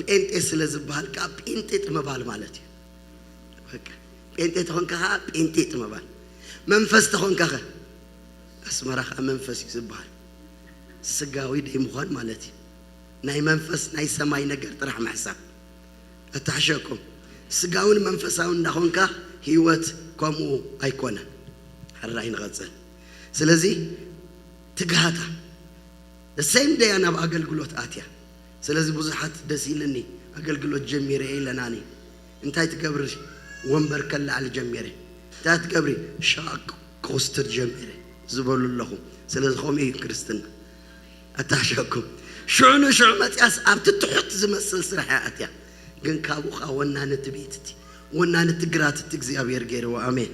ጴንጤ ስለ ዝበሃል ከዓ ጴንጤጥ ምባል ማለት እዩ። በቃ ጴንጤ ተኾንካ ከዓ ጴንጤጥ ምባል። መንፈስ ተኾንካ ኸ? ኣስመራ ከዓ መንፈስ እዩ ዝበሃል። ስጋዊ ደይ ምዃን ማለት እዩ። ናይ መንፈስ ናይ ሰማይ ነገር ጥራሕ ምሕሳብ። ኣታሕሸኩም። ስጋውን መንፈሳውን እንዳኾንካ ህይወት ከምኡ ኣይኮነን። ሕራይ ንቐጽል። ስለዚ ትግሃታ ሰይም ደያ ናብ ኣገልግሎት ኣትያ። ስለዚ ብዙሓት ደስ ኢልኒ ኣገልግሎት ጀሚረ ኢለናኒ። እንታይ ትገብሪ? ወንበር ከለዓል ጀሚረ። እንታይ ትገብሪ? ሻቅ ክኹስትር ጀሚረ ዝበሉ ኣለኹ። ስለዚ ከምኡ እዩ ክርስትና። ኣታሕሸኩም። ሽዑ ንሽዑ መፅያስ ኣብቲ ትሑት ዝመስል ስራሕ እያ ኣትያ። ግን ካብኡ ከዓ ወናንቲ ቤት እቲ ወናንቲ ግራት እቲ እግዚኣብሔር ገይርዎ። ኣሜን።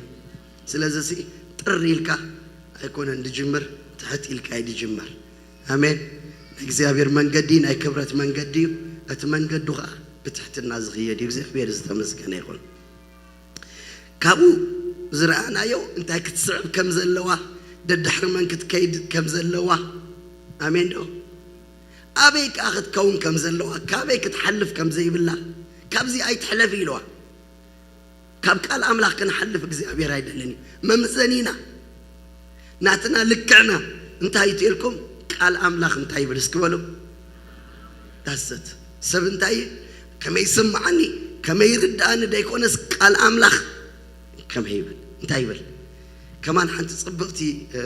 ስለዚ ሲ ጥር ኢልካ ኣይኮነን ድጅምር፣ ትሕት ኢልካ እዩ ድጅምር። ኣሜን። ናይ እግዚኣብሔር መንገዲ ናይ ክብረት መንገዲ እዩ። እቲ መንገዱ ከዓ ብትሕትና ዝኽየድ እዩ። እግዚኣብሔር ዝተመስገነ ይኹን። ካብኡ ዝረኣናዮ እንታይ ክትስዕብ ከም ዘለዋ፣ ደድሕሪ መን ክትከይድ ከም ዘለዋ፣ ኣሜን ዶ? ኣበይ ከዓ ክትከውን ከም ዘለዋ፣ ካበይ ክትሓልፍ ከም ዘይብላ፣ ካብዚ ኣይትሕለፍ ኢለዋ። ካብ ቃል ኣምላኽ ክንሓልፍ እግዚኣብሔር ኣይደልን እዩ። መምዘኒና ናትና ልክዕና እንታይ እዩ ትልኩም? ቃል ኣምላኽ እንታይ ይብል እስኪ በሉ። ዳሰት ሰብ እንታይ እዩ? ከመይ ይስምዓኒ፣ ከመይ ይርድኣኒ ደይኮነስ ቃል ኣምላኽ ከመይ ይብል፣ እንታይ ይብል? ከማን ሓንቲ ጽብቕቲ፣ እ፣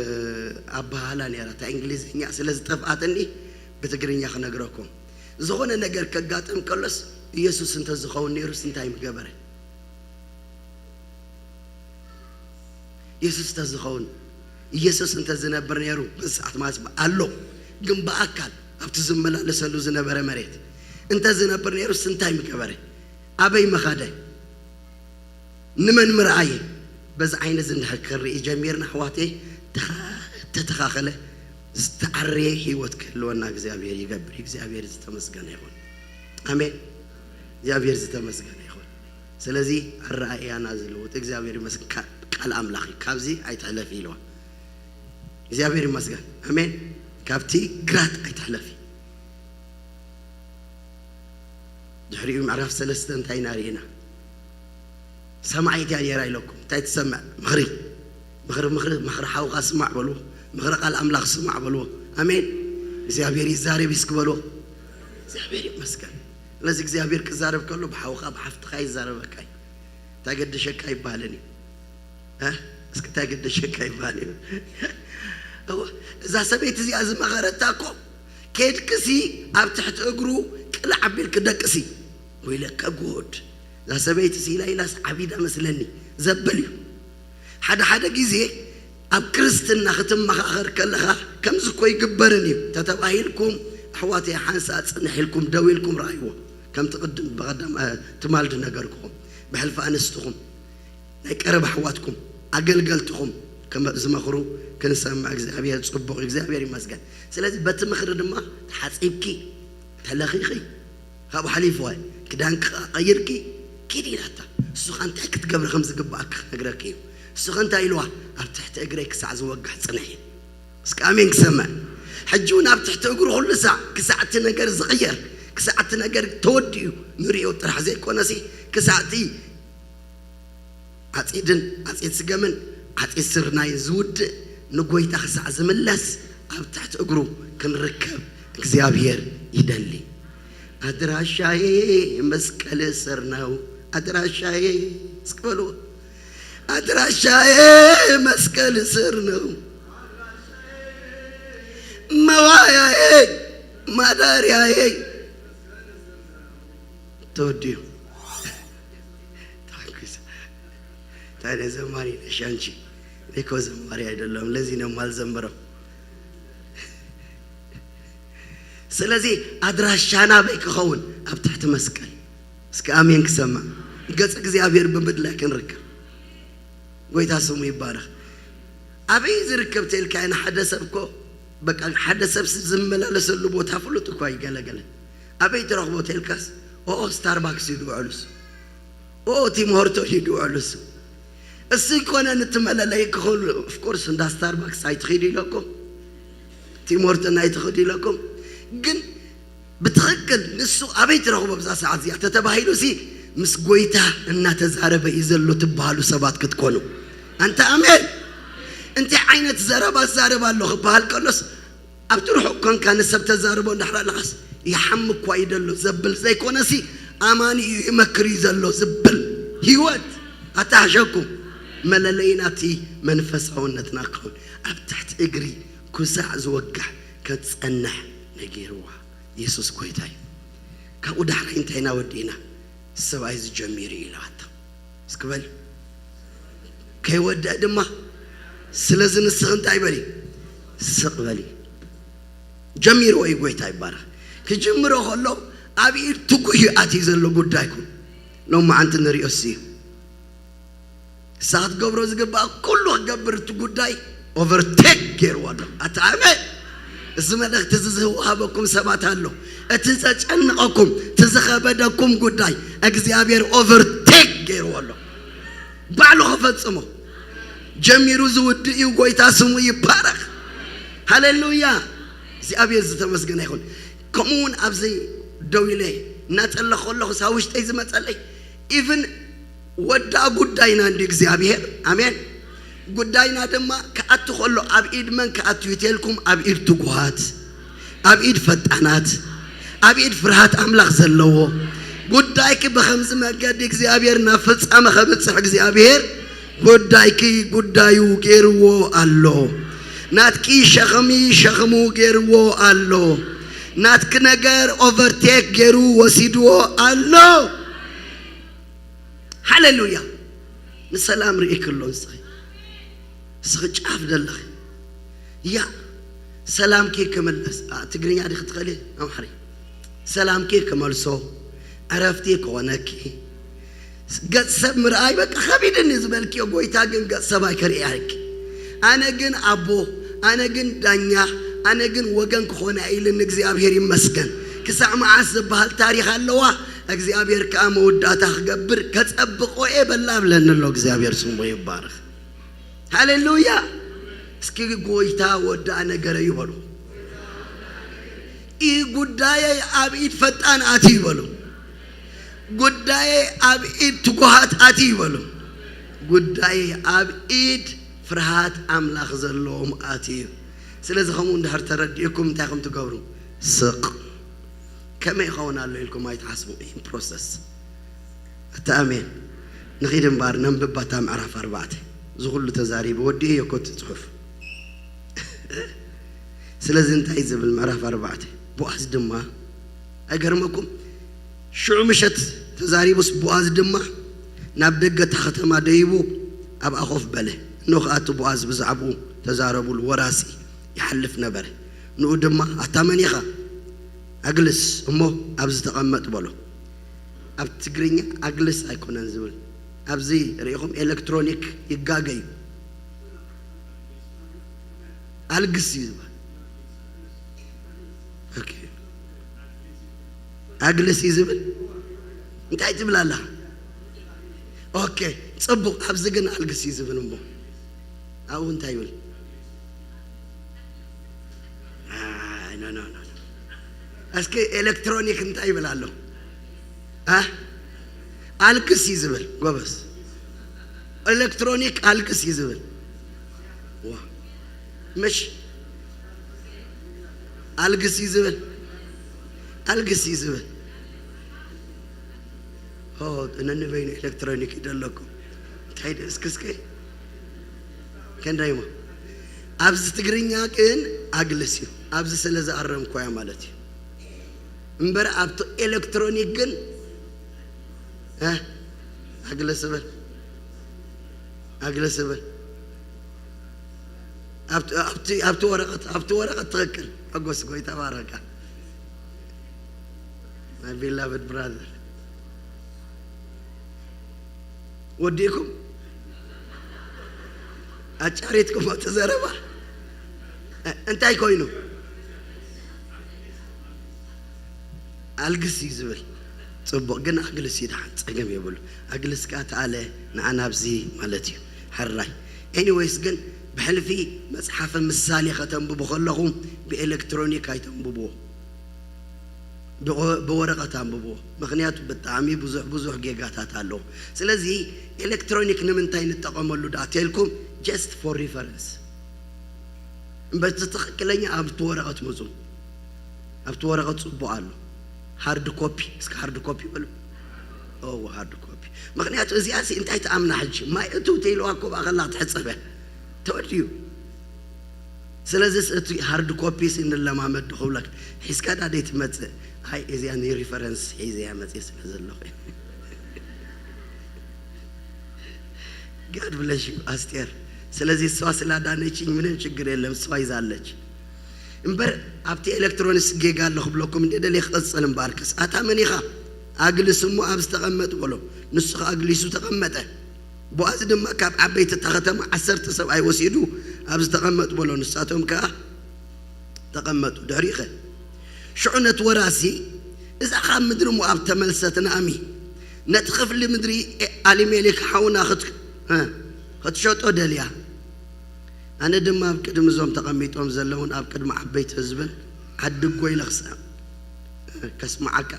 ኣበሃህላ ነይራ፣ እታ እንግሊዝኛ ስለ ዝጠፍኣትኒ ብትግርኛ ክነግረኩም። ዝኾነ ነገር ከጋጥም ከሎስ፣ ኢየሱስ እንተዝኸውን ነይሩስ እንታይ ምገበረ? ኢየሱስ እንተዝኸውን፣ ኢየሱስ እንተዝነብር ነይሩ፣ በዚ ሰዓት ማለት ኣሎ፣ ግን ብኣካል ኣብቲ ዝመላለሰሉ ዝነበረ መሬት እንተዝነብር ነይሩስ እንታይ ምገበረ? ኣበይ ምኸደ? ንመን ምርኣየ? በዚ ዓይነት እዚ እንድሕር ክርኢ ጀሚርና፣ ኣሕዋተይ፣ ተኻ-፣ ተተኻኸለ፣ ዝተዓረየ ህይወት ክህልወና እግዚኣብሔር ይገብር። እግዚኣብሔር ዝተመስገነ ይኹን። ኣሜን። እግዚኣብሔር ዝተመስገነ ይኹን። ስለዚ ኣረኣእያና ዝልውጥ እግዚኣብሔር ይመስገን። ካ-፣ ቃል ኣምላኽ እዩ። ካብዚ ኣይትሕለፊ ኢልዋ። እግዚኣብሔር ይመስገን። ኣሜን። ካብቲ ግራት ኣይትሕለፊ። ድሕሪኡ ምዕራፍ ሰለስተ እንታይ ኢና ርኢና? ሰማዒት እያ ነይራ ኢለኩም። እንታይ ትሰምዕ? ምኽሪ። ምኽሪ፣ ምኽሪ፣ ምኽሪ ሓውኻ ስማዕ በልዎ። ምኽሪ ቃል ኣምላኽ ስማዕ በልዎ። ኣሜን። እግዚኣብሔር ይዛረብ እስኪ በልዎ። እግዚኣብሔር ይመስገን። ስለዚ እግዚኣብሔር ክዛረብ ከሎ ብሓውኻ ብሓፍትኻ ይዛረበካ እዩ። እንታይ ገደሸካ ይበሃልን እዩ። እ? እስኪ እንታይ ገደሸካ ይበሃል እዩ። እወ፣ እዛ ሰበይቲ እዚኣ ዝመኸረታ እኮ፣ ኬድክሲ ኣብ ትሕቲ እግሩ ቅልዕ ኣቢልኪ ደቅሲ። ወይለከ ጉድ። እዛ ሰበይቲ ሲ ኢላ ኢላስ ዓቢዳ መስለኒ ዘብል እዩ። ሓደ ሓደ ግዜ ኣብ ክርስትና ክትመኻኸር ከለኻ ከምዚ እኮ ይግበርን እዩ ተተባሂልኩም፣ ኣሕዋተይ፣ ሓንሳእ ጽንሕ ኢልኩም ደው ኢልኩም ረኣይዎ። ከምቲ ቅድም ብቐደም፣ እ፣ ትማል ዝነገርኩኹም፣ ብሕልፊ ኣንስትኹም፣ ናይ ቀረባ ኣሕዋትኩም፣ ኣገልገልትኹም ከም ዝመኽሩ ክንሰምዕ እግዚኣብሔር ጽቡቕ እዩ። እግዚኣብሔር ይመስገን። ስለዚ በቲ ምኽሪ ድማ ተሓጺብኪ፣ ተለኺኺ፣ ካብኡ ሓሊፉ ክዳንኪ ኸኣ ቀይርኪ ኪዲ ኢላታ። እሱ ኸኣ እንታይ ክትገብሪ ከም ዝግብኣኪ ክነግረኪ እዩ። እሱ ኸ እንታይ ኢልዋ? ኣብ ትሕቲ እግረይ ክሳዕ ዝወግሕ ጽንሒ። እስኪ ኣሜን ክሰምዕ። ሕጂ እውን ኣብ ትሕቲ እግሩ ኩሉ ሳዕ ክሳዕ እቲ ነገር ዝቕየር፣ ክሳዕ እቲ ነገር ተወዲኡ ንርእዮ ጥራሕ ዘይኮነሲ፣ ክሳዕ እቲ ዓጺድን ዓጺድ ስገምን ዓጺድ ስርናይን ዝውድእ ንጎይታ ክሳዕ ዝምለስ ኣብ ትሕቲ እግሩ ክንርከብ እግዚኣብሔር ይደሊ። ኣድራሻዬ መስቀል ስር ነው። ኣድራሻዬ እስኪ በልዎ። ኣድራሻዬ መስቀል ስር ነው። መዋያዬ ማደሪያዬ ተወዲኡ። ታንኩ። ታዲያ ዘማሪ ነሽ አንቺ? እኔ እኮ ዘማሪ አይደለሁም፣ ለዚህ ነው የማልዘምረው። ስለዚህ ኣድራሻና ኣበይ ክኸውን? ኣብ ትሕቲ መስቀል። እስኪ ኣሜን ክሰማ። ገጽ እግዚኣብሔር ብምድላይ ክንርከብ። ጎይታ ስሙ ይባረኽ። ኣበይ ዝርከብ ተልካ ንሓደ ሰብ እኮ፣ በቃ፣ ሓደ ሰብ ዝመላለሰሉ ቦታ ፍሉጥ እኳ ይገለገለ። ኣበይ ትረኽቦ ተልካስ፣ ኦኦ፣ ስታርባክስ እዩ ድውዕሉስ። ኦ፣ ቲም ሆርቶን እዩ ድውዕሉስ። እሱ ይኮነ ንትመለለይ ክኸሉ፣ ኦፍኮርስ፣ እንዳ ስታርባክስ ኣይትኺዱ ኢለኩም፣ ቲም ሆርቶን ኣይትኺዱ ኢለኩም። ግን ብትኽክል ንሱ ኣበይ ትረኽቦ ብዛ ሰዓት እዚኣ ተተባሂሉ ሲ ምስ ጎይታ እናተዛረበ እዩ ዘሎ ትበሃሉ ሰባት ክትኮኑ። ኣንታ ኣሜን። እንታይ ዓይነት ዘረባ ዛረብ ኣሎ ክበሃል ከሎስ ኣብቲ ርሑቕ ኮንካ ንሰብ ተዛርቦ እንዳሕራ ኣለኻስ ይሓም እኳ እዩ ዘሎ ዘብል ዘይኮነሲ ኣማኒ እዩ ይመክር እዩ ዘሎ ዝብል ህይወት ኣተሓሸኩም መለለይ ናቲ መንፈሳውነትና ክኸውን ኣብ ትሕቲ እግሪ ኩሳዕ ዝወግሕ ከትጸንሕ ነጊርዋ። የሱስ ጎይታ እዩ። ካብኡ ዳሕራይ እንታይ ኢና ወዲእና? ሰብኣይ ዝጀሚሩ እዩ ኢለዋቶ። እስኪ በል ከይወድእ ድማ ስለዚ ንስኺ እንታይ በሊ ስቕ በሊ። ጀሚርዎ እዩ ጎይታ ይባረኽ። ክጅምሮ ከሎ ኣብ ኢድ ትጉህ እዩ ኣትዩ ዘሎ ጉዳይኩም። ሎማዓንቲ ንሪኦ እሱ እዩ እሳ ክትገብሮ ዝግባእ ኩሉ ክገብር እቲ ጉዳይ ኦቨርቴክ ገይርዎ ኣሎ። ኣታ ኣሜን። እዚ መልእኽቲ እዚ ዝወሃበኩም ሰባት ኣሎ። እቲ ዘጨንቐኩም እቲ ዝኸበደኩም ጉዳይ እግዚኣብሔር ኦቨርቴክ ገይርዎ ኣሎ። ባዕሉ ክፈጽሞ ጀሚሩ ዝውድእ እዩ። ጎይታ ስሙ ይባረኽ። ሃሌሉያ። እግዚኣብሔር ዝተመስገነ ይኹን። ከምኡ እውን ኣብዚ ደው ኢለ እናጸለኹ ከለኹ ሳ ውሽጠይ ዝመጸለይ ኢቭን ወዳ ጉዳይና እንዲ እግዚኣብሔር ኣሜን። ጉዳይና ድማ ክኣቱ ከሎ ኣብ ኢድ መን ክኣቱ ይቴልኩም? ኣብ ኢድ ትጉሃት፣ ኣብ ኢድ ፈጣናት፣ ኣብ ኢድ ፍርሃት ኣምላኽ ዘለዎ ጉዳይኪ ብኸምዚ መገዲ እግዚኣብሔር ናብ ፍጻመ ከብጽሕ እግዚኣብሔር ጉዳይኪ ጉዳዩ ገይርዎ ኣሎ። ናትኪ ሸኽሚ ሸኽሙ ገይርዎ ኣሎ። ናትኪ ነገር ኦቨርቴክ ገይሩ ወሲድዎ ኣሎ። ሃሌሉያ። ንሰላም ርእይኪ ኣሎ ንስኺ። ንስኺ ጫፍ ደለኺ። ያ ሰላምኪ ክምለስ። ኣ፣ ትግርኛ ዲኺ ትኽእሊ? ኣምሓሪ። ሰላምኪ ክመልሶ፣ ዕረፍቲ ክኾነኪ። ገጽ ሰብ ምርኣይ በቃ ከቢድኒ ዝበልክዮ፣ ጎይታ ግን ገጽ ሰብ ኣይከርእየኪ። ኣነ ግን ኣቦ፣ ኣነ ግን ዳኛ፣ ኣነ ግን ወገን ክኾነ ኢልኒ እግዚኣብሔር ይመስገን። ክሳዕ መዓስ ዝበሃል ታሪኽ ኣለዋ። እግዚኣብሔር ከኣ መወዳእታ ክገብር ከጸብቆ እየ በላ ብለኒ ኣሎ። እግዚኣብሔር ስሙ ይባረኽ። ሃሌሉያ። እስኪ ጎይታ ወዳእ ነገረ ይበሉ። ይህ ጉዳየ ኣብ ኢድ ፈጣን ኣቲ ይበሉ። ጉዳየ ኣብ ኢድ ትጉሃት ኣቲ ይበሉ። ጉዳየ ኣብ ኢድ ፍርሃት ኣምላኽ ዘለዎም ኣቲ እዩ። ስለዚ ከምኡ እንድሕር ተረዲእኩም እንታይ ከም ትገብሩ ስቕ ከመይ ይኸውን ኣሎ ኢልኩም ኣይትሓስቡ። ይህን ፕሮሰስ ኣታ ኣሜን። ንኺድ እምበር ነንብብ ባታ ምዕራፍ ኣርባዕተ። እዚ ኩሉ ተዛሪቡ ወዲኡ እየ እኮ እቲ ጽሑፍ። ስለዚ እንታይ ዝብል ምዕራፍ ኣርባዕተ? ቦኣዝ ድማ ኣይገርመኩም? ሽዑ ምሸት ተዛሪቡስ ቦኣዝ ድማ ናብ ደገ እታ ከተማ ደይቡ ኣብኣ ኮፍ በለ። እንሆ ከኣ እቲ ቦኣዝ ብዛዕባኡ ተዛረቡሉ ወራሲ ይሓልፍ ነበረ። ንኡ ድማ ኣታ መን ኢኻ? ኣግልስ እሞ ኣብዚ ተቐመጥ በሎ። ኣብ ትግርኛ ኣግልስ ኣይኮነን ዝብል። ኣብዚ ርኢኹም ኤሌክትሮኒክ ይጋገ እዩ። ኣልግስ እዩ ዝበሃል። ኦኬ። ኣግልስ እዩ ዝብል። እንታይ ትብል ኣለኻ? ኦኬ፣ ጽቡቕ። ኣብዚ ግን ኣልግስ እዩ ዝብል እሞ ኣብኡ እንታይ ይብል? ኣይ፣ ኖ፣ ኖ፣ ኖ፣ ኖ። እስኪ ኤሌክትሮኒክ እንታይ ይብል ኣሎ? አ? ኣልግስ እዩ ዝብል። ጎበዝ። ኤሌክትሮኒክ ኣልግስ እዩ ዝብል። ዋ። ምሽ ኣልግስ እዩ ዝብል። ኣልግስ እዩ ዝብል። ሆ፣ ነንበይኑ ኤሌክትሮኒክ ይደለኩም። እንታይ ደ-፣ እስኪ፣ እስኪ። ከንዳይሞ። ኣብዚ ትግርኛ ግን ኣግልስ እዩ። ኣብዚ ስለ ዝኣረምኳያ ማለት እዩ። እምበር ኣብቲ ኤሌክትሮኒክ ግን፣ እ፣ ኣግልስ እብል። ኣግልስ እብል። ኣብቲ፣ ኣብቲ፣ ኣብቲ ወረቐት፣ ኣብቲ ወረቐት ትኽክል። ሓጎስ ጎይታ ባረካ። My beloved brother። ወዲእኩም ኣጫሪትኩም ኣብቲ ዘረባ እ-፣ እንታይ ኮይኑ? ኣልግስ እዩ ዝብል። ጽቡቕ፣ ግን ኣግልስ እዩ ደሓን፣ ጸገም የብሉ። ኣግልስ ከኣ ተኣለ ንዓ ናብዚ ማለት እዩ። ሕራይ። ኤኒዌይስ፣ ግን ብሕልፊ መጽሓፈ ምሳሌ ከተንብቡ ከለኹም ብኤሌክትሮኒክ ኣይተንብብዎ። ብወረቐት ኣንብብዎ። ምኽንያቱ ብጣዕሚ ብዙሕ ብዙሕ ጌጋታት ኣለዎ። ስለዚ ኤሌክትሮኒክ ንምንታይ ንጠቐመሉ ደኣ ተልኩም? Just for reference። እምበር እቲ ትኽክለኛ ኣብቲ ወረቐት ምፁ። ኣብቲ ወረቐት ፅቡቕ ኣሎ። ሃርድ ኮፒ፣ እስከ ሃርድ ኮፒ በሉ። ኦ ሃርድ ኮፒ። ምኽንያቱ እዚኣሲ እንታይ ትኣምና ሕጂ? ማይ እትው ተይልዋ እኮ ብኣኸላ ክትሕፀበ ተወድዩ። ስለዚስ እቲ ሃርድ ኮፒ ሲ ንለማመድ ዶ ክብለካ? ሒዝካ ዳ ደይ ትመጽእ? ኣይ እዚኣ ናይ ሪፈረንስ ሒዘያ መጽእ ስለ ዘለኹ። God bless you ኣስቴር። ስለዚ እሷ ስላዳነችኝ ምንም ችግር የለም፣ እሷ ይዛለች። እምበር ኣብቲ ኤሌክትሮኒክስ ጌጋ ኣሎ ክብለኩም እንደ ደልየ ክቐጽል እምበኣርከስ ኣታ መን ኢኻ? ኣግልስ እሞ ኣብ ዝተቐመጥ በሎ። ንሱ ኸኣ ኣግሊሱ ተቐመጠ። ቦኣዝ ድማ ካብ ዓበይቲ እታ ኸተማ ዓሰርተ ሰብኣይ ወሲዱ ኣብ ዝተቐመጥ በሎ። ንሳቶም ከኣ ተቐመጡ። ድሕሪኡ ኸ ሽዑ ነቲ ወራሲ እዛ ካብ ምድሪ ሞኣብ ተመልሰት ናእሚ ነቲ ክፍሊ ምድሪ ኣሊሜሌክ ሓውና ክት- እ፣ ክትሸጦ ደልያ። ኣነ ድማ ኣብ ቅድሚ እዞም ተቐሚጦም ዘለውን ኣብ ቅድሚ ዓበይቲ ህዝብን ዓዲ እጎ ኢለ ክስ- ከስምዓካ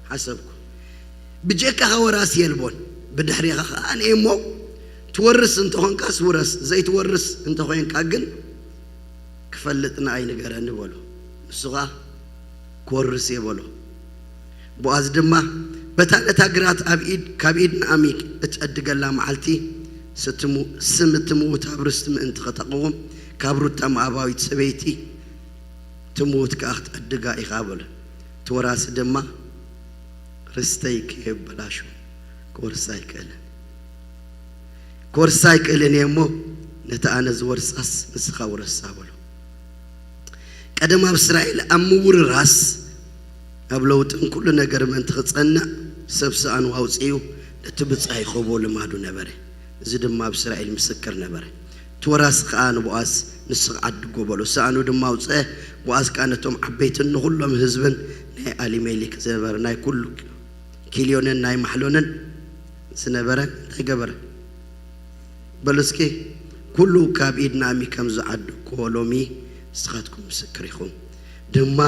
ሓሰብኩ። ብጀካኻ ወራሲ የልቦን፣ ብድሕሬኻ ኸኣ ኣነ እሞ ትወርስ እንተኾንካስ ውረስ፣ ዘይትወርስ እንተኾይንካ ግን ክፈልጥ ንኣይ ንገረኒ በሎ። ንሱ ኸኣ ክወርስ እየ በሎ። ቦኣዝ ድማ በታ ነታ ግራት ኣብ ኢድ ካብ ኢድ ንኣሚ እትዕድገላ መዓልቲ ስትሙ- ስም እትምውት ኣብ ርስቲ ምእንቲ ከተቕውም ካብ ሩታ ሞኣባዊት ሰበይቲ ትምውት ከኣ ክትዕድጋ ኢኻ በሎ። እቲ ወራሲ ድማ ርስተይ ከየበላሹ ክወርስ ኣይክእልን። ክወርስ ኣይክእልን እየ እሞ ነቲ ኣነ ዝወርሳስ ንስኻ ውረሳ በሎ። ቀደም ኣብ እስራኤል ኣብ ምውርራስ ኣብ ለውጥን ኩሉ ነገር ምእንቲ ክጸንዕ ሰብ ሰኣኑ ኣውጺኡ ነቲ ብጻይ ክህቦ ልማዱ ነበረ። እዚ ድማ ኣብ እስራኤል ምስክር ነበረ። እቲ ወራሲ ከኣ ንቦኣዝ ንስኻ ዓድጎ በሎ። ሰኣኑ ድማ ኣውጽአ። ቦኣዝ ከኣ ነቶም ዓበይትን ንኹሎም ህዝብን ናይ ኣሊሜሌክ ዝነበረ ናይ ኩሉ ኪልዮንን ናይ ማሕሎንን ዝነበረ እንታይ ገበረ? በሉ እስኪ፣ ኩሉ ካብ ኢድ ናእሚ ከም ዝዓደግክዎ ሎሚ ንስኻትኩም ምስክር ኢኹም። ድማ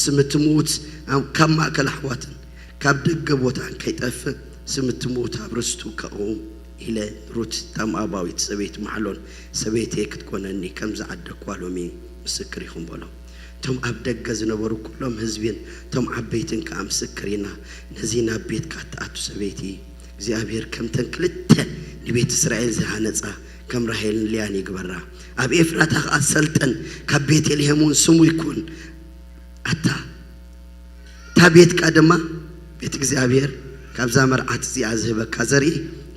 ስም እቲ ምዉት ኣብ- ካብ ማእከል ኣሕዋትን ካብ ደገ ቦታን ከይጠፍእ ስም እቲ ምዉት ኣብ ርስቱ ከቕውም ኢለ ንሩት እታ ሞኣባዊት ሰበይቲ ማሕሎን ሰበይተይ ክትኮነኒ ከም ዝዓደግክዋ ሎሚ ምስክር ኢኹም በሎ። እቶም ኣብ ደገ ዝነበሩ ኩሎም ህዝቢን እቶም ዓበይትን ከኣ ምስክር ኢና፣ ነዚ ናብ ቤትካ እትኣቱ ሰበይቲ እግዚኣብሔር ከምተን ክልተ ንቤት እስራኤል ዝሃነጻ ከም ራሄልን ልያን ይግበራ። ኣብ ኤፍራታ ከኣ ሰልጥን፣ ካብ ቤተልሔም እውን ስሙ ይኩን። ኣታ እታ ቤትካ ድማ ቤት እግዚኣብሔር ካብዛ መርዓት እዚኣ ዝህበካ ዘርኢ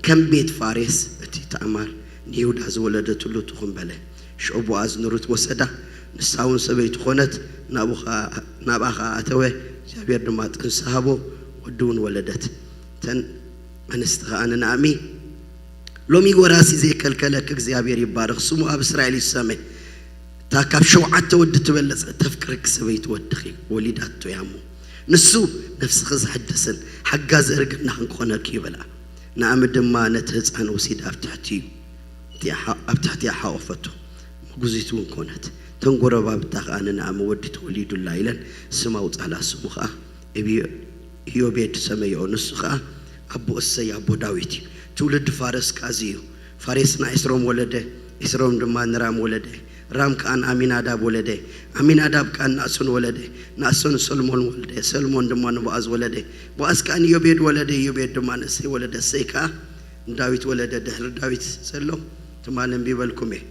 ከም ቤት ፋሬስ እቲ ታእማር ንይሁዳ ዝወለደትሉ ትኹን በለ። ሽዑ ቦኣዝ ንሩት ወሰዳ፣ ንሳ እውን ሰበይቱ ኾነት፣ ናብኡ ኸኣ- ናብኣ ኸኣ ኣተወ። እግዚኣብሔር ድማ ጥንሲ ሃቦ፣ ወዲ እውን ወለደት። እተን ኣንስቲ ኸኣ ንናእሚ፣ ሎሚ ወራሲ ዘይከልከለኪ እግዚኣብሔር ይባረኽ፣ ስሙ ኣብ እስራኤል ይሰመ። እታ ካብ ሸውዓተ ወዲ ትበልጽ እተፍቅረኪ ሰበይቲ ወድኺ ወሊዳቶ እያ እሞ፣ ንሱ ነፍስኺ ዘሐድስን ሓጋዚ እርግናኽን ክኾነኪ እዩ በልኣ። ናእሚ ድማ ነቲ ህጻን ወሲዳ ኣብ ትሕቲኡ፣ ኣብ ትሕቲኣ ሓቖፈቶ፣ ምጉዚት እውን ኮነት። እተን ጎረባብታ ኸኣ ንናእሚ ወዲ ተወሊዱላ ኢለን ስም ኣውጻላ። ስሙ ኸኣ እብዮ- ኢዮቤድ ሰመይኦ። ንሱ ኸኣ ኣቦ እሰይ ኣቦ ዳዊት እዩ። ትውልዲ ፋረስ ከኣ እዚ እዩ። ፋሬስ ንኤስሮም ወለደ፣ ኤስሮም ድማ ንራም ወለደ፣ ራም ከኣ ንኣሚናዳብ ወለደ፣ ኣሚናዳብ ከኣ ንናእሶን ወለደ፣ ናእሶን ንሰልሞን ወለደ፣ ሰልሞን ድማ ንቦኣዝ ወለደ፣ ቦኣዝ ከኣ ንዮቤድ ወለደ፣ ዮቤድ ድማ ንእሰይ ወለደ፣ እሰይ ከኣ ንዳዊት ወለደ። ድሕሪ ዳዊት ዘሎ ትማሊ ኣንቢበልኩም እየ።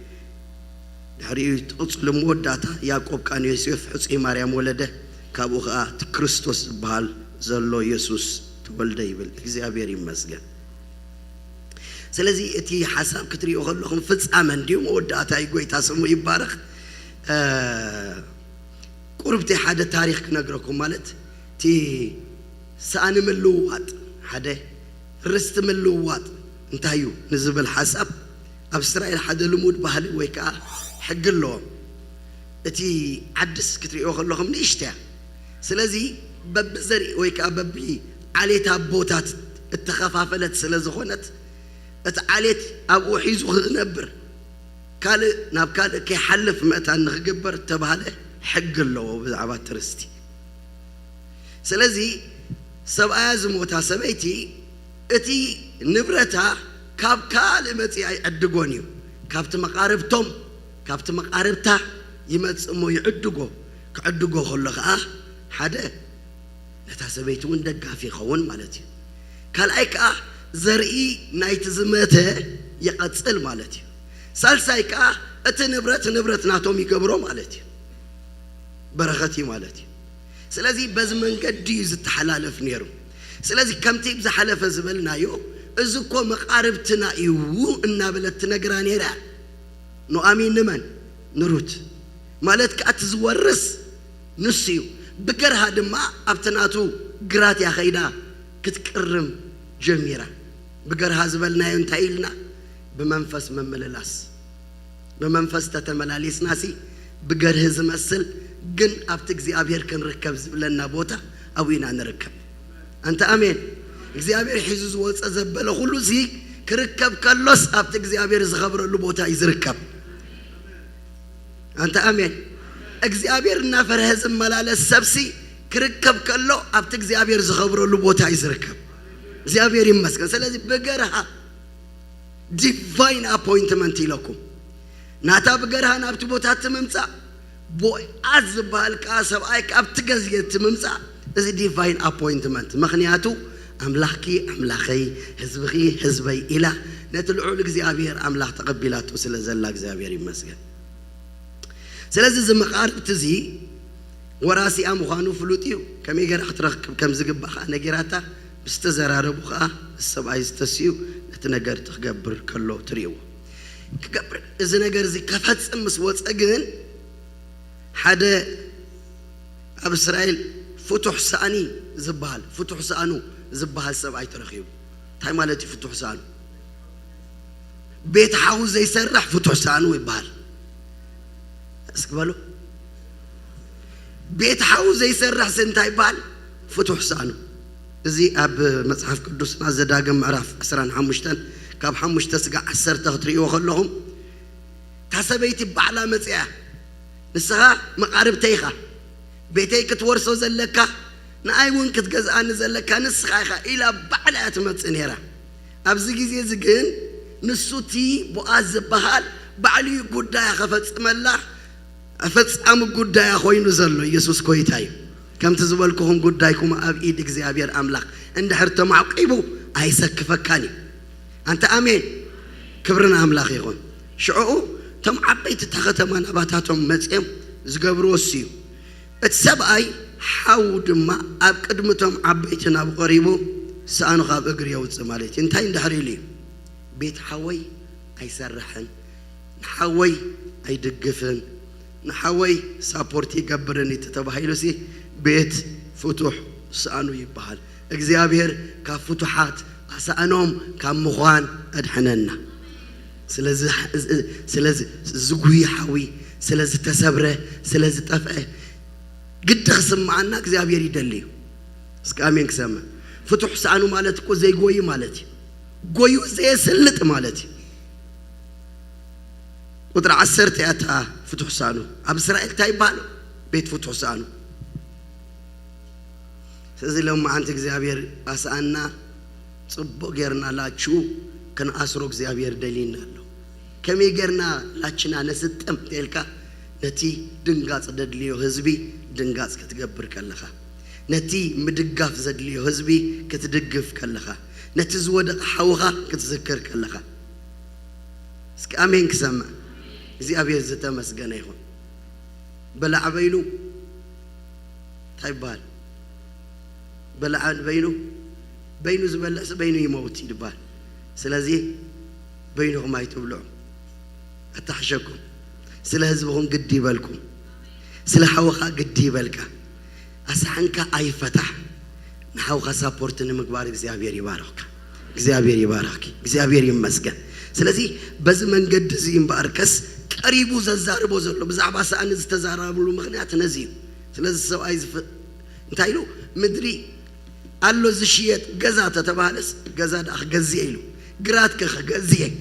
ድሕሪኡ ትቕጽሉ መወዳእታ ያዕቆብ ከኣ ንዮሴፍ ሕጹይ ማርያም ወለደ፣ ካብኡ ኸኣ እቲ ክርስቶስ ዝበሃል ዘሎ የሱስ ተወልደ ይብል። እግዚኣብሔር ይመስገን። ስለዚ እቲ ሓሳብ ክትሪኦ ከለኹም ፍጻመ እንድዩ፣ መወዳእታ እዩ። ጎይታ ስሙ ይባረኽ። እ፣ ቁርብቲ ሓደ ታሪኽ ክነግረኩም፣ ማለት እቲ ሰኣኒ ምልውዋጥ ሓደ ርስቲ ምልውዋጥ እንታይ እዩ ንዝብል ሓሳብ ኣብ እስራኤል ሓደ ልሙድ ባህሊ ወይ ከዓ ሕጊ ኣለዎም። እቲ ዓድስ ክትሪኦ ከለኹም ንእሽተያ። ስለዚ በብዘርኢ ወይ ከዓ በቢ ዓሌት ኣቦታት እተኸፋፈለት ስለ ዝኾነት እቲ ዓሌት ኣብኡ ሒዙ ክነብር ካልእ ናብ ካልእ ከይሓልፍ መእታን ንኽግበር እተባህለ ሕጊ ኣለዎ ብዛዕባ እቲ ርስቲ። ስለዚ ሰብኣያ ዝሞታ ሰበይቲ እቲ ንብረታ ካብ ካልእ መጺኣ ይዕድጎን እዩ። ካብቲ መቓርብቶም፣ ካብቲ መቓርብታ ይመጽእ እሞ ይዕድጎ። ክዕድጎ ከሎ ኸኣ ሓደ ነታ ሰበይቲ እውን ደጋፊ ይኸውን ማለት እዩ። ካልኣይ ከኣ ዘርኢ ናይቲ ዝመተ ይቐጽል ማለት እዩ። ሳልሳይ ከኣ እቲ ንብረት ንብረት ናቶም ይገብሮ ማለት እዩ። በረኸት እዩ ማለት እዩ። ስለዚ በዚ መንገዲ እዩ ዝተሓላለፍ ነይሩ። ስለዚ ከምቲ ዝሓለፈ ዝበልናዮ፣ እዚ እኮ መቓርብትና እዩ እናበለት ትነግራ ነይራ። ኑኣሚን ንመን? ንሩት። ማለት ከኣ እቲ ዝወርስ ንሱ እዩ። ብገርሃ ድማ ኣብቲ ናቱ ግራት እያ ኸይዳ ክትቅርም ጀሚራ። ብገርሃ ዝበልናዮ እንታይ ኢልና? ብመንፈስ ምምልላስ። ብመንፈስ ተተመላሊስናሲ ብገርህ ዝመስል ግን ኣብቲ እግዚኣብሔር ክንርከብ ዝብለና ቦታ ኣብኡ ኢና ንርከብ። ኣንተ ኣሜን። እግዚኣብሔር ሒዙ ዝወፀ ዘበለ ኩሉ እዚ ክርከብ ከሎስ ኣብቲ እግዚኣብሔር ዝኸብረሉ ቦታ እዩ ዝርከብ። ኣንተ ኣሜን። እግዚኣብሔር እናፈርሀ ዝመላለስ ሰብሲ ክርከብ ከሎ ኣብቲ እግዚኣብሔር ዝኸብረሉ ቦታ እዩ ዝርከብ። እግዚኣብሔር ይመስገን። ስለዚ ብገርሃ ዲቫይን ኣፖይንትመንት ኢለኩም ናታ ብገርሃ ናብቲ ቦታ እቲ ምምፃእ፣ ቦኣዝ ዝበሃል ከዓ ሰብኣይ ካብቲ ገዝየ እቲ ምምፃእ፣ እዚ ዲቫይን ኣፖይንትመንት። ምኽንያቱ ኣምላኽኪ ኣምላኸይ፣ ህዝብኺ ህዝበይ ኢላ ነቲ ልዑል እግዚኣብሔር ኣምላኽ ተቐቢላቶ ስለ ዘላ እግዚኣብሔር ይመስገን። ስለዚ እዚ መቓርብቲ እዚ ወራሲኣ ምዃኑ ፍሉጥ እዩ። ከመይ ገይራ ክትረክብ ከም ዝግባእ ከዓ ነጊራታ። ምስ ተዘራረቡ ከዓ እዚ ሰብኣይ ዝተስዩ ነቲ ነገር እቲ ክገብር ከሎ ትርእይዎ። ክገብር እዚ ነገር እዚ ከፈጽም ምስ ወፀ ግን ሓደ ኣብ እስራኤል ፍቱሕ ሳእኒ ዝበሃል፣ ፍቱሕ ሳእኑ ዝበሃል ሰብኣይ ተረኺቡ። እንታይ ማለት እዩ ፍቱሕ ሳእኑ? ቤት ሓው ዘይሰርሕ ፍቱሕ ሳእኑ ይበሃል። እስኪ በሉ። ቤት ሓው ዘይሰርሕ ሲ እንታይ ይበሃል? ፍቱሕ ሳእኑ። እዚ ኣብ መጽሓፍ ቅዱስና ዘዳግም ምዕራፍ ዕስራን ሓሙሽተን ካብ ሓሙሽተ ስጋዕ ዓሰርተ ክትርእይዎ ከለኹም፣ እታ ሰበይቲ ባዕላ መጺኣ፣ ንስኻ መቓርብተይ ኢኻ፣ ቤተይ ክትወርሶ ዘለካ፣ ንኣይ እውን ክትገዝኣኒ ዘለካ ንስኻ ኢኻ ኢላ ባዕላ እያ ትመጽእ ነይራ። ኣብዚ ግዜ እዚ ግን ንሱ እቲ ቦኣዝ ዝበሃል ባዕሉ እዩ ጉዳያ ከፈጽመላ፣ ፈጻሚ ጉዳያ ኮይኑ ዘሎ። ኢየሱስ ጎይታ እዩ። ከምቲ ዝበልኩኹም ጉዳይኩም ኣብ ኢድ እግዚኣብሔር ኣምላኽ እንድሕር ተማዕቂቡ ኣይሰክፈካን እዩ። ኣንተ ኣሜን። ክብሪ ንኣምላኽ ይኹን። ሽዑኡ እቶም ዓበይቲ እታ ከተማ ናባታቶም መጺኦም ዝገብርዎ እሱ እዩ። እቲ ሰብኣይ ሓው ድማ ኣብ ቅድሚ እቶም ዓበይቲ ናብ ቀሪቡ ሳእኑ ካብ እግሪ የውፅእ ማለት እዩ። እንታይ እንድሕር ኢሉ እዩ? ቤት ሓወይ ኣይሰርሕን፣ ንሓወይ ኣይድግፍን፣ ንሓወይ ሳፖርት ይገብርን እዩ ተባሂሉ ሲ ቤት ፍቱሕ ሳእኑ ይበሃል። እግዚኣብሔር ካብ ፍቱሓት ኣሳእኖም ካብ ምዃን ኣድሕነና። ስለዚ ስለዚ ዝጉይ ሓዊ፣ ስለዝተሰብረ፣ ስለዝጠፍአ ግዲ ክስምዓና እግዚኣብሔር ይደሊ እዩ። እስኪ ኣሜን ክሰምዕ። ፍቱሕ ሳእኑ ማለት እኮ ዘይጎይ ማለት እዩ። ጎዩ ዘየስልጥ ማለት እዩ። ቁጥሪ ዓሰርተ እያ እታ ፍቱሕ ሳእኑ። ኣብ እስራኤል እንታይ ይበሃል? ቤት ፍቱሕ ሳእኑ። ስለዚ ሎማዓንቲ እግዚኣብሔር ኣስኣና ጽቡቕ ጌርና ላችኡ ክንኣስሮ እግዚኣብሔር ደልዩና ኣሎ። ከመይ ጌርና ላችና ነስጥም ተልካ ነቲ ድንጋጽ ደድልዮ ህዝቢ ድንጋጽ ክትገብር ከለኻ፣ ነቲ ምድጋፍ ዘድልዮ ህዝቢ ክትድግፍ ከለኻ፣ ነቲ ዝወደቐ ሓውኻ ክትዝክር ከለኻ፣ እስኪ ኣሜን ክሰምዕ። እግዚኣብሔር ዝተመስገነ ይኹን። በላዕ በይኑ እንታይ ይበሃል? በላዕ በይኑ፣ በይኑ ዝበልዕስ በይኑ ይመውት ይበሃል። ስለዚ በይንኹም ኣይትብልዑ፣ ኣታሕሸኩም። ስለ ህዝብኹም ግዲ ይበልኩም፣ ስለ ሓውኻ ግዲ ይበልካ። ኣስሓንካ ኣይፈታሕ። ንሓውኻ ሳፖርት ንምግባር እግዚኣብሔር ይባርኽካ። እግዚኣብሔር ይባርኽኪ። እግዚኣብሔር ይመስገን። ስለዚ በዚ መንገዲ እዚ እምበኣርከስ ቀሪቡ ዘዛርቦ ዘሎ ብዛዕባ ሳእኒ ዝተዛረብሉ ምኽንያት ነዚ እዩ። ስለዚ ሰብኣይ ዝፍ-፣ እንታይ ኢሉ? ምድሪ ኣሎ ዝሽየጥ ገዛ ተተባህለስ ገዛ ደኣ ክገዝእ ኢሉ፣ ግራት ከ ክገዝእ እየ።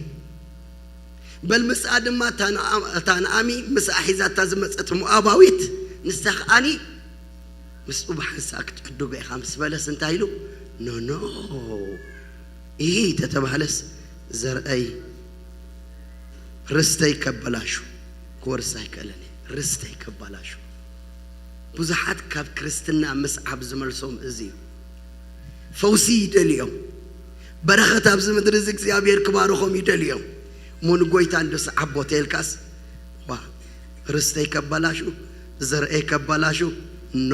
በል ምስኣ ድማ እታ ንኣ-፣ እታ ንኣሚ ምስኣ ሒዛታ ዝመጸት ሞኣባዊት ንሳ ከኣኒ ምስኡ ብሓንሳእ ክትዕድጎ ኢኻ ምስ በለስ እንታይ ኢሉ? ኖ ኖ፣ ይህ ተተባህለስ ዘርአይ ርስተይ ከበላሹ ክወርስ ኣይክእልን እየ። ርስተይ ከበላሹ። ብዙሓት ካብ ክርስትና ምስዓብ ዝመልሶም እዚ እዩ። ፈውሲ ይደልዮም፣ በረኸት ኣብዚ ምድሪ እዚ እግዚኣብሔር ክባርኾም ይደልዮም። እሞ ንጎይታ እንዶ ስዓቦ ተልካስ፣ ዋ፣ ርስተይ ከበላሹ፣ ዘርአይ ከበላሹ። ኖ፣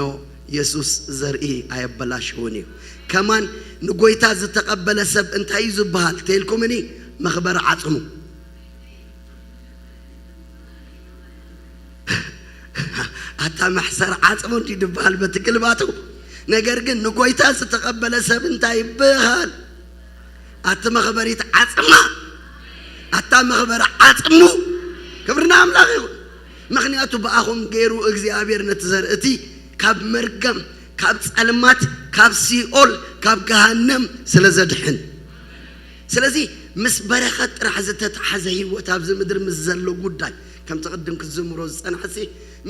የሱስ ዘርኢ ኣየበላሽውን እዩ። ከማን ንጎይታ ዝተቐበለ ሰብ እንታይ እዩ ዝበሃል ተልኩምኒ? መኽበር ዓጽሙ። ኣታ መሕሰር ዓጽሙ እንዲ ዝበሃል በቲ ግልባቱ። ነገር ግን ንጎይታ ዝተቐበለ ሰብ እንታይ ይበሃል? ኣቲ መኽበሪት ዓጽማ፣ ኣታ መኽበሪ ዓጽሙ። ክብሪ ንኣምላኽ ይኹን። ምኽንያቱ ብኣኹም ገይሩ እግዚኣብሔር ነቲ ዘርእቲ ካብ መርገም፣ ካብ ጸልማት፣ ካብ ሲኦል፣ ካብ ገሃነም ስለ ዘድሕን። ስለዚ ምስ በረኸት ጥራሕ ዝተተሓዘ ህይወት ኣብዚ ምድሪ ምስ ዘሎ ጉዳይ፣ ከምቲ ቅድም ክትዝምሮ ዝጸናሕሲ፣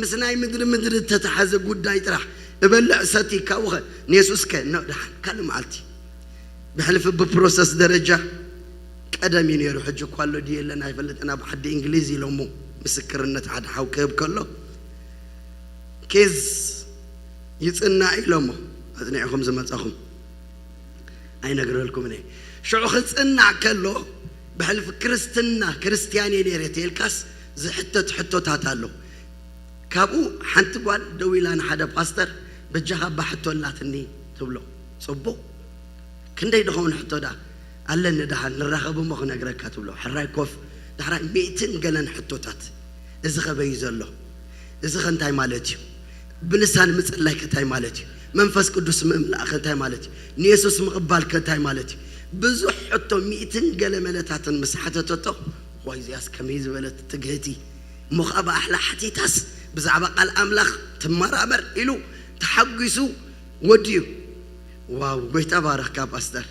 ምስ ናይ ምድሪ ምድሪ ዝተተሓዘ ጉዳይ ጥራሕ፣ እበልዕ ሰቲ ካብኸ ንየሱስከ ኖ ደሓን ካልእ መዓልቲ። ብሕልፊ ብፕሮሰስ ደረጃ ቀደም እዩ ነይሩ፣ ሕጂ እኳ ኣሎ ድዩ የለን ኣይፈልጥን። ኣብ ዓዲ እንግሊዝ ኢሎሞ ምስክርነት ሓደ ሓው ክህብ ከሎ፣ ኬዝ ይጽናዕ ኢሎሞ፣ ኣጽኒዕኹም ዝመጻኹም ኣይነግረልኩምን እየ። ሽዑ ክጽናዕ ከሎ ብሕልፊ ክርስትና፣ ክርስትያን እየ ነይረ ተልካስ ዝሕተት ሕቶታት ኣሎ። ካብኡ ሓንቲ ጓል ደው ኢላ ንሓደ ፓስተር፣ በጃኻ እባ ሕቶ ኣላትኒ ትብሎ። ጽቡቕ፣ ክንደይ ድኸውን ሕቶ ደኣ ኣለኒ፣ ደሓን ንራኸብ እሞ ክነግረካ ትብሎ። ሕራይ ኮፍ፣ ዳሕራይ ሚእትን ገለን ሕቶታት። እዚ ኸበይ ዘሎ? እዚ ኸ እንታይ ማለት እዩ? ብልሳን ምጽላይ ከ እንታይ ማለት እዩ? መንፈስ ቅዱስ ምምላእ ከ እንታይ ማለት እዩ? ንየሱስ ምቕባል ከ እንታይ ማለት እዩ? ብዙሕ ሕቶ፣ ሚእትን ገለ መለታትን ምስ ሓተተቶ፣ ዋይ እዚኣስ ከመይ ዝበለት ትግህቲ፣ እሞ ኸኣ ብኣሕላ ሓቲታስ ብዛዕባ ቃል ኣምላኽ ትመራመር ኢሉ ተሓጒሱ ወዲኡ። ዋው፣ ጎይታ ባረኽካ ፓስተር።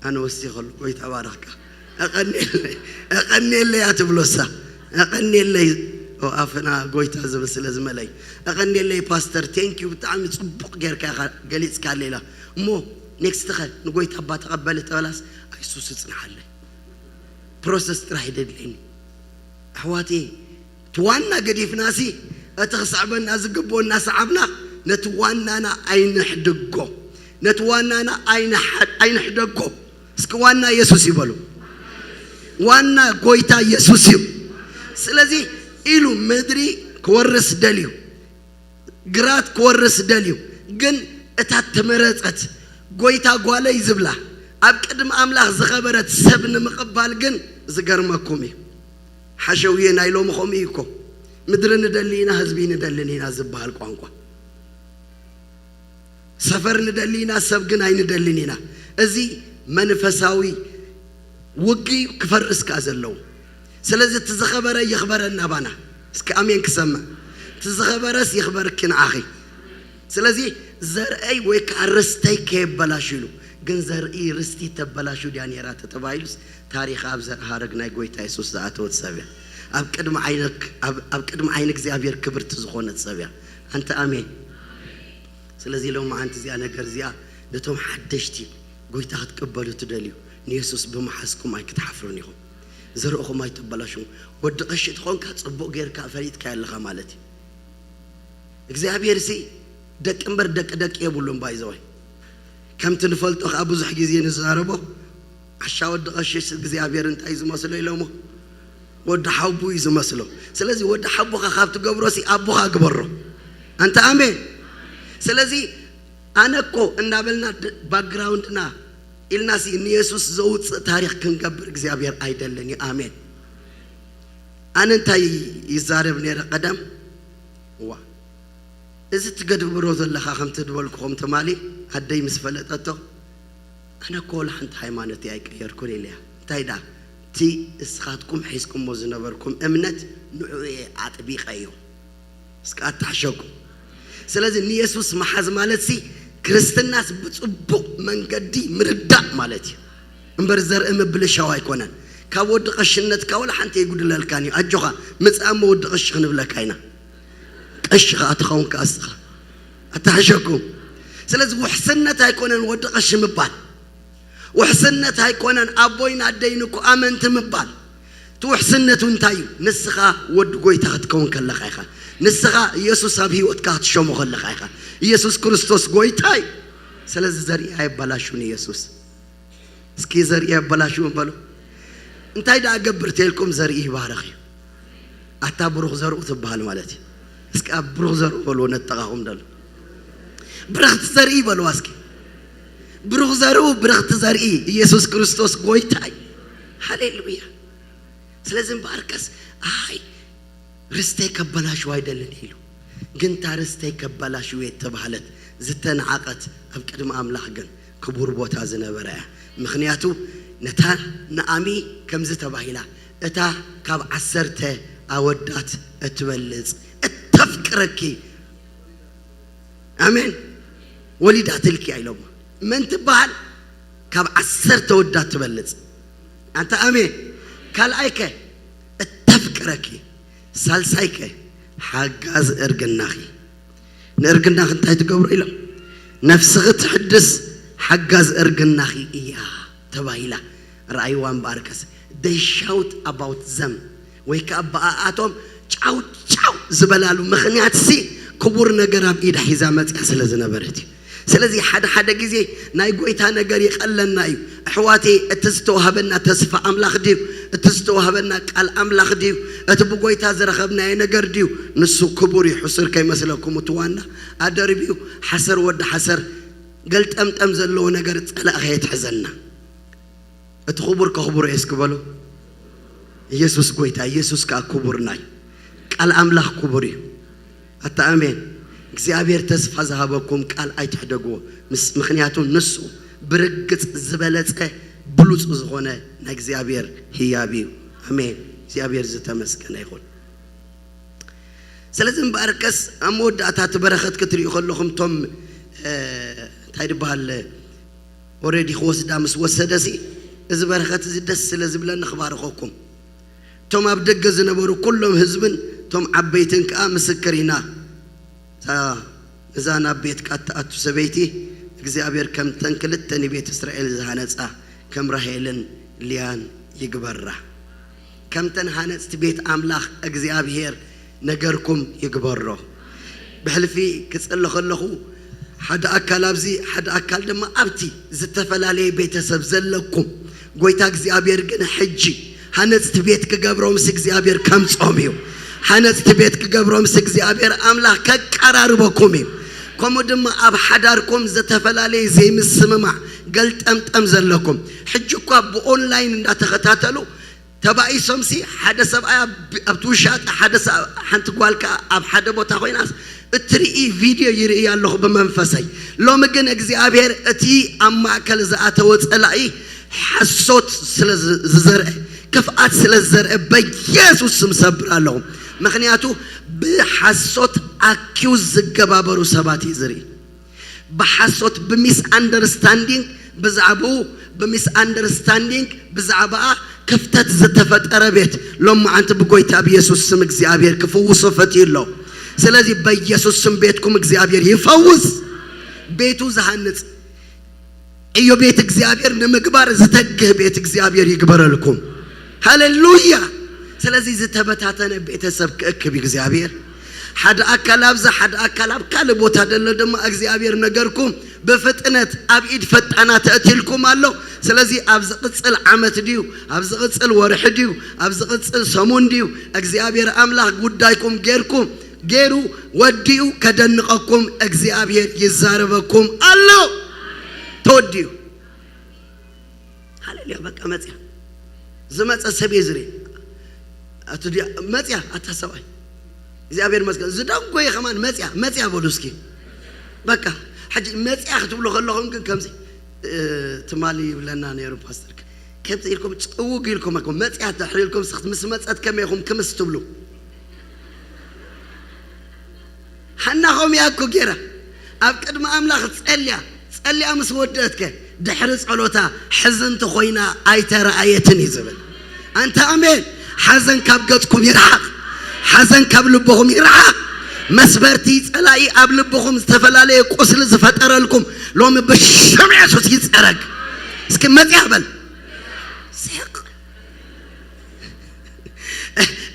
ኣነ ወሲኸሉ፣ ጎይታ ባረኽካ። ኣቐንየለይ፣ ኣቐንየለይ እያ ትብሎ እሳ። ኣቐንየለይ፣ ኦ፣ ኣፍና ጎይታ ዝብል ስለ ዝመለይ። ኣቐንየለይ ፓስተር፣ ቴንኪዩ፣ ብጣዕሚ ጽቡቕ ጌርካ ኢኻ ገሊጽካለይ ኢላ። እሞ ኔክስት ኸ ንጎይታ እባ ተቐበሊ ተበላስ፣ ኣይሱስ እጽንሓለይ። ፕሮሰስ ጥራሕ ይደድለኒ። ኣሕዋተይ፣ እቲ ዋና ገዲፍናሲ፣ እቲ ክስዕበና ዝግብኦ እናሰዓብና፣ ነቲ ዋናና ኣይንሕድጎ። ነቲ ዋናና ኣይንሓ-፣ ኣይንሕደጎ። እስኪ ዋና የሱስ ይበሉ። ዋና ጎይታ የሱስ እዩ። ስለዚ ኢሉ ምድሪ ክወርስ ደልዩ፣ ግራት ክወርስ ደልዩ፣ ግን እታ ተመረጸት ጎይታ ጓለይ ዝብላ ኣብ ቅድሚ ኣምላኽ ዝኸበረት ሰብ ንምቕባል ግን ዝገርመኩም እዩ። ሓሸውየ ናይ ሎሚ ከምኡ እዩ እኮ። ምድሪ ንደሊ ኢና፣ ህዝቢ ንደልን ኢና ዝበሃል ቋንቋ። ሰፈር ንደሊ ኢና፣ ሰብ ግን ኣይንደልን ኢና። እዚ መንፈሳዊ ውግእ ክፈርስ ከኣ ዘለዎ። ስለዚ እቲ ዝኸበረ ይኽበረና ባና። እስኪ ኣሜን ክሰምዕ። እቲ ዝኸበረስ ይኽበርኪ ንዓኺ። ስለዚ ዘርአይ ወይ ከዓ ርስተይ ከየበላሹ ኢሉ። ግን ዘርኢ ርስቲ ተበላሹ ድያ ነይራ ተተባሂሉስ ታሪኽ ኣብ ዘርእ ሃረግ ናይ ጎይታ የሱስ ዝኣተወት ሰብ እያ። ኣብ ቅድሚ ዓይነ፣ ኣብ፣ ኣብ ቅድሚ ዓይኒ እግዚኣብሔር ክብርቲ ዝኾነት ሰብ እያ። ኣንቲ ኣሜን። ስለዚ ሎሚ ዓንቲ እዚኣ ነገር እዚኣ ነቶም ሓደሽቲ ጎይታ ክትቅበሉ ትደልዩ ንየሱስ ብምሓዝኩም ኣይክትሓፍሩን ኢኹም። ዘርእኹም ኣይተበላሽው። ወዲ ቀሺ ትኾንካ ጽቡቕ ጌርካ ፈሊጥካ ኣለኻ ማለት እዩ። እግዚኣብሔር ሲ ደቂ እምበር ደቂ ደቂ የብሉን ባይዘወይ። ከምቲ ንፈልጦ ከዓ ብዙሕ ግዜ ንዛረቦ ዓሻ ወዲ ቀሺስ እግዚኣብሔር እንታይ እዩ ዝመስሎ ኢሎሞ ወዲ ሓቡ እዩ ዝመስሎ። ስለዚ ወዲ ሓቡኻ ካብ ትገብሮ ሲ ኣቦኻ ግበሮ። ኣንተ ኣሜን። ስለዚ ኣነ እኮ እንዳበልና ድ-፣ ባክግራውንድና ኢልናሲ ንየሱስ ዘውፅእ ታሪኽ ክንገብር እግዚኣብሔር ኣይደልን እዩ። ኣሜን። ኣነ እንታይ ይዛረብ ነይረ ቀደም? እዋ፣ እዚ ትገብሮ ዘለኻ ከምቲ ዝበልኩኹም ትማሊ ኣደይ ምስ ፈለጠቶ፣ ኣነ እኮ ወላ ሓንቲ ሃይማኖት ኣይቀየርኩን ኢለያ። እንታይ ደኣ? እቲ እስኻትኩም ሒዝኩሞ ዝነበርኩም እምነት ንዕኡ እየ ኣጥቢቐዮ። እስከ ኣታሕሸኩ። ስለዚ ንየሱስ መሓዝ ማለት ሲ ክርስትናስ ብጽቡቕ መንገዲ ምርዳእ ማለት እዩ። እምበር ዘርኢ ምብልሻው ኣይኮነን። ካብ ወዲ ቀሽነትካ ወላ ሓንቲ ኣይጉድለልካን እዩ። ኣጆኻ፣ ምጽእ እሞ ወዲ ቀሺ ክንብለካ ኢና። ቀሺ ኸኣ ትኸውን ከኣ እስኻ። ኣታሕሸኩም። ስለዚ ውሕስነት ኣይኮነን ወዲ ቀሺ ምባል። ውሕስነት ኣይኮነን ኣቦይን ኣደይን እኮ ኣመንቲ ምባል። እቲ ውሕስነት እንታይ እዩ? ንስኻ ወዲ ጎይታ ክትከውን ከለኻ ኢኻ። ንስኻ ኢየሱስ ኣብ ህይወትካ ክትሸሞ ከለኻ ኢኻ። ኢየሱስ ክርስቶስ ጎይታ እዩ። ስለዚ ዘርኢ ኣየባላሹን ኢየሱስ። እስኪ ዘርኢ ኣበላሽውን በሉ። እንታይ ደኣ ገብር ተልኩም ዘርኢ ይባረኽ እዩ። ኣታ ብሩኽ ዘርኡ ትበሃል ማለት እዩ። እስኪ ኣብ ብሩኽ ዘርኡ በልዎ ነጠቓኹም ደሎ። ብርኽቲ ዘርኢ በልዋ እስኪ። ብሩኽ ዘርኡ ብርኽቲ ዘርኢ ኢየሱስ ክርስቶስ ጎይታ እዩ። ሃሌሉያ። ስለዚ እምበኣርከስ ኣይ ርስተይ ከበላሽው ኣይደልን ኢሉ። ግን እታ ርስተይ ከበላሽው እየ እተባህለት ዝተናዓቐት ኣብ ቅድሚ ኣምላኽ ግን ክቡር ቦታ ዝነበረ እያ። ምኽንያቱ ነታ ንኣሚ ከምዚ ተባሂላ፣ እታ ካብ ዓሰርተ ኣወዳት እትበልጽ እተፍቅረኪ፣ ኣሜን፣ ወሊዳትልኪ እያ ኢሎሞ። መን ትበሃል? ካብ ዓሰርተ ኣወዳት ትበልጽ። ኣንታ ኣሜን። ካልኣይከ እተፍቅረኪ፣ ሳልሳይከ ሓጋዝ እርግናኺ። ንእርግናኺ እንታይ ትገብሮ ኢሎም? ነፍስኺ ትሕድስ ሓጋዝ እርግናኺ እያ ተባሂላ። ረኣይዋ እምበኣርከስ፣ they shout about them፣ ወይ ከኣ ብኣኣቶም ጫው ጫው ዝበላሉ ምኽንያትሲ ክቡር ነገር ኣብ ኢዳ ሒዛ መጽያ ስለ ዝነበረት እዩ። ስለዚ ሓደ ሓደ ግዜ ናይ ጎይታ ነገር ይቐለና እዩ። ኣሕዋተይ፣ እቲ ዝተዋህበና ተስፋ ኣምላኽ ድዩ? እቲ ዝተዋህበና ቃል ኣምላኽ ድዩ? እቲ ብጎይታ ዝረኸብናዮ ነገር ድዩ? ንሱ ክቡር እዩ፣ ሕሱር ከይመስለኩም። እቲ ዋና ኣደርቢዩ ሓሰር ወዲ ሓሰር ገልጠምጠም ዘለዎ ነገር ጸላእ ከየትሕዘና። እቲ ክቡር ከኽብሮ እየ እስኪ በሉ። ኢየሱስ ጎይታ፣ ኢየሱስ ከኣ ክቡርና እዩ። ቃል ኣምላኽ ክቡር እዩ። ኣታ ኣሜን። እግዚኣብሔር ተስፋ ዝሃበኩም ቃል ኣይትሕደግዎ። ምስ-፣ ምኽንያቱ ንሱ ብርግጽ ዝበለጸ ብሉጽ ዝኾነ ናይ እግዚኣብሔር ህያብ እዩ። ኣሜን። እግዚኣብሔር ዝተመስገነ ይኹን። ስለዚ እምበኣርከስ ኣብ መወዳእታ እቲ በረኸት ክትርእዩ ከለኹም እቶም፣ እ፣ እንታይ ድበሃል፣ ኦረዲ ክወስዳ ምስ ወሰደሲ፣ እዚ በረኸት እዚ ደስ ስለ ዝብለኒ ክባርኸኩም። እቶም ኣብ ደገ ዝነበሩ ኩሎም ህዝብን እቶም ዓበይትን ከኣ ምስክር ኢና። እዛ፣ እዛ ናብ ቤትካ እትኣቱ ሰበይቲ እግዚኣብሔር ከምተን ክልተ ንቤት እስራኤል ዝሃነጻ ከም ራሄልን ልያን ይግበራ። ከምተን ሃነጽቲ ቤት ኣምላኽ እግዚኣብሔር ነገርኩም ይግበሮ። ብሕልፊ ክጽሊ ከለኹ ሓደ ኣካል ኣብዚ፣ ሓደ ኣካል ድማ ኣብቲ ዝተፈላለየ ቤተሰብ ዘለኩም፣ ጎይታ እግዚኣብሔር ግን ሕጂ ሃነጽቲ ቤት ክገብሮምስ እግዚኣብሔር ከምጾም እዩ። ሃነጽቲ ቤት ክገብሮምስ እግዚኣብሔር ኣምላኽ ከቀራርበኩም እዩ። ከምኡ ድማ ኣብ ሓዳርኩም ዝተፈላለየ ዘይምስምማዕ ገልጠምጠም ዘለኩም፣ ሕጂ እኳ ብኦንላይን እንዳተኸታተሉ ተባኢሶምሲ፣ ሓደ ሰብኣይ ኣብ፣ ኣብቲ ውሻጠ፣ ሓደ ሰ-፣ ሓንቲ ጓል ከኣ ኣብ ሓደ ቦታ ኮይናስ እትርኢ ቪድዮ ይርኢ ኣለኹ ብመንፈሰይ። ሎሚ ግን እግዚኣብሔር እቲ ኣብ ማእከል ዝኣተወ ጸላኢ ሓሶት ስለ ዝ-፣ ዝዘርአ፣ ክፍኣት ስለ ዝዘርአ በኢየሱስ ስም ሰብር ኣለኹ። ምኽንያቱ ብሓሶት ኣኪውዝ ዝገባበሩ ሰባት እዩ ዝርኢ። ብሓሶት፣ ብሚስ ኣንደርስታንዲንግ ብዛዕባኡ፣ ብሚስ ኣንደርስታንዲንግ ብዛዕባኣ ክፍተት ዝተፈጠረ ቤት ሎማዓንቲ ብጎይታ ብኢየሱስ ስም እግዚኣብሔር ክፍውሶ ፈትዩ ኣሎ። ስለዚ በኢየሱስ ስም ቤትኩም እግዚኣብሔር ይፈውስ። ቤቱ ዝሃንጽ ዕዮ ቤት እግዚኣብሔር ንምግባር ዝተግህ ቤት እግዚኣብሔር ይግበረልኩም። ሃሌሉያ። ስለዚ ዝተበታተነ ቤተሰብ ክእክብ እግዚኣብሔር፣ ሓደ ኣካል ኣብዚ፣ ሓደ ኣካል ኣብ ካልእ ቦታ ደሎ ድማ እግዚኣብሔር ነገርኩም ብፍጥነት ኣብ ኢድ ፈጣናት ኣእትይልኩም ኣሎ። ስለዚ ኣብ ዝቕጽል ዓመት ድዩ፣ ኣብ ዝቕጽል ወርሒ ድዩ፣ ኣብ ዝቕጽል ሰሙን ድዩ፣ እግዚኣብሔር ኣምላኽ ጉዳይኩም ጌርኩም፣ ጌሩ ወዲኡ ከደንቐኩም እግዚኣብሔር ይዛረበኩም ኣሎ። ተወዲኡ። ሃሌሉያ። በቃ መጽያ። ዝመጸ ሰብ እየ ዝርኢ። ኣቱ ድያ መጽያ፣ ኣታ ሰብኣይ። እግዚኣብሔር ይመስገን። ዝደንጎየ ከማን መጽያ፣ መጽያ በሉ እስኪ። በቃ፣ ሕጂ መጽያ ክትብሉ ከለኹም ግን ከምዚ፣ እ፣ ትማሊ ይብለና ነይሩ ፓስተር። ከምዚ ኢልኩም ጽውግ ኢልኩም እኮ መጽያ ድሕሪ ኢልኩም ስኽት ምስ መጸት ከመይ ኢኹም ክምስ ትብሉ? ሃና ኸምኡ እያ እኮ ጌራ። ኣብ ቅድሚ ኣምላኽ ጸልያ፣ ጸልያ ምስ ወደእትከ፣ ድሕሪ ጸሎታ ሕዝንቲ ኾይና ኣይተረኣየትን እዩ ዝብል። ኣንታ ኣሜን። ሓዘን ካብ ገጽኩም ይርሓቕ። ሓዘን ካብ ልብኹም ይርሓቕ። መስበርቲ ጸላኢ ኣብ ልብኹም ዝተፈላለየ ቁስሊ ዝፈጠረልኩም ሎሚ ብሽም የሱስ ይጸረግ። እስኪ መጽያ በል። ስሕቕ።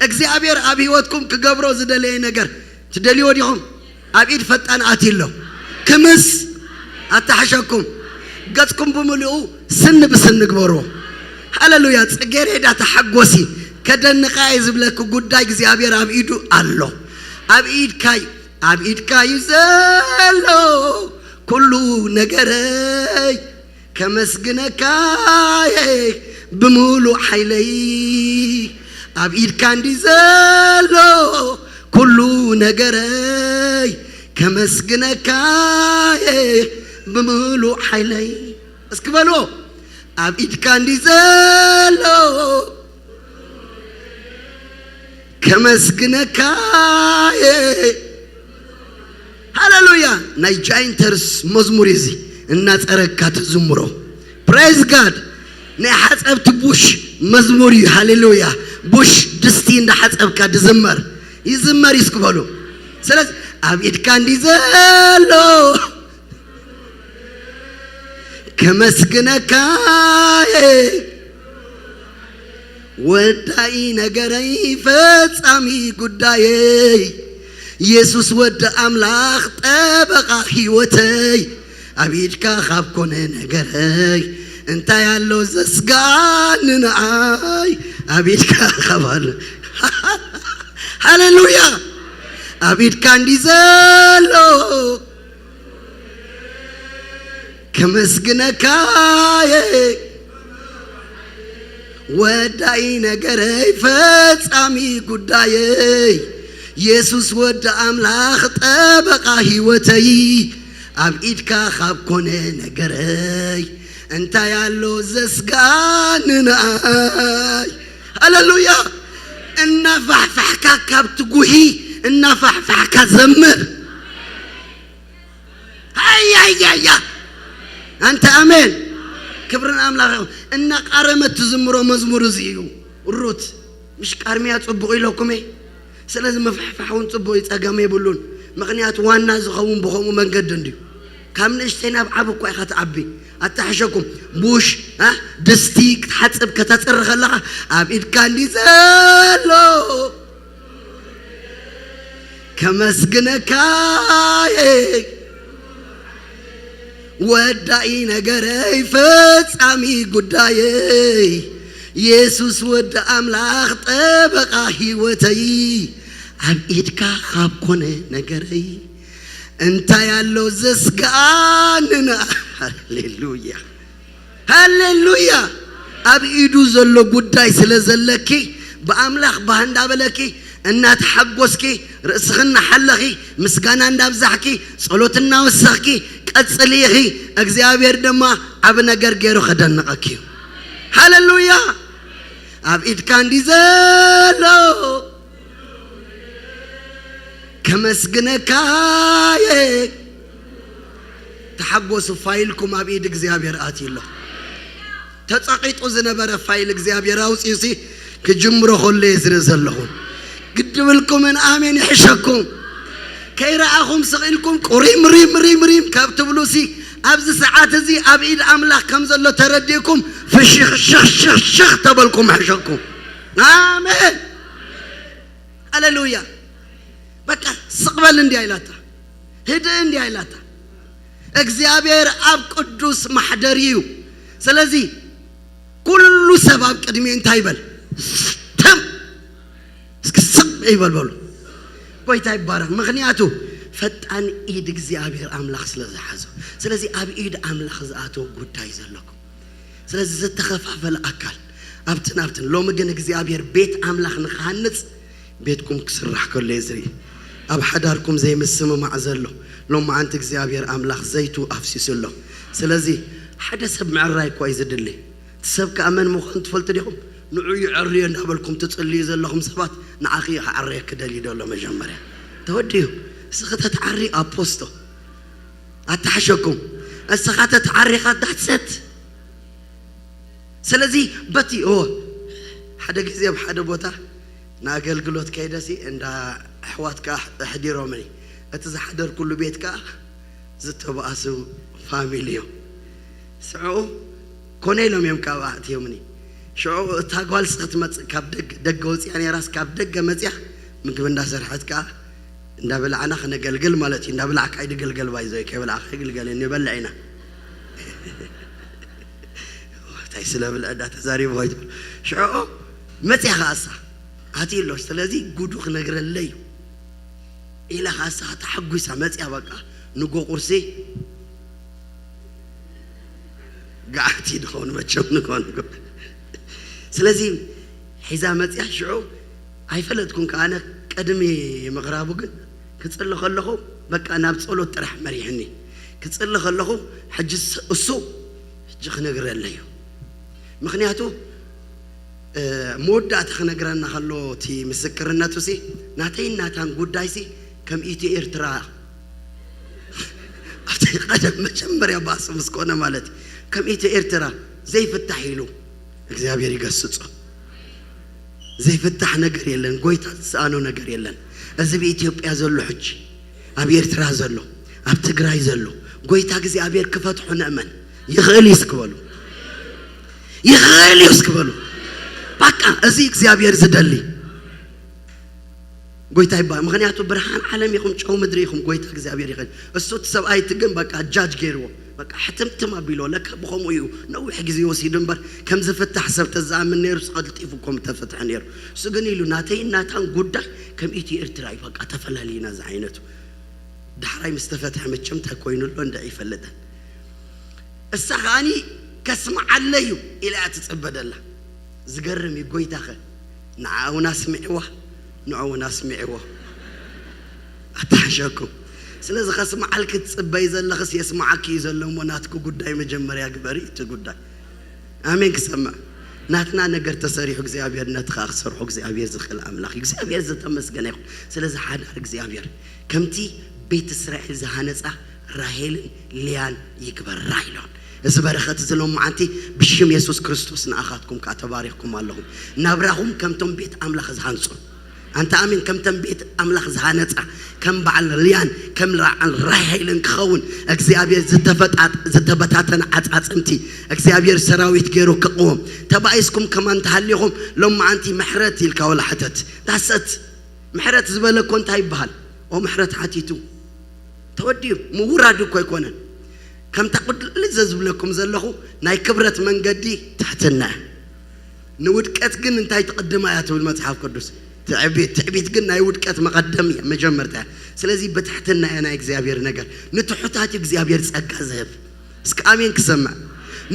እግዚኣብሔር ኣብ ህይወትኩም ክገብሮ ዝደለየ ነገር ትደልይዎ ዲኹም? ኣብ ኢድ ፈጣን ኣትዩ ኣሎ። ክምስ ኣተሓሸኩም። ገጽኩም ብምልኡ ስኒ ብስኒ ግበርዎ። ሃሌሉያ። ጽጌሬዳ ተሓጎሲ። ከደንቓ እየ ዝብለኪ ጉዳይ እግዚኣብሔር ኣብ ኢዱ ኣሎ። ኣብ ኢድካ እዩ፣ ኣብ ኢድካ እዩ ዘሎ ኩሉ ነገረይ። ከመስግነካ እየ ብምሉእ ሓይለይ። ኣብ ኢድካ እንዲ ዘሎ ኩሉ ነገረይ። ከመስግነካ እየ ብምሉእ ሓይለይ። እስኪ በልዎ። ኣብ ኢድካ እንዲ ዘሎ ከመስግነካ እየ። ሃሌሉያ። ናይ ጃይንተርስ መዝሙር እዩ እዚ። እናጸረግካ ትዝምሮ። ፕሬዝ ጋድ። ናይ ሓጸብቲ ቡሽ መዝሙር እዩ። ሃሌሉያ። ቡሽ ድስቲ እንዳሓጸብካ ድዝመር። ይዝመር እዩ እስኪ በሉ። ስለዚ ኣብ ኢድካ እንዲ ዘሎ ከመስግነካ እየ። ወዳኢ ነገረይ ፈጻሚ ጉዳየይ የሱስ ወዲ ኣምላኽ ጠበቓ ህይወተይ። ኣብ ኢድካ ካብ ኮነ ነገረይ እንታይ ኣሎ ዘስጋኒ ንዓይ? ኣብ ኢድካ ካብ ኣሎ ሃሌሉያ። ኣብ ኢድካ እንዲ ዘሎ ከመስግነካ እየ። ወዳኢ ነገረይ ፈጻሚ ጉዳየይ የሱስ ወዲ ኣምላኽ ጠበቓ ህይወተይ። ኣብ ኢድካ ካብ ኮነ ነገረይ እንታይ ኣሎ ዘስጋኒ ንኣይ? ሃሌሉያ። እናፋሕፋሕካ ካብ ትጉሂ እናፋሕፋሕካ ዘምር። ሃያያያ ኣንተ ኣሜን። ክብርን ኣምላኽ ይኹን። እናቃረመት ትዝምሮ መዝሙር እዚ እዩ። ሩት ምሽ ቃርሚያ ጽቡቕ ኢለኩም እየ። ስለዚ ምፍሕፋሕ እውን ጽቡቕ እዩ፣ ጸገም የብሉን። ምኽንያቱ ዋና ዝኸውን ብኸምኡ መንገዲ እንድዩ። ካብ ንእሽተይ ናብ ዓብ እኳ ኢኻ ትዓቢ። ኣታሕሸኩም ቡሽ ኣ ድስቲ ክትሓጽብ ከተጽሪ ከለኻ ኣብ ኢድካ እንዲ ዘሎ ከመስግነካ እየ። ወዳኢ ነገረይ ፈጻሚ ጉዳየይ የሱስ ወዲ ኣምላኽ ጠበቓ ህይወተይ። ኣብ ኢድካ ካብ ኮነ ነገረይ እንታይ ኣሎ ዘስግኣኒ? ሃሌሉያ። ሃሌሉያ። ኣብ ኢዱ ዘሎ ጉዳይ ስለ ዘለኪ ብኣምላኽ ባህ እንዳበለኪ እናተሓጎስኪ ርእስኺ እናሓለኺ ምስጋና እንዳብዛሕኪ ጸሎት እናወሰኽኪ ቀጽሊ ኢኺ። እግዚኣብሔር ድማ ዓቢ ነገር ገይሩ ከደንቐኪ እዩ። ሃሌሉያ። ኣብ ኢድካ እንዲ ዘሎ ከመስግነካ እየ። ተሓጎሱ፣ ፋይልኩም ኣብ ኢድ እግዚኣብሔር ኣትዩ ኣሎ። ተጸቒጡ ዝነበረ ፋይል እግዚኣብሔር ኣውፂኡሲ ክጅምሮ ከሎ እየ ዝርኢ ዘለኹ። ግድብልኩምን ኣሜን ይሕሸኩም። ከይረኣኹም ስቕ ኢልኩም ቁሪም ሪም ሪም ሪም ካብ ትብሉሲ ኣብዚ ሰዓት እዚ ኣብ ኢድ ኣምላኽ ከም ዘሎ ተረዲእኩም ፍሽኽ ሽኽ ሽኽ ሽኽ ተበልኩም ሕሸኩም። ኣሜን። ሃሌሉያ። በቃ ስቕ በል እንዲያ ኢላታ፣ ህድእ እንዲያ ኢላታ። እግዚኣብሔር ኣብ ቅዱስ ማሕደር እዩ። ስለዚ ኩሉ ሰብ ኣብ ቅድሚ እንታይ ይበል? ተም እስኪ ስቕ ይበል በሉ። ጎይታ ይባረክ። ምክንያቱ ፈጣን ኢድ እግዚኣብሔር ኣምላኽ ስለ ዝሓዞ። ስለዚ ኣብ ኢድ ኣምላኽ ዝኣተወ ጉዳይ ዘለኩም። ስለዚ ዝተኸፋፈለ ኣካል ኣብትን ኣብትን። ሎሚ ግን እግዚኣብሔር ቤት ኣምላኽ ንክሃንጽ ቤትኩም ክስራሕ ከሎ እየ ዝርኢ። ኣብ ሓዳርኩም ዘይምስምማዕ ዘሎ ሎማዓንቲ እግዚኣብሔር ኣምላኽ ዘይቱ ኣፍሲሱ ኣሎ። ስለዚ ሓደ ሰብ ምዕራይ እኳ እዩ ዝድሊ። እቲ ሰብ ከኣ መን ምዃኑ ትፈልጡ ዲኹም? ንዑ ይዐርዮ እንዳበልኩም ትጽልዩ ዘለኹም ሰባት ንዓኺ እዩ ክዓርየኪ ደልዩ ዘሎ። መጀመርያ ተወዲኡ እስኺ ተትዓሪ ኣፖስቶ ኣተሓሸኩም። እስኻ ተትዓሪኻ ዳትሰት። ስለዚ በቲ ኦ ሓደ ግዜ ኣብ ሓደ ቦታ ንኣገልግሎት ከይደሲ እንዳ ኣሕዋት ከኣ ኣሕዲሮምኒ። እቲ ዝሓደርኩሉ ቤት ከኣ ዝተባእሱ ፋሚሊ እዮም። ሽዑ ኮነ ኢሎም እዮም ካብ ኣእትዮምኒ። ሽዑ እታ ጓልሲ ክትመጽእ ካብ ደገ፣ ደገ ወጺኣ ነይራስ ካብ ደገ መጺኣ ምግቢ እንዳሰርሐት ከኣ እንዳበላዕና ክነገልግል ማለት እዩ። እንዳበላዕካ ኣይድገልገል ባይዞይ፣ ከይበላዕካ ኣይግልገልን፣ ንበልዕ ኢና። እንታይ ስለ ብልዕ እንዳተዛሪቡ ኮይኑ። ሽዑ መጺኣ ከኣ እሳ ኣትዩ ኣሎ። ስለዚ ጉዱ ክነግረለይ እዩ ኢላ ከኣ እሳ ተሓጒሳ መጺኣ። በቃ ንጎ ቁርሲ ገዓት እዩ ድኸውን መቸም ንጎ ንጎ። ስለዚ ሒዛ መጺኣ ሽዑ ኣይፈለጥኩን ከኣ ኣነ ቅድሚ ምቕራቡ ግን ክጽሊ ከለኹ በቃ ናብ ጸሎት ጥራሕ መሪሕኒ። ክጽሊ ከለኹ ሕጂ ስ-፣ እሱ ሕጂ ክነግረለይ እዩ። ምኽንያቱ እ፣ መወዳእታ ክነግረና ከሎ እቲ ምስክርነቱ ሲ ናተይን ናታን ጉዳይ ሲ ከም ኢትዮ ኤርትራ ኣብቲ ቀደም መጀመርያ ባእሲ ምስ ኮነ ማለት እዩ። ከም ኢትዮ ኤርትራ ዘይፍታሕ ኢሉ እግዚኣብሔር ይገስጾ። ዘይፍታሕ ነገር የለን። ጎይታ ዝሰኣኖ ነገር የለን። እዚ ብኢትዮጵያ ዘሎ ሕጂ፣ ኣብ ኤርትራ ዘሎ፣ ኣብ ትግራይ ዘሎ፣ ጎይታ እግዚኣብሔር ክፈትሖ ንእመን። ይኽእል እዩ እስኪ በሉ። ይኽእል እዩ እስኪ በሉ። በቃ እዚ እግዚኣብሔር ዝደሊ ጎይታ ይባል። ምኽንያቱ ብርሃን ዓለም ኢኹም፣ ጨው ምድሪ ኢኹም። ጎይታ እግዚኣብሔር ይኽእል። እሱ እቲ ሰብኣይ እቲ ግን በቃ ጃጅ ገይርዎ። በቃ ሕትምትም ኣቢሎ፣ ለካ ብኸምኡ እዩ ነዊሕ ግዜ ወሲዱ እምበር፣ ከም ዝፍታሕ ሰብ ተዝኣምን ነይሩ፣ ቀልጢፉ እኮ ምተፈትሐ ነይሩ። እሱ ግን ኢሉ፣ ናተይን ናታን ጉዳይ ከም ኢትዮ ኤርትራ እዩ፣ በቃ ተፈላሊና ዝዓይነቱ። ዳሕራይ ምስ ተፈትሐ መቸም እንታይ ኮይኑ ኣሎ እንድዒ ይፈልጠን። እሳ ከኣኒ ከስምዓለይ እዩ ኢላ እያ ትጽበ ደላ። ዝገርም እዩ፣ ጎይታኸ ንዓኣ እውን ኣስሚዕዋ፣ ንዑ እውን ኣስሚዕዎ። ኣታሓሸኩም። ስለዚ ከስምዓልኪ ትጽበይ ዘለኽስ የስምዓኪ እዩ ዘሎ እሞ ናትኪ ጉዳይ መጀመርያ ግበሪ እቲ ጉዳይ። ኣሜን ክሰምዕ። ናትና ነገር ተሰሪሑ እግዚኣብሔር ነቲ ከኣ ክሰርሖ እግዚኣብሔር ዝኽእል ኣምላኽ እዩ። እግዚኣብሔር ዝተመስገነ ይኹን። ስለዚ ሓዳር እግዚኣብሔር ከምቲ ቤት እስራኤል ዝሃነጻ ራሄልን ልያን ይግበራ ኢሎም። እዚ በረኸት እዚ ሎማዓንቲ ብሽም የሱስ ክርስቶስ ንኣኻትኩም ከኣ ተባሪኽኩም ኣለኹም። ናብራኹም ከምቶም ቤት ኣምላኽ ዝሃንጹ። ኣንታ ኣሜን። ከምተን ቤት ኣምላኽ ዝሃነጻ ከም በዓል ልያን ከም በዓል ራሄልን ክኸውን እግዚኣብሔር ዝተፈጣጥ-፣ ዝተበታተነ ዓጻጽምቲ እግዚኣብሔር ሰራዊት ገይሩ ክቕዎም። ተባኢስኩም ከማን እንተሃሊኹም ሎማዓንቲ ምሕረት ኢልካ ወላ ሕተት። ዳሰት ምሕረት ዝበለ እኮ እንታይ ይበሃል? ኦ ምሕረት ሓቲቱ ተወዲኡ ምውራድ እኮ ኣይኮነን። ከምታ ቅድሊ ዘዝብለኩም ዘለኹ ናይ ክብረት መንገዲ ትሕትና እያ። ንውድቀት ግን እንታይ ትቕድማ እያ ትብል መጽሓፍ ቅዱስ? ትዕቢት። ትዕቢት ግን ናይ ውድቀት መቐደም እያ፣ መጀመርታ እያ። ስለዚ ብትሕትና እያ ናይ እግዚኣብሔር ነገር። ንትሑታት እዩ እግዚኣብሔር ጸጋ ዝህብ። እስከ ኣሜን ክሰምዕ።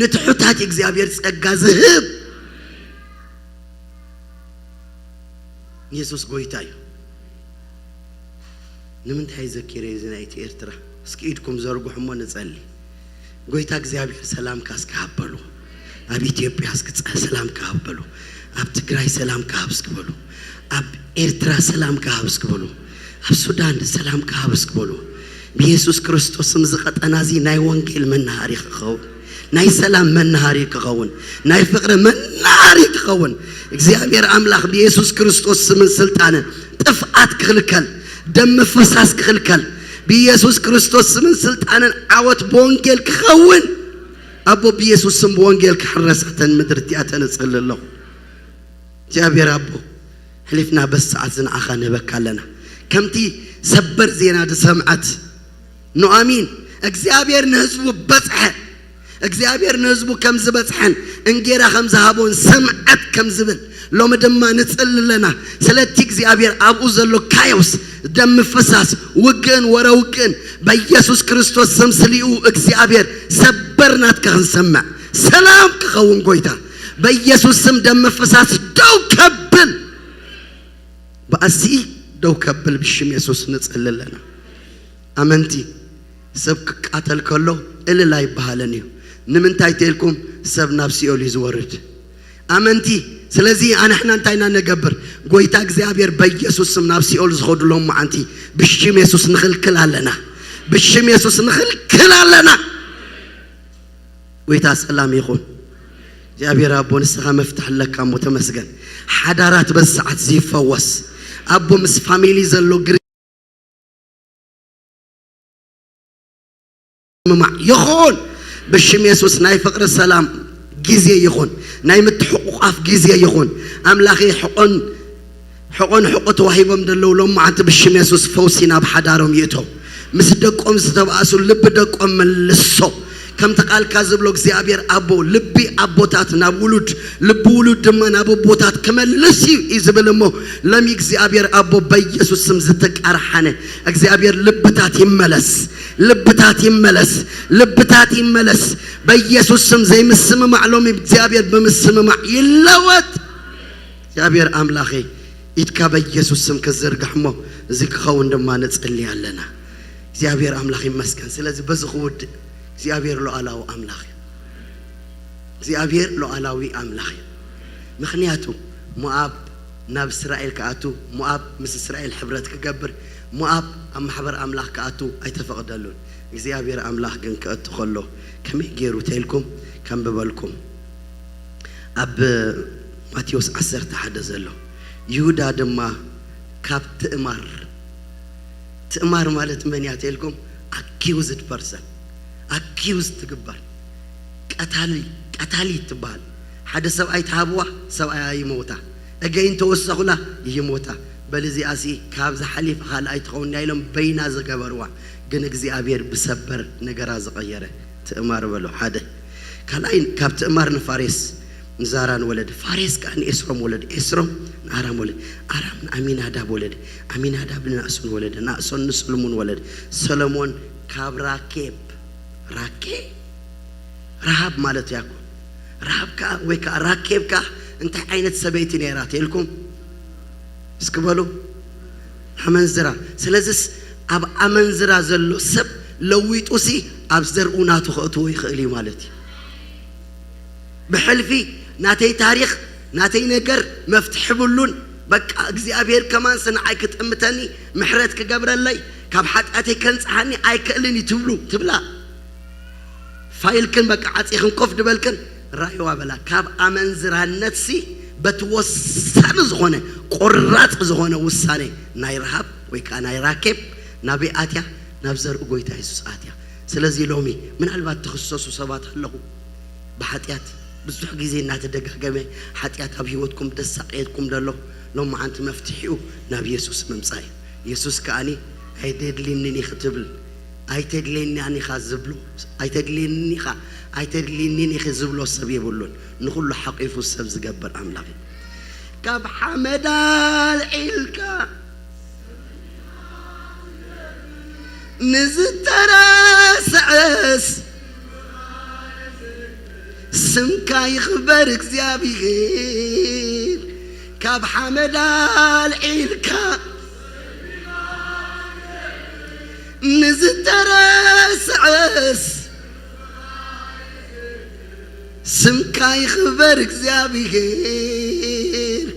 ንትሑታት እዩ እግዚኣብሔር ጸጋ ዝህብ። የሱስ ጎይታ እዩ። ንምንታይ ዘኪረ እዚ ናይ እቲ ኤርትራ? እስኪ ኢድኩም ዘርግሑ እሞ ንጸሊ። ጎይታ እግዚኣብሔር ሰላምካ እስኪ ሃብ በሉ። ኣብ ኢትዮጵያ እስኪ ጸ-፣ ሰላምካ ሃብ በሉ። ኣብ ትግራይ ሰላምካ ሃብ እስኪ በሉ። ኣብ ኤርትራ ሰላምካ ሃብ እስኪ በሉ። ኣብ ሱዳን ሰላምካ ሃብ እስኪ በሉ። ብየሱስ ክርስቶስ ስም እዚ ቀጠና እዚ ናይ ወንጌል መናሃሪ ክኸውን፣ ናይ ሰላም መናሃሪ ክኸውን፣ ናይ ፍቕሪ መናሃሪ ክኸውን እግዚኣብሔር ኣምላኽ ብየሱስ ክርስቶስ ስምን ስልጣንን ጥፍኣት ክኽልከል፣ ደም ምፍሳስ ክኽልከል፣ ብየሱስ ክርስቶስ ስምን ስልጣንን ዓወት ብወንጌል ክኸውን፣ ኣቦ ብየሱስ ስም ብወንጌል ክሕረስ እተን ምድሪ እቲኣ ተንጽል ኣለኹ። እግዚኣብሔር ኣቦ፣ ሕሊፍና በዚ ሰዓት እዚ ንዓኻ ንህበካ ኣለና። ከምቲ ሰበር ዜና ዝሰምዐት ኑኣሚን፣ እግዚኣብሔር ንህዝቡ በጽሐ። እግዚኣብሔር ንህዝቡ ከም ዝበጽሐን እንጌራ ከም ዝሃቦን ሰምዐት ከም ዝብል፣ ሎሚ ድማ ንጽሊ ኣለና። ስለቲ እግዚኣብሔር ኣብኡ ዘሎ ካዮስ፣ ደም ምፍሳስ፣ ውግእን ወረ ውግእን በኢየሱስ ክርስቶስ ስም ስሊኡ እግዚኣብሔር ሰበር ናትካ ክንሰምዕ፣ ሰላም ክኸውን ጎይታ በኢየሱስ ስም ደም ምፍሳስ ደው ከብል፣ ባእሲ ደው ከብል ብሽም የሱስ ንጽሊ ኣለና። ኣመንቲ፣ ሰብ ክቃተል ከሎ እልል ኣይበሃልን እዩ። ንምንታይ ተልኩም ሰብ ናብ ሲኦል እዩ ዝወርድ። ኣመንቲ፣ ስለዚ ኣንሕና እንታይ ኢና ነገብር? ጎይታ እግዚኣብሔር በኢየሱስ ስም ናብ ሲኦል ዝኸዱ ሎማዓንቲ ብሽም የሱስ ንኽልክል ኣለና። ብሽም የሱስ ንኽልክል ኣለና። ጎይታ ሰላም ይኹን። እግዚኣብሔር ኣቦ፣ ንስኻ መፍትሕ ኣለካ እሞ ተመስገን። ሓዳራት በዚ ሰዓት እዚ ይፈወስ። ኣቦ፣ ምስ ፋሚሊ ዘሎ ግር ምማዕ ይኹን። ብሽም የሱስ ናይ ፍቕሪ ሰላም ግዜ ይኹን። ናይ ምትሕቑቓፍ ግዜ ይኹን። ኣምላኸ፣ ሕቖን ሕቖን ሕቖ ተዋሂቦም ዘለዉ ሎማዓንቲ ብሽም የሱስ ፈውሲ ናብ ሓዳሮም ይእቶ። ምስ ደቆም ዝተባእሱ ልቢ ደቆም መልሶ። ከምቲ ቃልካ ዝብሎ እግዚኣብሔር ኣቦ፣ ልቢ ኣቦታት ናብ ውሉድ፣ ልቢ ውሉድ ድማ ናብ ኣቦታት ክመልስ እዩ እዩ ዝብል እሞ፣ ሎሚ እግዚኣብሔር ኣቦ በኢየሱስ ስም ዝተቃርሓነ እግዚኣብሔር ልብታት ይመለስ፣ ልብታት ይመለስ፣ ልብታት ይመለስ። በኢየሱስ ስም ዘይምስምማዕ ሎሚ እግዚኣብሔር ብምስምማዕ ይለወጥ። እግዚኣብሔር ኣምላኸይ፣ ኢድካ በኢየሱስ ስም ክትዝርጋሕ እሞ፣ እዚ ክኸውን ድማ ንጽሊ ኣለና። እግዚኣብሔር ኣምላኽ ይመስገን። ስለዚ በዚ ክውድእ፣ እግዚኣብሔር ሉዓላዊ ኣምላኽ እዩ። እግዚኣብሔር ሉዓላዊ ኣምላኽ እዩ። ምኽንያቱ፣ ሞኣብ ናብ እስራኤል ክኣቱ፣ ሞኣብ ምስ እስራኤል ሕብረት ክገብር፣ ሞኣብ ኣብ ማሕበር ኣምላኽ ክኣቱ ኣይተፈቕደሉን። እግዚኣብሔር ኣምላኽ ግን ክእቱ ከሎ፣ ከመይ ገይሩ ተልኩም ከንብበልኩም። ኣብ ማቴዎስ ዓሰርተ ሓደ ዘሎ፣ ይሁዳ ድማ ካብ ትእማር፣ ትእማር ማለት መን እያ ተልኩም? ኣኪውዝድ ፐርሰን፣ ኣኪውዝ ትግበር፣ ቀታሊ፣ ቀታሊ ትበሃል። ሓደ ሰብኣይ ተሃብዋ፣ ሰብኣያ ይመውታ፣ እገይን ተወሰኹላ፣ ይሞታ። በል እዚኣሲ ካብዚ ሓሊፍ ካልኣይ ትኸውን እያ ኢሎም በይና ዝገበርዋ፣ ግን እግዚኣብሔር ብሰበር ነገራ ዝቐየረ ትእማር በሎ። ሓደ ካልኣይ፣ ካብ ትእማር ንፋሬስ ንዛራን ወለደ። ፋሬስ ከኣ ንኤስሮም ወለደ። ኤስሮም ንኣራም ወለደ። ኣራም ንኣሚናዳብ ወለደ። ኣሚናዳብ ንናእሶን ወለደ። ናእሶን ንሰሎሞን ወለደ። ሰሎሞን ካብ ራኬብ፣ ራኬ ረሃብ ማለት እያ እኮ። ረሃብ ከኣ ወይ ከኣ ራኬብ ከኣ እንታይ ዓይነት ሰበይቲ ነይራ ተልኩም? እስኪ በሉ፣ ኣመንዝራ። ስለዚስ ኣብ ኣመንዝራ ዘሎ ሰብ ለዊጡሲ ኣብ ዘርኡ ናቱ ከእትዎ ይኽእል እዩ ማለት እዩ። ብሕልፊ ናተይ ታሪኽ፣ ናተይ ነገር መፍትሒ ብሉን፣ በቃ እግዚኣብሔር ከማንስ ንዓይ ክጥምተኒ፣ ምሕረት ክገብረለይ፣ ካብ ሓጢኣተይ ከንጽሃኒ ኣይክእልን እዩ ትብሉ፣ ትብላ። ፋይልክን በቃ ዓጺኽን ኮፍ ድበልክን፣ ራእይዋ በላ። ካብ ኣመንዝራነትሲ በቲ ወሳኒ ዝኾነ፣ ቆራጽ ዝኾነ ውሳኔ ናይ ረሃብ ወይ ከኣ ናይ ራኬብ ናበይ ኣትያ? ናብ ዘርኢ ጎይታ የሱስ ኣትያ። ስለዚ ሎሚ ምናልባት ትኽሰሱ ሰባት ኣለኹ ብሓጢኣት፣ ብዙሕ ግዜ እናተደጋገመ ሓጢኣት ኣብ ህይወትኩም ደሳቀየትኩም ደሎ፣ ሎማዓንቲ መፍትሒኡ ናብ የሱስ ምምጻእ እዩ። የሱስ ከኣኒ ኣይደድልንን ኢኺ ትብል፣ ኣይተድልየናን ኢኻ ዝብሎ፣ ኣይተድልየንን ኢኻ፣ ኣይተድልየንን ኢኺ ዝብሎ ሰብ የብሉን። ንኹሉ ሓቂፉ ሰብ ዝገብር ኣምላኽ እዩ። ካብ ሓመድ ኣልዒልካ ንዝተረስዐስ ስምካ ይኽበር እግዚኣብሔር። ካብ ሓመድ ኣልዒልካ ንዝተረስዐስ ስምካ ይኽበር እግዚኣብሔር፣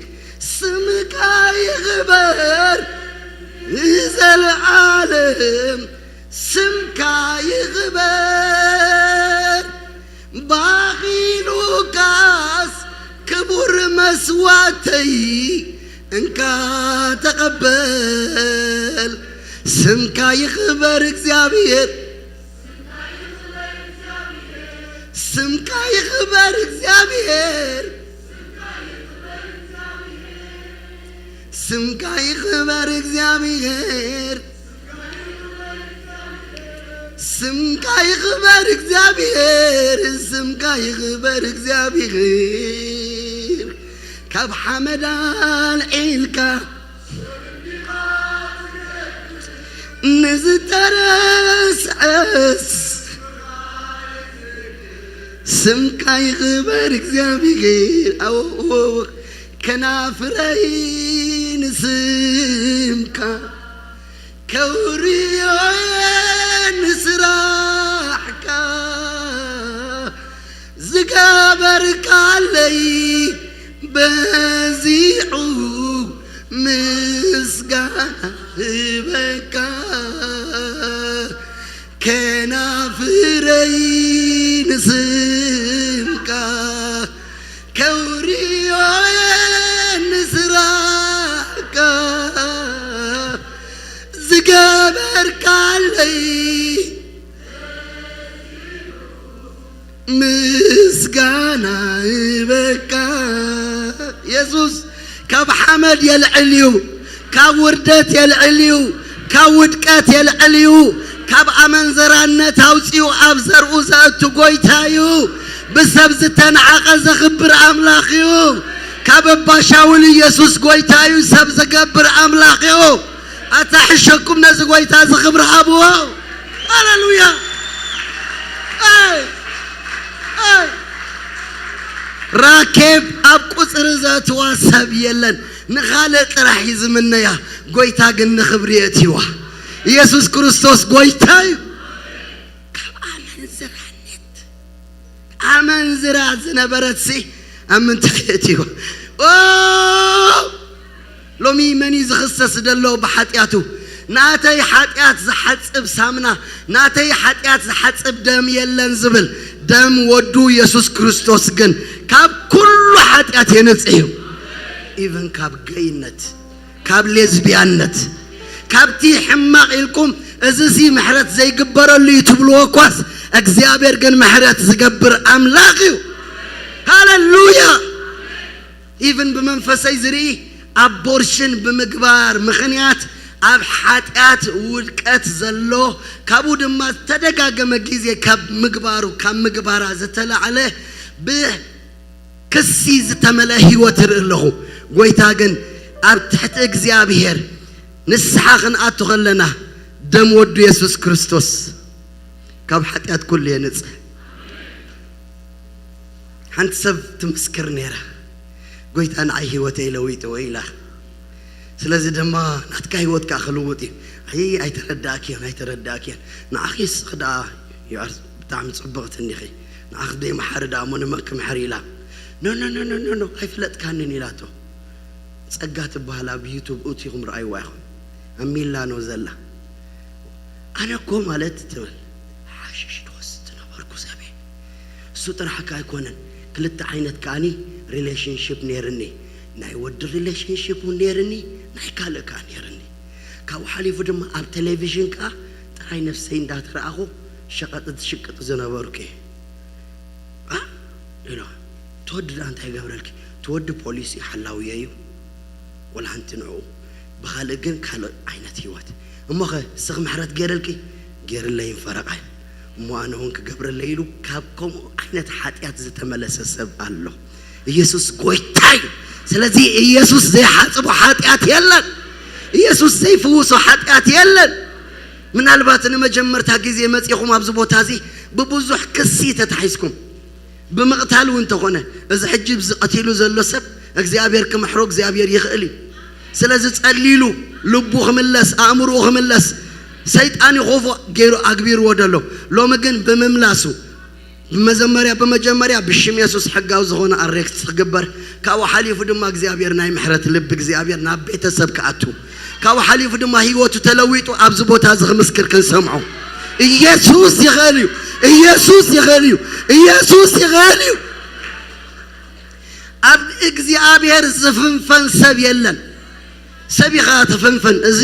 ስምካ ይኽበር ንዘለዓለም፣ ስምካ ይኽበር። ባኺ ሉቃስ ክቡር መስዋዕተይ እንካ ተቐበል። ስምካ ይኽበር እግዚኣብሔር፣ ስምካ ይኽበር እግዚኣብሔር፣ ስምካ ይኽበር እግዚኣብሔር፣ ስምካ ይኽበር እግዚኣብሔር፣ ስምካ ይኽበር እግዚኣብሔር። ካብ ሓመድ ኣልዒልካ ንዝተረስዐስ ስምካ ይኽበር እግዚኣብሔር። ኣዎ፣ ከናፍረይ ንስምካ ከውርዮ ንስራሕካ ዝገበርካለይ በዚሑ ምስጋና ህበካ። ከናፍረይ ንስምካ ምስጋና ይበቃ። የሱስ ካብ ሓመድ የልዕል እዩ፣ ካብ ውርደት የልዕል እዩ፣ ካብ ውድቀት የልዕል እዩ። ካብ ኣመንዘራነት ኣውፂኡ ኣብ ዘርኡ ዘእቱ ጎይታ እዩ። ብሰብ ዝተናዓቐ ዘኽብር ኣምላኽ እዩ። ካብ እባ ሻውል ኢየሱስ ጎይታ እዩ፣ ሰብ ዘገብር ኣምላኽ እዩ። ኣታ ሕሸኩም ነዚ ጎይታ እዚ ክብሪ ሃብዎ። ሃሌሉያ። ኣይ፣ ኣይ። ራኬብ ኣብ ቁፅሪ ዘእትዋ ሰብ የለን። ንኻልእ ጥራሕ እዩ ዝምነያ፣ ጎይታ ግን ንኽብሪ የእትይዋ። ኢየሱስ ክርስቶስ ጎይታ እዩ። ካብ ኣመንዝራነት ኣመንዝራ ዝነበረት ሲ ኣብ ምንታይ የእትይዋ? ኦ፣ ሎሚ መን እዩ ዝኽሰስ ዘሎ ብሓጢኣቱ? ናተይ ሓጢኣት ዝሓጽብ ሳምና፣ ናተይ ሓጢኣት ዝሓጽብ ደም የለን ዝብል፣ ደም ወዱ የሱስ ክርስቶስ ግን ካብ ኩሉ ሓጢኣት የንጽህ እዩ። ኢቨን ካብ ገይነት፣ ካብ ሌዝቢያነት፣ ካብቲ ሕማቕ ኢልኩም እዚሲ ምሕረት ዘይግበረሉ እዩ ትብልዎ እኳስ፣ እግዚኣብሔር ግን ምሕረት ዝገብር ኣምላኽ እዩ። ሃሌሉያ። ኢቭን ብመንፈሰይ ዝርኢ፣ ኣቦርሽን ብምግባር ምኽንያት ኣብ ሓጢኣት ውድቀት ዘሎ፣ ካብኡ ድማ ዝተደጋገመ ግዜ ካብ ምግባሩ፣ ካብ ምግባራ ዝተላዕለ ብክሲ ዝተመልአ ህይወት ይርኢ ኣለኹ። ጎይታ ግን ኣብ ትሕቲ እግዚኣብሔር ንስሓ ክንኣቱ ከለና ደም ወዱ የሱስ ክርስቶስ ካብ ሓጢኣት ኩሉ የንጽህ። ሓንቲ ሰብ ትምስክር ነይራ፣ "ጎይታ ንዓይ ህይወተይ ለዊጥዎ" ኢላ። ስለዚ ድማ ናትካ ህይወት ከኣ ክልውጥ እዩ። ኣይ፣ ኣይተረዳእክዮን፣ ኣይተረዳእክዮን። ንዓኺስ ደኣ you are ብጣዕሚ ጽብቕቲ እንዲኺ። ንዓኺ ደይ መሓሪ ደኣ እሞ ንመን ክምሕር ኢላ። "ኖ፣ ኖ፣ ኖ፣ ኖ፣ ኖ፣ ኖ፣ ኣይፍለጥካንን" ኢላቶ። ጸጋ ትበሃል ኣብ ዩቱብ እቲኹም ረኣይዋ ኢኹም። ኣብ ሚላኖ ዘላ። ኣነ እኮ ማለት ትብል ሓሽሽ ትወስድ ዝነበርኩ ሰብ እየ። እሱ ጥራሕ ከ ኣይኮነን፣ ክልተ ዓይነት ከኣኒ ሪሌሽንሽፕ ነይርኒ። ናይ ወዲ ሪሌሽንሽፕ እውን ነይርኒ፣ ናይ ካልእ ከኣ ነይርኒ። ካብኡ ሓሊፉ ድማ ኣብ ቴሌቪዥን ከኣ ጥራይ ነፍሰይ እንዳተረኣኹ ሸቐጥ ዝሽቅጥ ዝነበርኩ እየ። ኣ? ኢሎ። ትወዲ ደኣ እንታይ ይገብረልኪ? ትወዲ ፖሊስ እዩ፣ ሓላውየ እዩ። ወላ ሓንቲ ንዕኡ። ብኻልእ ግን ካልእ ዓይነት ህይወት። እሞኸ ስኽ ምሕረት ገይረልኪ? ገይርለይን ፈረቓይ። እሞ ኣነ እውን ክገብረለይ ኢሉ ካብ ከምኡ ዓይነት ሓጢኣት ዝተመለሰ ሰብ ኣሎ። ኢየሱስ ጎይታ እዩ። ስለዚ ኢየሱስ ዘይሓጽቦ ሓጢኣት የለን። ኢየሱስ ዘይፍውሶ ሓጢኣት የለን። ምናልባት ንመጀመርታ ግዜ መጺኹም ኣብዚ ቦታ እዚ ብብዙሕ ክሲ ተታሒዝኩም፣ ብምቕታል እውን እንተኾነ፣ እዚ ሕጂ ኣብዚ ቀቲሉ ዘሎ ሰብ እግዚኣብሔር ክምሕሮ እግዚኣብሔር ይኽእል እዩ። ስለዚ ጸሊሉ፣ ልቡ ክምለስ፣ ኣእምሮኡ ክምለስ፣ ሰይጣን ይኾፎ ገይሩ ኣግቢርዎ ደሎ። ሎሚ ግን ብምምላሱ፣ ብመጀመርያ፣ ብመጀመርያ ብሽም የሱስ ሕጋዊ ዝኾነ ኣሬክት ክግበር፣ ካብኡ ሓሊፉ ድማ እግዚኣብሔር ናይ ምሕረት ልቢ እግዚኣብሔር ናብ ቤተሰብ ክኣቱ፣ ካብኡ ሓሊፉ ድማ ህይወቱ ተለዊጡ ኣብዚ ቦታ እዚ ክምስክር ክንሰምዖ። ኢየሱስ ይኽእል እዩ። ኢየሱስ ይኽእል እዩ። ኢየሱስ ይኽእል እዩ። ኣብ እግዚኣብሔር ዝፍንፈን ሰብ የለን። ሰብ ኢኻ ትፍንፍን። እዚ፣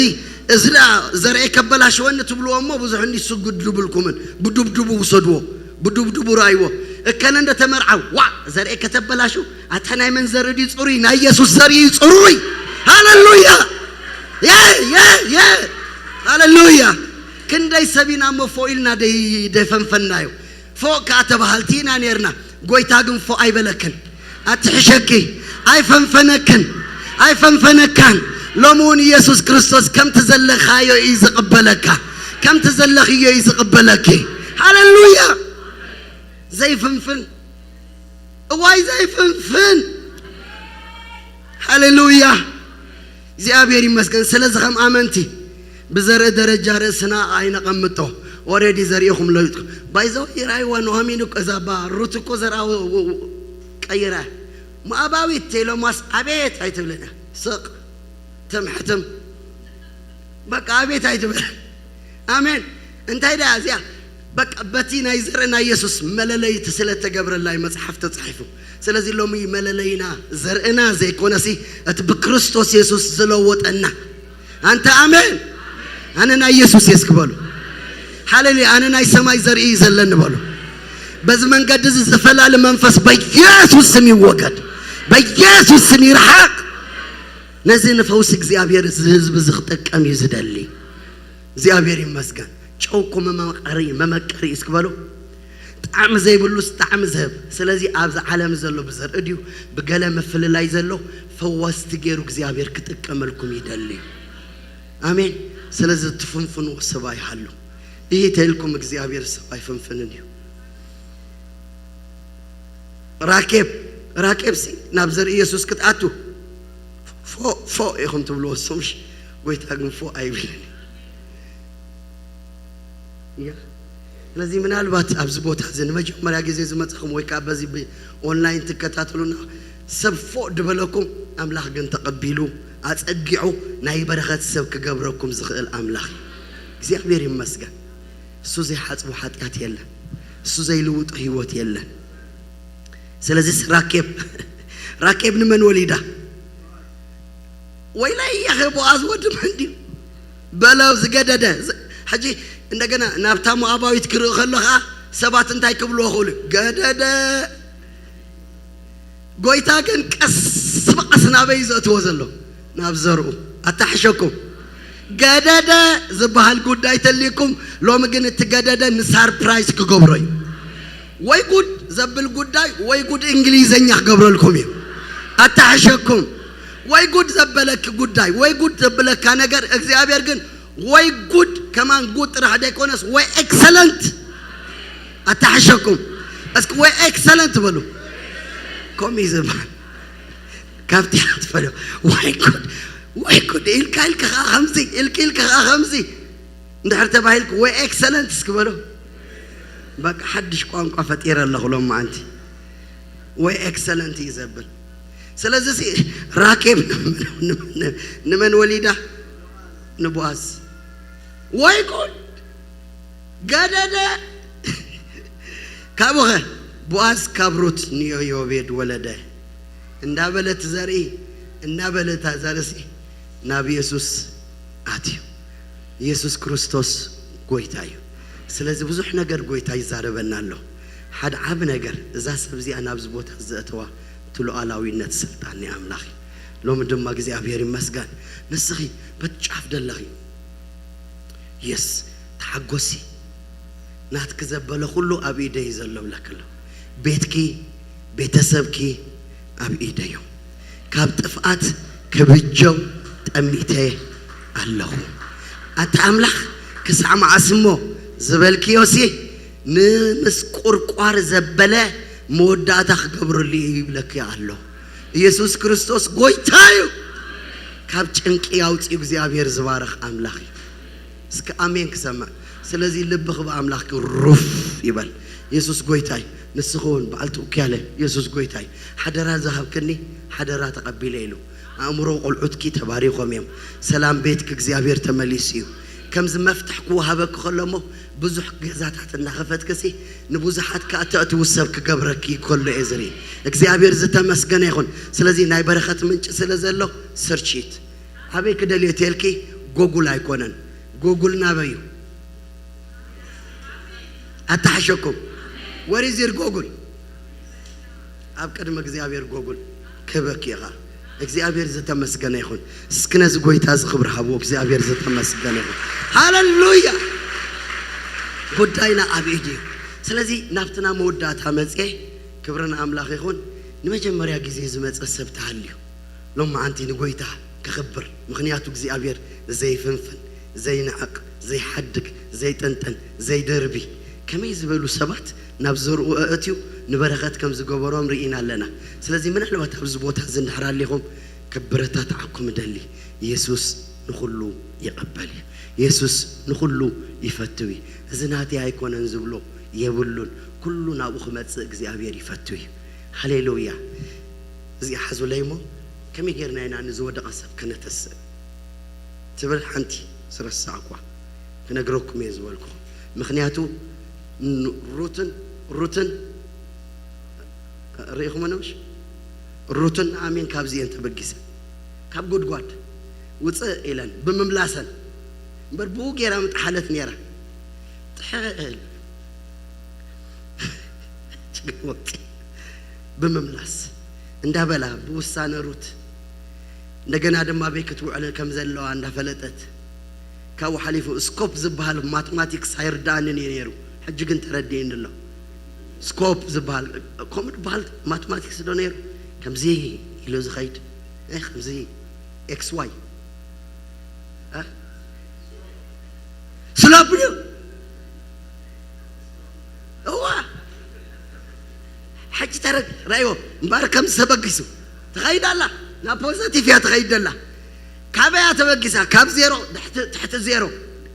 እዚ ደኣ ዘርኤ ከበላሽወኒ ትብልዎ እሞ ብዙሕ እንዲ ስጉድ ድብልኩምን። ብዱብዱቡ ውሰድዎ። ብዱብዱቡ ራእይዎ። እከለ እንደ ተመርዓው፣ ዋ፣ ዘርኤ ከተበላሹ፣ ኣታ ናይ መን ዘርኢ ድዩ ጽሩይ? ናይ የሱስ ዘርኢ እዩ ጽሩይ። ሃሌሉያ። የ፣ የ፣ የ። ሃሌሉያ። ክንደይ ሰብ ኢና እሞ ፎእ ኢልና ደይ-፣ ደይፈንፈንናዮ። ፎእ ከኣ ተባሃልቲ ኢና ኔርና። ጎይታ ግን ፎእ ኣይበለክን። ኣትሕሸኪ። ኣይፈንፈነክን። ኣይፈንፈነካን። ሎሚ እውን ኢየሱስ ክርስቶስ ከምቲ ዘለኻዮ እዩ ዝቕበለካ። ከምቲ ዘለኽዮ እዩ ዝቕበለኪ። ሃሌሉያ። ዘይፍንፍን። እዋይ ዘይፍንፍን። ሃሌሉያ። እግዚኣብሔር ይመስገን። ስለዚ ከም ኣመንቲ ብዘርኢ ደረጃ ርእስና ኣይነቐምጦ። ኦሬዲ ዘሪእኹም ለዊጥኩም። ባይዘው ይራይዋ ኑሃሚን እኮ እዛ ባ ሩት እኮ ዘርኣ ወ-፣ ወ-፣ ወ-፣ ቀይራ። ሞኣባዊት ቴሎማስ ኣቤት ኣይትብልን እያ። ስቕ። ትም ሕትም። በቃ ኣቤት ኣይትብል። ኣሜን። እንታይ ደኣ እዚኣ? በቃ በቲ ናይ ዘርኢ ናይ የሱስ መለለይቲ ስለ ተገብረላ እዩ መጽሓፍ ተጻሒፉ። ስለዚ ሎሚ መለለይና ዘርእና ዘይኮነሲ እቲ ብክርስቶስ የሱስ ዝለወጠና። ኣንተ ኣሜን። ኣነ ናይ የሱስ እየ እስኪ በሉ። ሃሌሉያ። ኣነ ናይ ሰማይ ዘርኢ እዩ ዘለኒ በሉ። በዚ መንገዲ እዚ ዝፈላለ መንፈስ በኢየሱስ ስም ይወገድ፣ በኢየሱስ ስም ይርሓቕ። ነዚ ንፈውሲ እግዚኣብሔር እዚ ህዝቢ እዚ ክጥቀም እዩ ዝደሊ። እግዚኣብሔር ይመስገን። ጨው እኮ መመቀሪ መመቀሪ እዩ እስኪ በሉ። ጣዕሚ ዘይብሉስ ጣዕሚ ዝህብ። ስለዚ ኣብዚ ዓለም ዘሎ ብዘርኢ ድዩ ብገለ ምፍልላይ ዘሎ ፈወስቲ ገይሩ እግዚኣብሔር ክጥቀመልኩም ይደሊ እዩ። ኣሜን። ስለዚ ትፍንፍንዎ ሰብ ኣይሃሉ። ይህ ተልኩም እግዚኣብሔር ሰብ ኣይፍንፍንን እዩ። ራኬብ ራኬብ ሲ ናብ ዘርኢ ኢየሱስ ክትኣቱ ፎ ፎ ኢኹም ትብልዎ። እሱም ሽ ጎይታ ግን ፎ ኣይብልን እያ። ስለዚ ምናልባት ኣብዚ ቦታ እዚ ንመጀመርያ ግዜ ዝመፅኹም ወይ ከዓ በዚ ኦንላይን ትከታተሉና ሰብ ፎ ድበለኩም ኣምላኽ ግን ተቐቢሉ ኣፀጊዑ ናይ በረኸት ሰብ ክገብረኩም ዝኽእል ኣምላኽ እዩ። እግዚኣብሔር ይመስገን። እሱ ዘይሓፅቡ ሓጢኣት የለን። እሱ ዘይልውጦ ህይወት የለን። ስለዚ ራኬብ ራኬብ ንመን ወሊዳ? ወይለየ ቦኣዝ ወዲ መን ድዩ በለው ዝገደደ። ሕጂ እንደገና ናብታ ሞኣባዊት ክርኢ ከሎ ከዓ ሰባት እንታይ ክብልዎ ክእሉ? ገደደ። ጎይታ ግን ቀስ ብቐስ ናበይ ዘእትዎ ዘሎ ናብ ዘርኡ ኣታሕሸኩም። ገደደ ዝበሃል ጉዳይ ተልይኩም። ሎሚ ግን እቲ ገደደ ንሳርፕራይዝ ክገብሮ እዩ። ወይ ጉድ ዘብል ጉዳይ ወይ ጉድ እንግሊዘኛ ክገብረልኩም እዩ። ኣታሕሸኩም። ወይ ጉድ ዘበለኪ ጉዳይ ወይ ጉድ ዘብለካ ነገር እግዚኣብሔር ግን ወይ ጉድ ከማን ጉድ ጥራሕ ዘይኮነስ ወይ ኤክሰለንት ኣታሕሸኩም። እስኪ ወይ ኤክሰለንት በሉ። ከምኡ እዩ ዝበሃል። ካብቲ ኣትፈዶ ወይ ጉድ ወይ ጉድ ኢልካ ኢልካ ከዓ ከምዚ ኢልካ ኢልካ ከዓ ከምዚ እንድሕር ተባሂልኩ ወይ ኤክሰለንት እስኪ በሉ። በቃ ሓድሽ ቋንቋ ፈጢረ ኣለኹ ሎም መዓንቲ። ወይ ኤክሰለንት እዩ ዘብል። ስለዚ ሲ ራኬብ ንመን ወሊዳ? ንቦኣዝ። ወይ ጉድ ገደደ። ካብኡኸ ቦኣዝ ካብ ሩት ንዮዮቤድ ወለደ እንዳበለ እቲ ዘርኢ እናበለ እታ ዘርእሲ ናብ ኢየሱስ ኣትዩ። ኢየሱስ ክርስቶስ ጎይታ እዩ። ስለዚ ብዙሕ ነገር ጎይታ ይዛረበና ኣሎ። ሓደ ዓቢ ነገር እዛ ሰብ እዚኣ ናብዚ ቦታ ዘእተዋ እቲ ሉዓላዊነት ስልጣን ናይ ኣምላኽ እዩ። ሎሚ ድማ እግዚኣብሔር ይመስገን። ንስኺ በቲ ጫፍ ደለኺ የስ ተሓጎሲ። ናትኪ ዘበለ ኩሉ ኣብ ኢደይ ዘሎ ብለኪ ኣሎ። ቤትኪ ቤተሰብኪ ኣብ ኢደዮም። ካብ ጥፍኣት ክብጀው ጠሚተ ኣለኹ። ኣታ ኣምላኽ ክሳዕ መዓስ እሞ ዝበልክዮሲ ንምስቁርቋር ዘበለ መወዳእታ ክገብረሉ እዩ ይብለኪ ኣሎ። ኢየሱስ ክርስቶስ ጎይታ እዩ። ካብ ጭንቂ ኣውፅኡ እግዚኣብሔር ዝባረኽ ኣምላኽ እዩ። እስኪ ኣሜን ክሰምዕ። ስለዚ ልብኺ ብኣምላኽኪ ሩፍ ይበል። የሱስ ጎይታይ ንስኺ እውን በዓልቲ ኡክያለ የሱስ ጎይታይ ሓደራ ዝሃብክኒ ሓደራ ተቐቢለ ኢሉ። ኣእምሮ ቆልዑትኪ ተባሪኾም እዮም። ሰላም ቤትኪ እግዚኣብሔር ተመሊሱ እዩ። ከምዚ መፍትሕ ክወሃበኪ ከሎ እሞ ብዙሕ ገዛታት እናኸፈትክሲ ንብዙሓት ከኣ ተእትዊ ሰብ ክገብረኪ ከሎ እየ ዝርኢ። እግዚኣብሔር ዝተመስገነ ይኹን። ስለዚ ናይ በረኸት ምንጪ ስለ ዘሎ ስርቺት ኣበይ ክደልዮ ተልኪ ጎጉል ኣይኮነን። ጎጉል ናበዩ ኣታሓሸኩም ወሪዚር ጎጉል ኣብ ቅድሚ እግዚኣብሔር ጎጉል ክበኪ ኢኻ። እግዚኣብሔር ዝተመስገነ ይኹን። እስኪ ነዚ ጎይታ እዚ ክብሪ ሃብዎ። እግዚኣብሔር ዝተመስገነ ይኹን። ሃለሉያ። ጉዳይና ኣብ ኢድ እዩ። ስለዚ ናብትና መወዳእታ መፅኤ ክብርን ኣምላኽ ይኹን። ንመጀመርያ ግዜ ዝመፀ ሰብ ተሃልዩ ሎም መዓንቲ ንጎይታ ከኽብር። ምኽንያቱ እግዚኣብሔር ዘይፍንፍን ዘይንዕቕ ዘይሓድግ ዘይጥንጥን ዘይደርቢ ከመይ ዝበሉ ሰባት ናብ ዘርኡ ኣእትዩ ንበረኸት ከም ዝገበሮም ርኢና ኣለና። ስለዚ ምናልባት ኣብዚ ቦታ እዚ እንድሕር ኣሊኹም ክብረታትዓኩም እደሊ። የሱስ ንኹሉ ይቐበል እዩ። የሱስ ንኹሉ ይፈትው እዩ። እዚ ናተይ ኣይኮነን ዝብሎ የብሉን። ኩሉ ናብኡ ክመጽእ እግዚኣብሔር ይፈትው እዩ። ሃሌሉያ። እዚኣ ሓዙለይ እሞ ከመይ ጌርና ኢና ንዝወደቐ ሰብ ከነተስእ ትብል ሓንቲ ስረሳዕኳ ክነግረኩም እየ ዝበልኩ። ምክንያቱ ሩትን ሩትን ርኢኹም ነምሽ ሩትን ኣሜን ካብዚ እየን ተበጊሰ ካብ ጉድጓድ ውፅእ ኢለን ብምምላሰን እምበር ብኡ ጌራ ምጥሓለት ነይራ። ጥሕል ወፂ ብምምላስ እንዳበላ ብውሳነ ሩት እንደገና ድማ ቤት ክትውዕል ከም ዘለዋ እንዳፈለጠት ካብኡ ሓሊፉ ስኮፕ ዝበሃል ማትማቲክስ ኣይርዳእንን እዩ ነይሩ። ሕጂ ግን ተረዲእኒ ኣሎ። ስኮፕ ዝበሃል ከምኡ ዝበሃል ማትማቲክስ ዶ ነይሩ? ከምዚ ኢሉ ዝኸይድ እ፣ ከምዚ ኤክስ ዋይ እ? ስሎፕ ድዩ? እዋ ሕጂ ተረድ ራይዎ እምበኣር ከም ዝተበጊሱ ትኸይድ ኣላ። ናብ ፖዘቲቭ እያ ትኸይድ ዘላ። ካበያ ተበጊሳ? ካብ ዜሮ ትሕቲ፣ ትሕቲ ዜሮ፣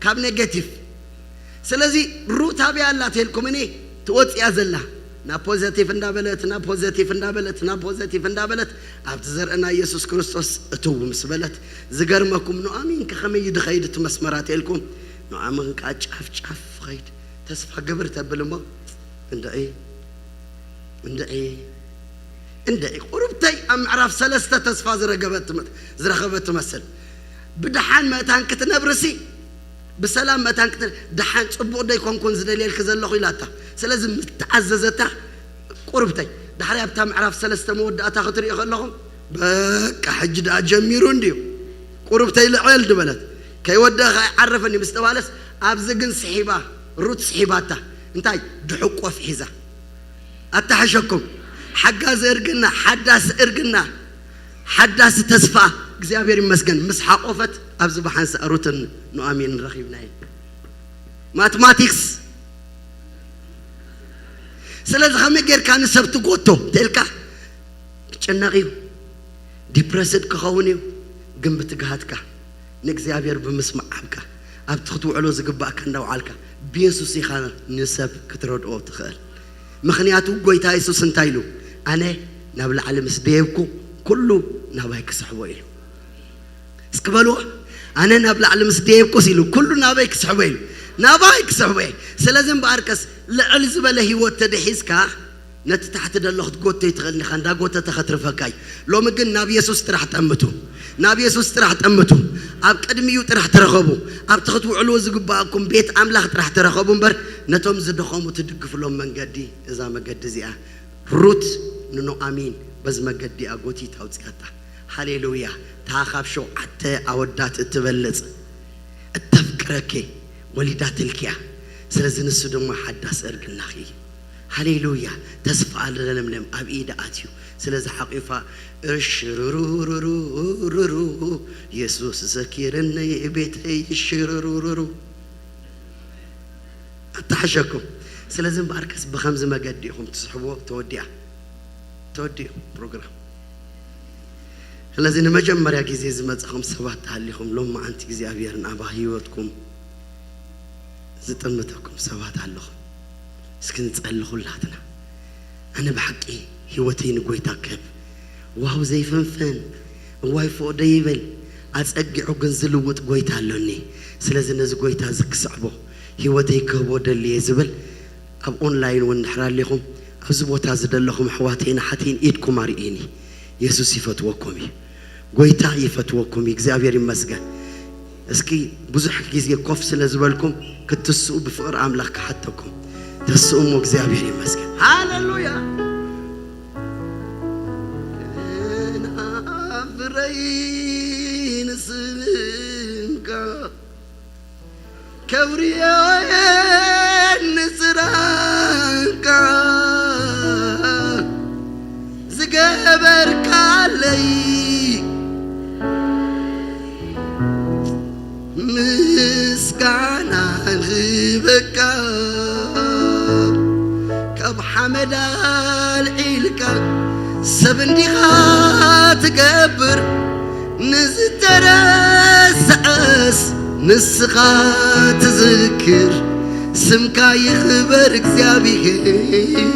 ካብ ኔጌቲቭ። ስለዚ ሩት ኣበያ ኣላ ተልኩም እኔ ትወፅያ ዘላ ናብ ፖዘቲቭ እንዳበለት ናብ ፖዘቲቭ እንዳበለት ናብ ፖዘቲቭ እንዳበለት ኣብቲ ዘርእና ኢየሱስ ክርስቶስ እትው ምስ በለት ዝገርመኩም ኑኣሚን ከኸመይ ድኸይድ እቲ መስመራት ኢልኩም ኑኣሚን ከዓ ጫፍ ጫፍ ኸይድ ተስፋ ግብር ተብል እሞ እንድዒ እንድዒ እንድዒ ቁርብተይ ኣብ ምዕራፍ ሰለስተ ተስፋ ዝረገበት ትመ- ዝረኸበት ትመስል። ብደሓን መእታን ክትነብርሲ ብሰላም መእታን ክት ደሓን ፅቡቕ ደይኮንኩን ዝደልየልኪ ዘለኹ ኢላታ። ስለዚ ምተኣዘዘታ ቁርብተይ ዳሕሪ ኣብታ ምዕራፍ ሰለስተ መወዳእታ ክትሪኦ ከለኹም በቃ ሕጂ ደኣ ጀሚሩ እንድዩ ቁርብተይ ልዕል ድበለት ከይወደኸ ኣይዓረፈን እዩ ምስ ተባለስ ኣብዚ ግን ስሒባ ሩት ስሒባታ እንታይ ድሕቆፍ ሒዛ ኣታሓሸኩም ሓጋዚ እርግና ሓዳስ እርግና ሓዳስ ተስፋ እግዚኣብሔር ይመስገን ምስ ሓቆፈት ኣብዚ ብሓንሳእ ሩትን ኑኣሚን ረኺብና እዩ። ማትማቲክስ ስለዚ ከመይ ጌርካ ንሰብ ትጎቶ ተልካ ክጨነቕ እዩ ዲፕረስድ ክኸውን እዩ ግን ብትግሃትካ ንእግዚኣብሔር ብምስማዓምካ ኣብቲ ክትውዕሎ ዝግባእካ እንዳውዓልካ ብየሱስ ኢኻ ንሰብ ክትረድኦ ትኽእል ምኽንያቱ ጎይታ የሱስ እንታይ ኢሉ ኣነ ናብ ላዕሊ ምስ ደየብኩ ኩሉ ናባይ ክስሕቦ ኢሉ እስኪ በልዎ ኣነ ናብ ላዕሊ ምስ ደየብኩስ ኢሉ ኩሉ ናበይ ክስሕቦ ኢሉ ናባይ ክስሕቦ እየ ስለዚ እምበኣርከስ ልዕል ዝበለ ህይወት ተደሒዝካ ነቲ ታሕቲ ደሎ ክትጎቶ ይትኽእል ዲኻ እንዳጎተተ ከትርፈካ እዩ ሎሚ ግን ናብ የሱስ ጥራሕ ጠምቱ ናብ የሱስ ጥራሕ ጠምቱ ኣብ ቅድሚኡ ጥራሕ ተረኸቡ ኣብቲ ክትውዕልዎ ዝግባኣኩም ቤት ኣምላኽ ጥራሕ ተረኸቡ እምበር ነቶም ዝደኸሙ ትድግፍሎም መንገዲ እዛ መገዲ እዚኣ ሩት ንኑኣሚን በዚ መገዲ እያ ጎቲታ ኣውፅኣታ ሃሌሉያ እታ ካብ ሸውዓተ ኣወዳት እትበልፅ እተፍቅረኪ ወሊዳትልኪ እያ ስለዚ ንሱ ድማ ሓዳስ እርግናኺ እዩ ሃሌሉያ ተስፋ ኣለምለም ኣብ ኢድ ኣትዩ ስለዚ ሓቂፋ እሽርሩሩሩሩ የሱስ ዘኪርኒ ቤተይ እሽርሩሩሩ ኣተሓሸኩም ስለዚ እምበኣርከስ ብኸምዚ መገዲ ኢኹም ትስሕብዎ ተወዲኣ ተወዲኡ ፕሮግራም ስለዚ ንመጀመርያ ግዜ ዝመፀኹም ሰባት ተሃሊኹም ሎም መዓንቲ እግዚኣብሔር ናባ ህይወትኩም ዝጥምተኩም ሰባት ኣለኹም እስኪ ንፀሊ ኩላትና ኣነ ብሓቂ ህይወተይ ንጎይታ ክህብ ዋው ዘይፍንፍን እዋይ ፎቕ ደይብል ኣፀጊዑ ግን ዝልውጥ ጎይታ ኣሎኒ ስለዚ ነዚ ጎይታ እዚ ክስዕቦ ህይወተይ ክህቦ ደልየ ዝብል ኣብ ኦንላይን እውን እንድሕር ኣሊኹም ኣብዚ ቦታ ዝደለኹም ኣሕዋተይን ኣሓተይን ኢድኩም ኣርእዩኒ የሱስ ይፈትወኩም እዩ ጎይታ ይፈትወኩም እዩ እግዚኣብሔር ይመስገን እስኪ ብዙሕ ግዜ ኮፍ ስለ ዝበልኩም ክትስኡ ብፍቕሪ ኣምላኽ ክሓተኩም ተስኡ እሞ እግዚኣብሔር ይመስገን ሃሌሉያ ናፍረይ ንስምካ ከብርዮ ንስራንካ ዝገበርካለይ ምስጋና ንህበካ ካብ ሓመድ ኣልዒልካ ሰብ እንዲኻ ትገብር ንዝተረስዐስ ንስኻ ትዝክር ስምካ ይኽበር እግዚኣብሔር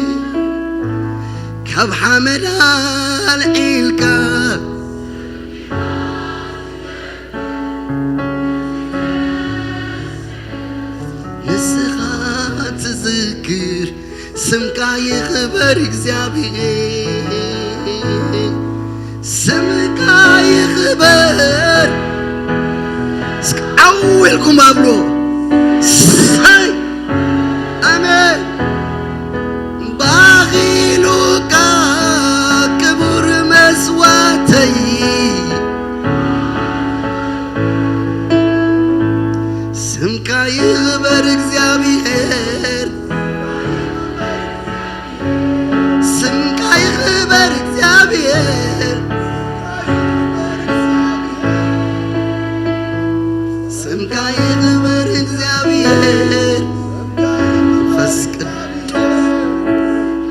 ካብ ሓመድ ኣልዒልካ ንስኻ ትዝክር ስምካ ይኽበር እግዚኣብሔር ስምካ ይኽበር እስኪ ዓው ኢልኩም ኣብሎ ሳይ ኣሜን ባኺ ስምካ ይኽበር እግዚኣብሔር። መንፈስ ቅዱስ፣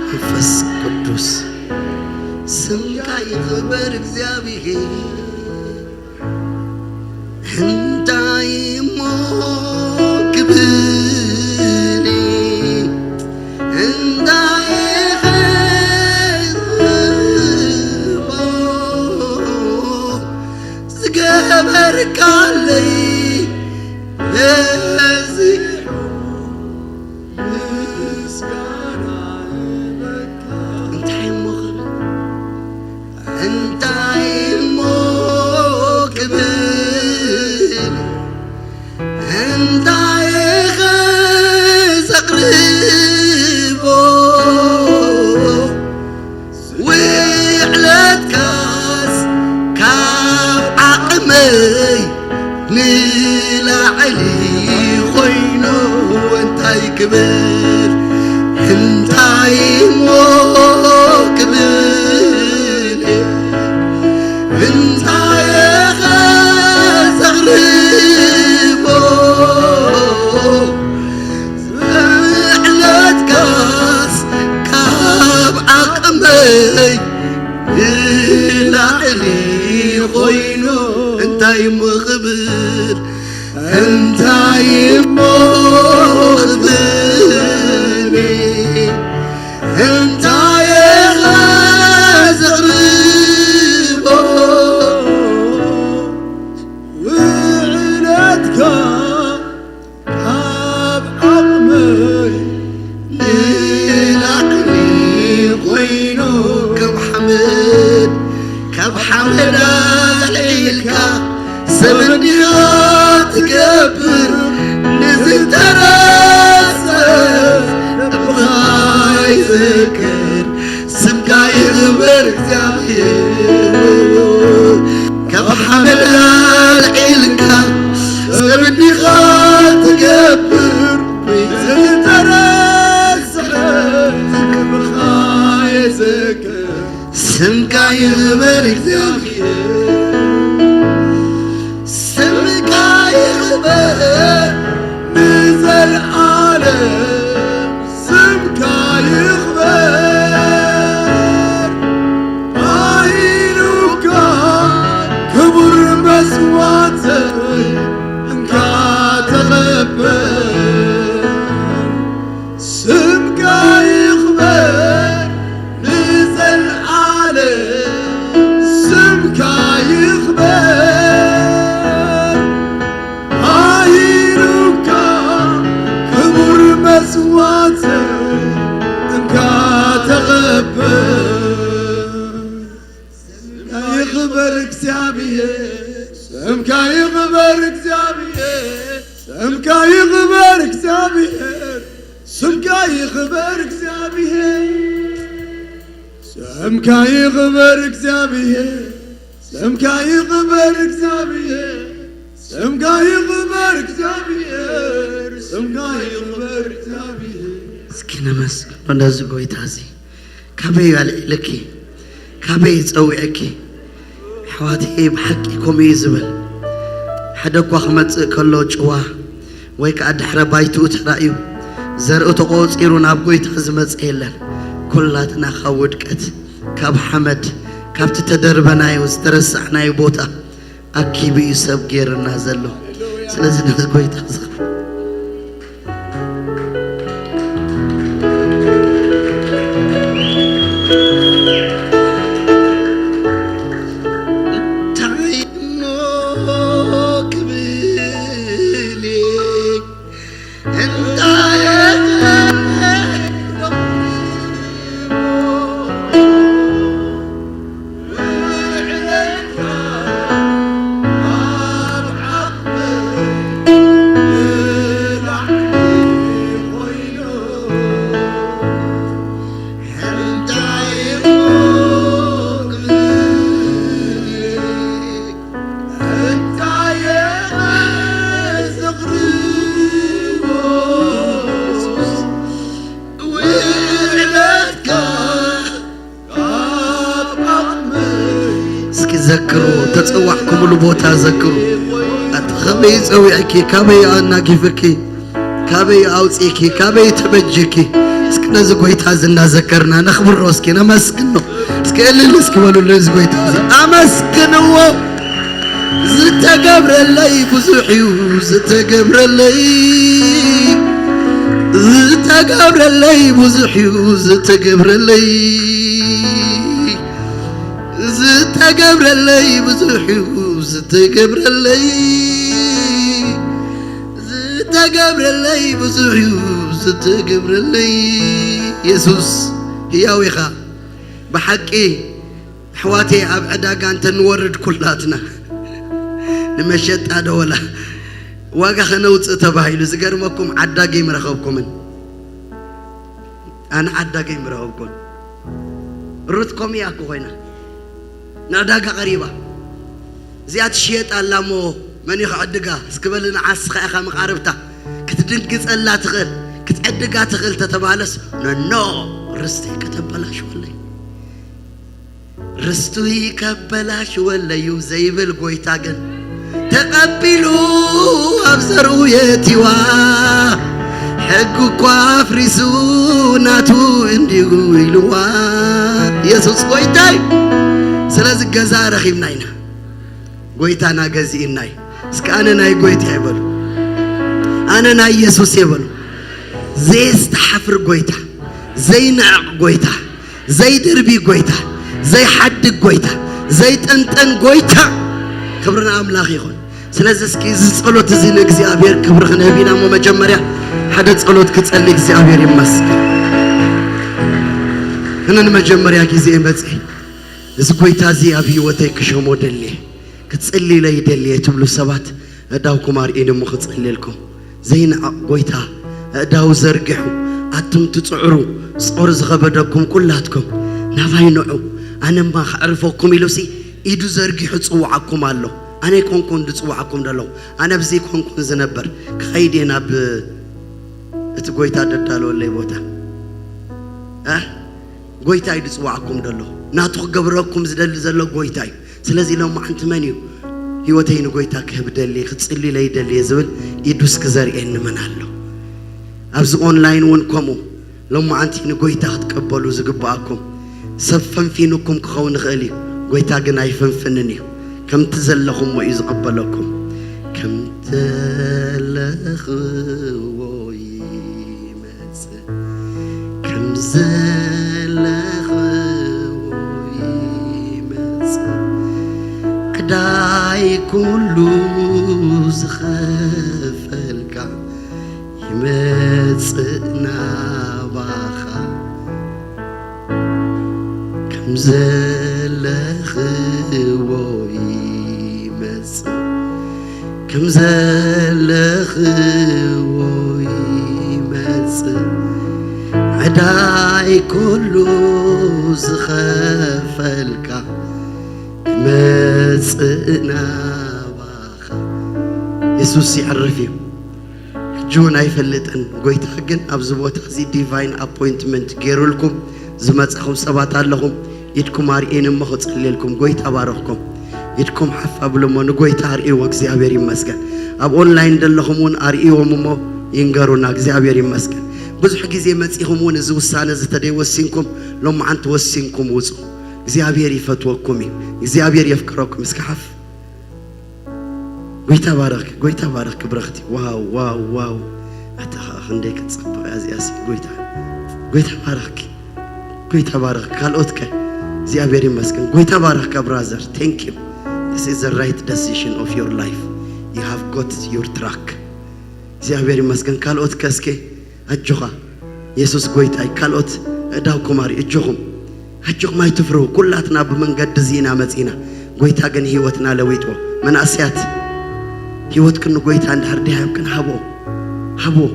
መንፈስ ቅዱስ፣ ስምካ ይኽበር እግዚኣብሔር። እንታይ እሞ ክብል፣ እንታይ ክህቦ፣ ዝገበርካለይ በዚሑ ምስጋና ይበቃ። እንታይ እሞ ክብል፣ እንታይ እሞ ክብል፣ እንታይ ከ ዘቕርቦ፣ ውዕለትካስ ካብ ዓቕመይ ንላዕሊ ኮይኑ እንታይ ክብል፣ እንታይ እሞ ክብል፣ እንታይ ከ ዘቕርቦ፣ ውዕለትካስ ካብ ዓቕመይ ንላዕሊ ኮይኑ እንታይ እሞ ክብል፣ እንታይ እሞ ክብል፣ እንታይ ከ ዘቕርቦ፣ ውዕለትካ ካብ ዓቕመይ ንላዕሊ ኮይኑ፣ ካብ ሓመድ፣ ካብ ሓመድ ኣልዒልካ ሰብ እንዲኻ ትገብር፣ ንዝተረሰ ልብኻ ይዝክር። ስምካ ይኽበር እግዚኣብሔር፣ ካብ ሓመድ ኣልዒልካ ሰብ እንዲኻ ትገብር፣ ዝተረስሐ ክብርኻ ይዝክር። ስምካ ይኽበር እግዚኣብሔር፣ ስምካ ይኽበር ንዘለዓለም፣ ስምካ ይኽበር። ባሂሉካ ክቡር መስዋዕተይ እንካ ተቐበል። ስምካ ይኽበር ንዘለዓለም፣ ስምካ ይኽበር። ኣሂሩካ ክቡር መስዋዕተይ እንካ ተቐበል። ስምካ ይኽበር እግዚኣብሔር፣ ስምካ ይኽበር እግዚኣብሔር፣ ስምካ ይኽበር እግዚኣብሔር፣ ስምካ ይኽበር እግዚኣብሔር። ስምካ ይኽበር እግዚኣብሔር፣ ስምካ ይኽበር እግዚኣብሔር፣ ስምካ ይኽበር እግዚኣብሔር፣ ስምካ ይኽበር እግዚኣብሔር። እስኪ ነመስግኖ ነዚ ጎይታ እዚ። ካበይ ኣልዒለኪ? ካበይ ጸዊዐኪ? ኣሕዋተይ፣ ብሓቂ ከምኡ እዩ ዝብል። ሓደ እኳ ክመጽእ ከሎ ጭዋ ወይ ከኣ ድሕረ ባይትኡ ተራእዩ፣ ዘርኢ ተቖጺሩ ናብ ጎይታ ዝመጸ የለን። ኩላትና ካብ ውድቀት፣ ካብ ሓመድ፣ ካብቲ ተደርበናዮ፣ ዝተረሳዕናዮ ቦታ ኣኪቡ እዩ ሰብ ገይሩና ዘሎ። ስለዚ ነዚ ጎይታ ዝኽሪ። እንታይ እሞ ክብል፣ እንታይ ዘክሩ፣ ተጸዋዕኩምሉ ቦታ ዘክሩ። ኣቲ ኸመይ ጸዊዕኪ፣ ካበይ ኣናጊፍኪ፣ ካበይ ኣውጺእኪ፣ ካበይ ተበጅኪ። እስኪ ነዚ ጎይታ እዚ እናዘከርና ነኽብሮ፣ እስኪ ነመስግኖ። እስኪ እልል እስኪ በሉሉ፣ እዚ ጎይታ እዚ ኣመስግንዎ። ዝተገብረለይ ብዙሕ እዩ፣ ዝተገብረለይ፣ ዝተገብረለይ ብዙሕ እዩ፣ ዝተገብረለይ፣ ዝተገብረለይ ብዙሕ እዩ፣ ዝተገብረለይ፣ ዝተገብረለይ ብዙሕ እዩ፣ ዝተገብረለይ። የሱስ ህያው ኢኻ። ብሓቂ ኣሕዋተይ፣ ኣብ ዕዳጋ እንተ ንወርድ ኩላትና ንመሸጣ ዶ ወላ ዋጋ ከነውፅእ ተባሂሉ፣ ዝገርመኩም ዓዳጊ ኣይምረኸብኩምን። ኣነ ዓዳጊ ኣይምረኸብኩን። ሩት ከምኡ እያ እኮ ኮይና፣ ንዕዳጋ ቀሪባ። እዚኣ ትሽየጥ ኣላ እሞ መን እዩ ክዕድጋ? እስኪ በሊ ንዓ፣ ንስኻ ኢኻ መቓርብታ። ክትድንግጸላ ትኽእል፣ ክትዕድጋ ትኽእል ተተባህለስ፣ ኖ፣ ኖ፣ ርስተይ ከተበላሽወለይ፣ ርስትይ ከበላሽወለይ እዩ ዘይብል ጎይታ ግን ተቐቢሉ ኣብ ዘርኡ የእትዋ። ሕጊ እኳ ኣፍሪሱ ናቱ እንዲሁ ኢልዋ። የሱስ ጎይታይ። ስለዚ ገዛ ረኺብና ኢና። ጎይታና ገዚእና እዩ። እስኪ ኣነ ናይ ጎይታ ይበሉ። ኣነ ናይ የሱስ ይበሉ። ዘየስተሓፍር ጎይታ፣ ዘይንዕቕ ጎይታ፣ ዘይድርቢ ጎይታ፣ ዘይሓድግ ጎይታ፣ ዘይጠንጠን ጎይታ። ክብሪ ንኣምላኽ ይኹን። ስለዚ እስኪ እዚ ጸሎት እዚ ንእግዚኣብሔር ክብሪ ክንህብ ኢና እሞ መጀመርያ ሓደ ጸሎት ክጸሊ። እግዚኣብሔር ይመስገን። እነ ንመጀመርያ ግዜ መጽእ እዚ ጎይታ እዚ ኣብ ህይወተይ ክሸሞ ደልየ፣ ክጽልይለይ ደልየ ትብሉ ሰባት፣ ኣእዳውኩም ኣርእዩኒ እሞ ክጽልየልኩም። ዘይንዓቕ ጎይታ ኣእዳው ዘርጊሑ፣ ኣቱም ትጽዕሩ፣ ጾር ዝኸበደኩም ኩላትኩም፣ ናባይ ንዑ፣ ኣነማ ከዕርፈኩም ኢሉሲ ኢዱ ዘርጊሑ ጽውዓኩም ኣሎ። ኣነ ኣይኮንኩን ዝጽውዓኩም ዘለኹ፣ ኣነ ኣብዚ ኣይኮንኩን ዝነበር፣ ክኸይድ እየ ናብ እቲ ጎይታ ደዳለወለይ ቦታ። እ? ጎይታ እዩ ዝጽዋዕኩም ዘሎ። ናቱ ክገብረኩም ዝደሊ ዘሎ ጎይታ እዩ። ስለዚ ሎማዓንቲ መን እዩ ህይወተይ ንጎይታ ክህብ ደልየ፣ ክጽልይለይ ደልየ ዝብል ኢዱ እስኪ ዘርእየኒ መን ኣሎ? ኣብዚ ኦንላይን እውን ከምኡ ሎማዓንቲ ንጎይታ ክትቀበሉ ዝግብኣኩም። ሰብ ፈንፊኑኩም ክኸውን ይኽእል እዩ፣ ጎይታ ግን ኣይፍንፍንን እዩ። ከምቲ ዘለኹምዎ እዩ ዝቕበለኩም። ከምቲ ዘለኽዎ ይመጽእ፣ ከም ዘለኽዎ ይመጽእ። ዕዳይ ኩሉ ዝኸፈልካ ይመጽእ ናባኻ። ከም ዘለኽዎ ይመጽእ፣ ከም ዘለኽዎ ይመጽእ። ዕዳይ ኩሉ ዝኸፈልካ ይመጽእ ናባኻ። የሱስ የዕርፍ እዩ። ሕጂ እውን ኣይፈልጥን። ጎይታ ግን ኣብዚ ቦታ እዚ ዲቫይን ኣፖይንትመንት ገይሩልኩም ዝመጻኹም ሰባት ኣለኹም። ኢድኩም ኣርእዩኒ እሞ ክጽልየልኩም። ጎይታ ባረኽኩም። ኢድኩም ሓፍ ኣብሉ እሞ ንጎይታ ኣርእይዎ። እግዚኣብሔር ይመስገን። ኣብ ኦንላይን ዘለኹም እውን ኣርእይዎም እሞ ይንገሩና። እግዚኣብሔር ይመስገን። ብዙሕ ግዜ መጺኹም እውን እዚ ውሳነ እዚ ተደይወሲንኩም፣ ሎማዓንቲ ወሲንኩም ውጹ። እግዚኣብሔር ይፈትወኩም እዩ። እግዚኣብሔር የፍቅረኩም። እስኪ ሓፍ። ጎይታ ባረኽኪ፣ ጎይታ ባረኽኪ ብረኽቲ። ዋው፣ ዋው፣ ዋው። ኣታ ኸኣ ክንደይ ክትጽብቕ እያ እዚኣሲ፣ ጎይታ። ጎይታ ባረኽኪ። ጎይታ ባረኽ። ካልኦት ከ? እግዚኣብሔር ይመስገን። ጎይታ ባረኽካ ብራዘር። Thank you. This is the right decision of your life. You have got your track. እግዚኣብሔር ይመስገን። ካልኦት ከ እስኪ ኣጆኻ። የሱስ ጎይታ እዩ። ካልኦት ኣእዳውኩም ኣርእዩ፣ ኣጆኹም። ኣጆኹም ኣይትፍርሁ። ኩላትና ብመንገዲ እዚ ኢና መጺና። ጎይታ ግን ህይወትና ለዊጥዎ። መናእሰያት፣ ህይወትክን ንጎይታ እንድሕር ደይሃብክን ሃብዎ። ሃብዎ።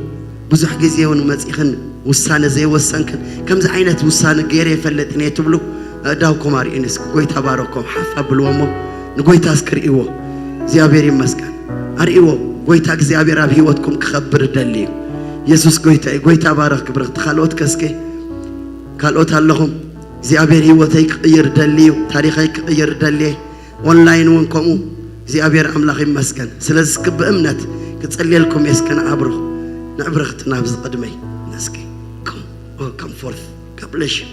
ብዙሕ ግዜ እውን መጺኽን ውሳነ ዘይወሰንክን፣ ከምዚ ዓይነት ውሳነ ገይረ ኣይፈልጥን እየ ትብሉ፣ ኣእዳውኩም ኣርእዩኒ እስኪ። ጎይታ ባረኮም፣ ሓፍ ኣብልዎ እሞ ንጎይታ እስኪ ርእይዎ። እግዚኣብሔር ይመስገን። ኣርእይዎ። ጎይታ እግዚኣብሔር ኣብ ህይወትኩም ክኸብር ደሊ እዩ። የሱስ ጎይታ እዩ። ጎይታ ባረኽ ክብረኽቲ። ካልኦት ከ እስኪ? ካልኦት ኣለኹም? እግዚኣብሔር ህይወተይ ክቕይር ደሊ እዩ። ታሪኸይ ክቕይር ደሊ እየ። ኦንላይን እውን ከምኡ። እግዚኣብሔር ኣምላኽ ይመስገን። ስለዚ እስኪ ብእምነት ክጽልየልኩም እየ። እስከ ንኣብርኽ ንዕብርኽቲ ናብዚ ቅድመይ እስኪ። Come, oh, come forth. God bless you.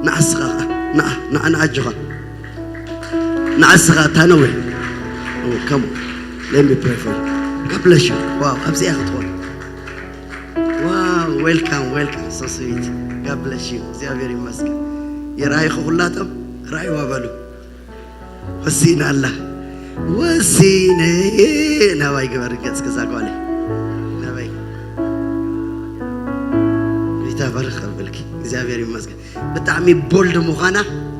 ንኣስኻ ኸዓ፣ ንኣ፣ ንኣ፣ ንኣጆኻ። ንኣስኻ ታነወ። Oh, come on. Let me pray for you. God bless you. Wow, ኣብዚኣ ክትኾን። Wow, welcome, welcome. So sweet. God bless you. እግዚኣብሔር ይመስገን። የራይኹ ኩላቶም ራይዋ በሉ። ወሲና ኣላ። ወሲነ ናባይ ግበር ገጽ ክዛ ጓለ ናባይ። ጌታ ባርኽ ከብልኪ። እግዚኣብሔር ይመስገን። ብጣዕሚ ቦልድ ምዃና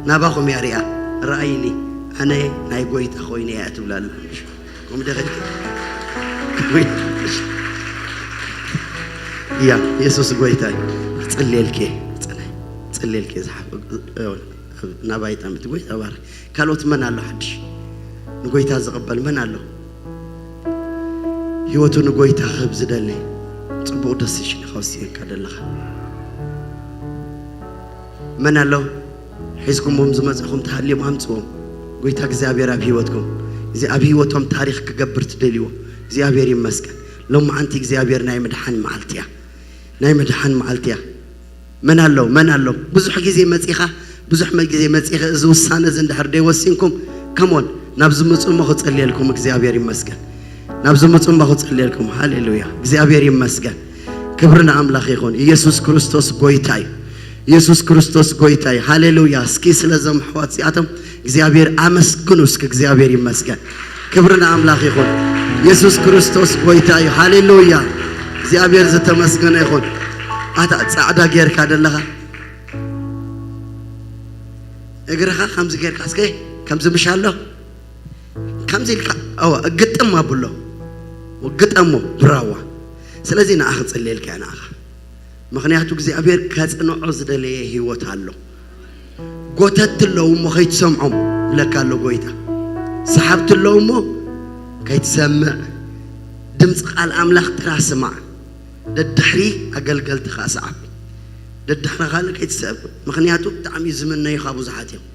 ናባኹም እያ ሪኣ። ረኣይኒ፣ ኣነ ናይ ጎይታ ኮይነ እያ ትብላ ኣላ። ከምኡ ዶ ኸድኪ? እያ፣ የሱስ ጎይታ እዩ። ክጽልየልኪ እየ፣ ጽነ-፣ ክጽልየልኪ እየ ዝሓፍ-፣ ናባይ ጠምት። ጎይታ ባርኽ። ካልኦት መን ኣሎ ሓድሽ ንጎይታ ዝቕበል መን ኣሎ? ህይወቱ ንጎይታ ክህብ ዝደሊ ጽቡቕ ደሲሽን ኢኻ ወሲንካ ዘለኻ። መን ኣሎ? ሒዝኩምዎም ዝመጻኹም ተሃልዮም ኣምጽዎም። ጎይታ እግዚኣብሔር ኣብ ህይወትኩም፣ እዚ ኣብ ህይወቶም ታሪኽ ክገብር ትደልይዎ፣ እግዚኣብሔር ይመስገን። ሎማዓንቲ እግዚኣብሔር ናይ ምድሓን መዓልቲ እያ፣ ናይ ምድሓን መዓልቲ እያ። መን ኣሎ? መን ኣሎ? ብዙሕ ግዜ መጺኻ፣ ብዙሕ መ-፣ ግዜ መጺኸ፣ እዚ ውሳነ እዚ እንድሕር ደይወሲንኩም፣ ከሞን ናብዚ ምጹ እሞ ክጽልየልኩም፣ እግዚኣብሔር ይመስገን። ናብዚ ምጹ እሞ ክጽልየልኩም። ሃሌሉያ፣ እግዚኣብሔር ይመስገን። ክብሪ ንኣምላኽ ይኹን። ኢየሱስ ክርስቶስ ጎይታ እዩ። ኢየሱስ ክርስቶስ ጎይታ እዩ። ሃሌሉያ። እስኪ ስለዞም ኣሕዋት እዚኣቶም እግዚኣብሔር ኣመስግኑ እስኪ። እግዚኣብሔር ይመስገን። ክብሪ ንኣምላኽ ይኹን። ኢየሱስ ክርስቶስ ጎይታ እዩ። ሃሌሉያ። እግዚኣብሔር ዝተመስገነ ይኹን። ኣታ ጻዕዳ ጌርካ ዘለኻ እግርኻ ከምዚ ጌርካ እስከ ከምዚ ምሽ ኣሎ ከምዚ ኢልካ፣ ኣዋ፣ ግጥም ኣብሎ። ግጠሞ ብራዋ። ስለዚ ንኣኻ ክጽልየልካ እየ ንኣኻ። ምኽንያቱ እግዚኣብሔር ከጽንዖ ዝደለየ ህይወት ኣሎ። ጎተቲ ኣለዉ እሞ ከይትሰምዖም ይብለካ ኣሎ ጎይታ። ሰሓብቲ ኣለዉ እሞ ከይትሰምዕ፣ ድምፂ ቃል ኣምላኽ ጥራ ስማዕ። ደድሕሪ ኣገልገልቲ ኸዓ ሰዓብ። ደድሕሪ ካልእ ከይትስዕብ። ምኽንያቱ ብጣዕሚ ዝምነዩኻ ብዙሓት እዮም።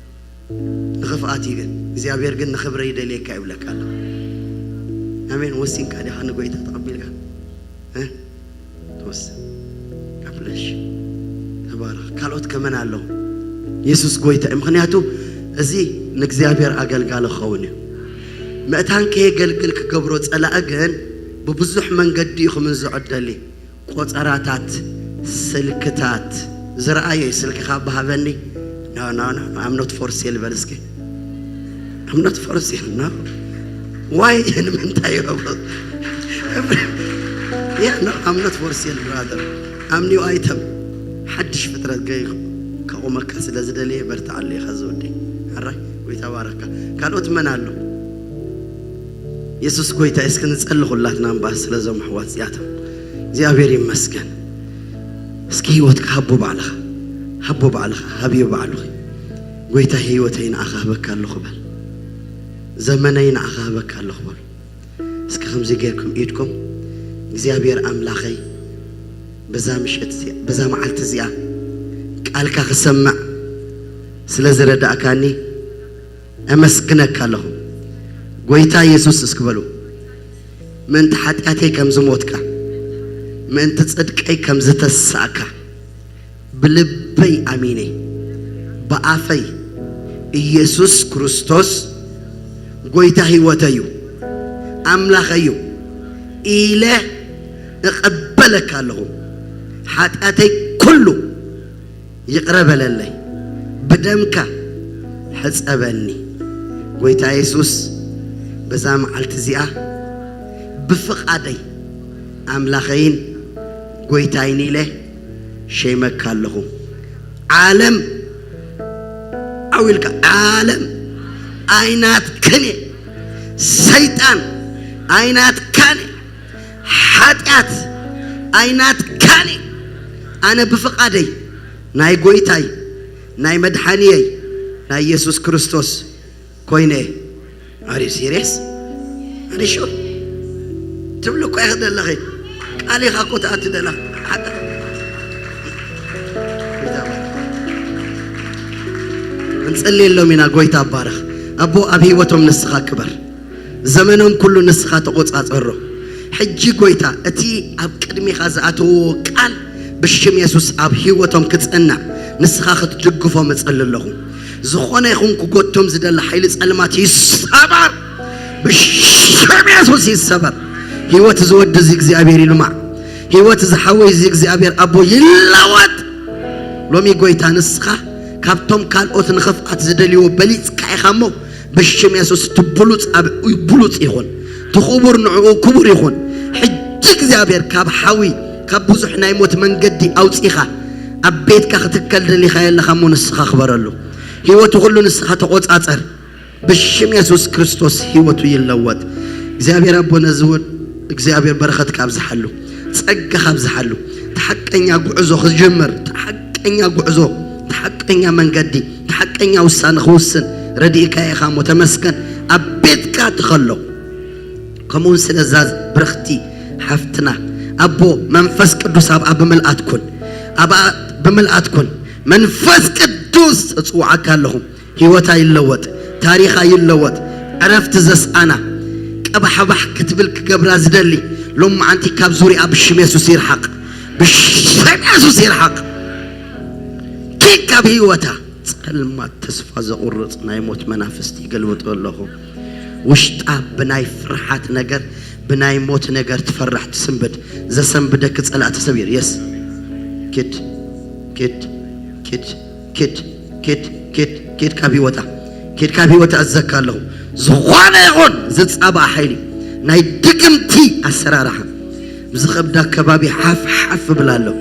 ንኽፍኣት እዩ ግን፣ እግዚኣብሔር ግን ንኽብረ ይደልየካ ይብለካ ኣሎ። ኣሜን። ወሲንካ ዲኻ ንጎይታ ተቐቢልካ? እ? ትወስን። God bless you። ተባረኽ። ካልኦት ከመን ኣለዉ? የሱስ ጎይታ እዩ። ምኽንያቱ እዚ ንእግዚኣብሔር ኣገልጋሊ ክኸውን እዩ። ምእታን ከየገልግል ክገብሮ ጸላኢ ግን ብብዙሕ መንገዲ እዩ ክምንዝዖ ደሊ። ቆጸራታት፣ ስልክታት፣ ዝረኣዮ እዩ። ስልክኻ ብሃበኒ። No, no, no, no, I'm not for sale በል እስኪ። I'm not for sale, no. Why? ንምንታይ እዩ? Yeah, no, I'm not for sale, brother. I'm new item. ሓድሽ ፍጥረት ገይ ከቑመካ ስለ ዝደለየ በርትዓሉ ኢኻ ዝወደይ። ሕራይ፣ ጎይታ ባረካ። ካልኦት መን ኣሎ? የሱስ ጎይታ እዩ። እስኪ ንጸሊ ኩላትና እምበኣር ስለዞም ኣሕዋት እዚኣቶም። እግዚኣብሔር ይመስገን። እስኪ ህይወትካ ሃቦ ባዕልኻ፣ ሃቦ ባዕልኻ፣ ሃብዮ ባዕልኺ። ጎይታ ህይወተይ ንኣኻ ህበካ ኣለኹ በል። ዘመነይ ንኣኻ ህበካ ኣለኹ በል። እስኪ ከምዚ ጌርኩም ኢድኩም፣ እግዚኣብሔር ኣምላኸይ በዛ ምሸት እዚኣ፣ በዛ መዓልቲ እዚኣ ቃልካ ክሰምዕ ስለ ዝረዳእካኒ ኣመስግነካ ኣለኹ። ጎይታ የሱስ እስኪ በሉ፣ ምእንቲ ሓጢኣተይ ከም ዝሞትካ፣ ምእንቲ ጽድቀይ ከም ዝተሳእካ ብልበይ ኣሚነ፣ ብኣፈይ ኢየሱስ ክርስቶስ ጎይታ ህይወተይ እዩ፣ ኣምላኸይ እዩ ኢለ እቐበለካ ኣለኹ። ሓጢኣተይ ኩሉ ይቕረ በለለይ፣ ብደምካ ሕጸበኒ። ጎይታ የሱስ፣ በዛ መዓልቲ እዚኣ ብፍቓደይ ኣምላኸይን ጎይታይን ኢለ ሸይመካ ኣለኹ። ዓለም ዓው ኢልካ፣ ዓለም ኣይናትክን እየ። ሰይጣን ኣይናትካን እየ። ሓጢኣት ኣይናትካን እየ። ኣነ ብፍቓደይ ናይ ጎይታይ ናይ መድሓኒየይ ናይ ኢየሱስ ክርስቶስ ኮይነ። Are you serious? Are you sure? ትብሉ እኮ ኢኺ ዘለኺ። ቃል ኢኻ እኮ ትኣቲ ዘለኻ። ሓቂ። ክንጽልየሎም ኢና። ጎይታ ባረኽ። ኣቦ ኣብ ህይወቶም ንስኻ ክበር፣ ዘመኖም ኩሉ ንስኻ ተቖጻጸሮ። ሕጂ ጎይታ እቲ ኣብ ቅድሚኻ ዝኣተዎ ቃል ብሽም የሱስ ኣብ ህይወቶም ክጸናዕ ንስኻ ክትድግፎም እጸሊ ኣለኹ። ዝኾነ ይኹን ክጎቶም ዝደሊ ሓይሊ ጸልማት ይሰባር፣ ብሽም የሱስ ይሰበር። ህይወት ዝወዲ እዚ እግዚኣብሔር ይልማዕ። ህይወት ዝሓወይ እዚ እግዚኣብሔር ኣቦ ይለወጥ። ሎሚ ጎይታ ንስኻ ካብቶም ካልኦት ንኽፍኣት ዝደልይዎ በሊጽካ ኢኻ እሞ ብሽም የሱስ እቲ ብሉጽ ኣብ ብሉጽ ይኹን፣ እቲ ክቡር ንዕኡ ክቡር ይኹን። ሕጂ እግዚኣብሔር ካብ ሓዊ ካብ ብዙሕ ናይ ሞት መንገዲ ኣውጺኻ ኣብ ቤትካ ክትከል ደሊኻ የለኻ እሞ ንስኻ ክበረሉ። ህይወቱ ኩሉ ንስኻ ተቖጻጸር። ብሽም የሱስ ክርስቶስ ህይወቱ ይለወጥ። እግዚኣብሔር ኣቦ ነዚ ወድ እግዚኣብሔር በረኸትካ ኣብዝሓሉ፣ ጸጋኻ ኣብዝሓሉ። እቲ ሓቀኛ ጉዕዞ ክጅምር፣ እቲ ሓቀኛ ጉዕዞ፣ እቲ ሓቀኛ መንገዲ፣ እቲ ሓቀኛ ውሳነ ክውስን ረዲእካ ኢኻ እሞ ተመስገን። ኣብ ቤትካ ትኸሎ ከምኡውን ስለዛ ብርኽቲ ሓፍትና ኣቦ መንፈስ ቅዱስ ኣብኣ ብምልኣት ኩን፣ ኣብኣ ብምልኣት ኩን። መንፈስ ቅዱስ እጽውዓካ ኣለኹ። ህይወታ ይለወጥ፣ ታሪኻ ይለወጥ። ዕረፍቲ ዘስኣና ቀባሕባሕ ክትብል ክገብራ ዝደሊ ሎማዓንቲ ካብ ዙሪኣ ብሽም የሱስ ይርሓቕ፣ ብሽም የሱስ ይርሓቕ። ኪድ ካብ ህይወታ። ጸልማት ተስፋ ዘቑርጽ ናይ ሞት መናፍስቲ ይገልብጦ ኣለኹ። ውሽጣ ብናይ ፍርሓት ነገር ብናይ ሞት ነገር ትፈራሕ ትስንብድ። ዘሰንብደኪ ጸላእ ተሰቢሩ። የስ ኪድ ኪድ ኪድ ኪድ ኪድ ኪድ ኪድ ካብ ህይወታ ኪድ ካብ ህይወታ እዘካ ኣለኹ። ዝኾነ ይኹን ዝጻባእ ሓይሊ ናይ ድግምቲ ኣሰራርሓ ብዝኸብዳ ከባቢ ሓፍ ሓፍ ብላ ኣለኹ።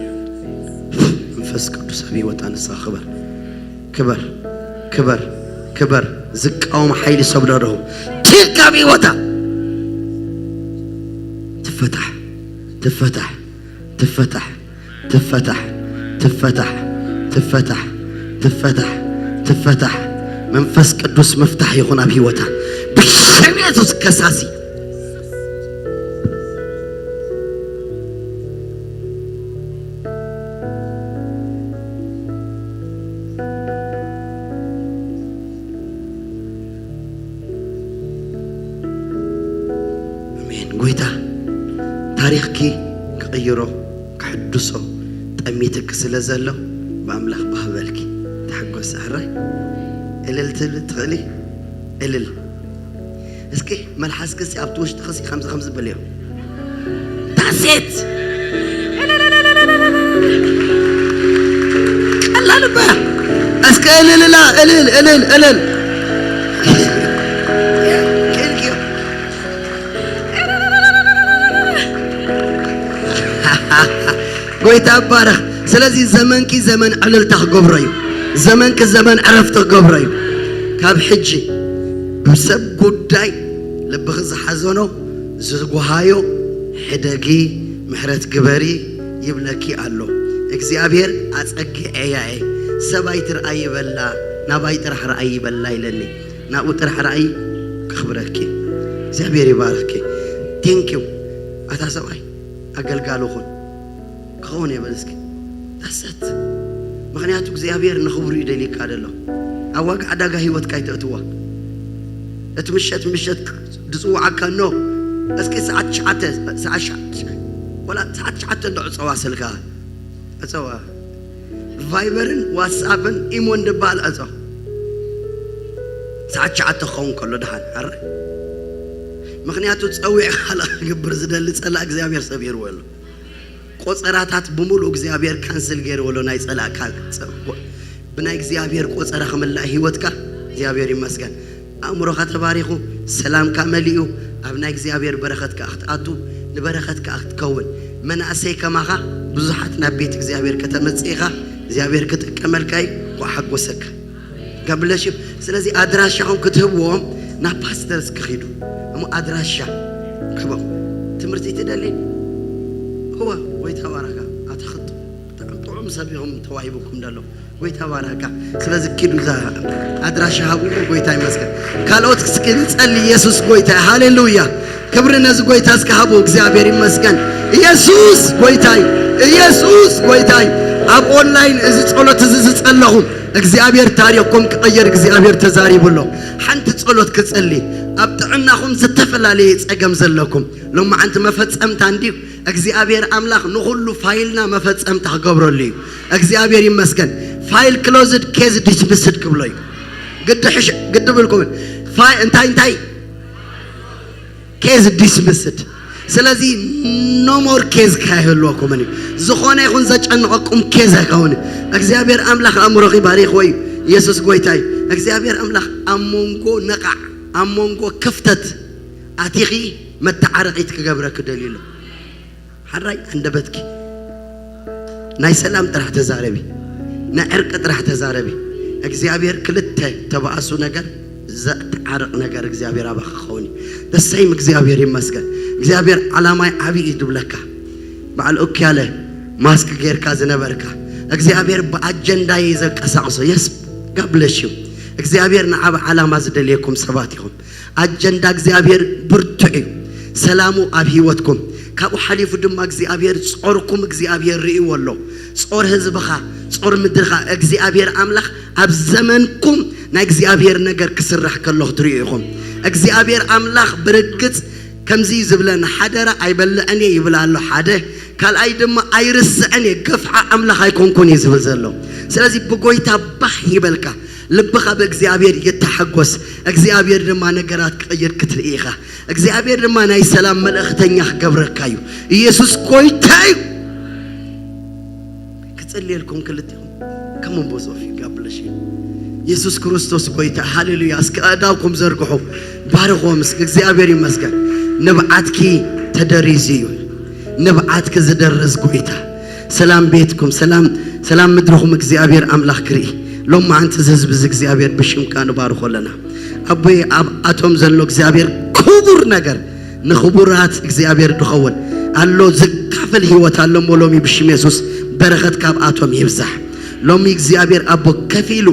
መንፈስ ቅዱስ ኣብ ህይወታ ንስኻ ክበር ክበር ክበር ክበር። ዝቃወም ሓይሊ ሰብ ደረኹ ኪድ ካብ ህይወታ ትፈታሕ ትፈታሕ ትፈታሕ ትፈታሕ ትፈታሕ ትፈታሕ ትፈታሕ ትፈታሕ። መንፈስ ቅዱስ ምፍታሕ ይኹን ኣብ ህይወታ ብሽም የሱስ ከሳሲ። ኣሜን። ጎይታ ታሪኽኪ ክቕይሮ ክሕድሶ ጠሚትኪ ስለ ዘሎ ብኣምላኽ ባህበልኪ ተሓጎሲ። ሕራይ እልል ትብል ትኽእሊ? እልል እስኪ መልሓስኪ እስኪ ኣብቲ ውሽጥኺ እስኪ ከምዚ ከምዚ በልዮ። ዳሴት ቀላል እባ። እስከ እልልላ እልል እልል እልል ኬልኪዮ። ጎይታ ይባረኽ። ስለዚ ዘመንኪ ዘመን ዕልልታ ክገብሮ እዩ። ዘመንኪ ዘመን ዕረፍቲ ክገብሮ እዩ። ካብ ሕጂ ብሰብ ጉዳይ ልብኺ ዝሓዘኖ ዝጉሃዮ ሕደጊ፣ ምሕረት ግበሪ ይብለኪ ኣሎ። እግዚኣብሔር ኣጸግዐያ እየ። ሰብ ኣይትርኣይ ይበላ፣ ናባይ ጥራሕ ርኣይ ይበላ ኢለኒ። ናብኡ ጥራሕ ርኣይ። ከኽብረኪ እግዚኣብሔር ይባርኽኪ። ቴንኪው ኣታ ሰብኣይ ኣገልጋሊ ኹን ክኸውን የበል እስኪ። ዳሰት ምኽንያቱ እግዚኣብሔር ንኽብሩ ይደልየካ ደሎ። ኣብ ዋጋ ዕዳጋ ህይወትካ ይተእትዋ። እቲ ምሸት ምሸት ዝጽውዓካ ኖ እስኪ ሰዓት ትሽዓተ ሰዓት ትሽዓተ ወላ ሰዓት ትሽዓተ እንዶ ዕጸዋ ስልካ ዕጸዋ። ቫይበርን ዋትስኣፕን ኢሞን ድበሃል ዕጸው። ሰዓት ትሽዓተ ክኸውን ከሎ ደሓን ኣረ። ምኽንያቱ ጸዊዕካ ለኣ ክግብር ዝደሊ ጸላእ እግዚኣብሔር ሰቢርዎ ኣሎ። ቆጸራታት ብምሉእ እግዚኣብሔር ካንስል ገይርዎ ኣሎ። ናይ ጸላእካ ጸ-፣ ቆ-፣ ብናይ እግዚኣብሔር ቆጸራ ክምላእ ህይወትካ እግዚኣብሔር ይመስገን። ኣእምሮኻ ተባሪኹ፣ ሰላምካ መሊኡ፣ ኣብ ናይ እግዚኣብሔር በረኸት ከኣ ክትኣቱ፣ ንበረኸት ከኣ ክትከውን። መናእሰይ ከማኻ ብዙሓት ናብ ቤት እግዚኣብሔር ከተመጽእ ኢኻ። እግዚኣብሔር ክጥቀመልካ እዩ። እንኳዕ ሓጎሰካ። God bless you። ስለዚ ኣድራሻኹም ክትህብዎም ናብ ፓስተርስ ክኺዱ። እሞ ኣድራሻ ክህቦም። ትምህርቲ ትደሊ? እወ፣ ወይ ተባረኻ። ኣታ ኽጡ-፣ ብጣዕሚ ጥዑም ሰብ ኢኹም ተዋሂቡኩም ደሎ። ጎይታ ባረካ። ስለዚ ኪዱ እዛ ኣድራሻ ሃብዎ። ጎይታ ይመስገን። ካልኦት እስኪ ንጸሊ። ኢየሱስ ጎይታ። ሃሌሉያ። ክብሪ ነዚ ጎይታ እስኪ ሃቡ። እግዚኣብሔር ይመስገን። ኢየሱስ ጎይታይ፣ ኢየሱስ ጎይታይ። ኣብ ኦንላይን እዚ ጸሎት እዚ ዝጸለኹም እግዚኣብሔር ታሪኽኩም ክቕይር እግዚኣብሔር ተዛሪቡ ኣሎ። ሓንቲ ጸሎት ክጸሊ ኣብ ጥዕናኹም ዝተፈላለየ ጸገም ዘለኩም ሎማዓንቲ መፈጸምታ እንድዩ እግዚኣብሔር ኣምላኽ ንኹሉ ፋይልና መፈጸምታ ክገብረሉ እዩ። እግዚኣብሔር ይመስገን። ፋይል ክሎዝድ ኬዝ ዲስሚስድ ክብሎ እዩ። ግዲ ሕሽ ግዲ ብልኩምን ፋይ እንታይ እንታይ ኬዝ ዲስሚስድ። ስለዚ no more ኬዝ ካይህልወኩምን እዩ። ዝኾነ ይኹን ዘጨንቐኩም ኬዝ ኣይኸውን። እግዚኣብሔር ኣምላኽ ኣእምሮኺ ባሪኽዎ እዩ። ኢየሱስ ጎይታ እዩ። እግዚኣብሔር ኣምላኽ ኣብ መንጎ ነቓዕ ኣብ መንጎ ክፍተት ኣቲኺ መተዓረቒት ክገብረኪ ደልዩ ኣሎ። ሓራይ ኣንደበትኪ ናይ ሰላም ጥራሕ ተዛረቢ፣ ናይ ዕርቂ ጥራሕ ተዛረቢ። እግዚኣብሔር ክልተ ተባእሱ ነገር ዘተዓርቕ ነገር እግዚኣብሔር ኣባኻ ክኸውን እዩ። ደሰይም እግዚኣብሔር ይመስገን። እግዚኣብሔር ዓላማይ ዓብዪ እዩ ድብለካ በዓል ኡክያለ ማስክ ጌርካ ዝነበርካ እግዚኣብሔር ብኣጀንዳየ ዘንቀሳቕሶ የስ ጋብለሽ እዩ። እግዚኣብሔር ንዓብ ዓላማ ዝደልየኩም ሰባት ኢኹም። ኣጀንዳ እግዚኣብሔር ብርቱዕ እዩ። ሰላሙ ኣብ ህይወትኩም ካብኡ ሓሊፉ ድማ እግዚኣብሔር ጾርኩም እግዚኣብሔር ርእይዎ ኣሎ። ጾር ህዝብኻ ጾር ምድርኻ እግዚኣብሔር ኣምላኽ ኣብ ዘመንኩም ናይ እግዚኣብሔር ነገር ክስራሕ ከሎ ክትርእዩ ኢኹም። እግዚኣብሔር ኣምላኽ ብርግጽ ከምዚ እዩ ዝብለና፣ ሓደራ ኣይበልዕን እየ ይብል ኣሎ ሓደ፣ ካልኣይ ድማ ኣይርስዕን እየ፣ ገፍዓ ኣምላኽ ኣይኮንኩን እዩ ዝብል ዘሎ። ስለዚ ብጎይታ ባህ ይበልካ፣ ልብኻ ብእግዚኣብሔር ይተሓጎስ፣ እግዚኣብሔር ድማ ነገራት ክቕይር ክትርኢ ኢኻ። እግዚኣብሔር ድማ ናይ ሰላም መልእኽተኛ ክገብረካ እዩ። ኢየሱስ ጎይታ እዩ። ክጽልየልኩም ክልቲኹም ከመን ቦዝ ኦፍ ዩ ጋብለሽ። ኢየሱስ ክርስቶስ ጎይታ። ሃሌሉያ። እስከ ኣእዳውኩም ዘርግሑ ባርኾም። እስከ እግዚኣብሔር ይመስገን። ንብዓትኪ ተደሪዙ እዩ። ንብዓትኪ ዝደርዝ ጎይታ። ሰላም ቤትኩም፣ ሰላም ሰላም ምድርኹም እግዚኣብሔር ኣምላኽ ክርኢ። ሎም መዓንቲ እዚ ህዝቢ እዚ እግዚኣብሔር ብሽምካ ንባርኾ ኣለና። ኣቦይ ኣብ ኣቶም ዘሎ እግዚኣብሔር ክቡር ነገር ንኽቡራት እግዚኣብሔር ድኸውን ኣሎ። ዝካፈል ህይወት ኣሎ እሞ ሎሚ ብሽም የሱስ በረኸት ካብ ኣቶም ይብዛሕ። ሎሚ እግዚኣብሔር ኣቦ ከፊሉ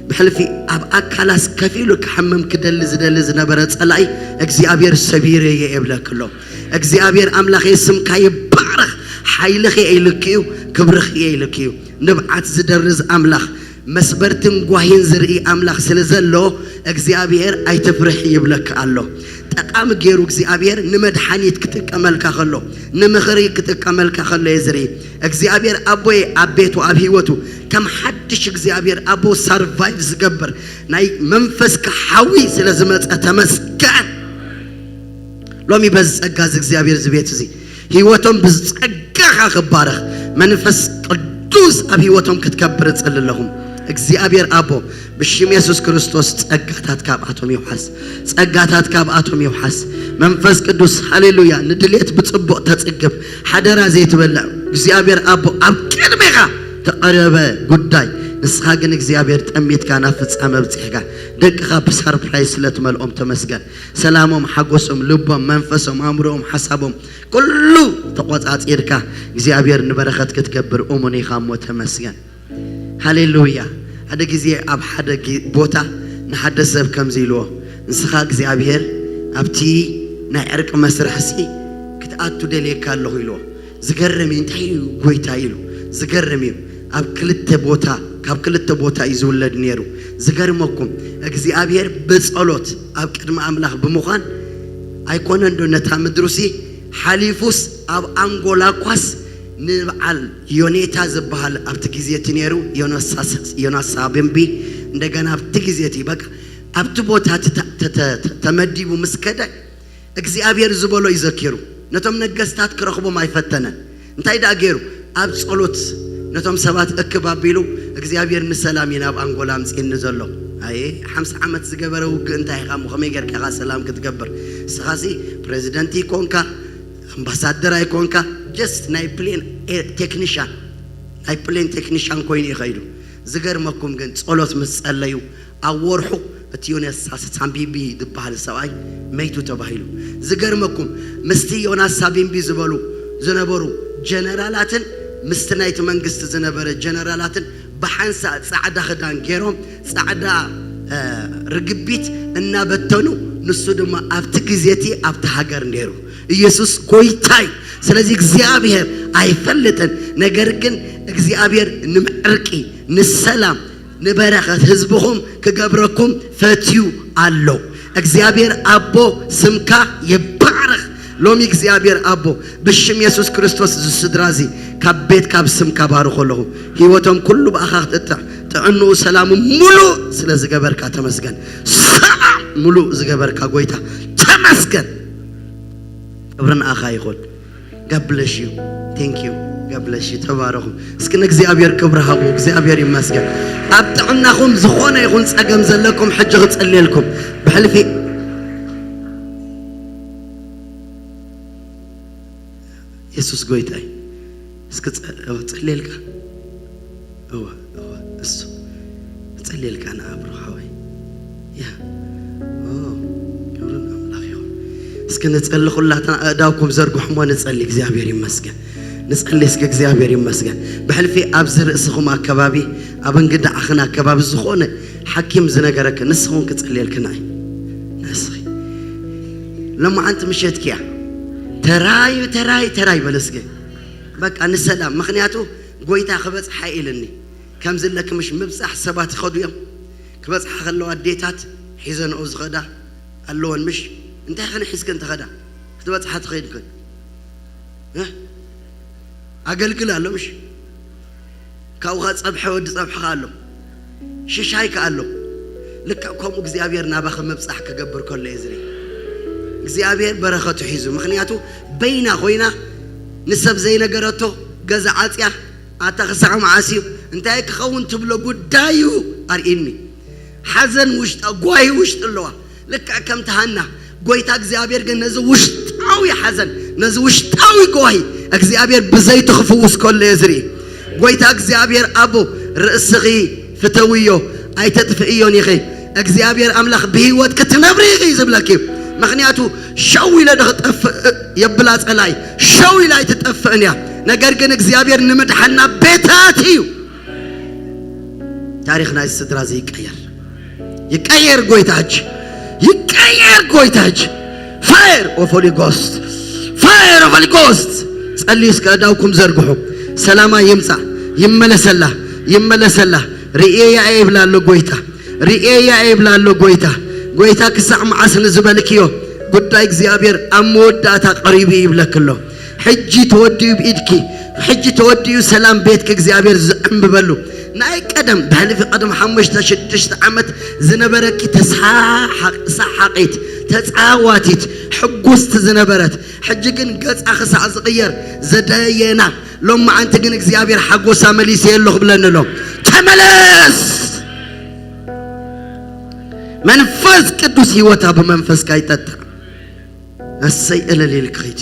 ብሕልፊ ኣብ ኣካላስ ከፊሉ ክሓምም ክደሊ ዝደሊ ዝነበረ ጸላኢ እግዚኣብሔር ሰቢረዮ የብለክሎ። እግዚኣብሔር ኣምላኸ ስምካ ይባረኽ። ሓይልኺ ኣይልክዩ፣ ክብርኺ ኣይልክዩ። ንብዓት ዝደርዝ ኣምላኽ መስበርትን ጓሂን ዝርኢ ኣምላኽ ስለ ዘሎ እግዚኣብሔር ኣይትፍርሒ ይብለካ ኣሎ። ጠቓሚ ገይሩ እግዚኣብሔር ንመድሓኒት ክጥቀመልካ ከሎ ንምኽሪ ክጥቀመልካ ከሎ እየ ዝርኢ። እግዚኣብሔር ኣቦየ ኣብ ቤቱ ኣብ ህይወቱ ከም ሓድሽ እግዚኣብሔር ኣቦ ሳርቫይቭ ዝገብር ናይ መንፈስካ ሓዊ ስለ ዝመፀ ተመስገን። ሎሚ በዚ ጸጋ እዚ እግዚኣብሔር እዚ ቤት እዚ ህይወቶም ብጸጋኻ ክባረኽ መንፈስ ቅዱስ ኣብ ህይወቶም ክትከብር እጸሊ ኣለኹም። እግዚኣብሔር ኣቦ ብሽም የሱስ ክርስቶስ ጸጋታት ካብኣቶም ይውሓስ፣ ጸጋታት ካብኣቶም ይውሓስ። መንፈስ ቅዱስ ሃሌሉያ ንድሌት ብጽቡቕ ተጽግብ ሓደራ ዘይትበልዕ እግዚኣብሔር ኣቦ ኣብ ቅድሜኻ ተቐረበ ጉዳይ ንስኻ ግን እግዚኣብሔር ጠሚትካ ናብ ፍጻመ ብጺሕካ ደቅኻ ብሳርፕራይዝ ስለ ትመልኦም ተመስገን። ሰላሞም፣ ሓጎሶም፣ ልቦም፣ መንፈሶም፣ ኣእምሮኦም፣ ሓሳቦም ኩሉ ተቖጻጺርካ እግዚኣብሔር ንበረኸት ክትገብር እሙን ኢኻ እሞ ተመስገን። ሃሌሉያ። ሓደ ግዜ ኣብ ሓደ ጊ- ቦታ ንሓደ ሰብ ከምዚ ኢልዎ፣ ንስኻ እግዚኣብሔር ኣብቲ ናይ ዕርቂ መስርሕሲ ክትኣቱ ደልየካ ኣለኹ ኢልዎ። ዝገርም እዩ። እንታይ እዩ ጎይታ ኢሉ። ዝገርም እዩ። ኣብ ክልተ ቦታ ካብ ክልተ ቦታ እዩ ዝውለድ ነይሩ። ዝገርመኩም እግዚኣብሔር ብጸሎት ኣብ ቅድሚ ኣምላኽ ብምዃን ኣይኮነን ዶ ነታ ምድሩሲ ሓሊፉስ ኣብ ኣንጎላ ኳስ ንበዓል ዮኔታ ዝበሃል ኣብቲ ግዜ እቲ ነይሩ ዮናስ ሳቤምቢ እንደገና ኣብቲ ግዜ እቲ በቃ ኣብቲ ቦታ እቲ ተ- ተ- ተ- ተመዲቡ ምስ ከደ እግዚኣብሔር ዝበሎ እዩ ዘኪሩ። ነቶም ነገስታት ክረኽቦም ኣይፈተነን። እንታይ ደኣ ገይሩ? ኣብ ጸሎት ነቶም ሰባት እክብ ኣቢሉ እግዚኣብሔር ንሰላም እዩ ናብ ኣንጎላ ኣምጽእኒ ዘሎ። ኣየ ሓምሳ ዓመት ዝገበረ ውግእ እንታይ ኢኻ እሞ ከመይ ጌርካ ኢኻ ሰላም ክትገብር? ንስኻሲ ፕሬዚደንት ይኮንካ ኣምባሳደር ኣይኮንካ ጀስት ናይ ፕሌን ቴክኒሻን ናይ ፕሌን ቴክኒሻን ኮይኑ እዩ ኸይዱ። ዝገርመኩም ግን ጸሎት ምስ ጸለዩ ኣብ ወርሑ እቲ ዮናስ ሳምቢቢ ዝበሃል ሰብኣይ መይቱ ተባሂሉ። ዝገርመኩም ምስቲ ዮናስ ሳቢምቢ ዝበሉ ዝነበሩ ጀነራላትን ምስቲ ናይቲ መንግስቲ ዝነበረ ጀነራላትን ብሓንሳእ ጻዕዳ ክዳን ገይሮም ጻዕዳ ርግቢት እናበተኑ ንሱ ድማ ኣብቲ ግዜቲ ኣብቲ ሃገር ነይሩ። ኢየሱስ ጎይታይ። ስለዚ እግዚኣብሔር ኣይፈልጥን፣ ነገር ግን እግዚኣብሔር ንምዕርቂ፣ ንሰላም፣ ንበረኸት ህዝብኹም ክገብረኩም ፈትዩ ኣሎ። እግዚኣብሔር ኣቦ፣ ስምካ ይባረኽ። ሎሚ እግዚኣብሔር ኣቦ፣ ብሽም የሱስ ክርስቶስ፣ እዚ ስድራ እዚ ካብ ቤት ካብ ስም ካባርኾ ኣለኹ። ህይወቶም ኩሉ ብኣኻ ክትጥዕ፣ ጥዕንኡ ሰላሙ ሙሉእ ስለ ዝገበርካ ተመስገን። ሰላም ሙሉእ ዝገበርካ ጎይታ ተመስገን። ክብሪ ንኣኻ ይኹን። God bless you. Thank you. God bless you. ተባረኹ። እስኪ ንእግዚኣብሔር ክብሪ ሃቡ። እግዚኣብሔር ይመስገን። ኣብ ጥዕናኹም ዝኾነ ይኹን ጸገም ዘለኩም ሕጂ ክጸልየልኩም። ብሕልፊ የሱስ ጎይታ እዩ። እስኪ ጸ-፣ ጸልየልካ። እወ፣ እወ፣ እሱ። እጸልየልካ ንዓ ብሩኽ ሓወይ። ያ። ኦ፣ ክብሪ ንኣምላኽ ይኹን። እስኪ ንጸሊ፣ ኩላትና ኣእዳውኩም ዘርግሑ እሞ ንጸሊ። እግዚኣብሔር ይመስገን። ንጸሊ እስኪ፣ እግዚኣብሔር ይመስገን። ብሕልፊ ኣብዚ ርእስኹም ኣከባቢ፣ ኣብ እንግዳዕኽን ኣከባቢ ዝኾነ ሓኪም ዝነገረክን ንስኹም ክጸልየልክን ኣይ። ንስኺ። ሎማዓንቲ ምሸትኪ እያ። ተራዩ፣ ተራይ፣ ተራይ በለ እስኪ። በቃ ንሰላም። ምኽንያቱ ጎይታ ክበጽሓ ኢልኒ። ከምዚ ኣለኪ ምሽ ምብጻሕ ሰባት ይኸዱ እዮም። ክበጽሓ ከለዋ ኣዴታት ሒዘንኦ ዝኸዳ ኣለወን ምሽ። እንታይ ኸነ ሒዝከን ተኸዳ? ክትበጽሓ ትኸይድከን? እ? ኣገልግል ኣሎ ምሽ? ካብኡ ኸ ጸብሐ ወዲ ጸብሐ ኸ ኣሎ። ሽሻይ ከ ኣሎ። ልክዕ ከምኡ እግዚኣብሔር ናባኸ ምብጻሕ ክገብር ከሎ እየ ዝርኢ። እግዚኣብሔር በረኸቱ ሒዙ። ምኽንያቱ በይና ኾይና ንሰብ ዘይነገረቶ ገዛ ዓጽያ ኣታ ክሳዕ መዓስ እዩ? እንታይ ክኸውን ትብሎ ጉዳይ እዩ ኣርእየኒ። ሓዘን ውሽጣ፣ ጓሂ ውሽጢ ኣለዋ። ልክዕ ከምቲ ሃና፣ ጎይታ እግዚኣብሔር ግን ነዚ ውሽጣዊ ሓዘን፣ ነዚ ውሽጣዊ ጓሂ እግዚኣብሔር ብዘይቲ ክፍውስ ከሎ እየ ዝርኢ። ጎይታ እግዚኣብሔር ኣቦ፣ ርእስኺ ፍተውዮ፣ ኣይተጥፍእዮን ኢኺ። እግዚኣብሔር ኣምላኽ ብህይወት ክትነብሪ ኢኺ ዝብለኪ። ምኽንያቱ ሸው ኢለ ዶ ክጠፍእ የብላ ጸላይ፣ ሸው ኢላ ኣይትጠፍእን እያ። ነገር ግን እግዚኣብሔር ንምድሓና ቤታት እዩ። ታሪኽ ናይ ስድራ እዚ ይቀየር። ይቀየር ጎይታ ሕጂ። ይቀየር ጎይታ ሕጂ። Fire of Holy Ghost. Fire of Holy Ghost. ጸልዩ እስከ እዳውኩም ዘርግሑ። ሰላማ ይምጻ። ይመለሰላ። ይመለሰላ። ርእየያ እየ ይብላ ኣሎ ጎይታ። ርእየያ እየ ይብላ ኣሎ ጎይታ። ጎይታ ክሳዕ መዓስ ንዝበልክዮ ጉዳይ እግዚኣብሔር ኣብ መወዳእታ ቀሪቡ እዩ ይብለኪ ኣሎ። ሕጂ ተወዲኡ ብኢድኪ፣ ሕጂ ተወዲኡ ሰላም ቤትኪ እግዚኣብሔር ዝዕምብበሉ። ናይ ቀደም፣ ብሕልፊ ቀደም ሓሙሽተ ሽዱሽተ ዓመት ዝነበረኪ ተሳሓቕ-፣ ሰሓቒት፣ ተጻዋቲት፣ ሕጉስቲ ዝነበረት፣ ሕጂ ግን ገጻ ክሳዕ ዝቕየር ዘደየና። ሎማዓንቲ ግን እግዚኣብሔር ሓጎሳ መሊሰ ኣለኹ ብለኒ ኣሎ። ተመለስ! መንፈስ ቅዱስ ህይወታ ብመንፈስካ ይጠጣ። እሰይ እልል ኢልኪ ኺዲ።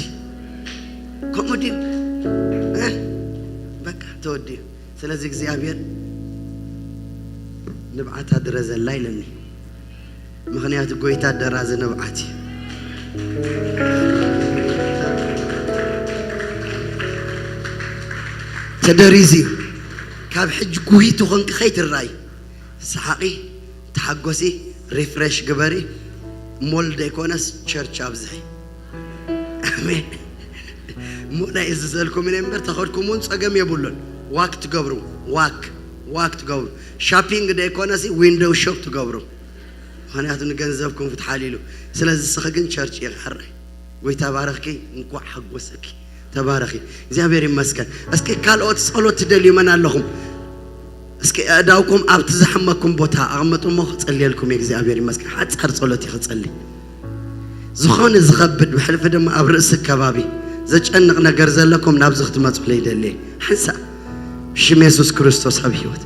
ከምኡ ድዩ? እ? በቃ ተወዲኡ። ስለዚ እግዚኣብሔር ንብዓታ ድረዘላ ኢለኒ። ምኽንያቱ ጎይታ ደራዚ ንብዓት እዩ። ተደሪዙ እዩ። ካብ ሕጂ ጉሂቱ ኾንኪ ኸይትረኣይ። ሰሓቒ፣ ተሓጎሲ፣ ሪፍሬሽ ግበሪ። ሞል ዘይኮነስ ቸርች ኣብዝሒ። ኣሜን። እሞ ናይ እዝዘልኩም እየ እምበር ተኸድኩም እውን ጸገም የብሉን። ዋክ ትገብሩ፣ ዋክ፣ ዋክ ትገብሩ። ሻፒንግ ዘይኮነሲ ዊንዶው ሾፕ ትገብሩ። ምኽንያቱ ንገንዘብኩም ክትሓልሉ። ስለዚ እስኺ ግን ቸርች ኢኺ ሕራይ። ጎይታ ባረኽኪ፣ እንኳዕ ሓጎሰኪ። ተባረኺ። እግዚኣብሔር ይመስገን። እስኪ ካልኦት ጸሎት ትደልዩ መን ኣለኹም? እስኪ ኣእዳውኩም ኣብቲ ዝሓመኩም ቦታ ኣቕምጡ እሞ ክጸልየልኩም እየ። እግዚኣብሔር ይመስገን። ሓጻር ጸሎት እየ ክጸሊ። ዝኾነ ዝኸብድ ብሕልፊ ድማ ኣብ ርእሲ ከባቢ ዘጨንቕ ነገር ዘለኩም ናብዚ ክትመጹለይ ይደሊ እየ። ሓንሳእ ሽም የሱስ ክርስቶስ ኣብ ህይወት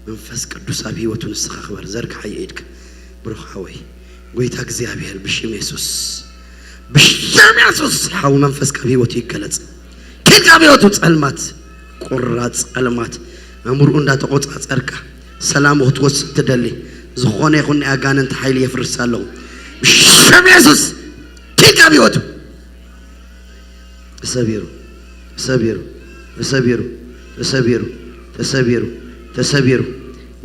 መንፈስ ቅዱስ ኣብ ህይወቱ ንስኻ ክበር። ዘርግሓዮ ኢድካ ብሩኽ ሓወይ። ጎይታ እግዚኣብሔር ብሽም የሱስ፣ ብሽም የሱስ ሓው መንፈስ ካብ ህይወቱ ይገለጽ። ኪድ ካብ ህይወቱ ጸልማት፣ ቁራጽ ጸልማት ኣእምርኡ እንዳተቆጻጸርካ ሰላሙ ክትወስድ ትደሊ ዝኾነ ይኹን ናይ ኣጋንንቲ ሓይሊ የፍርስ ኣለኹ ብሽም የሱስ። ኪድ ካብ ህይወቱ ተሰቢሩ ተሰቢሩ ተሰቢሩ ተሰቢሩ ተሰቢሩ ተሰቢሩ።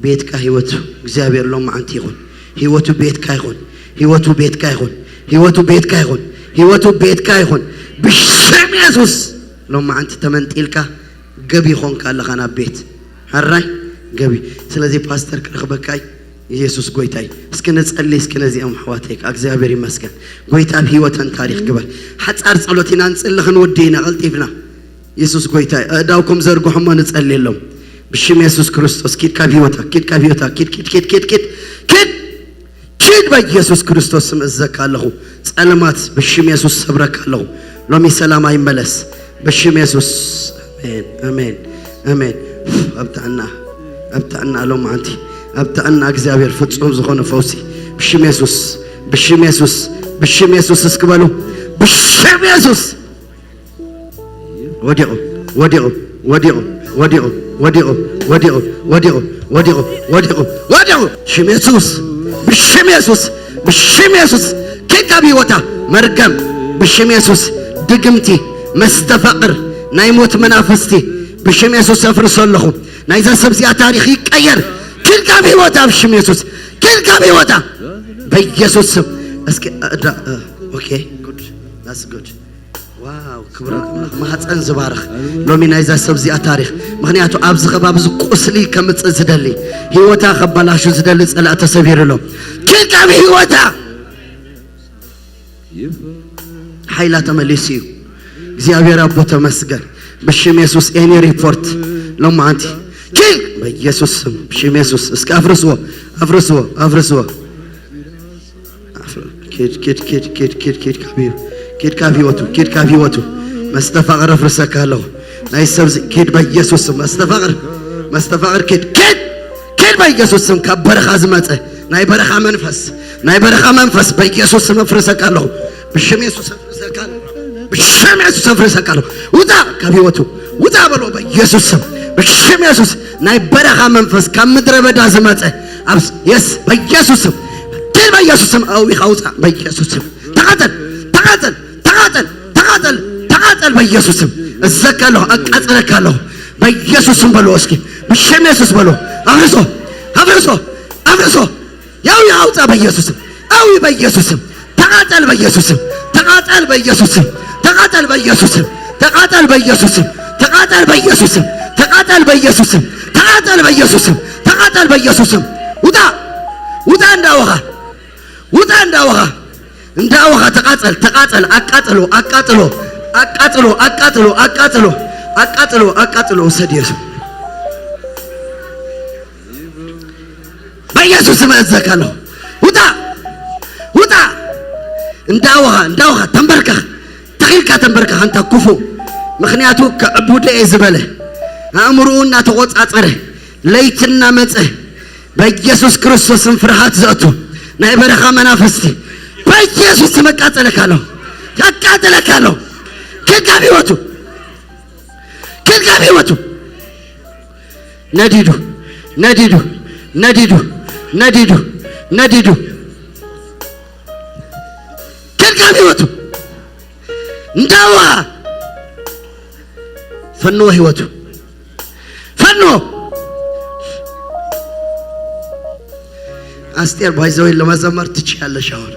ቤትካ ህይወቱ እግዚኣብሔር ሎም መዓንቲ ይኹን። ህይወቱ ቤትካ ይኹን። ህይወቱ ቤትካ ይኹን። ህይወቱ ቤትካ ይኹን። ህይወቱ ቤትካ ይኹን። ብሽም የሱስ ሎም መዓንቲ ተመንጢልካ ገቢ ይኾንካ ኣለኻ ናብ ቤት። ሕራይ ገቢ። ስለዚ ፓስተር ክረኽበካይ ኢየሱስ ጎይታይ። እስኪ ንጸሊ እስኪ ነዚኦም ኣሕዋተይ ከኣ እግዚኣብሔር ይመስገን። ጎይታ ኣብ ህይወተን ታሪኽ ግበር። ሓጻር ጸሎት ኢና ንጽሊ ክንወዲ ኢና ቀልጢፍና። ኢየሱስ ጎይታይ። ኣእዳውኩም ዘርግሑ እሞ ንጸልየሎም። ብሽም የሱስ ክርስቶስ ኪድ ካብ ህይወታ፣ ኪድ ካብ ህይወታ፣ ኪድ ኪድ ኪድ ኪድ ኪድ ኪድ ኪድ በኢየሱስ ክርስቶስ ስም እዘካ ኣለኹ። ጸልማት ብሽም የሱስ ሰብረካ ኣለኹ። ሎሚ ሰላም ኣይመለስ ብሽም የሱስ። ኣሜን ኣሜን ኣሜን። ኣብ ጥዕና ኣብ ጥዕና ሎም ኣንቲ ኣብ ጥዕና እግዚኣብሔር ፍጹም ዝኾነ ፈውሲ ብሽም የሱስ ብሽም የሱስ ብሽም የሱስ እስኪ በሉ። ብሽም የሱስ ወዲቑ ወዲቑ ወዲቑ ወዲቑ ወዲቑ ወዲቑ ወዲቑ ወዲቑ ወዲቑ ወዲቑ። ሽም የሱስ ብሽም የሱስ ብሽም የሱስ ኪድ ካብ ህይወታ። መርገም ብሽም የሱስ። ድግምቲ፣ መስተፋቕር፣ ናይ ሞት መናፍስቲ ብሽም የሱስ ኣፍርሶ ኣለኹ። ናይዛ ሰብ እዚኣ ታሪኽ ይቀየር። ኪድ ካብ ህይወታ ብሽም የሱስ። ኪድ ካብ ህይወታ በኢየሱስ ስም። እስኪ እዳ ኦኬ ጉድ that's good። ዋው ክብረት ኣምላኽ ማህፀን ዝባርኽ ሎሚ ናይዛ ሰብ እዚኣ ታሪኽ። ምኽንያቱ ኣብዚ ከባቢ እዚ ቁስሊ ከምፅእ ዝደሊ፣ ህይወታ ከባላሹ ዝደሊ ፀላእ ተሰቢሩ ኣሎ። ኪድ ካብ ህይወታ ሓይላ ተመሊሱ እዩ። እግዚኣብሔር ኣቦ ተመስገን። ብሽም የሱስ ኤኒ ሪፖርት ሎማዓንቲ ኪድ በኢየሱስ ስም ብሽም የሱስ እስኪ ኣፍርስዎ ኣፍርስዎ ኣፍርስዎ። ኪድ ኪድ ኪድ ኪድ ኪድ ኪድ ካብ ህይወ- ኪድ ካብ ህይወቱ ኪድ ካብ ህይወቱ። መስተፋቕር ኣፍርሰካ ኣለኹ ናይ ሰብዚ ኪድ በኢየሱስ ስም። መስተፋቕር መስተፋቕር ኪድ ኪድ ኪድ በኢየሱስ ስም። ካብ በረኻ ዝመጸ ናይ በረኻ መንፈስ ናይ በረኻ መንፈስ በኢየሱስ ስም ኣፍርሰካ ኣለኹ። ብሽም የሱስ ኣፍርሰካ ኣለኹ። ብሽም የሱስ ኣፍርሰካ ኣለኹ። ውጻ ካብ ህይወቱ ውጻ በሎ በኢየሱስ ስም። ብሽም የሱስ ናይ በረኻ መንፈስ ካብ ምድረ በዳ ዝመጸ ኣብ የስ በኢየሱስ ስም ኪድ በኢየሱስ ስም ኣዊኻ ውጻ በኢየሱስ ስም። ተቓጸል ተቓጸል ተቓጸል ተቓጸል ተቓጸል በኢየሱስ ስም። እዘካ ኣለኹ ኣቃጽለካ ኣለኹ በኢየሱስ ስም በሎ እስኪ። ብሽም የሱስ በሎ። ኣፍርሶ ኣፍርሶ ኣፍርሶ። ያው ያውጣ በኢየሱስ ስም። አዊ በኢየሱስ ስም። ተቃጠል በኢየሱስ ስም። ተቃጠል በኢየሱስ ስም። ተቃጠል በኢየሱስ ስም። ተቃጠል በኢየሱስ ስም። ተቃጠል በኢየሱስ ስም። ተቃጠል በኢየሱስ ስም። ተቃጠል በኢየሱስ ስም። ተቃጠል በኢየሱስ ስም። ውጣ ውጣ እንዳወኻ ውጣ እንዳወኻ እንዳወኻ ተቃጠል ተቃጠል። አቃጥሎ አቃጥሎ አቃጥሎ አቃጥሎ አቃጥሎ አቃጥሎ አቃጥሎ ውሰድ ኢየሱስ። በኢየሱስ ስም እእዘካ ኣለኹ። ውጣ ውጣ። እንዳወኻ እንዳወኻ ተንበርከኽ። ተኺልካ ተንበርከኽ ኣንታ ክፉእ። ምኽንያቱ ከዕቡደ እየ ዝበለ ኣእምሮኡ እናተቖጻጸረ ለይቲ እናመጸ በኢየሱስ ክርስቶስን ፍርሃት ዘእቱ ናይ በረኻ መናፍስቲ በኢየሱስ ስም እቃጸለካ ኣለኹ። እቃጸለካ ኣለኹ። ኪድ ካብ ህይወቱ ኪድ ካብ ህይወቱ። ነዲዱ ነዲዱ ነዲዱ ነዲዱ ነዲዱ ኪድ ካብ ህይወቱ። እንዳዋ ፈንዎ ህይወቱ ፈንዎ። ኣስቴር ባይዘወይ ለመዘመር ትችያለሽ። አሁን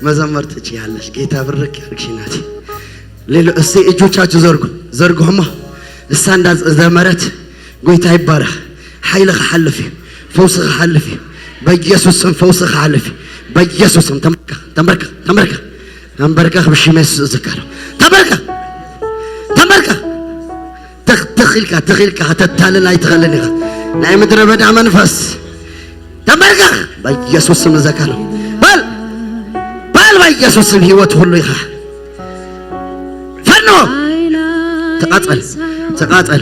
መዘመር ትችያለሽ። ጌታ ብርክ ያርግሽ ናቲ። ሌሎ እስቲ እጆቻችሁ ዘርጉ ዘርጉ። እማ እሳ እንዳዘመረት ጎይታ ይባረኽ። ሓይሊ ክሓልፍ እዩ። ፈውሲ ክሓልፍ እዩ። በኢየሱስ ስም ፈውሲ ክሓልፍ እዩ። በኢየሱስ ስም ተንበርከኽ ተንበርከኽ ተንበርከኽ ተንበርከኽ። ብሽም የሱስ እዝካለሁ። ተንበርከኽ ተንበርከኽ። ትኽ ኢልካ ትኽ ኢልካ ከተታልል ኣይትኽእልን ኢኻ። ናይ ምድረ በዳ መንፈስ ተንበርከኽ። በኢየሱስ ስም እዘካለሁ። በል በል በኢየሱስ ስም ህይወት ሁሉ ኢኻ። ፈኖ ተቃጸል ተቃጸል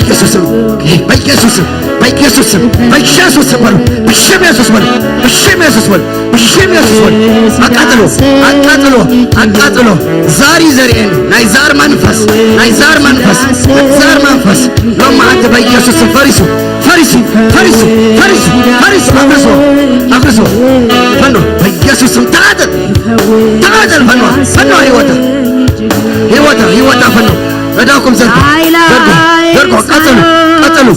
በኢየሱስም፣ በኢየሱስም፣ በኢየሱስም፣ በኢየሱስም በሉ። ብሽም ኢየሱስ በሉ። ብሽም ኢየሱስ በሉ። ብሽም ኢየሱስ በሉ። አቃጥሎ፣ አቃጥሎ፣ አቃጥሎ። ዛሪ ዘሪኤን ናይ ዛር መንፈስ፣ ናይ ዛር መንፈስ፣ ናይ ዛር መንፈስ። ሎማዓንቲ በኢየሱስም ፈሪሱ፣ ፈሪሱ፣ ፈሪሱ፣ ፈሪሱ፣ ፈሪሱ። አፍርሶ፣ አፍርሶ። ፈኖ በኢየሱስም ተቃጠል፣ ተቃጠል። ፈኖ፣ ፈኖ ህይወታ፣ ህይወታ፣ ህይወታ ፈኖ። እዳኩም ዘርጉ፣ ዘርጉ፣ ዘርጉ። ቀጥሉ፣ ቀጥሉ፣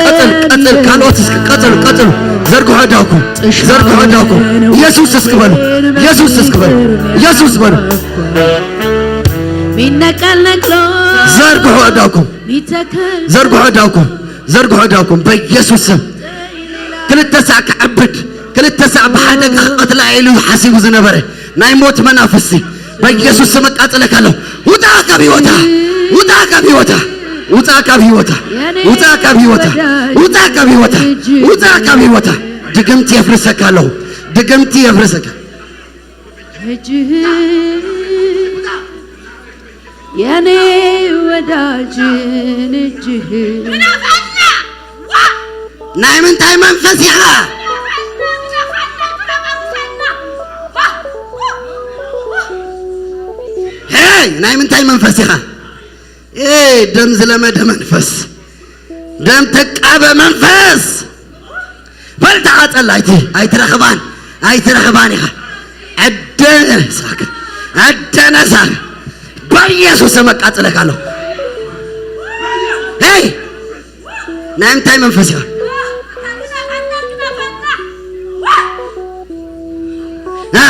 ቀጥል፣ ቀጥል። ካልኦት እስኪ ቀጥሉ፣ ቀጥሉ። ዘርጉ እዳኩም፣ ዘርጉ እዳኩም። ኢየሱስ እስኪ በሉ፣ ኢየሱስ እስኪ በሉ፣ ኢየሱስ በሉ። ሚነቀል ነቅሎ ዘርጉ እዳኩም፣ ሚተከል ዘርጉ እዳኩም፣ ዘርጉ እዳኩም። በኢየሱስ ስም ክልተ ሳዕ ክዓብድ፣ ክልተ ሳዕ ብሓደ ክቐትላ ኢሉ ሓሲቡ ዝነበረ ናይ ሞት መናፍስቲ በኢየሱስ ስም እቃጽለካ ኣለሁ። ውጣ ካብ ህይወታ፣ ውጣ ካብ ህይወታ፣ ውጣ ካብ ህይወታ፣ ውጣ ካብ ህይወታ፣ ውጣ ካብ ህይወታ፣ ውጣ ካብ ህይወታ። ድግምቲ የፍርሰካ ኣለሁ። ድግምቲ የፍርሰካ። እጅህ የኔ ወዳጅን እጅህ ናይ ምንታይ መንፈስ ኢኻ? ሄይ፣ ናይ ምንታይ መንፈስ ኢኻ? ኤ፣ ደም ዝለመደ መንፈስ፣ ደም ተቃበ መንፈስ። በል ተዓጸል፣ ኣይቲ ኣይትረኽባን፣ ኣይትረኽባን ኢኻ። ዕደ ነሳክ፣ ዕደ ነሳክ። በኢየሱስ ስም ኣቃጽለካ ኣለሁ። ሄይ፣ ናይ እንታይ መንፈስ ኢኻ? እ?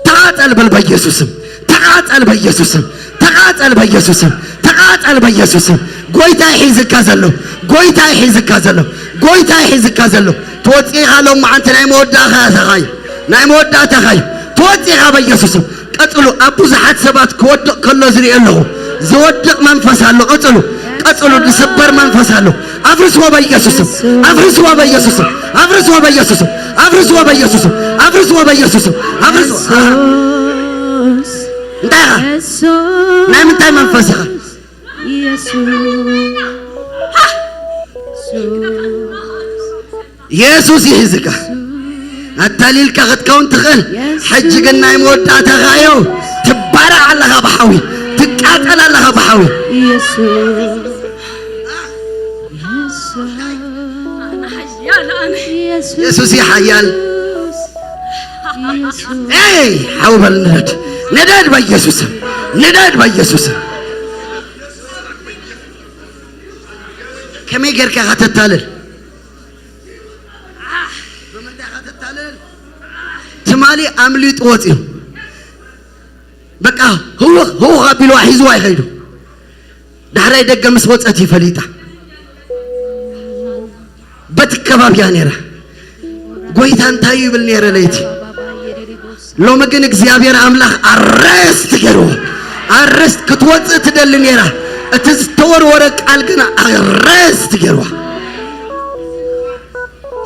ተቃጸል በል በኢየሱስ ስም። ተቃጸል በኢየሱስ ስም። ተቃጸል በኢየሱስ ስም። ተቃጸል በኢየሱስ ስም። ጎይታ ይሒዝካ ዘሎ። ጎይታ ይሒዝካ ዘሎ። ጎይታ ይሒዝካ ዘሎ። ትወጽእ ኢኻ ሎማዓንቲ ናይ መወዳእታኻ እዩ። ናይ መወዳእታኻ እዩ። ትወጽእ ኢኻ በኢየሱስ ስም። ቀጽሉ። ኣብ ብዙሓት ሰባት ክወድቕ ከሎ ዝርኢ ኣለኹ። ዝወድቕ መንፈስ ኣሎ። ቀጽሉ። ቀጽሉ። ዝስበር መንፈስ ኣሎ። ኣፍርስዎ በኢየሱስ ስም። ኣፍርስዎ በኢየሱስ ስም። ኣፍርስዎ በኢየሱስ ስም። ኣፍርስዎ በኢየሱስ ስም። ኣፍርስዎ በኢየሱስ ስም። ኣፍርስዎ። እንታይ ኢኻ? ናይ ምንታይ መንፈስ ኢኻ? ኢየሱስ የሱስ ኢየሱስ ይሕዝካ። ኣታሊልካ ክትከውን ትኽእል። ሕጂ ግን ናይ መወዳእታኻ እዩ። ትባራዕ ኣለኻ ብሓዊ፣ ትቃጠል ኣለኻ ብሓዊ። ኢየሱስ ኢየሱስ እዩ ሓያል። ኤይ ሓው በል ንደድ፣ ንደድ በኢየሱስም፣ ንደድ በኢየሱስም። ከመይ ጌርካ ኢኻ ተታልል? ትማሊ ኣምሊጡ ወፂኡ በቃ ህውኽ ህውኽ ኣቢልዋ ሒዝዋ ይኸይዱ። ዳሕራይ ደገ ምስ ወፀት ይፈሊጣ። በቲ ከባቢያ ነይራ። ጎይታ እንታይ ይብል ነይረ ለይቲ? ሎሚ ግን እግዚኣብሔር ኣምላኽ ኣረስት ገይርዎ። ኣረስት ክትወፅእ ትደሊ ነይራ። እቲ ዝተወርወረ ቃል ግን ኣረስት ገይርዋ።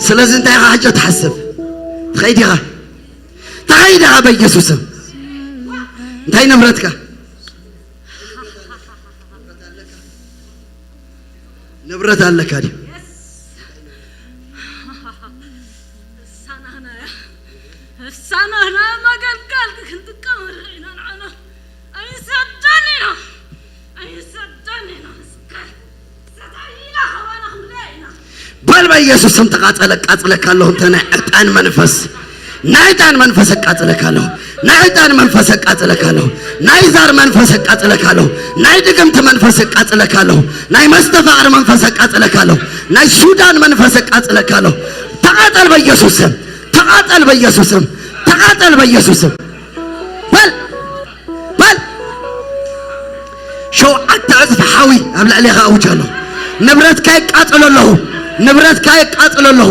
ስለዚ እንታይ ኢኻ ሕጂ ትሓስብ? ትኸይድ ኢኻ፣ ትኸይድ ኢኻ በኢየሱስም። እንታይ ንብረትካ? ንብረት ኣለካ ድዩ? እሳናና እያ። እሳናና መገልገል ክንጥቀመሉ ኢና ንዓና። ኣይንሰደን ኢና። ኣይንሰደን ኢና። እስከ ሰዳይና ኸባና ክንብላ ኢና። በል በኢየሱስ ስም ተቃጸለ፣ ቃጽለካ ኣለሁ። እንተ ናይ ዕጣን መንፈስ፣ ናይ ዕጣን መንፈስ እቃጽለካ ኣለሁ። ናይ ዕጣን መንፈስ እቃጽለካ ኣለሁ። ናይ ዛር መንፈስ እቃጽለካ ኣለሁ። ናይ ድግምቲ መንፈስ እቃጽለካ ኣለሁ። ናይ መስተፋቕር መንፈስ እቃጽለካ ኣለሁ። ናይ ሱዳን መንፈስ እቃጽለካ ኣለሁ። ተቃጸል በኢየሱስ ስም። ተቃጸል በኢየሱስ ስም። ተቃጸል በኢየሱስ ስም። በል በል ሸውዓተ ዕጽፊ ሓዊ ኣብ ልዕሌኻ ኣውጅ ኣለኹ። ንብረትካ ይቃጽሎ ኣለኹ። ንብረትካ ይቃጽሎ ኣለኹ።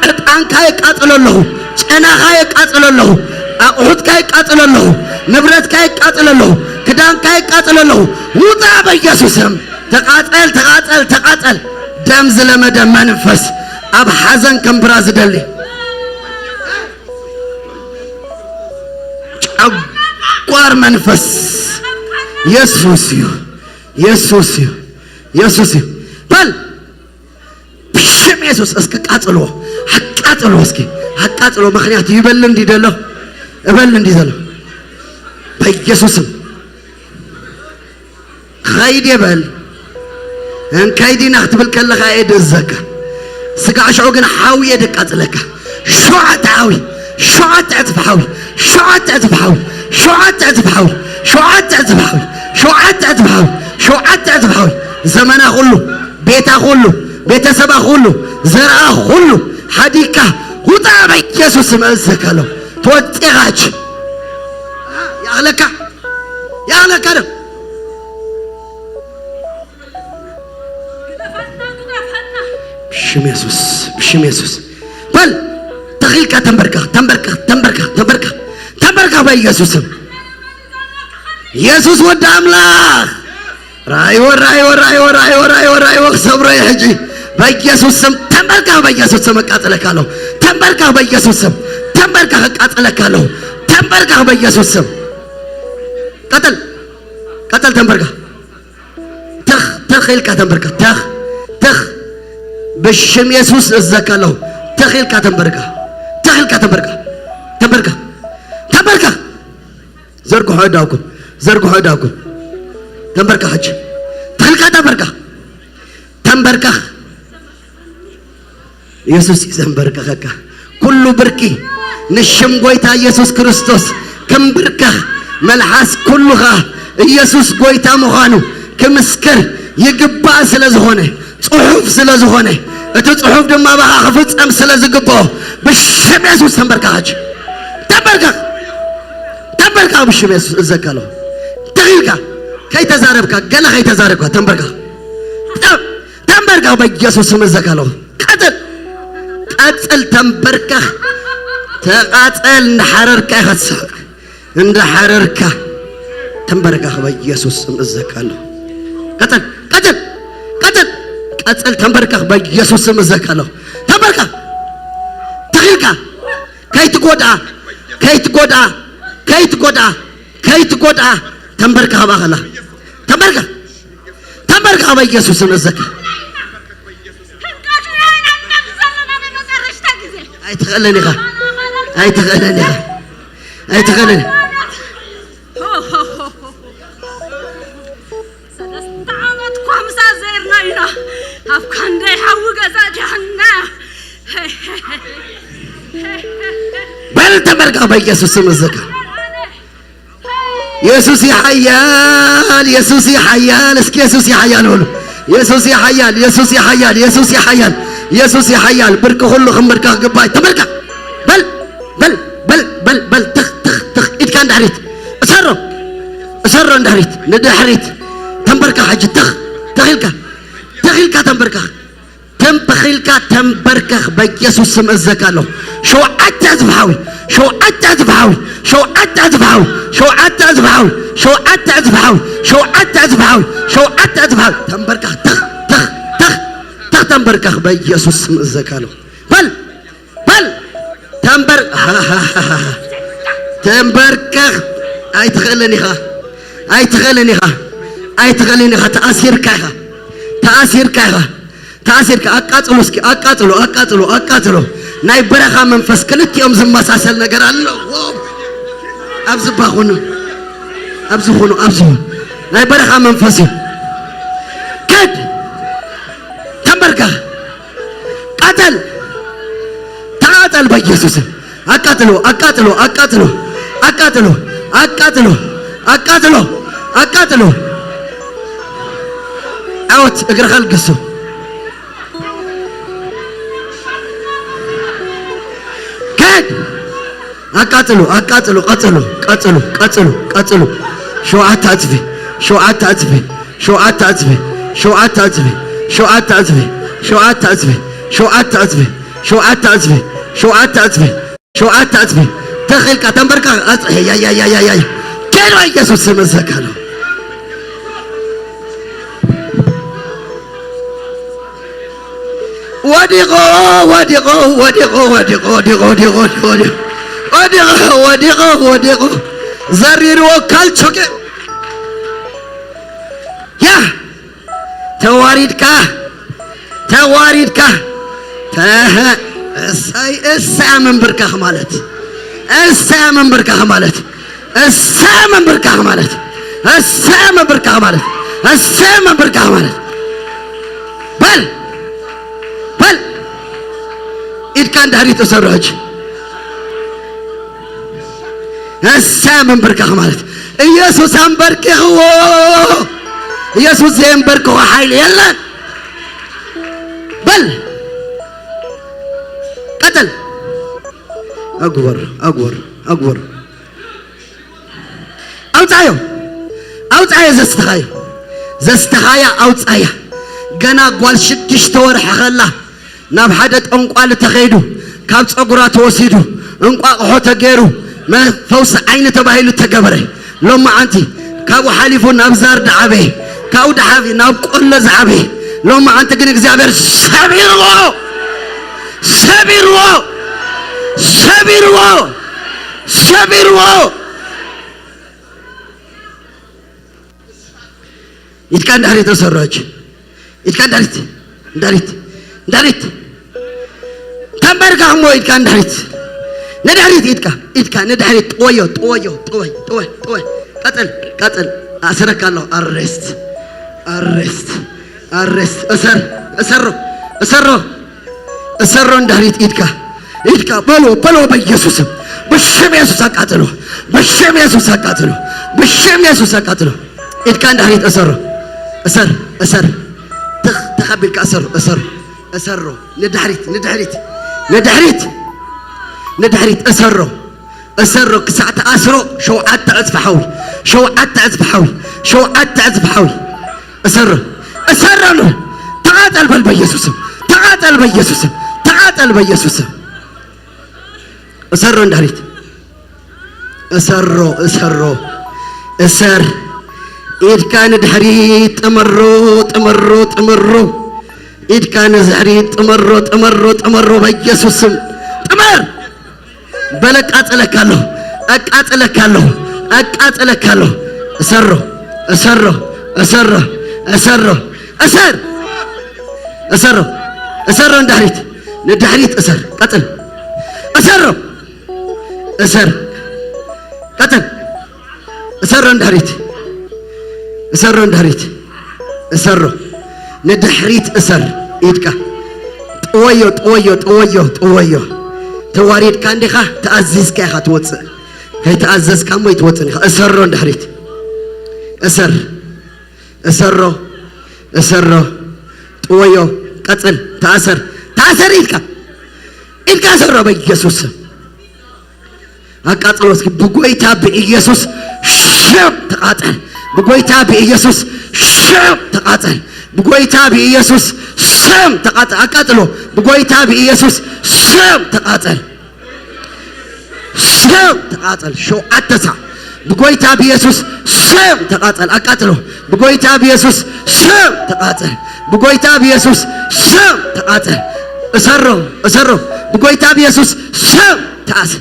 ዕጣንካ ይቃጽሎ ኣለኹ። ጨናኻ ይቃጽሎ ኣለኹ። ኣቑሑትካ ይቃጽሎ ኣለኹ። ንብረትካ ይቃጽሎ ኣለኹ። ክዳንካ ይቃጽሎ ኣለኹ። ውጻእ በኢየሱስ ስም። ተቃጸል፣ ተቃጸል፣ ተቃጸል። ደም ዝለመደ መንፈስ ኣብ ሓዘን ከንብራ ዝደሊ ጨጓር መንፈስ የሱስ እዩ፣ የሱስ እዩ፣ የሱስ እዩ። በል ብሽም የሱስ እስኪ ቃጽልዎ፣ ኣቃጽልዎ፣ እስኪ ኣቃጽልዎ። ምኽንያቱ ይበል እንዲ ዘሎ እበል እንዲ ዘሎ በኢየሱስም ኸይድ ይበል። እንከይዲና ክትብል ከለኻ እየ ድእዘካ። ስጋዕ ሽዑ ግን ሓዊ እየ ደቃጽለካ። ሸውዓተ ሓዊ፣ ሸውዓተ ዕጽፊ ሓዊ፣ ሸውዓተ ዕጽፊ ሓዊ፣ ሸውዓተ ዕጽፊ ሓዊ፣ ሸውዓተ ዕጽፊ ሓዊ፣ ሸውዓተ ዕጽፊ ሓዊ፣ ሸውዓተ ዕጽፊ ሓዊ። ዘመና ኩሉ፣ ቤታ ኩሉ፣ ቤተሰባ ኩሉ፣ ዘርኣ ኩሉ ሓዲግካ ውጣ። በኢየሱስ ስም እእዘካ ኣለኹ። ትወጽእ ኢኻ ሕጂ። ይኣኽለካ፣ ይኣኽለካ ደም። ብሽም የሱስ፣ ብሽም የሱስ። በል ተኺልካ ተንበርካ፣ ተንበርካ፣ ተንበርካ፣ ተንበርካ፣ ተንበርካ በኢየሱስ ስም። የሱስ ወዲ ኣምላኽ። ራይዎ፣ ራይዎ፣ ራይዎ፣ ራይዎ፣ ራይዎ፣ ራይዎ፣ ክሰብሮ እዩ ሕጂ። በኢየሱስ ስም ተንበርካ፣ በኢየሱስ ስም እቃጽለካ ኣለሁ። ተንበርካ በኢየሱስ ስም። ተንበርካ እቃጽለካ ኣለሁ። ተንበርካ በኢየሱስ ስም። ቀጥል፣ ቀጥል፣ ተንበርካ። ተኽ፣ ተኽ ኢልካ ተንበርካ። ተኽ፣ ተኽ። ብሽም የሱስ እዘካ ኣለሁ። ተኽ ኢልካ ተንበርካ። ተኽ ኢልካ ተንበርካ። ተንበርካ። ተንበርካ። ዘርግሖ እዳውኩም፣ ዘርግሖ እዳውኩም። ተንበርካ ሕጂ። ተኺልካ ተንበርካ። ተንበርካ። የሱስ እዩ ዘንበርከኸካ። ኩሉ ብርኪ ንሽም ጎይታ ኢየሱስ ክርስቶስ ክምብርከኽ፣ መልሓስ ኩሉ ኸኣ ኢየሱስ ጎይታ ምዃኑ ክምስክር ይግባእ ስለ ዝኾነ፣ ጽሑፍ ስለ ዝኾነ፣ እቲ ጽሑፍ ድማ ብኻ ክፍጸም ስለ ዝግብኦ፣ ብሽም የሱስ ተንበርካ ሕጂ። ተንበርካ። ተንበርካ ብሽም የሱስ እዘካ ኣለኹ። ተኺልካ ከይተዛረብካ፣ ገለ ከይተዛረብካ ተንበርካ። ተንበርካ በኢየሱስ ስም እዘካ ኣለኹ። ቀጽል፣ ቀጽል፣ ተንበርከኽ፣ ተቓጸል። እንዳሓረርካ ኢኻ ትስሕቕ፣ እንዳሓረርካ ተንበርከኽ፣ በኢየሱስ ስም እዘካ ኣለኹ። ቀጽል፣ ቀጽል፣ ቀጽል፣ ቀጽል፣ ተንበርከኽ፣ በኢየሱስ ስም እዘካ ኣለኹ። ተንበርከኽ፣ ተኺልካ፣ ከይትጎድኣ፣ ከይትጎድኣ፣ ከይትጎድኣ፣ ከይትጎድኣ፣ ተንበርከኽ፣ እባኸላ፣ ተንበርከኽ። ተንበርካ በኢየሱስ ስም እዘካ። ክንቃትል ኢና ዘለና ንመጨረሽታ ግዜ። ኣይትኽእልን ኢኻ። ኣይትኽእልን ኢኻ። ኣይትኽእልን። ሰለስተ ዓመት እኳ ምሳ ዘይርና ኢና። ኣብ ካንደይ ሓዊ ገዛ ዲያና። በል ተንበርካ በኢየሱስ ስም እዘካ። የሱስ ይሓያል፣ የሱስ ይሓያል። እስኪ የሱስ ይሓያል በሉ። የሱስ ይሓያል፣ የሱስ ይሓያል፣ የሱስ ይሓያል፣ የሱስ ይሓያል። ብርኪ ኩሉ ክምብርከኽ ግባይ። ተንበርካ። በል፣ በል፣ በል፣ በል፣ በል። ትኽ፣ ትኽ፣ ትኽ። ኢድካ ንድሕሪት። እሰሮ። እሰሮ ንድሕሪት። ንድሕሪት። ተንበርካ ሕጂ። ትኽ፣ ትኽ ኢልካ። ትኽ ኢልካ ተንበርካ። ተንበኺልካ ተንበርከኽ፣ በኢየሱስ ስም እዘካ ኣለኹ። ሸውዓተ ዕጽፊ ሓዊ፣ ሸውዓተ ዕጽፊ ሓዊ፣ ሸውዓተ ዕጽፊ ሓዊ፣ ሸውዓተ ዕጽፊ ሓዊ፣ ሸውዓተ ዕጽፊ ሓዊ፣ ሸውዓተ ዕጽፊ ሓዊ፣ ሸውዓተ ዕጽፊ ሓዊ። ተንበርከኽ፣ ተኽ፣ ተኽ፣ ተኽ፣ ተኽ፣ ተንበርከኽ፣ በኢየሱስ ስም እዘካ ኣለኹ። በል፣ በል፣ ተንበር-፣ ተንበርከኽ። ኣይትኽእልን ኢኻ፣ ኣይትኽእልን ኢኻ፣ ኣይትኽእልን ኢኻ። ተኣሲርካ ኢኻ፣ ተኣሲርካ ኢኻ። ተኣሲርካ፣ ኣቃጽሎ እስኪ፣ ኣቃጽሎ፣ ኣቃጽሎ፣ ኣቃጽሎ። ናይ በረኻ መንፈስ ክልቲኦም ዝመሳሰል ነገር ኣሎ። ዎ! ኣብዚ እባ ኩኑ፣ ኣብዚ ኩኑ፣ ኣብዚ ኩኑ። ናይ በረኻ መንፈስ እዩ። ከድ! ተንበርካ! ቃጸል! ተቃጸል በኢየሱስ ስም። ኣቃጽሎ፣ ኣቃጽሎ፣ ኣቃጽሎ፣ ኣቃጽሎ፣ ኣቃጽሎ፣ ኣቃጽሎ፣ ኣቃጽሎ። ዓወት እግርኻ ልግሶ። ከድ! ኣቃጽሎ፣ ኣቃጽሎ፣ ቀጽሎ፣ ቀጽሎ፣ ቀጽሎ፣ ቀጽሎ። ሸውዓተ ዕጽፊ፣ ሸውዓተ ዕጽፊ፣ ሸውዓተ ዕጽፊ፣ ሸውዓተ ዕጽፊ፣ ሸውዓተ ዕጽፊ፣ ሸውዓተ ዕጽፊ፣ ሸውዓተ ዕጽፊ፣ ሸውዓተ ዕጽፊ፣ ሸውዓተ ዕጽፊ፣ ሸውዓተ ዕጽፊ። ተኺልካ ተንበርካ ኣጽሒ። ያይ፣ ያይ፣ ያይ፣ ያይ፣ ያይ። ኬድ በኢየሱስ ስም እዘካ ኣለኹ። ወዲቑ፣ ወዲቑ፣ ወዲቑ፣ ወዲቑ፣ ወዲቑ፣ ወዲቑ፣ ወዲቑ፣ ወዲቑ፣ ወዲቑ፣ ወዲቑ። ዘሪርዎ ካልቾ ጌ-፣ ያ ተዋሪድካ፣ ተዋሪድካ። ተኸ-፣ እሰይ፣ እሰይ ምንብርካኽ ማለት፣ እሰይ ምንብርካኽ ማለት፣ እሰይ ምንብርካኽ ማለት፣ እሰይ ምንብርካኽ ማለት፣ እሰይ ምንብርካኽ ማለት። በል፣ በል፣ ኢድካ እንድሕሪት እሰሮ ሕጂ። እሰይ ምንብርካኽ ማለት፣ ኢየሱስ ኣንበርኪኽዎ። ኢየሱስ ዘየንበርክኾ ሓይሊ የለን። በል፣ ቀጥል። ኣግበር፣ ኣግበር፣ ኣግበር። ኣውጻዮ፣ ኣውጻዮ ዘስተኻዮ፣ ዘስተኻያ ኣውጻያ። ገና ጓል ሽዱሽተ ወርሒ ኸላ ናብ ሓደ ጠንቋሊ ተኸይዱ፣ ካብ ጸጉራ ተወሲዱ፣ እንቋቑሖ ተገይሩ፣ መ-፣ ፈውሲ ዓይኒ ተባሂሉ ተገበረ። ሎማዓንቲ ካብኡ ሓሊፉ ናብ ዛር ደዓበየ፣ ካብኡ ደሓፊ ናብ ቆሎ ዝዓበየ። ሎማዓንቲ ግን እግዚኣብሔር ሰቢርዎ፣ ሰቢርዎ፣ ሰቢርዎ፣ ሰቢርዎ። ኢድካ እንድሕሪት ተሰሮች። ኢድካ እንድሕሪት፣ እንድሕሪት፣ እንድሕሪት። ተንበርካ እሞ ኢድካ እንድሕሪት። ንድሕሪት ኢድካ፣ ኢድካ ንድሕሪት። ጥወዮ፣ ጥወዮ፣ ጥወይ፣ ጥወይ፣ ጥወይ። ቀጽል፣ ቀጽል። ኣስረካ ኣለኹ። ኣሬስት፣ ኣሬስት፣ ኣሬስት። እሰር፣ እሰሮ፣ እሰሮ። እሰሮ እንድሕሪት ኢድካ፣ ኢድካ በሎ፣ በሎ በኢየሱስም። ብሽም የሱስ ኣቃጥሎ፣ ብሽም የሱስ ኣቃጥሎ፣ ብሽም የሱስ ኣቃጥሎ። ኢድካ እንድሕሪት እሰሮ፣ እሰር፣ እሰር። ትኽ፣ ትኽ ኣቢልካ እሰሮ፣ እሰሮ፣ እሰሮ። ንድሕሪት፣ ንድሕሪት፣ ንድሕሪት፣ ንድሕሪት እሰሮ። እሰሮ ክሳዕ ትኣስሮ ሸውዓተ ዕጽፊ ሓዊ፣ ሸውዓተ ዕጽፊ ሓዊ፣ ሸውዓተ ዕጽፊ ሓዊ። እሰሮ፣ እሰሮ ኣሎ። ተቓጸል በል በኢየሱስም፣ ተቓጸል በኢየሱስም፣ ተቓጸል በኢየሱስም። እሰሮ እንድሕሪት፣ እሰሮ፣ እሰሮ፣ እሰር። ኢድካ ንድሕሪት ጥመሮ፣ ጥመሮ፣ ጥመሮ። ኢድካ ንድሕሪት ጥመሮ፣ ጥመሮ፣ ጥመሮ በኢየሱስም። ጥመር! በል፣ ኣቃጽለካ ኣለኹ፣ ኣቃጽለካ ኣለኹ፣ ኣቃጽለካ ኣለኹ። እሰሮ፣ እሰሮ፣ እሰሮ፣ እሰሮ፣ እሰር፣ እሰሮ፣ እሰሮ፣ ንድሕሪት፣ ንድሕሪት እሰር፣ ቀጽል፣ እሰሮ፣ እሰር፣ ቀጽል፣ እሰሮ፣ ንድሕሪት፣ እሰሮ፣ ንድሕሪት፣ እሰሮ፣ ንድሕሪት እሰር፣ ኢድካ፣ ጥወዮ፣ ጥወዮ፣ ጥወዮ፣ ጥወዮ። ተዋሪድካ እንዲኻ፣ ተኣዚዝካ ኢኻ ትወጽእ። ከይተኣዘዝካ እሞ ኣይትወጽእን ኢኻ። እሰሮ እንድሕሪት። እሰር። እሰሮ። እሰሮ። ጥወዮ። ቀጽል። ተኣሰር። ተኣሰር ኢልካ። ኢልካ እሰሮ በኢየሱስ ስም። ኣቃጽሎ እስኪ። ብጎይታ ብኢየሱስ ሽም ተቃጸል። ብጎይታ ብኢየሱስ ሽም ተቃጸል። ብጎይታ ብኢየሱስ ስም ተቃጸል። ኣቃጽሎ። ብጎይታ ብኢየሱስ ስም ተቃጸል። ስም ተቃጸል። ሸውዓተ ሳዕ። ብጎይታ ብኢየሱስ ስም ተቃጸል። ኣቃጽሎ። ብጎይታ ብኢየሱስ ስም ተቃጸል። ብጎይታ ብኢየሱስ ስም ተቃጸል። እሰሮ፣ እሰሮ። ብጎይታ ብኢየሱስ ስም ተኣስ-፣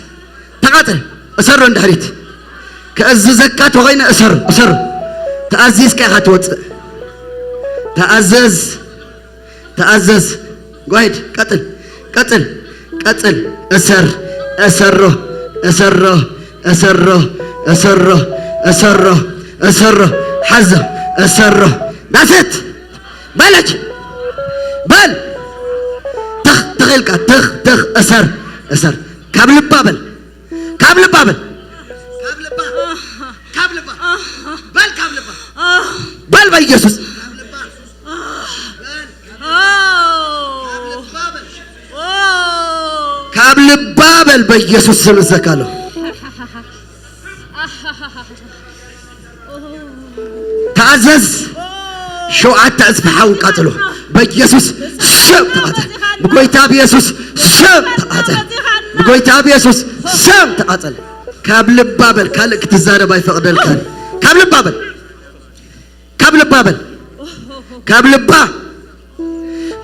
ተቃጸል። እሰሮ እንድሕሪት። ከእዝዘካ ተኾይነ እሰር፣ እሰር። ተኣዚዝካ ኢኻ ትወጽእ። ተኣዘዝ። ተኣዘዝ። ጓይድ፣ ቀጽል፣ ቀጽል፣ ቀጽል። እሰር፣ እሰሮ፣ እሰሮ፣ እሰሮ፣ እሰሮ፣ እሰሮ፣ እሰሮ። ሓዞ፣ እሰሮ። ናሰት። በለች። በል። ትኽ፣ ትኽ ኢልካ፣ ትኽ፣ ትኽ፣ እሰር፣ እሰር። ካብ ልባ በል። ካብ ልባ በል። ካብ ልባ። ካብ ልባ። በል ካብ ልባ። በል በኢየሱስ። ካብ ልባ። በል። ካብ ልባ በል። ካብ ልባ በል በኢየሱስ ስም እዘካለሁ። ተኣዘዝ። ሸውዓተ ዕጽፊ ሓዊ ቃጽሎ። በኢየሱስ ስም ተቃጸል። ብጎይታ ብኢየሱስ ስም ተቃጸል። ብጎይታ ብኢየሱስ ስም ተቃጸል። ካብ ልባ በል። ካልእ ክትዛረብ ኣይፈቅደልካን። ካብ ልባ በል። ካብ ልባ በል። ካብ ልባ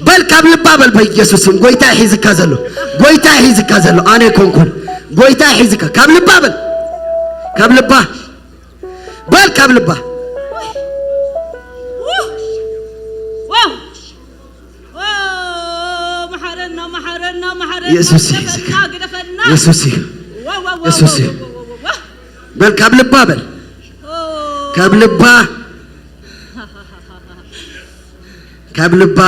በል። ካብ ልባ በል። በኢየሱስ ስም ጎይታ ሒዝካ ዘሎ። ጎይታ ሒዝካ ዘሎ። ኣነ ኣይኮንኩን። ጎይታ ሒዝካ። ካብ ልባ በል። ካብ ልባ በል ካብ ልባ። መሓረና፣ መሓረና፣ ኢየሱስ እዩ። ግደፈና፣ ግደፈና። ኢየሱስ እዩ። ዋ፣ ዋ፣ ዋ፣ ኢየሱስ እዩ። ዋ፣ ዋ፣ ዋ፣ ዋ። በል ካብ ልባ በል። ኦ። ካብ ልባ። ካብ ልባ።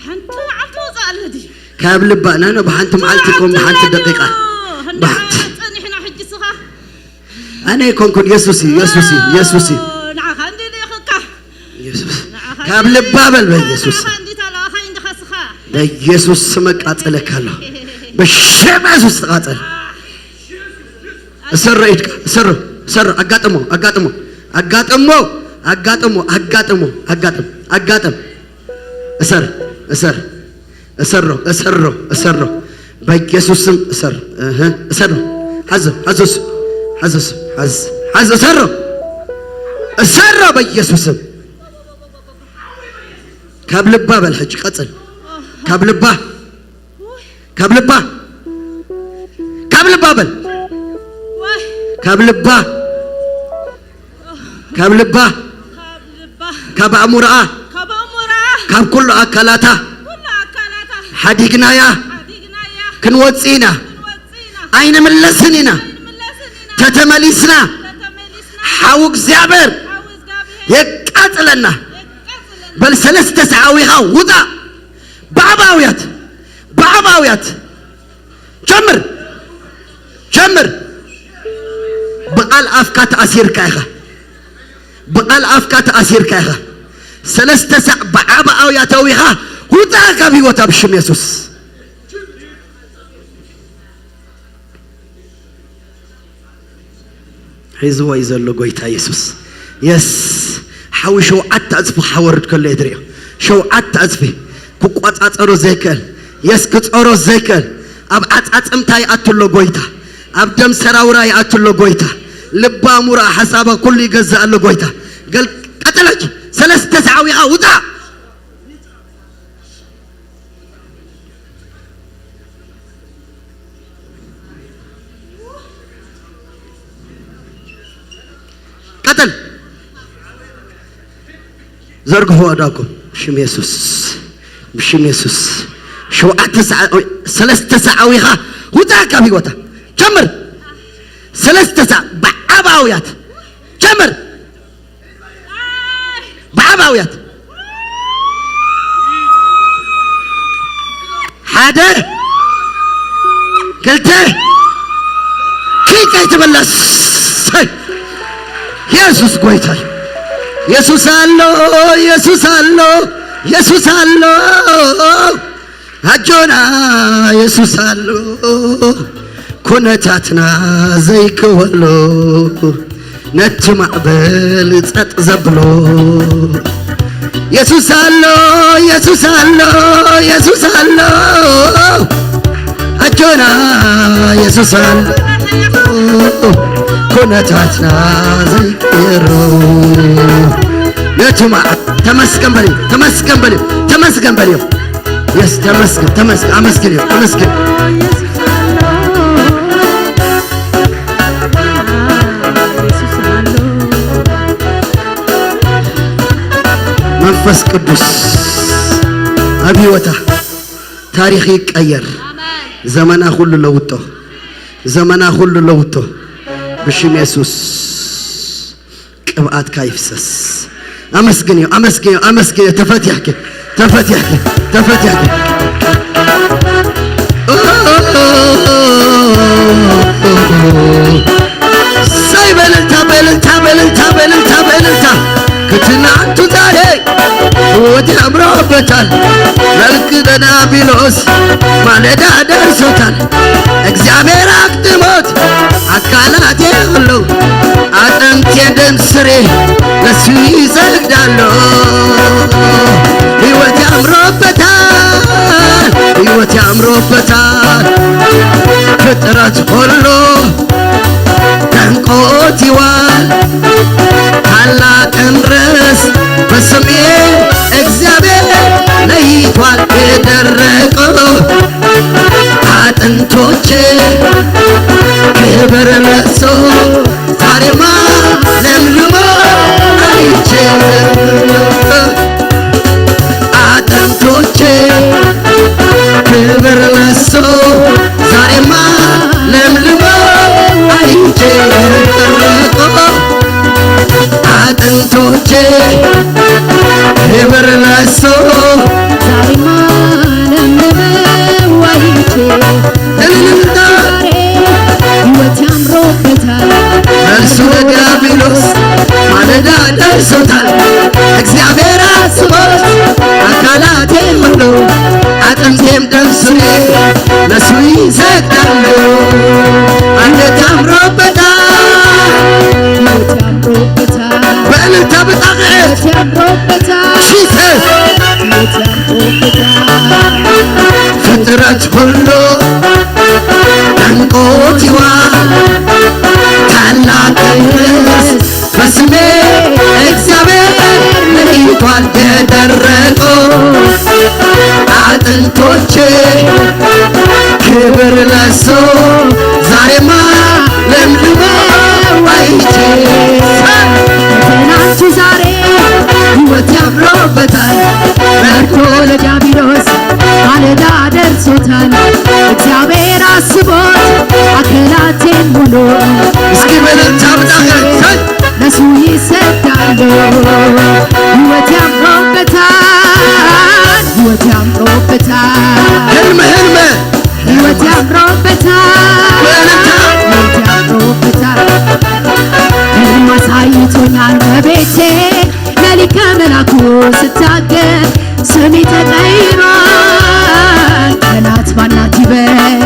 ሓንቲ መዓልቲ ወጻእ ኣለቲ። ካብ ልባ። ና፣ ና፣ ብሓንቲ መዓልቲ ኮም፣ ብሓንቲ ደቂቃ። ብሓንቲ ጸኒሕና ሕጂ ስኻ። ኣነ ኣይኮንኩን፣ የሱስ እዩ፣ የሱስ እዩ፣ የሱስ እዩ። ንዓኻ እንዲ ልእኽካ። የሱስ። ንዓኻ ካብ እንዲ ልባ በል፣ በየሱስ። ንዓኻ እንዲ ተለዋኻይ እንዲ ኸስኻ። በየሱስ ስም እቃጸለካ ኣለኹ። ብሽም የሱስ ተቃጸል። እሰሮ ኢድካ፣ እሰሮ፣ እሰሮ፣ ኣጋጥሞ፣ ኣጋጥሞ፣ ኣጋጥሞ፣ ኣጋጥሞ፣ ኣጋጥሞ፣ ኣጋጥም፣ ኣጋጥም። እሰር፣ እሰር፣ እሰሮ፣ እሰሮ፣ እሰሮ። በኢየሱስ ስም እሰር። እህ፣ እሰሮ። ሓዞ፣ ሓዞ እሱ፣ ሓዞ እሱ፣ ሓዝ፣ ሓዝ፣ እሰሮ። እሰሮ በኢየሱስ ስም። ካብ ልባ በል ሕጂ፣ ቀጽል። ካብ ልባ፣ ካብ ልባ፣ ካብ ልባ በል። ወይ። ካብ ልባ፣ ካብ ልባ፣ ካብ ልባ፣ ካብ ኣእምሮኣ፣ ካብ ኣእምሮኣ፣ ካብ ኩሉ ኣካላታ፣ ኩሉ ኣካላታ፣ ሓዲግናያ፣ ሓዲግናያ፣ ክንወጽእ ኢና። ክንወጽእ ኢና። ኣይንምለስን ኢና። ኣይንምለስን ኢና። ተተመሊስና፣ ተተመሊስና፣ ሓው እግዚኣብሔር፣ ሓው እግዚኣብሔር፣ የቃጽለና። የቃጽለና። በል ሰለስተ ሰዓዊኻ ውጣ። ብዓባውያት፣ ብዓባውያት። ጀምር፣ ጀምር። ብቓል ኣፍካ ተኣሲርካ ኢኻ። ብቓል ኣፍካ ተኣሲርካ ኢኻ። ሰለስተ ሳዕ ብዓባውያት ኣዊኻ ውጻእ ካብ ህይወታ ብሽም የሱስ። ሒዝዎ እዩ ዘሎ ጎይታ የሱስ። የስ፣ ሓዊ ሸውዓተ ዕጽፊ ክሓወርድ ከሎ እየ ትሪኦ። ሸውዓተ ዕጽፊ ክቆጻጸሮ ዘይክእል፣ የስ፣ ክጾሮ ዘይክእል። ኣብ ዓጻጽምታ ይኣቱ ኣሎ ጎይታ። ኣብ ደም ሰራውራ ይኣቱ ኣሎ ጎይታ። ልባ፣ ኣእምሮኣ፣ ሓሳባ ኩሉ ይገዝእ ኣሎ ጎይታ። ገል-፣ ቀጥለች። ሰለስተ ሰዓዊኻ ውጻእ። ቀጥል። ዘርግሑ ኣእዳውኩም። ብሽም የሱስ። ብሽም የሱስ። ሸውዓተ ሰዓ-፣ ሰለስተ ሰዓዊኻ ውጻእ ካብ ህይወታ። ጀምር። ሰለስተ ሰዓ ብዓባውያት። ጀምር። ብዓባውያት። ሓደ፣ ክልተ፣ ኪድ ከይትምለስ። የሱስ ጎይታ እዩ። የሱስ ኣሎ፣ የሱስ ኣሎ፣ የሱስ ኣሎ። ኣጆና የሱስ ኣሎ፣ ኩነታትና ዘይክወሎ፣ ነቲ ማዕበል ጸጥ ዘብሎ። የሱስ ኣሎ፣ የሱስ ኣሎ፣ የሱስ ኣሎ፣ ኣጆና የሱስ ኣሎ፣ ኩነታትና ዘይቅየሮ። ነቲ ማዕበል ተመስገን በልዮ፣ ተመስገን በልዮ፣ ተመስገን በልዮ። የስ፣ ተመስገን፣ ተመስገን፣ ኣመስግን እዩ፣ ኣመስግን። መንፈስ ቅዱስ ኣብ ህይወታ ታሪኽ ይቀየር። ዘመና ኩሉ ለውጦ፣ ዘመና ኩሉ ለውጦ ብሽም የሱስ። ቅብኣትካ ይፍሰስ። ኣመስግንዮ፣ ኣመስግንዮ፣ ኣመስግንዮ። ተፈቲሕኪ፣ ተፈቲሕኪ፣ ተፈቲሕኪ። እሰይ፣ በእልልታ፣ በእልልታ፣ በእልልታ፣ በእልልታ፣ በእልልታ። ከትናንቱ ዛሬ ሕይወት ያምሮበታል። መልክ ደናቢሎስ ማለዳ ደርሶታል። እግዚአብሔር አቅድሞት አካላቴ ሁሉ አጥንቴ ደም ስሬ ለሱ ይሰግዳሉ። ሕይወት ያምሮበታል፣ ሕይወት ያምሮበታል። ፍጥረት ሁሉ ደንቆት ይዋል። ታላቅን ርስ በስሜ እግዚአብሔር ለይቷል። የደረቀው አጥንቶቼ ክብር ለሱ ዛሬማ ለምልሞ አይቼ። አጥንቶቼ ክብር ለሱ ዛሬማ ለምልሞ አይቼ ተረቆ አጥንቶቼ ክብር ለሱ ዛሬማ ለምልሞ አይቼ እልልታ ዛሬ ህይወት ያምሮበታል። መልሱ ለዲያብሎስ ማለዳ ደርሶታል። እግዚአብሔር አስቦት አካላቴ ሙሉ አጥንቴም ደም ስሬ ለሱ ይሰግዳሉ። አንገት ያምሮበታል። ህይወት ያምሮበታል። በእልልታ በጣቅዕት ህይወት ያምሮበታል። ሺተ ህይወት ያምሮበታል። ፍጥረት ሁሉ ደንቆት ይዋል ታላቅ ክብር በስሜ እግዚአብሔር ለይቷል የደረቁ አጥንቶቼ ክብር ለሱ ዛሬማ ለምልሞ አይቼ ትናንቱ ዛሬ ህይወት ያምሮበታል። መርዶ ለዲያብሎስ ማለዳ ደርሶታል። እግዚአብሔር አስቦት አካላቴን ሙሉ እስኪ በእልልታ ብጣ ለሱ ይሰግዳሉ። ህይወት ያምሮበታል። ህይወት ያምሮበታል። ህልም ህልም ህይወት ያምሮበታል። በእልልታ ህይወት ያምሮበታል። ህልም አሳይቶኛል በቤቴ ሌሊት ከመላኩ ስታገል ስሜ ተቀይሯል። ጠላት ባናት ይበል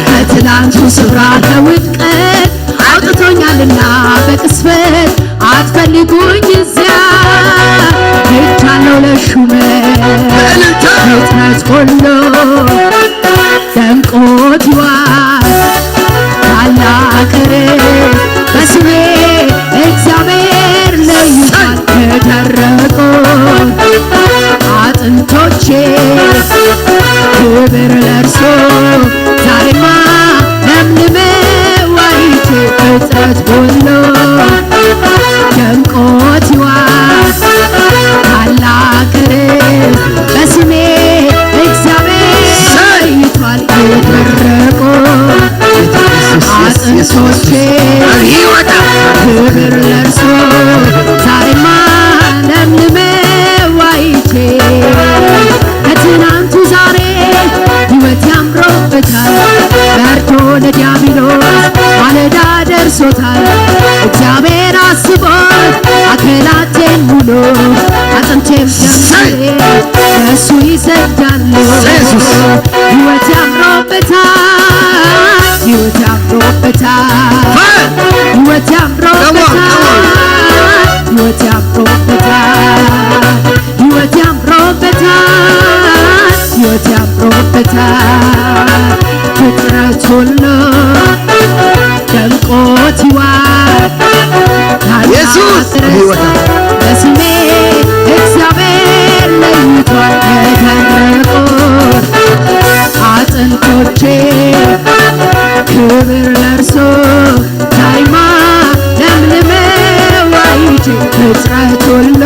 በትላንቱ ስፍራ ከውድቀት አውጥቶኛልና በቅስፈት አትፈልጉኝ እዚያ ሄጃለሁ ለሹመት በእልልታ ፍጥረት ሁሉ ደምቆት ይዋል ታላቅ ክብር በስሜ እግዚአብሔር ለይቷል የደረቁ አጥንቶቼ ክብር ለእርሱ ዛሬማ ለምልመው አይቼ ፍጥረት ሁሉ ደምቆት ይዋል ታላቅ ክብር በስሜ እግዚአብሔር ለይቷል የደረቁ አጥንቶቼ ክብር ለእርሱ ዛሬማ ለምልመው አይቼ ከትናንቱ ዛሬ ህይወት ያምሮበታል። መርዶ ለዲያብሎስ ማለዳ ደርሶታል። እግዚአብሔር አስቦት አካላቴን ሙሉ አጥንቴም ደምሬ ለእሱ ይሰግዳሉ። ኢየሱስ ህይወት ያምሮበታል። ህይወት ያምሮበታል። ህይወት ያምሮበታል። ህይወት ያምሮበታል። ህይወት ያምሮበታል። ህይወት ያምሮበታል። ፍጥረት ሁሉ ደምቆት ይዋል። ኢየሱስ ህይወት በስሜ እግዚአብሔር ለይቷል የደረቁ አጥንቶቼ ክብር ለእርሱ ዛሬማ ለምልመው አይቼ ፍጥረት ሁሉ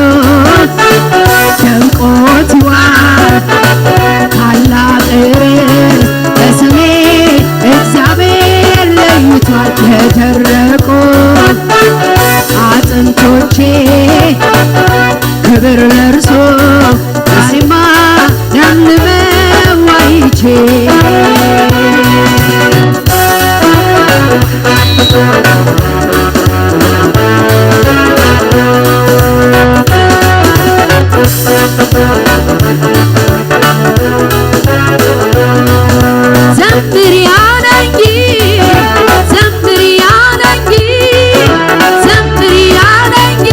ደምቆት ይዋል ታላቅ ርስት በስሜ እግዚአብሔር ለይቷል የደረቁ አጥንቶቼ ክብር ለእርሱ ዛሬማ ለምልመው አይቼ ዘምሪ አለኝ ዘምሪ አለኝ ዘምሪ አለኝ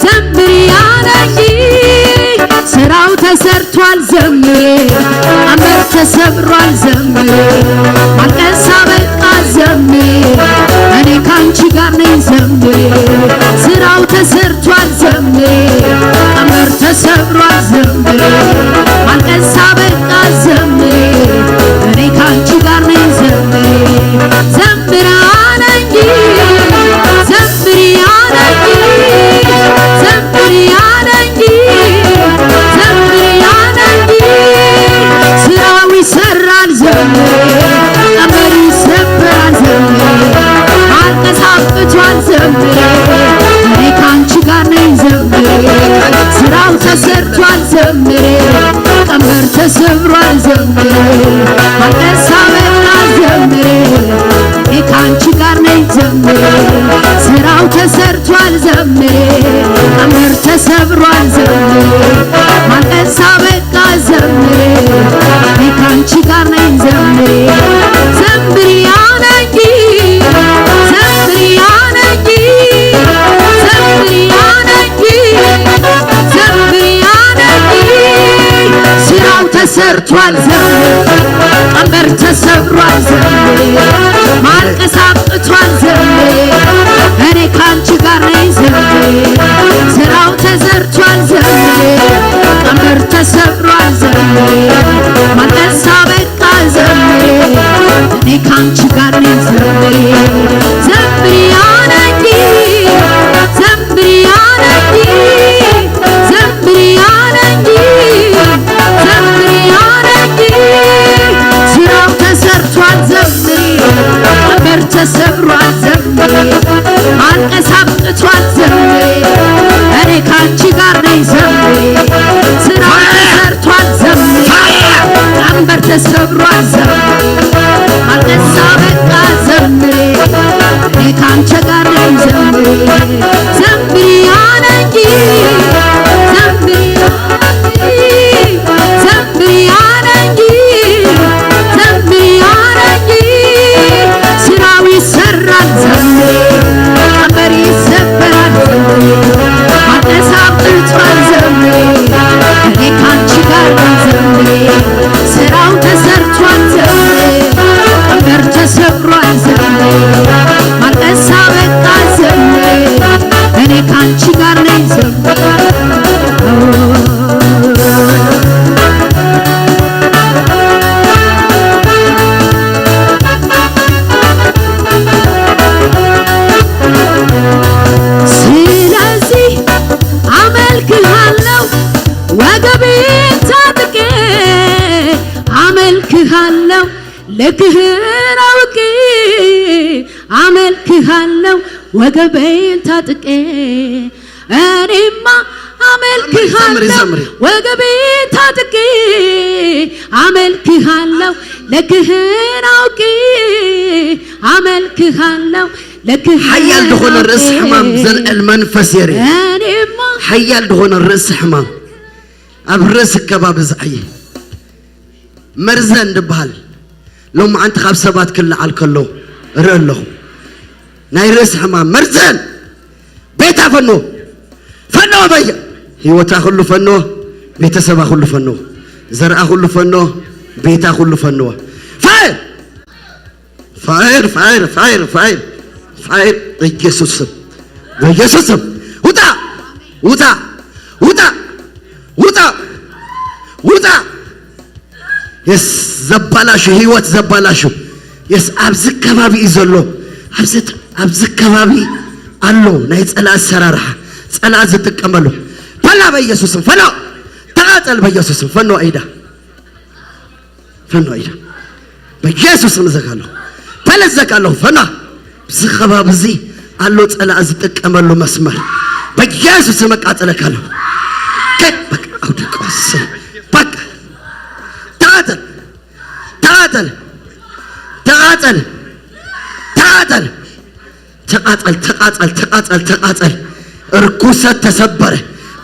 ዘምሪ አለኝ ስራው ተሰርቷል ዘምሪ ቀንበር ተሰብሯል ዘምሪ ማልቀስ አበቃ ዘምሪ እኔ ካንቺ ጋር ነኝ ዘምሪ ስራው ተሰርቷል ዘምሪ ቀንበር ተሰብሯል ዘምሪ ማልቀስ አበቃ ዘምሪ እኔ ካንቺ ጋር ነኝ ዘምሪ ዘምሪ አለኝ ዘምሪ አለኝ ዘምሪ አለኝ ዘምሪ አለኝ ስራ ተሰብሯል ዘምሪ፣ ማልቀሳ በቃ ዘምሪ፣ እኔ ካንቺ ጋር ነኝ ዘምሪ፣ ስራው ተሰርቷል ዘምሪ፣ ቀንበር ተሰብሯል ዘምሪ፣ ማልቀሳ በቃ ዘምሪ፣ እኔ ካንቺ ጋር ነኝ ዘምሪ፣ ዘምሪ ያነጊ፣ ዘምሪ ያነጊ፣ ዘምሪ ያነጊ፣ ዘምሪ ያነጊ፣ ስራው ተሰርቷል ዘምሪ፣ ቀንበር ተሰብሯል ዘምሪ፣ ማልቀስ አብቅቷል ዘምሪ፣ እኔ ካንቺ ጋር ነኝ ዘምሪ፣ ስራው ተሰርቷል ዘምሪ፣ ቀንበር ተሰብሯል ዘምሪ፣ ማልቀስ አበቃ ዘምሪ፣ እኔ ካንቺ ጋር ነኝ ዘምሪ፣ ዘምሪ ያነጊ፣ ዘምሪ ያነጊ፣ ዘምሪ ያነጊ፣ ዘምሪ ያነጊ፣ ስራው ተሰርቷል ዘምሪ፣ ቀንበር ተሰብሯል ዘምሪ፣ ማልቀስ አብቅቷል ዘምሪ፣ እኔ ካንቺ ጋር ነኝ ዘምሪ፣ ስራው ተሰርቷል ዘምሪ፣ ቀንበር ተሰብሯል ዘምሪ፣ ማልቀስ አበቃ ዘምሪ፣ እኔ ካንቺ ጋር ነኝ ዘምሪ፣ ዘምሪ ያነጊ፣ ዘምሪ ያነጊ፣ ዘምሪ ያነጊ፣ ዘምሪ ያነጊ፣ ስራው ይሰራል ዘምሪ፣ ቀንበር ይሰበራል ዘምሪ፣ ማልቀስ አብቅቷል ዘምሪ፣ እኔ ካንቺ ጋር ነኝ ዘምሪ፣ ስራው ተሰርቷል ዘምሪ፣ ቀንበር ተሰብሯል ዘምሪ፣ ማልቀስ አበቃ ዘምሪ፣ እኔ ካንቺ ጋር ነኝ ዘምሪ። ስለዚህ አመልክሃለሁ ወገቤን ታጥቄ፣ አመልክሃለሁ ልክህን አውቄ፣ አመልክሃለሁ ወገቤን ታጥቄ፣ እኔማ ዘምሪ፣ ዘምሪ፣ አመልክሃለሁ ዘምሪ። ወገቤን ታጥቄ፣ አመልክሃለሁ ልክህን አውቄ፣ አመልክሃለሁ ልክህን ኃያል ዝኾነ ርእስ ሕማም ኣውቄ። ዘልዕል መንፈስ የርኢ። እኔማ ኃያል ዝኾነ ርእስ ሕማም ኣብ ርእሲ ከባቢ ዝዓየ መርዘን ዝበሃል ሎማዓንቲ ካብ ሰባት ክለዓል ከሎ እርኢ ኣለኹ። ናይ ርእሲ ሕማም መርዘን ቤታ ፈኖ፣ ፈኖ በየ ህይወታ ኩሉ ፈኖ፣ ቤተሰባ ኩሉ ፈኖ፣ ዘርኣ ኩሉ ፈኖ፣ ቤታ ኩሉ ፈኖ። ፋየር! ፋየር! ፋየር! ፋየር! ፋየር! ፋየር! በኢየሱስ ስም፣ በኢየሱስ ስም ውጣ! ውጣ! ውጣ! ውጣ! ውጣ! ውጣ! የስ ዘባላሹ ህይወት ዘባላሹ የስ ኣብዚ ከባቢ እዩ ዘሎ። ኣብዚ ኣብዚ ከባቢ ኣሎ ናይ ጸላእ ኣሰራርሓ ጸላእ ዝጥቀመሉ ፈላ በኢየሱስም ፈላ ተቓጸል በኢየሱስም ፈኖ ኣይዳ ፈኖ ኣይዳ በኢየሱስም ዘካለሁ ፈለስ ዘካለሁ ፈና ኣብዚ ከባቢ እዚ ኣሎ ጸላእ ዝጥቀመሉ መስመር በኢየሱስም እቃጸለካለሁ። ከ በቃ አውድቀው አሰይ በቃ ተቓጸል ተቓጸል ተቓጸል ተቓጸል ተቓጸል ተቓጸል ተቓጸል ተቓጸል። እርኩሰት ተሰበረ፣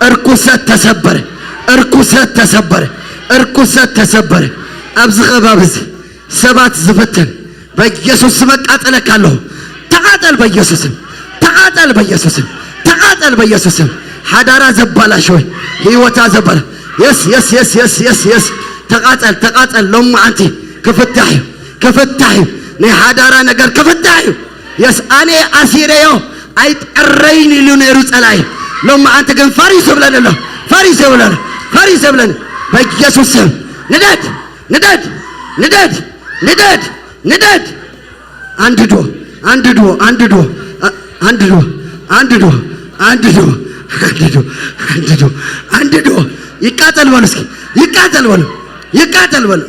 እርኩሰት ተሰበረ፣ እርኩሰት ተሰበረ፣ እርኩሰት ተሰበረ። ኣብዚ ከባቢ እዚ ሰባት ዝፍትን በኢየሱስ ስም እቃጸለካ ኣለኹ። ተቓጸል በኢየሱስም ተቓጸል በኢየሱስም ተቓጸል በኢየሱስም። ሓዳራ ዘባላሸወ ህይወታ ዘባላ የስ የስ የስ የስ የስ የስ ተቓጸል ተቓጸል። ሎማዓንቲ ክፍታሕ እዩ ክፍታሕ እዩ። ናይ ሓዳራ ነገር ክፍታሕ እዩ። የስ ኣነ ኣሲረዮ ኣይጠረይን ኢሉ ነይሩ ጸላኢ። ሎማዓንቲ ግን ፈሪሱ ይብለኒ ኣሎ ፈሪሱ ይብለኒ ፈሪሱ ይብለኒ በኢየሱስ ስም። ንደድ ንደድ ንደድ ንደድ ንደድ። አንድዶ አንድዶ አንድዶ አንድዶ አንድዶ አንድዶ አንድዶ አንድዶ አንድዶ። ይቃጠል በሉ እስኪ ይቃጠል በሉ ይቃጠል በሉ።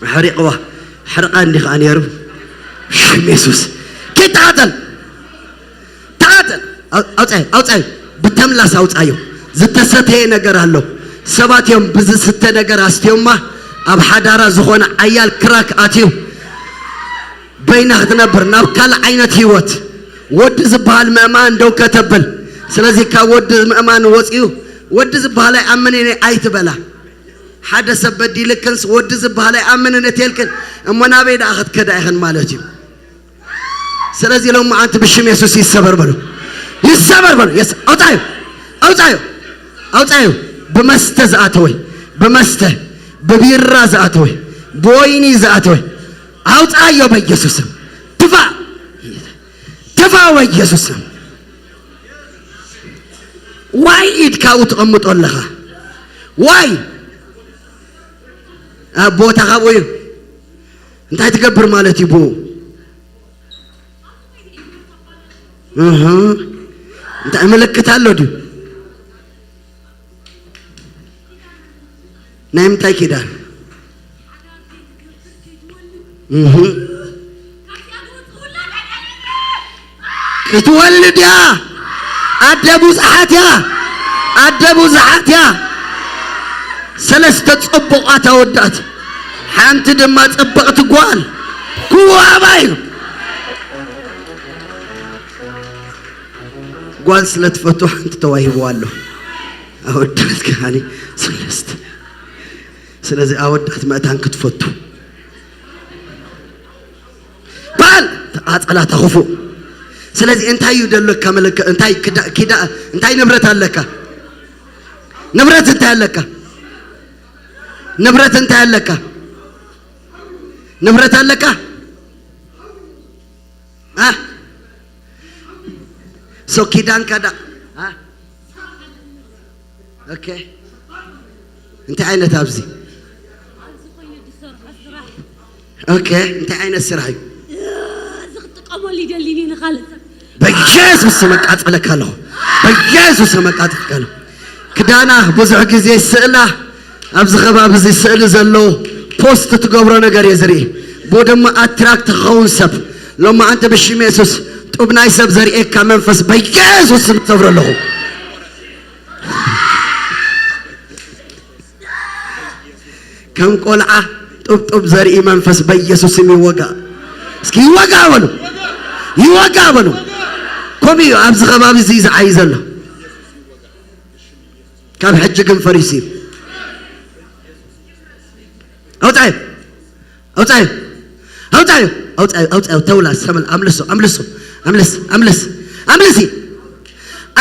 ኣሕሪቕዋ ኣሕርቓ እንዲ ኸዓ ነይሩ። ሽም የሱስ ኪድ ተቓጸል ተቓጸል። ኣው- ኣውጻዮ ኣውጻዮ ብተምላስ ኣውጻዮ። ዝተሰተየ ነገር ኣሎ። ሰባት እዮም ብዝስተ ነገር ኣስትዮማ ኣብ ሓዳራ ዝኾነ ዓያል ክራክ ኣትዩ በይና ክትነብር ናብ ካልእ ዓይነት ህይወት። ወዲ ዝበሃል ምእማን ደው ከተብል። ስለዚ ካብ ወዲ ምእማን ወፂኡ ወዲ ዝበሃል ኣይኣምንን እየ ኣይትበላ። ሓደ ሰብ በዲልክንስ ወዲ ዝበሃል ኣይኣምንን እትልክን እሞ ናበይ ደኣ ክትከዳ ኢኽን ማለት እዩ። ስለዚ ሎም መዓንቲ ብሽም የሱስ ይሰበር በሉ። ይሰበር በሉ። የስ ኣውፃዩ፣ ኣውፃዩ፣ ኣውፃዩ። ብመስተ ዝኣተወይ፣ ብመስተ፣ ብቢራ ዝኣተወይ፣ ብወይኒ ዝኣተወይ ኣውፃዮ በኢየሱስም። ትፋ፣ ትፋ በኢየሱስም። ዋይ ኢድካ ኣብኡ ትቐምጦ ኣለኻ? ዋይ ኣብ ቦታ ካብኡ እዩ። እንታይ ትገብር ማለት እዩ ብኡ? እህ፣ እንታይ ምልክት ኣሎ ድዩ? ናይ ምንታይ ኪዳን? እህ፣ ክትወልድ እያ። ኣደ ብዙሓት እያ። ኣደ ብዙሓት እያ። ሰለስተ ጽቡቓት ኣወዳት፣ ሓንቲ ድማ ጽብቕቲ ጓል። ክዋባ እዩ። ጓል ስለ ትፈቱ ሓንቲ ተዋሂብዋ ኣሎ። ኣወዳት ከዓኒ ሰለስተ። ስለዚ ኣወዳት መእታን ክትፈቱ። በል ተቓጸላ ተኽፉ። ስለዚ እንታይ እዩ ደለካ መለከ-፣ እንታይ ክዳ-፣ ኪዳ-፣ እንታይ ንብረት ኣለካ? ንብረት እንታይ ኣለካ? ንብረት እንታይ ኣለካ? ንብረት ኣለካ? አ? ሶ ኪዳንካ ዳ-፣ አ? ኦኬ። እንታይ ዓይነት ኣብዚ? ኦኬ፣ እንታይ ዓይነት ስራሕ እዩ? እዚ ክጥቀመሉ ይደሊ እየ ንኻልእ ሰብ። በኢየሱስ ስም ኣቃጸለካ ኣለኹ። በኢየሱስ ስም ኣቃጸለካ ኣለኹ። ክዳና ብዙሕ ግዜ ስእላ ኣብዚ ከባቢ እዚ ስእሊ ዘሎ ፖስት ትገብሮ ነገር እየ ዝርኢ። ብኡ ድማ ኣትራክት ክኸውን ሰብ ሎማዓንቲ ብሽም የሱስ ጡብ ናይ ሰብ ዘርእየካ መንፈስ በኢየሱስ ስም ሰብሮ ኣለኹ። ከም ቆልዓ ጡብጡብ ዘርኢ መንፈስ በኢየሱስ ስም ይወጋ። እስኪ ይወጋ በሉ፣ ይወጋ በሉ። ከምኡ እዩ ኣብዚ ከባቢ እዚ ዝዓይ ዘሎ። ካብ ሕጂ ግን ፈሪሱ እዩ። ኣውፃዩ፣ ኣውፃዩ፣ ኣውፃዩ፣ ኣውፃዩ፣ ኣውፃዩ። ተውላ ሰመል ኣምልሶ፣ ኣምልሶ፣ ኣምልስ፣ ኣምልስ፣ ኣምልሲ፣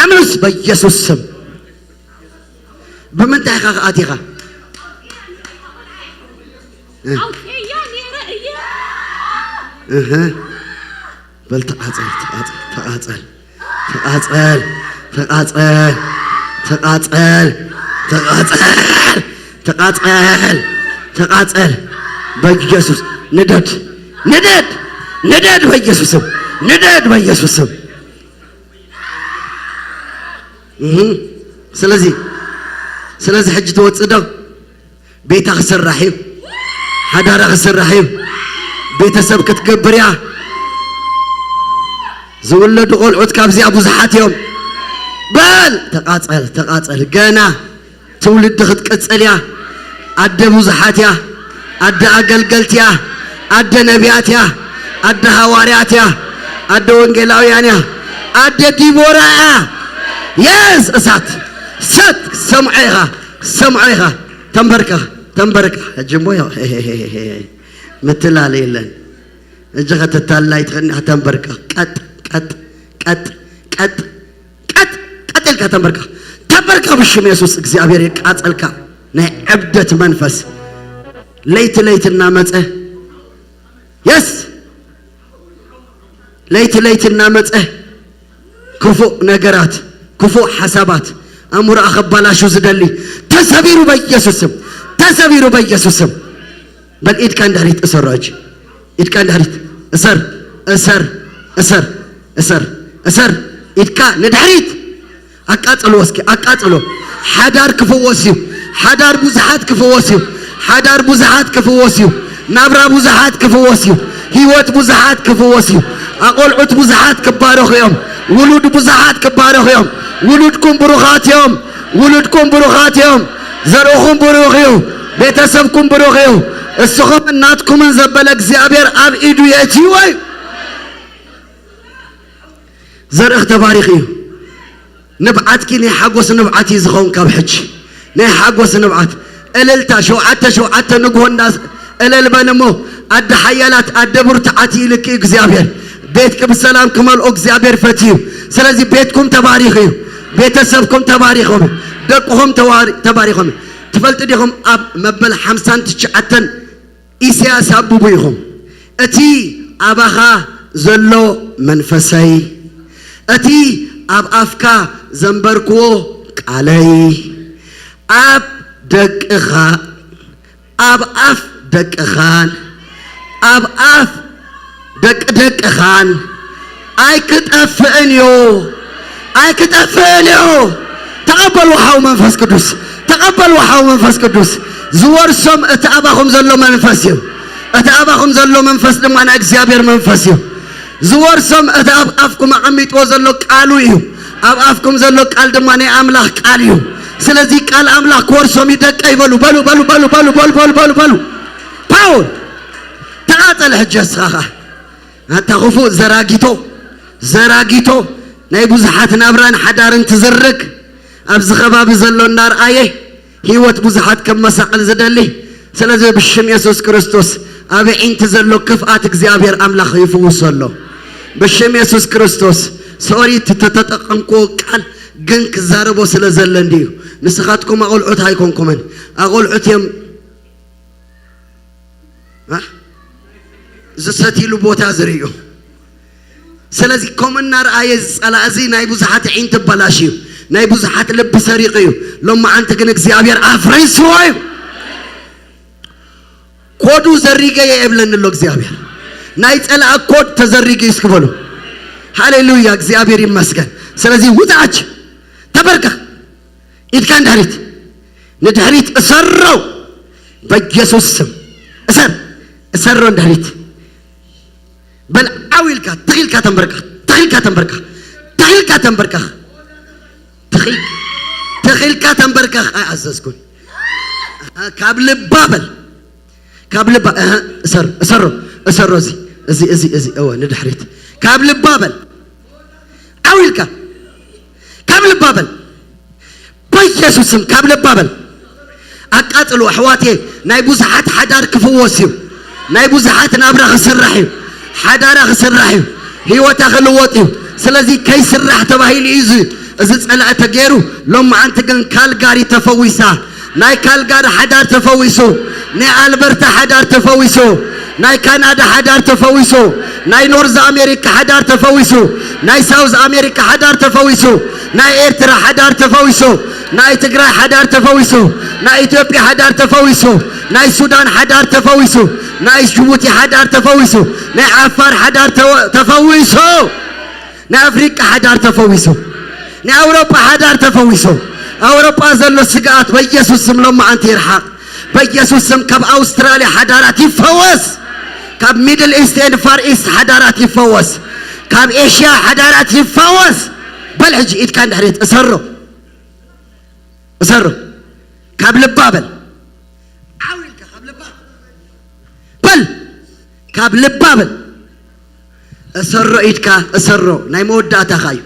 ኣምልስ በኢየሱስ ስም። ብምንታይ ኢኻ ከኣቲኻ? እ። ኣውፅያ ነይረ እየ። እህ። በል ተቓጸል፣ ተቓጸል፣ ተቓጸል፣ ተቓጸል፣ ተቓጸል፣ ተቓጸል፣ ተቓጸል፣ ተቓጸል፣ ተቓጸል። በኢየሱስ ንደድ፣ ንደድ፣ ንደድ በኢየሱስ ስም፣ ንደድ በኢየሱስ ስም። እህ። ስለዚ፣ ስለዚ ሕጂ ትወጽእ ዶ? ቤታ ክስራሕ እዩ። ሓዳራ ክስራሕ እዩ። ቤተሰብ ክትገብር እያ። ዝውለዱ ቆልዑት ካብዚኣ ብዙሓት እዮም። በል ተቓጸል፣ ተቓጸል። ገና ትውልዲ ክትቅጽል እያ። ኣደ ብዙሓት እያ። ኣደ ኣገልገልቲ እያ። ኣደ ነቢያት እያ። ኣደ ሃዋርያት እያ። ኣደ ወንጌላውያን እያ። ኣደ ዲቦራ እያ። የስ እሳት ሰት ሰምዖ ኢኻ፣ ሰምዖ ኢኻ። ተንበርከኽ፣ ተንበርከኽ። ሕጂ እሞ ያው ምትላል የለን። እጅ ከተታልል ኣይትኽእልን ኢኻ። ተንበርከኽ። ቀጥ፣ ቀጥ፣ ቀጥ፣ ቀጥ፣ ቀጥ፣ ቀጥ ኢልካ ተንበርከኽ። ተንበርከኽ ብሽም የሱስ። እግዚኣብሔር የቃጸልካ። ናይ ዕብደት መንፈስ ለይቲ ለይቲ እናመጸ፣ የስ፣ ለይቲ ለይቲ እናመጸ ክፉእ ነገራት፣ ክፉእ ሓሳባት ኣእምሮኣ ከባላሹ ዝደሊ ተሰቢሩ በኢየሱስ ስም፣ ተሰቢሩ በኢየሱስ ስም። በል ኢድካ እንድሕሪት እሰሮ ሕጂ። ኢድካ እንድሕሪት እሰር፣ እሰር፣ እሰር፣ እሰር፣ እሰር። ኢድካ ንድሕሪት። ኣቃጽሎ እስኪ፣ ኣቃጽሎ። ሓዳር ክፍወስ እዩ። ሓዳር ብዙሓት ክፍወስ እዩ። ሓዳር ብዙሓት ክፍወስ እዩ። ናብራ ብዙሓት ክፍወስ እዩ። ህይወት ብዙሓት ክፍወስ እዩ። ኣቆልዑት ብዙሓት ክባረኹ እዮም። ውሉድ ብዙሓት ክባረኹ እዮም። ውሉድኩም ብሩኻት እዮም። ውሉድኩም ብሩኻት እዮም። ዘርእኹም ብሩኽ እዩ። ቤተሰብኩም ብሩኽ እዩ። እስኹምን ናትኩምን ዘበለ እግዚኣብሔር ኣብ ኢዱ የእትይዎ እዩ። ዘርእኽ ተባሪኽ እዩ። ንብዓትኪ ናይ ሓጎስ ንብዓት እዩ ዝኸውን ካብ ሕጂ። ናይ ሓጎስ ንብዓት። እልልታ ሸውዓተ ሸውዓተ ንግሆ እንዳ እልል በል እሞ፣ ኣደ ሓያላት ኣደ ብርቱዓት ኢልኪ እግዚኣብሔር። ቤትኪ ብሰላም ክመልኦ እግዚኣብሔር ፈትዩ። ስለዚ ቤትኩም ተባሪኹ እዩ። ቤተሰብኩም ተባሪኾም እዩ። ደቅኹም ተዋሪ-፣ ተባሪኾም እዩ። ትፈልጡ ዲኹም ኣብ መበል ሓምሳን ትሽዓተን ኢሳያስ ኣቡቡ ኢኹም። እቲ ኣባኻ ዘሎ መንፈሰይ፣ እቲ ኣብ ኣፍካ ዘንበርክዎ ቃለይ፣ ኣብ ደቅኻ፣ ኣብ ኣፍ ደቅኻን፣ ኣብ ኣፍ ደቂ ደቅኻን ኣይክጠፍእን እዩ፣ ኣይክጠፍእን እዩ። ተቐበሉ ሓው መንፈስ ቅዱስ፣ ተቐበሉ ሓው መንፈስ ቅዱስ። ዝወርሶም እቲ ኣባኹም ዘሎ መንፈስ እዩ። እቲ ኣባኹም ዘሎ መንፈስ ድማ ናይ እግዚኣብሔር መንፈስ እዩ። ዝወርሶም እቲ ኣብ ኣፍኩም ኣቐሚጥዎ ዘሎ ቃሉ እዩ። ኣብ ኣፍኩም ዘሎ ቃል ድማ ናይ ኣምላኽ ቃል እዩ። ስለዚ ቃል ኣምላኽ ክወርሶም እዩ ደቀይ በሉ፣ በሉ፣ በሉ፣ በሉ፣ በሉ፣ በሉ፣ በሉ፣ በሉ፣ በሉ። ፓውል፣ ተቓጸል ሕጂ እስኻ ኸኣ። ኣታ ክፉእ ዘራጊቶ፣ ዘራጊቶ፣ ናይ ብዙሓት ናብራን ሓዳርን ትዝርግ፣ ኣብዚ ከባቢ ዘሎ እናርኣየ ህይወት ብዙሓት ከመሳቕል ዝደሊ። ስለዚ ብሽም የሱስ ክርስቶስ ኣብ ዒንቲ ዘሎ ክፍኣት እግዚኣብሔር ኣምላኽ ይፍውሶ ኣሎ። ብሽም የሱስ ክርስቶስ ሶሪ፣ እቲ ተተጠቐምክዎ ቃል ግን ክዛረቦ ስለ ዘለ እንድዩ። ንስኻትኩም ኣቑልዑት ኣይኮንኩምን። ኣቑልዑት እዮም። እ? ዝሰትይሉ ቦታ ዝርእዩ። ስለዚ ከምኡ እናረኣየ ዝጸላእ እዚ ናይ ብዙሓት ዒንቲ ኣበላሽዩ፣ ናይ ብዙሓት ልቢ ሰሪቑ እዩ። ሎማዓንቲ ግን እግዚኣብሔር ኣፍሪስዎ እዩ። ኮዱ ዘሪገ እየ የብለኒ ኣሎ እግዚኣብሔር። ናይ ጸላእ ኮድ ተዘሪጉ እዩ እስኪ በሉ። ሃሌሉያ፣ እግዚኣብሔር ይመስገን። ስለዚ ውጻ ሕጂ፣ ተበርከኽ፣ ኢድካ ንድሕሪት፣ ንድሕሪት እሰሮ፣ በኢየሱስ ስም እሰር፣ እሰሮ ንድሕሪት። በል ዓው ኢልካ፣ ትኽ ኢልካ ተንበርከኽ፣ ትኽ ኢልካ ተንበርከኽ፣ ትኽ ኢልካ ተንበርከኽ፣ ትኽ ኢል-፣ ትኽ ኢልካ ተንበርከኽ። ኣይኣዘዝኩን። ካብ ልባ በል፣ ካብ ልባ፣ እህ፣ እሰር-፣ እሰሮ፣ እሰሮ፣ እዚ፣ እዚ፣ እዚ፣ እዚ፣ እወ፣ ንድሕሪት። ካብ ልባ በል። ዓው ኢልካ፣ ካብ ልባ በል። በኢየሱስ ስም ካብ ልባ በል። ኣቃጽሉ ኣሕዋቴ፣ ናይ ብዙሓት ሓዳር ክፍወስ እዩ። ናይ ብዙሓት ናብራ ክስራሕ እዩ። ሓዳራ ክስራሕ እዩ። ህይወታ ክልወጥ እዩ። ስለዚ ከይስራሕ ተባሂሉ እዩ እዚ፣ እዚ ጸላኢ ተገይሩ። ሎማዓንቲ ግን ካልጋሪ ተፈዊሳ። ናይ ካልጋሪ ሓዳር ተፈዊሱ። ናይ ኣልበርታ ሓዳር ተፈዊሱ። ናይ ካናዳ ሓዳር ተፈዊሱ። ናይ ኖርዝ ኣሜሪካ ሓዳር ተፈዊሱ። ናይ ሳውዝ ኣሜሪካ ሓዳር ተፈዊሱ። ናይ ኤርትራ ሓዳር ተፈዊሱ። ናይ ትግራይ ሓዳር ተፈዊሱ። ናይ ኢትዮጵያ ሓዳር ተፈዊሱ። ናይ ሱዳን ሓዳር ተፈዊሱ። ናይ ጅቡቲ ሓዳር ተፈዊሱ። ናይ ዓፋር ሓዳር ተወ-፣ ተፈዊሱ። ናይ ኣፍሪቃ ሓዳር ተፈዊሱ። ናይ ኣውሮጳ ሓዳር ተፈዊሱ። ኣውሮጳ ዘሎ ስግኣት በኢየሱስ ስም ሎማዓንቲ ይርሓቕ። በኢየሱስ ስም ካብ ኣውስትራልያ ሓዳራት ይፈወስ። ካብ ሚድል ኢስት ኤንድ ፋር ኢስት ሓዳራት ይፈወስ። ካብ ኤሽያ ሓዳራት ይፈወስ። በል ሕጂ ኢድካ ንድሕሪት እሰሮ። እሰሮ። ካብ ልባ በል። ዓው ኢልካ ካብ ልባ። በል። ካብ ልባ በል። እሰሮ ኢድካ፣ እሰሮ። ናይ መወዳእታኻ እዩ።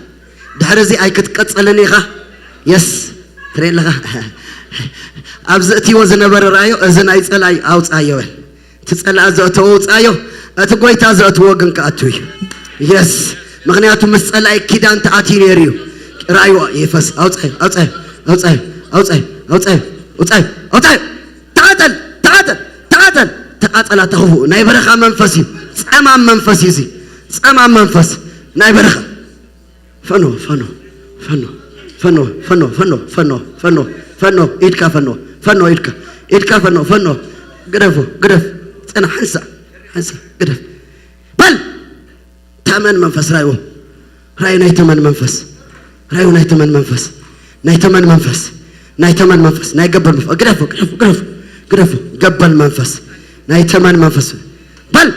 ድሕሪ እዚ ኣይክትቀጸልን ኢኻ። የስ። ትርኢ ኣለኻ። ኣብዚ እትይዎ ዝነበረ ርኣዮ፣ እዚ ናይ ጸላኢ ኣውጻዮ በል። እቲ ጸላኢ ዘእተዎ ውጻዮ፣ እቲ ጎይታ ዘእትዎ ግን ክኣቱ እዩ። የስ። ምኽንያቱ ምስ ጸላኢ ኪዳን ተኣትዩ ነይሩ እዩ። ርኣይዎ ይፈስ። ኣውጻዮ፣ ኣውጻዮ፣ ኣውጻዮ፣ ኣውጻዮ፣ ኣውጻዮ፣ ኣውጻዮ፣ ኣውጻዮ። ተቓጸል፣ ተቓጸል፣ ተቓጸል፣ ተቓጸል። ኣታ ክፉእ ናይ በረኻ መንፈስ እዩ። ጸማም መንፈስ እዩ እዚ። ጸማም መንፈስ ናይ በረኻ። ፈኖ፣ ፈኖ፣ ፈኖ፣ ኢድካ ፈኖ፣ ፈኖ፣ ኢድካ፣ ኢድካ ፈኖ፣ ፈኖ። ግደፎ፣ ግደፍ። ጽና፣ ሓንሳእ፣ ሓንሳእ፣ ግደፍ። በል! ተመን መንፈስ ራእይዎ። ራእይ ናይ ተመን መንፈስ። ራእዩ ናይ ተመን መንፈስ። ናይ ተመን መንፈስ። ናይ ተመን መንፈስ። ናይ ገበል መንፈስ። ግደፎ፣ ግደፎ፣ ግደፎ፣ ግደፎ። ገበል መንፈስ። ናይ ተመን መንፈስ። በል!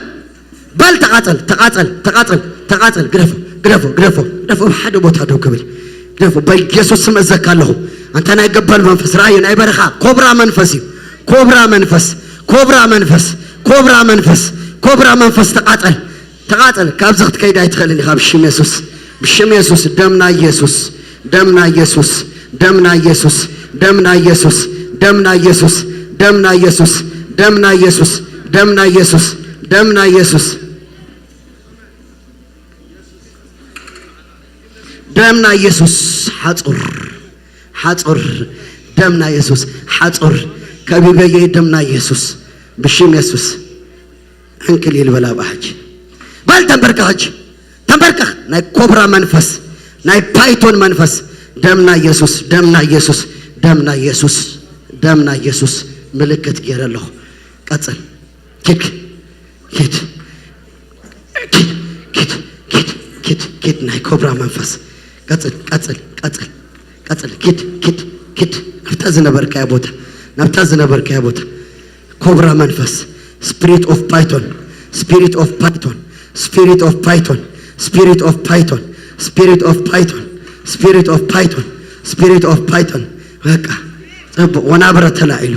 በል ተቓጸል፣ ተቓጸል፣ ተቓጸል፣ ተቓጸል። ግደፎ፣ ግደፎ፣ ግደፎ፣ ግደፎ። ኣብ ሓደ ቦታ ደው ክብል። ግደፎ። በኢየሱስ ስም እዘካ ኣለኹ። ኣንታ ናይ ገበል መንፈስ፣ ራእዩ ናይ በረኻ ኮብራ መንፈስ እዩ። ኮብራ መንፈስ፣ ኮብራ መንፈስ፣ ኮብራ መንፈስ፣ ኮብራ መንፈስ፣ ተቓጸል፣ ተቓጸል። ካብዚ ክትከይድ ኣይትኽእልን ኢኻ ብሽም የሱስ። ብሽም የሱስ፣ ደም ናይ የሱስ፣ ደም ናይ የሱስ፣ ደም ናይ የሱስ፣ ደም ናይ የሱስ፣ ደም ናይ የሱስ፣ ደም ናይ የሱስ፣ ደም ናይ የሱስ፣ ደም ናይ የሱስ፣ ደም ናይ የሱስ። ሓጹር፣ ሓጹር፣ ደም ናይ የሱስ። ሓጹር ከቢበየ፣ ደም ናይ የሱስ። ብሽም የሱስ። ዕንክሊል በል ኣብኣ ሕጂ። በል ተንበርከኽ ሕጂ። ተንበርከኽ። ናይ ኮብራ መንፈስ፣ ናይ ፓይቶን መንፈስ። ደም ናይ የሱስ፣ ደም ናይ የሱስ፣ ደም ናይ የሱስ፣ ደም ናይ የሱስ። ምልክት ገይረ ኣለኹ። ቀጽል። ኪድ፣ ኪድ፣ ኪድ፣ ኪድ፣ ኪድ፣ ኪድ፣ ኪድ፣ ኪድ፣ ናይ ኮብራ መንፈስ። ቀጽል፣ ቀጽል፣ ቀጽል፣ ቀጽል። ኪድ፣ ኪድ፣ ኪድ። ናብታ ዝነበርካዮ ቦታ፣ ናብታ ዝነበርካዮ ቦታ። ኮብራ መንፈስ፣ spirit of python፣ spirit of python፣ spirit of python፣ spirit of python፣ spirit of python፣ spirit of python፣ spirit of python። በቃ፣ ጽቡቕ፣ ወናብረ ተላዒሉ።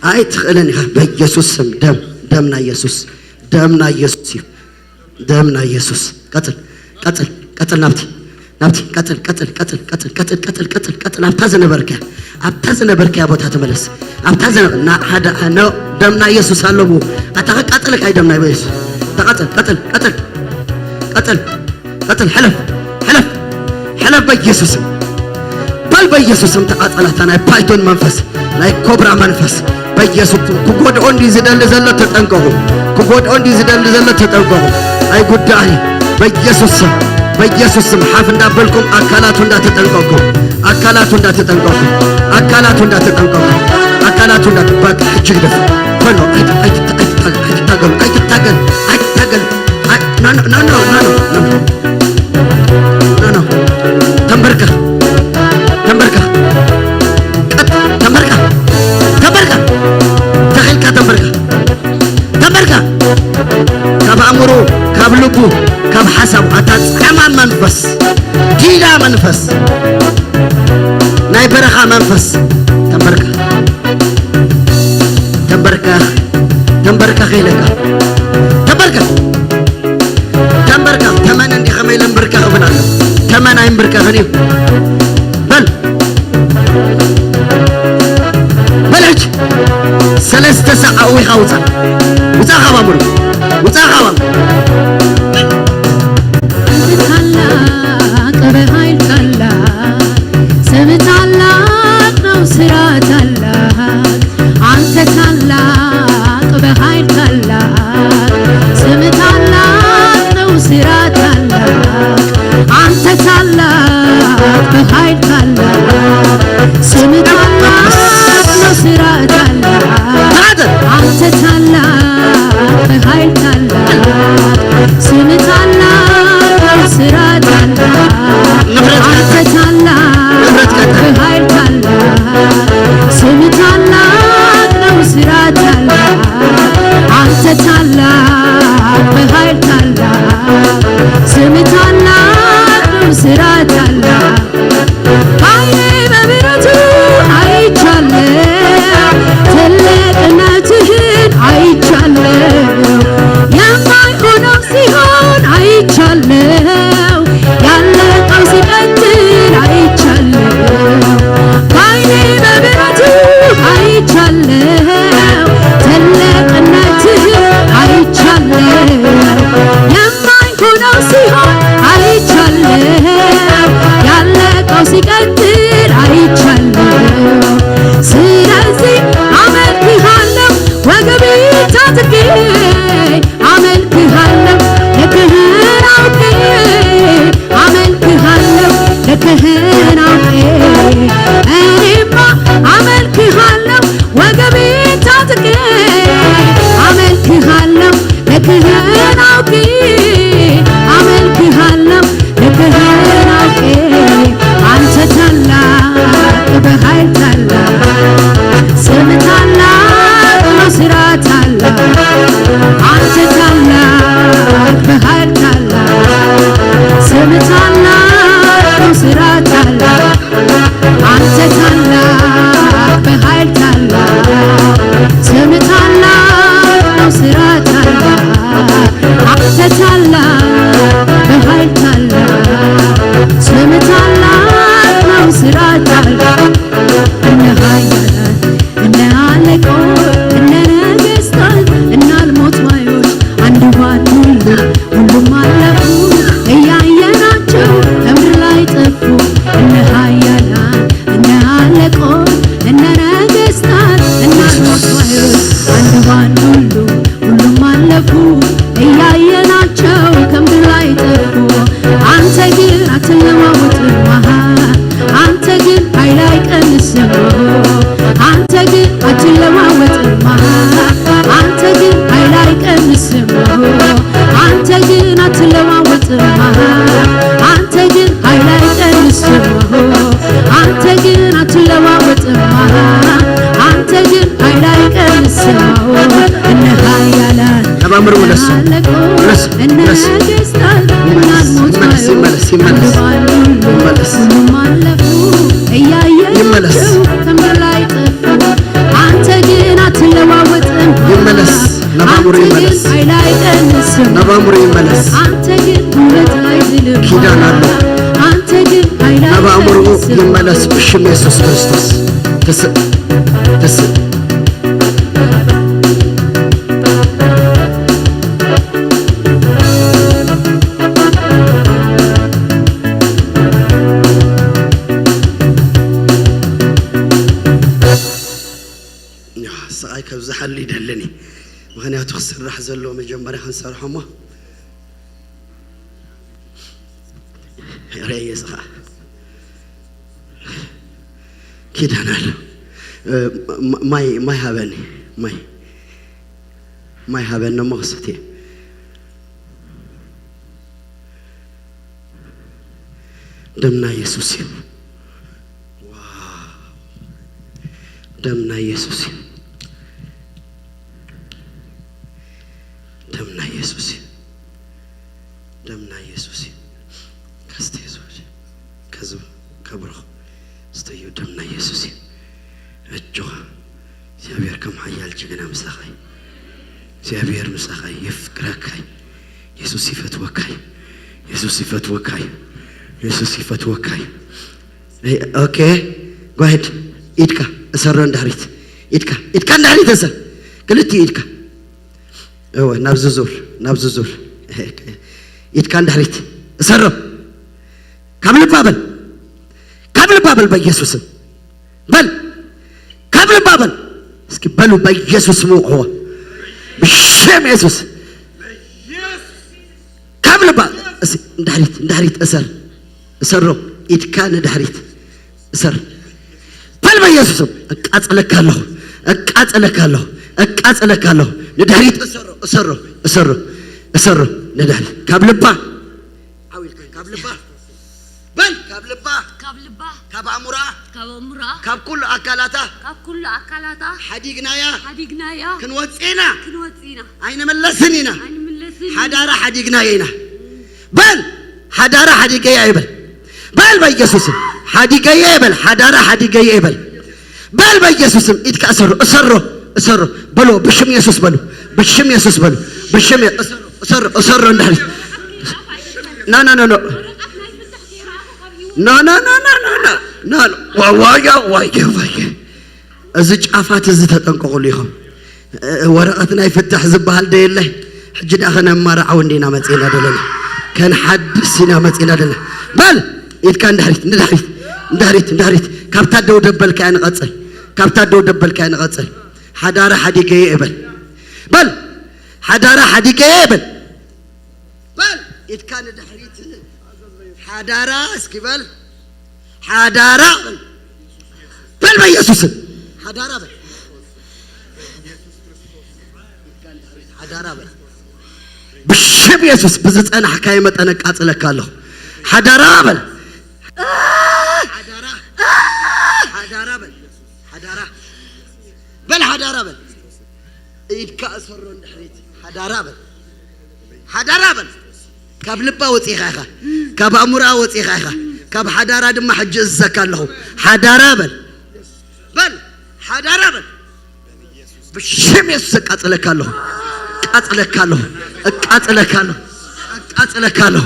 ኣይትኽእልን ኢኻ። በኢየሱስ ስም፣ ደም፣ ደም ናይ የሱስ፣ ደም ናይ የሱስ እዩ። ደም ናይ የሱስ። ቀጽል፣ ቀጽል፣ ቀጽል፣ ናብቲ፣ ናብቲ፣ ቀጽል፣ ቀጽል፣ ቀጽል፣ ቀጽል፣ ቀጽል፣ ቀጽል፣ ቀጽል፣ ቀጽል፣ ኣብታ ዝነበርካያ፣ ኣብታ ዝነበርካያ ቦታ ተመለስ። ኣብታ ዝነበ-፣ ና-፣ ሓደ፣ ኖ፣ ደም ናይ የሱስ ኣለዎ። ኣታ ኸቃጽለካ እዩ ደም ናይ የሱስ። ተቐጽል፣ ቀጽል፣ ቀጽል፣ ቀጽል፣ ቀጽል፣ ሕለፍ፣ ሕለፍ፣ ሕለፍ በኢየሱስም። በል በኢየሱስም ተቓጸላታ ናይ ፓይቶን መንፈስ፣ ናይ ኮብራ መንፈስ በኢየሱስም። ክጎድኦ እንዲ ዝደሊ ዘሎ ተጠንቀቑ። ክጎድኦ እንዲ ዝደሊ ዘሎ ተጠንቀቑ። ኣይጉዳእን እዩ። በኢየሱስም፣ በኢየሱስም ሓፍ እንዳበልኩም ኣካላቱ እንዳተጠንቀቕኩም፣ ኣካላቱ እንዳተጠንቀቕኩም፣ ኣካላቱ እንዳተጠንቀቕኩም፣ ኣካላቱ እንዳተ-፣ በቃ ሕጂ ግደፍ። በሎ፣ ኣይት-፣ ኣይት-፣ ኣይትታገል፣ ኣይትታገል፣ ኣይትታገል፣ ኣይትታገል። ኣይ-፣ ኖ፣ ኖ፣ ኖ፣ ኖ፣ ኖ፣ ኖ፣ ኖ። ኖ፣ ኖ። ተንበርከኽ። ተንበርከኽ። ቀጥ-፣ ተንበርከኽ። ተንበርከኽ። ተኺልካ ተንበርከኽ። ተንበርከኽ። ካብ ኣእምሮ፣ ካብ ልቡ፣ ካብ ሓሳቡ፣ ኣታ ጻዕማም መንፈስ፣ ዲላ መንፈስ፣ ናይ በረኻ መንፈስ፣ ተንበርከኽ። ተንበርከኽ። ተንበርከኽ ኢለካ። ተንበርከኽ። ተንበርከኽ። ተመን እንዲ ኸመይ ለንብርከኽ እብል ኣሎ። ተመን ኣይንብርከኽን እዩ። በል። በል ሕጂ። ሰለስተ ሳዕ ኣእዊኻ ውጻእ። ውጻእ ካብ ኣእምሮ። ውጻእ ካብ ኣእምሮ። አንተ ታላቅ በኃይል ታላቅ፣ ስም ታላቅ ነው፣ ስራ ታላቅ። አንተ ታላቅ በኃይል ታላቅ፣ ስም ታላቅ ነው፣ ስራ ታላቅ። አንተ ታላቅ በኃይል ታላቅ፣ ስም ታላቅ ነው፣ ስራ ታላቅ። ተዓዘብ። አንተ ታላቅ በኃይል ታላቅ፣ አእምሮ ለሱ ለሱ ለሱ ይመለስ፣ ይመለስ፣ ይመለስ፣ ይመለስ፣ ይመለስ። አንተ ግን አትለዋወጥም። ይመለስ፣ ናብ አእምሮ ይመለስ፣ ኃይል አይቀንስም። ናብ አእምሮ ይመለስ። አንተ ግን ውበት አይዝልም። ኪዳን አለ። አንተ ግን ኃይል ናብ አእምሮ አይቀንስም። ይመለስ ብሽም የሱስ ክርስቶስ። ትስእ፣ ትስእ። ስቓይ ከብዝሓሉ ይደልን እዩ። ምኽንያቱ ክስራሕ ዘለዎ መጀመርያ ክንሰርሖ እሞ ረየስ ኸዓ ኪዳን ኣሎ። እ፣ ማ- ማይ ማይ ሃበኒ፣ ማይ ማይ ሃበኒ እሞ ክሰትየ። ደምና የሱስ እዩ። ዋው። ደምና የሱስ እዩ። ደምና የሱስ እዩ። ደምና የሱስ እዩ። ከስተ የሱስ ከዝብ ከብርኹ ስተዩ ደምና የሱስ እዩ። እጆኻ እግዚኣብሔር ከም ሓያል ጅግና ምሳኻ እዩ። እግዚኣብሔር ምሳኻ እዩ። የፍቅረካ እዩ። የሱስ ይፈትወካ እዩ። የሱስ ይፈትወካ እዩ። የሱስ ይፈትወካ እዩ። ኦኬ፣ ጓሄድ ኢድካ እሰሮ እንዳሕሪት፣ ኢድካ ኢድካ እንዳሕሪት እሰር፣ ክልቲኡ ኢድካ። እወ፣ ናብዚ ዙር፣ ናብዚ ዙር። ኢድካ እንዳሕሪት እሰሮ። ካብ ልባ በል፣ ካብ ልባ በል፣ በኢየሱስም በል፣ ካብ ልባ በል። እስኪ በሉ፣ በኢየሱስም ውቕዕዎ፣ ብሽም የሱስ። ካብ ልባ እስ- እንዳሕሪት፣ እንዳሕሪት እሰር፣ እሰሮ። ኢድካ ንዳሕሪት እሰር። በል በኢየሱስም፣ እቃጸለካ ኣለኹ፣ እቃጸለካ ኣለኹ፣ እቃጸለካ ኣለኹ። ንድሕሪት እሰሮ፣ እሰሮ፣ እሰሮ፣ እሰሮ። ንድሕሪት ካብ ልባ፣ ዓው ኢልካ ካብ ልባ በል፣ ካብ ልባ፣ ካብ ልባ፣ ካብ ኣእምሮኣ፣ ካብ ኣእምሮኣ፣ ካብ ኩሉ ኣካላታ፣ ካብ ኩሉ ኣካላታ፣ ሓዲግናያ፣ ሓዲግናያ፣ ክንወጽእ ኢና፣ ክንወጽእ ኢና፣ ኣይንምለስን ኢና። ኣይንምለስን ኢና። ሓዳራ ሓዲግናያ ኢና። በል፣ ሓዳራ ሓዲገያ ይበል። በል በኢየሱስም፣ ሓዲገያ ይበል። ሓዳራ ሓዲገያ ይበል። በል በኢየሱስም፣ ኢድካ እሰሮ፣ እሰሮ፣ እሰሮ። በሎ፣ ብሽም የሱስ በሉ፣ ብሽም የሱስ በሉ፣ ብሽም የ- እሰሮ፣ እሰሮ፣ እሰሮ እንዳሕሪት። ኖ፣ ኖ፣ ኖ፣ ኖ። ኖ፣ ኖ፣ ኖ፣ ኖ፣ ኖ፣ ኖ፣ ኖ። ዋ- ዋያ፣ ዋየ፣ ዋየ። እዚ ጫፋት እዚ ተጠንቀቑሉ ኢኹም። እ፣ ወረቐት ናይ ፍትሕ ዝበሃል ዶ የለ? ሕጂ ደኣ ከነማርዓው እንዲና መጺና ደለና። ከንሓድስ ኢና መጺና ደለና። በል፣ ኢድካ እንድሕሪት፣ እንድሕሪት፣ እንድሕሪት፣ እንድሕሪት። ካብታ ደው ደበልካያ ንቐጽል። ካብታ ደው ደበልካያ ንቐጽል። ሓዳራ ሓዲገየ እበል። በል፣ ሓዳራ ሓዲገየ እበል። በል፣ ኢድካ ንድሕሪት። ሓዳራ እስኪ በል። ሓዳራ በል። በል በኢየሱስም። ሓዳራ በል። ሓዳራ በል። ብሽም የሱስ ብዝጸናሕካዮ መጠን እቃጽለካ ኣለኹ። ሓዳራ በል። ሓዳራ። ሓዳራ በል። ሓዳራ። በል ሓዳራ በል። ኢድካ እሰሮ እንድሕሪት። ሓዳራ በል። ሓዳራ በል። ካብ ልባ ወጺኻ ኢኻ። ካብ ኣእምሮኣ ወጺኻ ኢኻ። ካብ ሓዳራ ድማ ሕጂ እዝዘካ ኣለኹ። ሓዳራ በል። በል። ሓዳራ በል። ብሽም የሱስ እቃጽለካ ኣለኹ። እቃጽለካ ኣለኹ። እቃጽለካ ኣለኹ። እቃጽለካ ኣለኹ።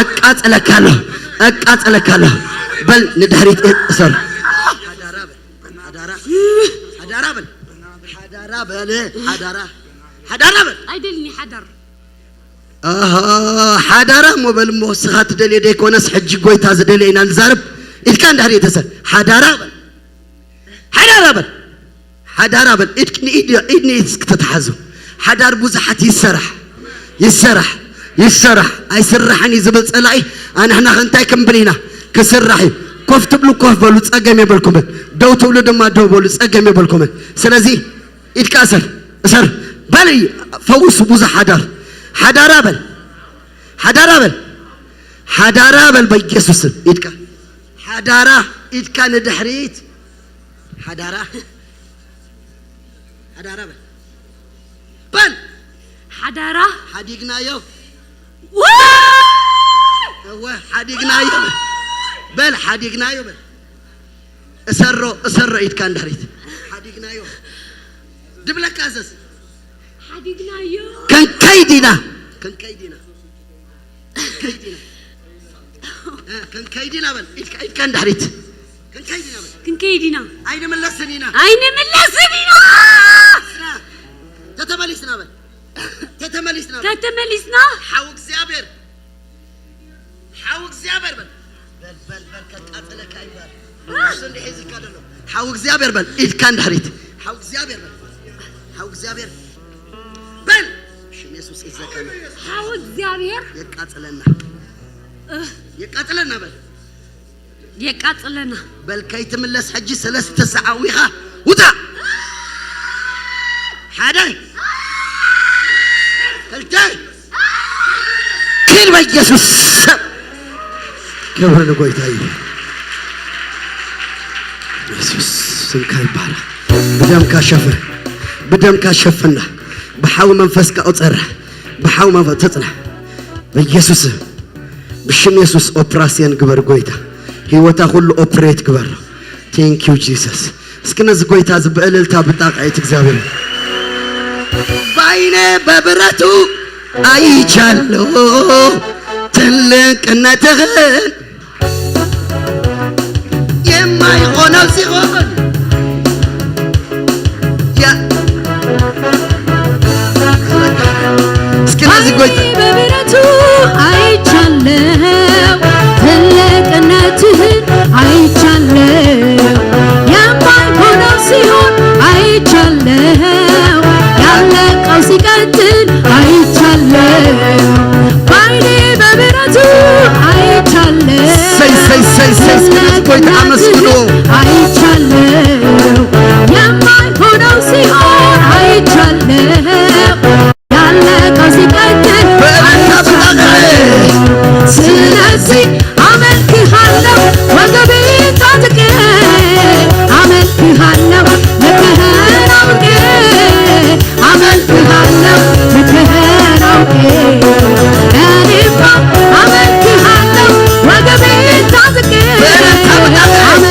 እቃጽለካ ኣለኹ። እቃጽለካ ኣለኹ። በል ንድሕሪት እሰር። ሓዳራ በል። ሓዳራ። ሓዳራ በል። ሓዳራ በል። ሓዳራ። ሓዳራ በል። ኣይደልኒ ሓዳር። ኣሃ፣ ሓዳራ እሞ በል እሞ፣ እስኻ ትደልዮ ደይኮነስ ሕጂ ጎይታ ዝደልዮ ኢና ንዛረብ። ኢድካ እንድሕር የተሰ-፣ ሓዳራ በል። ሓዳራ በል። ሓዳራ በል። ኢድ ንኢድ፣ ኢድ ንኢድ እስኪ ተተሓዙ። ሓዳር ብዙሓት ይሰራሕ። ይሰራሕ። ይሰራሕ። ኣይስራሕን እዩ ዝብል ጸላኢ፣ ኣንሕና ከ እንታይ ክንብል ኢና? ክስራሕ እዩ። ኮፍ ትብሉ ኮፍ በሉ፣ ጸገም የብልኩምን። ደው ትብሉ ድማ ደው በሉ፣ ጸገም የብልኩምን። ስለዚ ኢድካ እሰር፣ እሰር። በል፣ ፈውስ ብዙሕ ሓዳር። ሓዳራ በል። ሓዳራ በል። ሓዳራ በል በኢየሱስ ስም። ኢድካ። ሓዳራ፣ ኢድካ ንድሕሪት። ሓዳራ። ሓዳራ በል። በል። ሓዳራ ሓዲግናዮ። ወይ እወ ሓዲግናዮ በል። በል ሓዲግናዮ በል። እሰሮ እሰሮ ኢድካ እንድሕሪት። ሓዲግናዮ። ድብለካ እዘዝ። ሓዲግናዮ ክንከይድ ኢና። ክንከይድ ኢና። ክንከይድ ኢና። እ፣ ክንከይድ ኢና በል። ኢድካ ኢድካ እንድሕሪት። ክንከይድ ኢና በል። ክንከይድ ኢና ኣይንምለስን ኢና። ኣይንምለስን ኢና ተተመሊስና በል። ተተመሊስና በል። ተተመሊስና ሓው እግዚኣብሔር ሓው እግዚኣብሔር በል። በል በል በል ከቃጥለካ ይባል። እሱ እንዲህ ሒዝካ ደሎ ሓው እግዚኣብሔር በል። ኢድካ እንድሕሪት። ሓው እግዚኣብሔር በል። ሓው እግዚኣብሔር በል። ሽም የሱስ ይዘከር። ሓው እግዚኣብሔር የቃጥለና እህ፣ የቃጥለና በል። የቃጥለና በል ከይትምለስ ሕጂ ሰለስተ ሰዓዊኻ ውጣ። ሓደ ክልተ ኪድ በኢየሱስ ስም። ክብሪ ንጎይታ እዩ። ኢየሱስ ስምካ ይባረክ። ብደምካ ሸፍን ብደምካ ሸፍና ብሓዊ መንፈስካ ቁፀራ። ብሓዊ መንፈስ ትፅና። በኢየሱስ ስም። ብሽም የሱስ ኦፕራሲዮን ግበር ጎይታ። ህይወታ ኩሉ ኦፕሬት ግበር። Thank you Jesus። እስኪ ነዚ ጎይታ እዚ ብእልልታ ብጣቃየት እግዚኣብሔር ባይነ በብረቱ ኣይቻለሁ ትልቅነትህን የማይሆነው ሲሆን እስኪ ነዚ ጎይታ በብረቱ አይቻለው ትልቅነትህን አይቻለው የማይሆነው ሲሆን አይቻለው ያለቀው ሲቀጥል አይቻለው ባይኔ በብረቱ አይቻለው ሰይ ሰይ ሰይ ሰይ እስኪ ነዚ ጎይታ አመስግኑ። አይቻለው የማይሆነው ሲሆን አይቻለው ያለቀው ሲቀጥል በእልልታ ብጣቃየት ስለዚህ አመልክሃለሁ ወገቤን ታጥቄ አመልክሃለሁ ልክህን አውቄ አመልክሃለሁ ልክህን አውቄ እኔማ አመልክሃለሁ ወገቤን ታጥቄ በእልልታ ብጣቃየት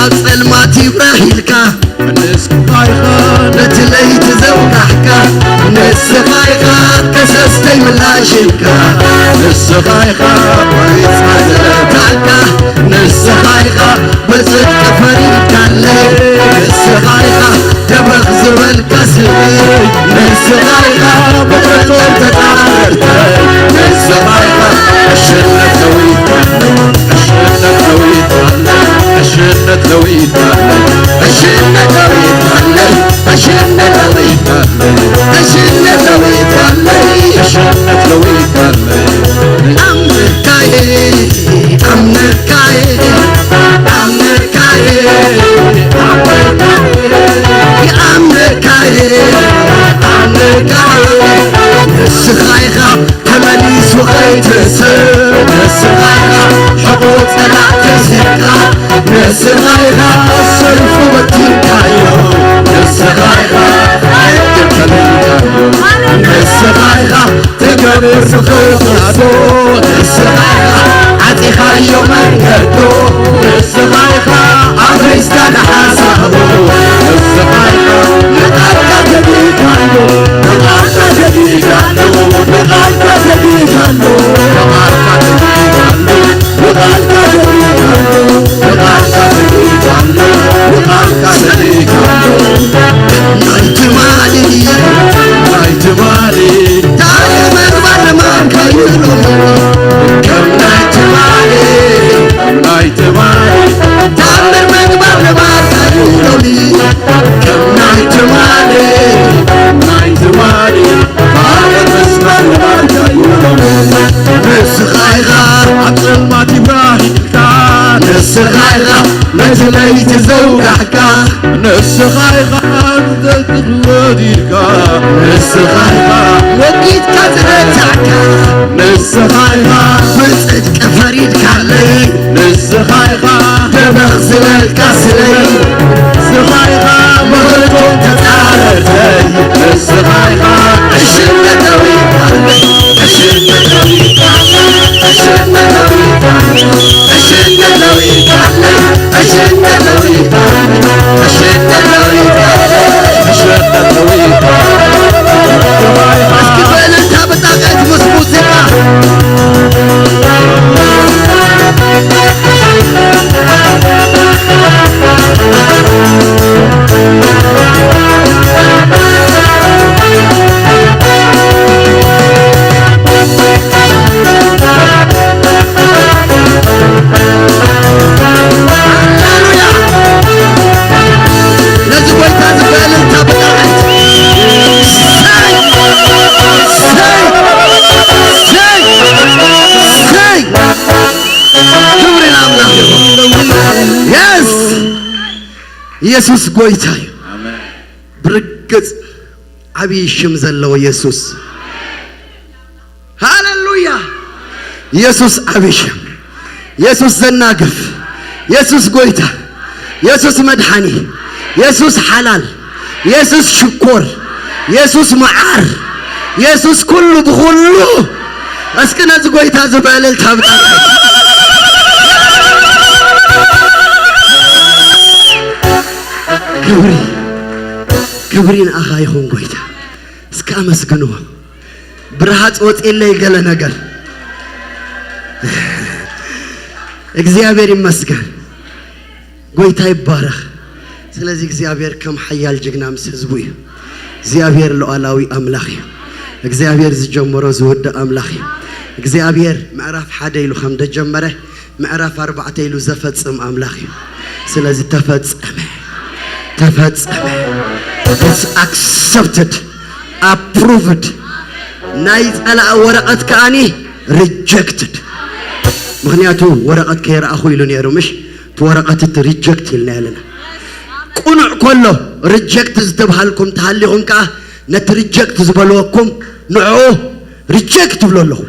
ኣብ ጸልማት ይብራህ ኢልካ፣ ንስኻ ኢኻ ነቲ ለይቲ ዘውጋሕካ፣ ንስኻ ኢኻ ከሰስተይ ምላሽ ኢልካ፣ ንስኻ ኢኻ ቆሪጽካ ዝረታዕካ፣ ንስኻ ኢኻ ብጽድቂ ፈሪድካለይ፣ ንስኻ ኢኻ ደበኽ ዝበልካ ስብእይ፣ ንስኻ ኢኻ ብጥርጥር ተጻረርተይ፣ ንስኻ ኢኻ ዕሽነት ለዊጥካለይ፣ ዕሽነት ለዊጥካለይ፣ ዕሽነት ለዊጥካለይ፣ ዕሽነት ለዊጥካለይ፣ ዕሽነት ለዊጥካለይ፣ ዕሽነት ለዊጥካለይ፣ ዕሽነት ለዊጥካለይ። ኣምልካዬ፣ ኣምልካዬ፣ ኣምልካዬ፣ ኣምልካዬ፣ ኣምልካዬ፣ ኣምልካዬ። ንስኻ ኢኻ ተመሊሱ ኸይትስእ፣ ንስኻ ኢኻ ሕቑ ጸላእቲ ስኢንካ፣ ንስኻ ኢኻ ሰልፉ በቲንካዮ፣ ንስኻ ኢኻ ሕጊ ከሊልካዮ፣ ንስኻ ኢኻ ትገብር ብፍቓዱ፣ ንስኻ ኢኻ ዓጺኻዮ መንገዱ፣ ንስኻ ኢኻ ኣፍሪስካ ንሓሳቡ፣ ንስኻ ኢኻ ንቓልካ ገዲፋሉ፣ ንቓልካ ገዲፋሉ፣ ንቓልካ ገዲፋሉ፣ ንቓልካ ገዲፋሉ፣ ንቓልካ ገዲፋሉ፣ ንቓልካ ገዲፋሉ፣ ንቓልካ ገዲፋሉ። ናይ ትማሊ፣ ናይ ትማሊ፣ ታሪኽ ምግባር ልማድካ እዩ ሎሚ። ከም ናይ ትማሊ፣ ከም ናይ ትማሊ፣ ታምር ምግባር ልማድካ እዩ ሎሚ። ከም ናይ ትማሊ፣ ናይ ትማሊ፣ ታሪኽ ምስማር ልማድካ እዩ ሎሚ። ንስኻ ኢኻ ኣብ ጸልማት ይብራህ ኢልካ፣ ንስኻ ኢኻ ነቲ ለይቲ ዘውጋሕካ፣ ንስኻ ኢኻ ዘትኽወዲድካ፣ ንስኻ ኢኻ ወጊድካ ዝረታዕካ፣ ንስኻ ኢኻ ብጽድቂ ፈሪድካለይ፣ ንስኻ ኢኻ ደበኽ ዝበልካ ስለይ፣ ንስኻ ኢኻ ብኽልቶም ተጻረርተይ፣ ንስኻ ኢኻ ዕሽነት ለዊጥካለይ፣ ዕሽነት ለዊጥካለይ፣ ዕሽነት ለዊጥካለይ፣ ዕሽነት ለዊጥካለይ፣ ዕሽነት ለዊጥካለይ፣ ዕሽነት ለዊጥካለይ፣ ዕሽነት ለዊጥካለይ። እስኪ በእልልታ ብጣቕዒት ምስ ሙዚቃ ሃሌሉያ! ነዚ ጎይታ እዚ በእልልታ ብጣዕሚ ሰይ! ሰይ! ሰይ! ሰይ! ክብሪ ንኣምላኽ ይኹን። የስ! ኢየሱስ ጎይታ እዩ። ኣሜን። ብርግጽ ዓብዪ ሽም ዘለዎ ኢየሱስ። ሃሌሉያ! ኢየሱስ ዓብዪ ሽም። ኢየሱስ ዘናግፍ። ኢየሱስ ጎይታ። ኢየሱስ መድሓኒ። ኢየሱስ ሓላል። ኢየሱስ ሽኮር። ኢየሱስ መዓር። ኢየሱስ ኩሉ ብኹሉ። እስኪ ነዚ ጎይታ እዚ በእልልታ ብጣዕሚ። ክብሪ፣ ክብሪ ንኣኻ ይኹን ጎይታ። እስኪ ኣመስግንዎ። ብርሃጽ ወጺኤለይ ገለ ነገር። እግዚኣብሔር ይመስገን። ጎይታ ይባረኽ። ስለዚ እግዚኣብሔር ከም ሓያል ጅግና ምስ ህዝቡ እዩ። እግዚኣብሔር ሉዓላዊ ኣምላኽ እዩ። እግዚኣብሔር ዝጀመሮ ዝውድእ ኣምላኽ እዩ። እግዚኣብሔር ምዕራፍ ሓደ ኢሉ ከም ደጀመረ ምዕራፍ ኣርባዕተ ኢሉ ዘፈጽም ኣምላኽ እዩ። ስለዚ ተፈጸመ፣ ተፈጸመ። It's accepted, approved። ናይ ጸላእ ወረቐት ከኣኒ rejected። ምኽንያቱ ወረቐት ከይረኣኹ ኢሉ ነይሩ፣ ምሽ? እቲ ወረቐት እቲ reject ኢልና ኣለና። ቁኑዕ ከሎ reject ዝተብሃልኩም ተሃሊኹም ከኣ ነቲ reject ዝበልወኩም ንዕኡ reject ትብሎ ኣለኹም።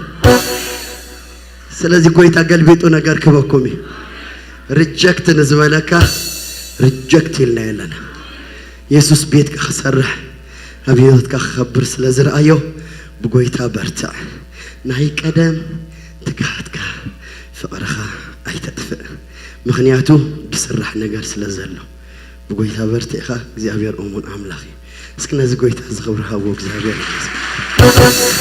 ስለዚ ጎይታ ገልቢጡ ነገር ክበኩም እዩ። ሪጀክት ንዝበለካ ሪጀክት ኢልና የለና። የሱስ ቤትካ ክሰርሕ ኣብ ህይወትካ ክኸብር ስለ ዝረኣዮ ብጎይታ በርትዕ። ናይ ቀደም ትግሃትካ ፍቕርኻ ኣይተጥፍእ። ምኽንያቱ ዝስራሕ ነገር ስለ ዘሎ። ብጎይታ በርቲዕኻ እግዚኣብሔር እሙን ኣምላኽ እዩ። እስኪ ነዚ ጎይታ እዚ ክብሪ ሃብዎ እግዚኣብሔር ይመስገን።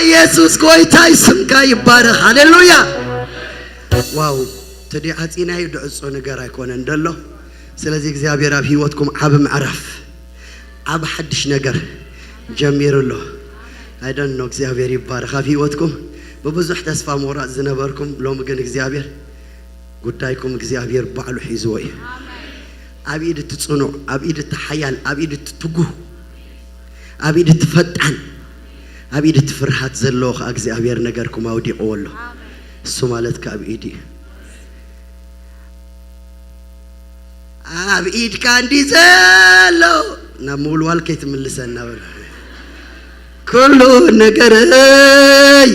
ኢየሱስ ጎይታይ ስምካ ይባረኽ። ሃሌሉያ። ዋው ተዲዓፂናዩ ድዕፆ ነገር ኣይኮነን ደሎ። ስለዚ እግዚኣብሔር ኣብ ህይወትኩም ዓብ ምዕራፍ ዓብ ሓድሽ ነገር ጀሚሩ ኣሎ። ኣይደኖ እግዚኣብሔር ይባረኽ ኣብ ህይወትኩም። ብብዙሕ ተስፋ ምቑራፅ ዝነበርኩም ሎሚ ግን እግዚኣብሔር ጉዳይኩም እግዚኣብሔር ባዕሉ ሒዝዎ እዩ። ኣብ ኢድ እቲ ፅኑዕ፣ ኣብ ኢድ እቲ ሓያል፣ ኣብ ኢድ እቲ ትጉህ፣ ኣብ ኢድ እቲ ፈጣን፣ ኣብ ኢድ እቲ ፍርሃት ዘለዎ ከዓ እግዚኣብሔር ነገርኩም ኣውዲቕዎ ኣሎ። እሱ ማለት ከዓ ኣብ ኢድ እዩ። ኣብ ኢድካ እንዲ ዘሎ ናብ ምውልዋል ከይትምልሰና በሉ። ኩሉ ነገረይ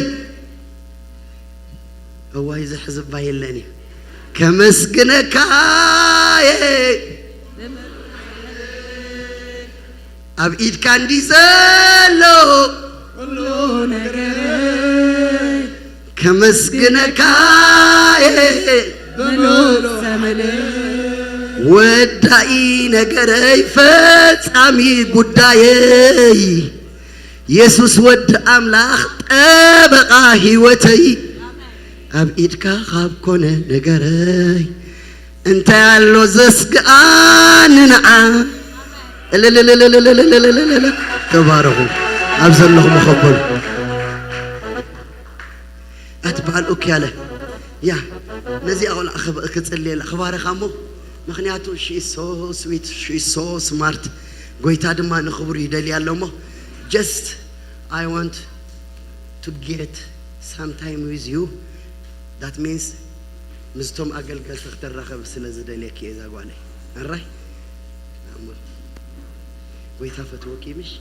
እዋይ ዘሕዝባ የለን እዩ ከመስግነካ እየ። ኣብ ኢድካ እንዲ ዘሎ ኩሉ ነገረይ ከመስግነካ እየ። ብሉጽ ዘመን ወዳኢ ነገረይ ፈጻሚ ጉዳየይ የሱስ ወዲ ኣምላኽ ጠበቓ ህይወተይ ኣብ ኢድካ ካብ ኮነ ነገረይ እንታይ ኣሎ ዘስግኣኒ ንዓ። እልልልልልልልልልልልል። ተባረኹ። ኣብ ዘለኹም መኸበሉ ኣትበሃል ኡክ ያለ ያ ነዚኣ ቆልዓ ክብ- ክጽልየላ ክባረኻ እሞ ምክንያቱ she is so sweet, she is so smart። ጎይታ ድማ ንኽብሩ ይደልያ ኣሎ እሞ just I want to get some time with you, that means ምስቶም ኣገልገልቲ ክትራኸብ ስለ ዝደልየኪ እየ እዛ ጓለይ። ኣራይ ጎይታ ፈትወኪ ምሽ።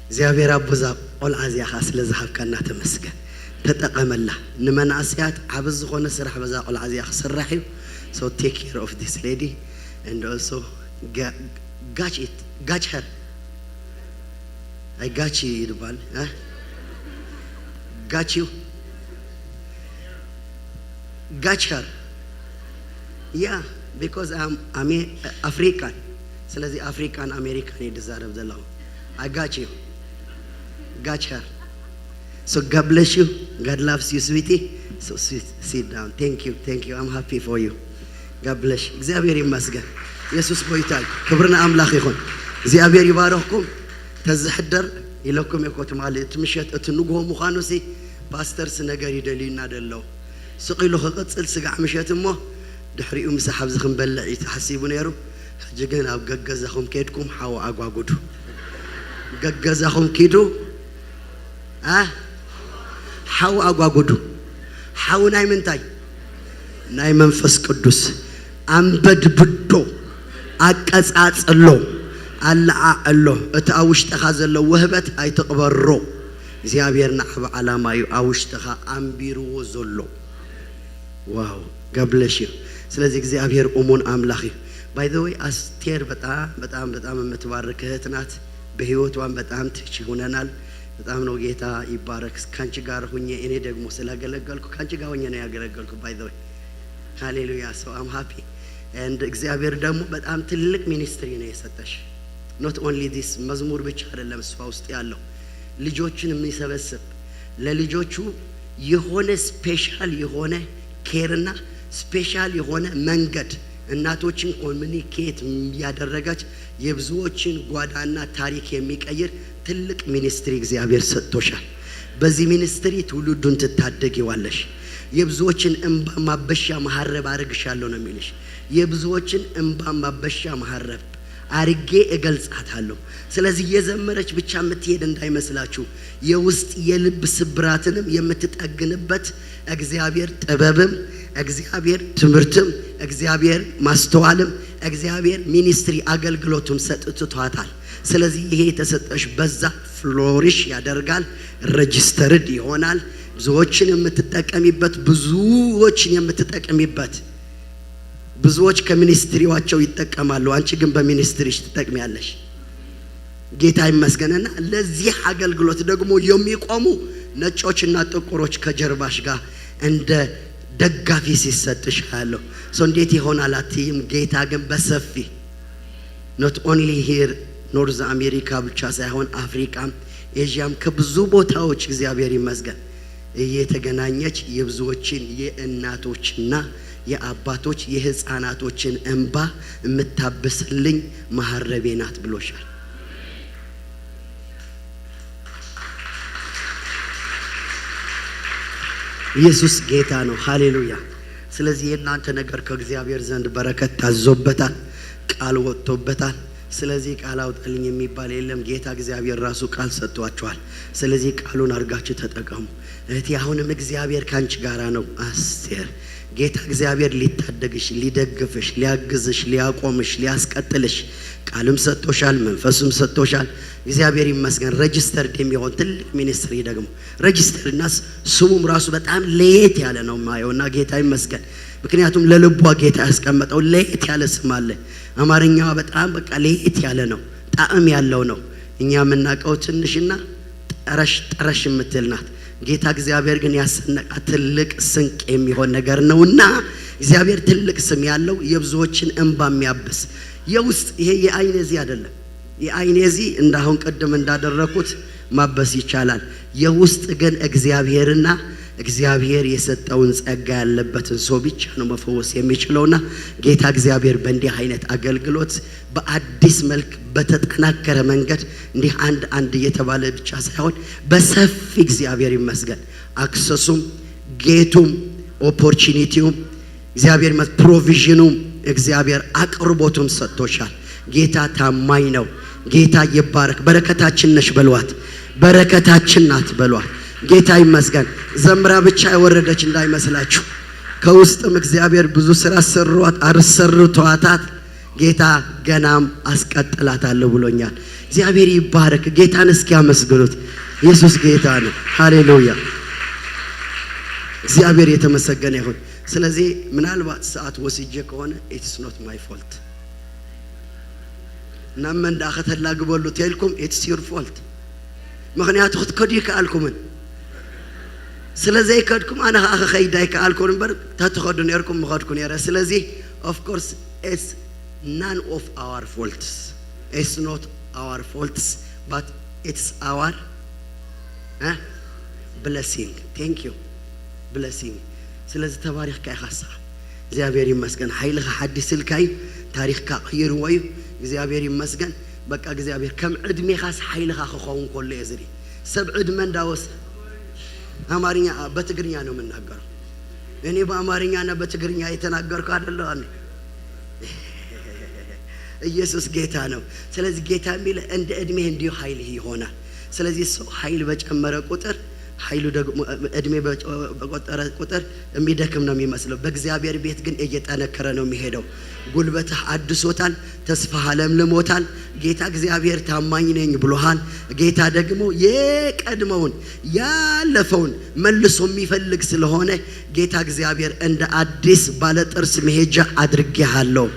እግዚኣብሔር ኣቦ እዛ ቆልዓ እዚኣ ኸዓ ስለ ዝሃብካና ተመስገን። ተጠቐመላ። ንመናእሰያት ዓብ ዝኾነ ስራሕ በዛ ቆልዓ እዚኣ ክስራሕ እዩ። So take care of this lady and also ga- gatch it, gatch her. I gatch you ይባል እ? Gatch you. Gatch her. Yeah, because I'm, I'm African. ስለዚ ኣፍሪካን ኣሜሪካን እየ ዝዛረብ ዘለኹ። I gatch you. Gatch her. So God bless you. God loves you, sweetie. So sit, sit down. Thank you. Thank you. I'm happy for you. God bless you. እግዚኣብሔር ይመስገን። የሱስ ጎይታ እዩ። ክብሪ ንኣምላኽ ይኹን። እግዚኣብሔር ይባረኽኩም። ተዝሕደር ኢለኩም እኮ ትማሊ እቲ ምሸት እቲ ንግሆ ምዃኑ ሲ ፓስተርስ ነገር ይደልዩና ደለዉ። ስቕ ኢሉ ክቕጽል ስጋዕ ምሸት እሞ ድሕሪኡ ምሳሕ ኣብዚ ክንበልዕ እዩ ተሓሲቡ ነይሩ። ሕጂ ግን ኣብ ገገዛኹም ከይድኩም ሓው ኣጓጉዱ። ገገዛኹም ኪዱ። ኣ ሓው ኣጓጉዱ። ሓው ናይ ምንታይ? ናይ መንፈስ ቅዱስ። ኣንበድብዶ፣ ኣቀጻጽሎ፣ ኣለዓዕሎ። እቲ ኣብ ውሽጥኻ ዘሎ ውህበት ኣይትቕበሮ። እግዚኣብሔር ንዓቢ ዓላማ እዩ ኣብ ውሽጥኻ ኣንቢርዎ ዘሎ። ዋው፣ God bless you። ስለዚ እግዚኣብሔር እሙን ኣምላኽ እዩ። By the way ኣስቴር በጣም በጣም በጣም የምትባርክ እህት ናት። በህይወቷም በጣም ትች ይሆነናል። በጣም ነው ጌታ ይባረክ። ካንቺ ጋር ሁኜ እኔ ደግሞ ስላገለገልኩ ካንቺ ጋር ሆኜ ነው ያገለገልኩ። By the way ሃሌሉያ። So I'm happy and እግዚአብሔር ደግሞ በጣም ትልቅ ሚኒስትሪ ነው የሰጠሽ። Not only this መዝሙር ብቻ አይደለም እሷ ውስጥ ያለው ልጆችን የሚሰበስብ ለልጆቹ የሆነ ስፔሻል የሆነ ኬርና ስፔሻል የሆነ መንገድ እናቶችን ኮሚኒኬት ያደረገች የብዙዎችን ጓዳና ታሪክ የሚቀይር ትልቅ ሚኒስትሪ እግዚአብሔር ሰጥቶሻል። በዚህ ሚኒስትሪ ትውልዱን ትታደጊዋለሽ። የብዙዎችን እንባ ማበሻ መሀረብ አረግሻለሁ ነው የሚልሽ። የብዙዎችን እንባ ማበሻ መሀረብ አርጌ እገልጻታለሁ። ስለዚህ እየዘመረች ብቻ የምትሄድ እንዳይመስላችሁ። የውስጥ የልብ ስብራትንም የምትጠግንበት እግዚአብሔር ጥበብም፣ እግዚአብሔር ትምህርትም፣ እግዚአብሔር ማስተዋልም፣ እግዚአብሔር ሚኒስትሪ አገልግሎቱም ሰጥቷታል። ስለዚህ ይሄ የተሰጠሽ በዛ ፍሎሪሽ ያደርጋል፣ ረጅስተርድ ይሆናል። ብዙዎችን የምትጠቀሚበት፣ ብዙዎችን የምትጠቀሚበት፣ ብዙዎች ከሚኒስትሪዋቸው ይጠቀማሉ። አንቺ ግን በሚኒስትሪሽ ትጠቅሚያለሽ። ጌታ ይመስገንና ለዚህ አገልግሎት ደግሞ የሚቆሙ ነጮችና ጥቁሮች ከጀርባሽ ጋር እንደ ደጋፊ ሲሰጥሽ አያለሁ። ሰው እንዴት ይሆናል አትይም። ጌታ ግን በሰፊ not only here North America ብቻ ሳይሆን አፍሪካም ኤዥያም ከብዙ ቦታዎች እግዚአብሔር ይመስገን እየተገናኘች የብዙዎችን የእናቶችና የአባቶች የህፃናቶችን እንባ የምታብስልኝ መሀረቤ ናት ብሎሻል። ኢየሱስ ጌታ ነው። ሃሌሉያ። ስለዚህ የእናንተ ነገር ከእግዚአብሔር ዘንድ በረከት ታዞበታል፣ ቃል ወጥቶበታል። ስለዚህ ቃል አውጣልኝ የሚባል የለም። ጌታ እግዚአብሔር ራሱ ቃል ሰጥቷችኋል። ስለዚህ ቃሉን አድርጋችሁ ተጠቀሙ። እህቴ አሁንም እግዚአብሔር ካንቺ ጋራ ነው። አስቴር ጌታ እግዚአብሔር ሊታደግሽ፣ ሊደግፍሽ፣ ሊያግዝሽ፣ ሊያቆምሽ፣ ሊያስቀጥልሽ ቃልም ሰጥቶሻል፣ መንፈስም ሰጥቶሻል። እግዚአብሔር ይመስገን። ረጅስተርድ የሚሆን ትልቅ ሚኒስትሪ ደግሞ ረጅስተር እና ስ- ስሙም ራሱ በጣም ለየት ያለ ነው የማየው እና ጌታ ይመስገን። ምክንያቱም ለልቧ ጌታ ያስቀመጠው ለየት ያለ ስም አለ። አማርኛዋ በጣም በቃ ለየት ያለ ነው፣ ጣዕም ያለው ነው። እኛ የምናውቀው ትንሽና ጠረሽ ጠረሽ የምትል ናት። ጌታ እግዚአብሔር ግን ያሰነቃት ትልቅ ስንቅ የሚሆን ነገር ነውና እግዚአብሔር ትልቅ ስም ያለው የብዙዎችን እንባ የሚያብስ የውስጥ ይሄ የአይን እዚህ አይደለም። የአይን እዚህ እንዳሁን ቅድም እንዳደረኩት ማበስ ይቻላል። የውስጥ ግን እግዚአብሔርና እግዚአብሔር የሰጠውን ጸጋ ያለበትን ሰው ብቻ ነው መፈወስ የሚችለውና ጌታ እግዚአብሔር በእንዲህ አይነት አገልግሎት በአዲስ መልክ በተጠናከረ መንገድ እንዲህ አንድ አንድ እየተባለ ብቻ ሳይሆን በሰፊ እግዚአብሔር ይመስገን አክሰሱም ጌቱም ኦፖርቹኒቲውም እግዚአብሔር ይመስ- ፕሮቪዥኑም እግዚአብሔር አቅርቦቱም ሰጥቶሻል። ጌታ ታማኝ ነው። ጌታ ይባረክ። በረከታችን ነሽ በሏት። በረከታችን ናት በሏት። ጌታ ይመስገን። ዘምራ ብቻ የወረደች እንዳይመስላችሁ። ከውስጥም እግዚአብሔር ብዙ ስራ ሰሯት አሰርቷታት ጌታ ገናም አስቀጥላታለሁ ብሎኛል። እግዚአብሔር ይባረክ። ጌታን እስኪ አመስግኑት። ኢየሱስ ጌታ ነው። ሃሌሉያ። እግዚአብሔር የተመሰገነ ይሁን። ስለዚህ ምናልባት ሰዓት ወስጄ ከሆነ it's not my fault። ናብ መን ደኣ ከተላግበሉ ተልኩም it's your fault። ምኽንያቱ ክትከዱ ይከኣልኩምን ስለ ዘይከድኩም ኣነ ከዓ ክኸይድ ኣይከኣልኩን እምበር ተትኸዱ ነርኩም ምኸድኩ ነረ። ስለዚ of course it's none of our faults, it's not our faults, but it's our blessing. Thank you. Blessing. ስለዚ ተባሪኽካ ኢኻ ንስኻ። እግዚኣብሔር ይመስገን። ሓይልኻ ሓዲስልካ እዩ። ታሪኽካ ቀይርዎ እዩ። እግዚኣብሔር ይመስገን። በቃ እግዚኣብሔር ከም ዕድሜኻስ ሓይልኻ ክኸውን ከሎ እየ ዝርኢ። ሰብ ዕድመ እንዳወሰ ኣማርኛ በትግርኛ ነው የምናገረው። እኔ በአማርኛና በትግርኛ የተናገርኩ አይደለሁ እኔ። ኢየሱስ ጌታ ነው። ስለዚህ ጌታ የሚል እንደ ዕድሜህ እንዲሁ ኃይልህ ይሆናል። ስለዚህ ሰው ኃይል በጨመረ ቁጥር ኃይሉ ደግሞ እድሜ በቆጠረ ቁጥር የሚደክም ነው የሚመስለው። በእግዚአብሔር ቤት ግን እየጠነከረ ነው የሚሄደው። ጉልበትህ አድሶታል፣ ተስፋህ አለምልሞታል። ጌታ እግዚአብሔር ታማኝ ነኝ ብሎሃል። ጌታ ደግሞ የቀድመውን ያለፈውን መልሶ የሚፈልግ ስለሆነ ጌታ እግዚአብሔር እንደ አዲስ ባለጥርስ መሄጃ አድርጌሃለሁ።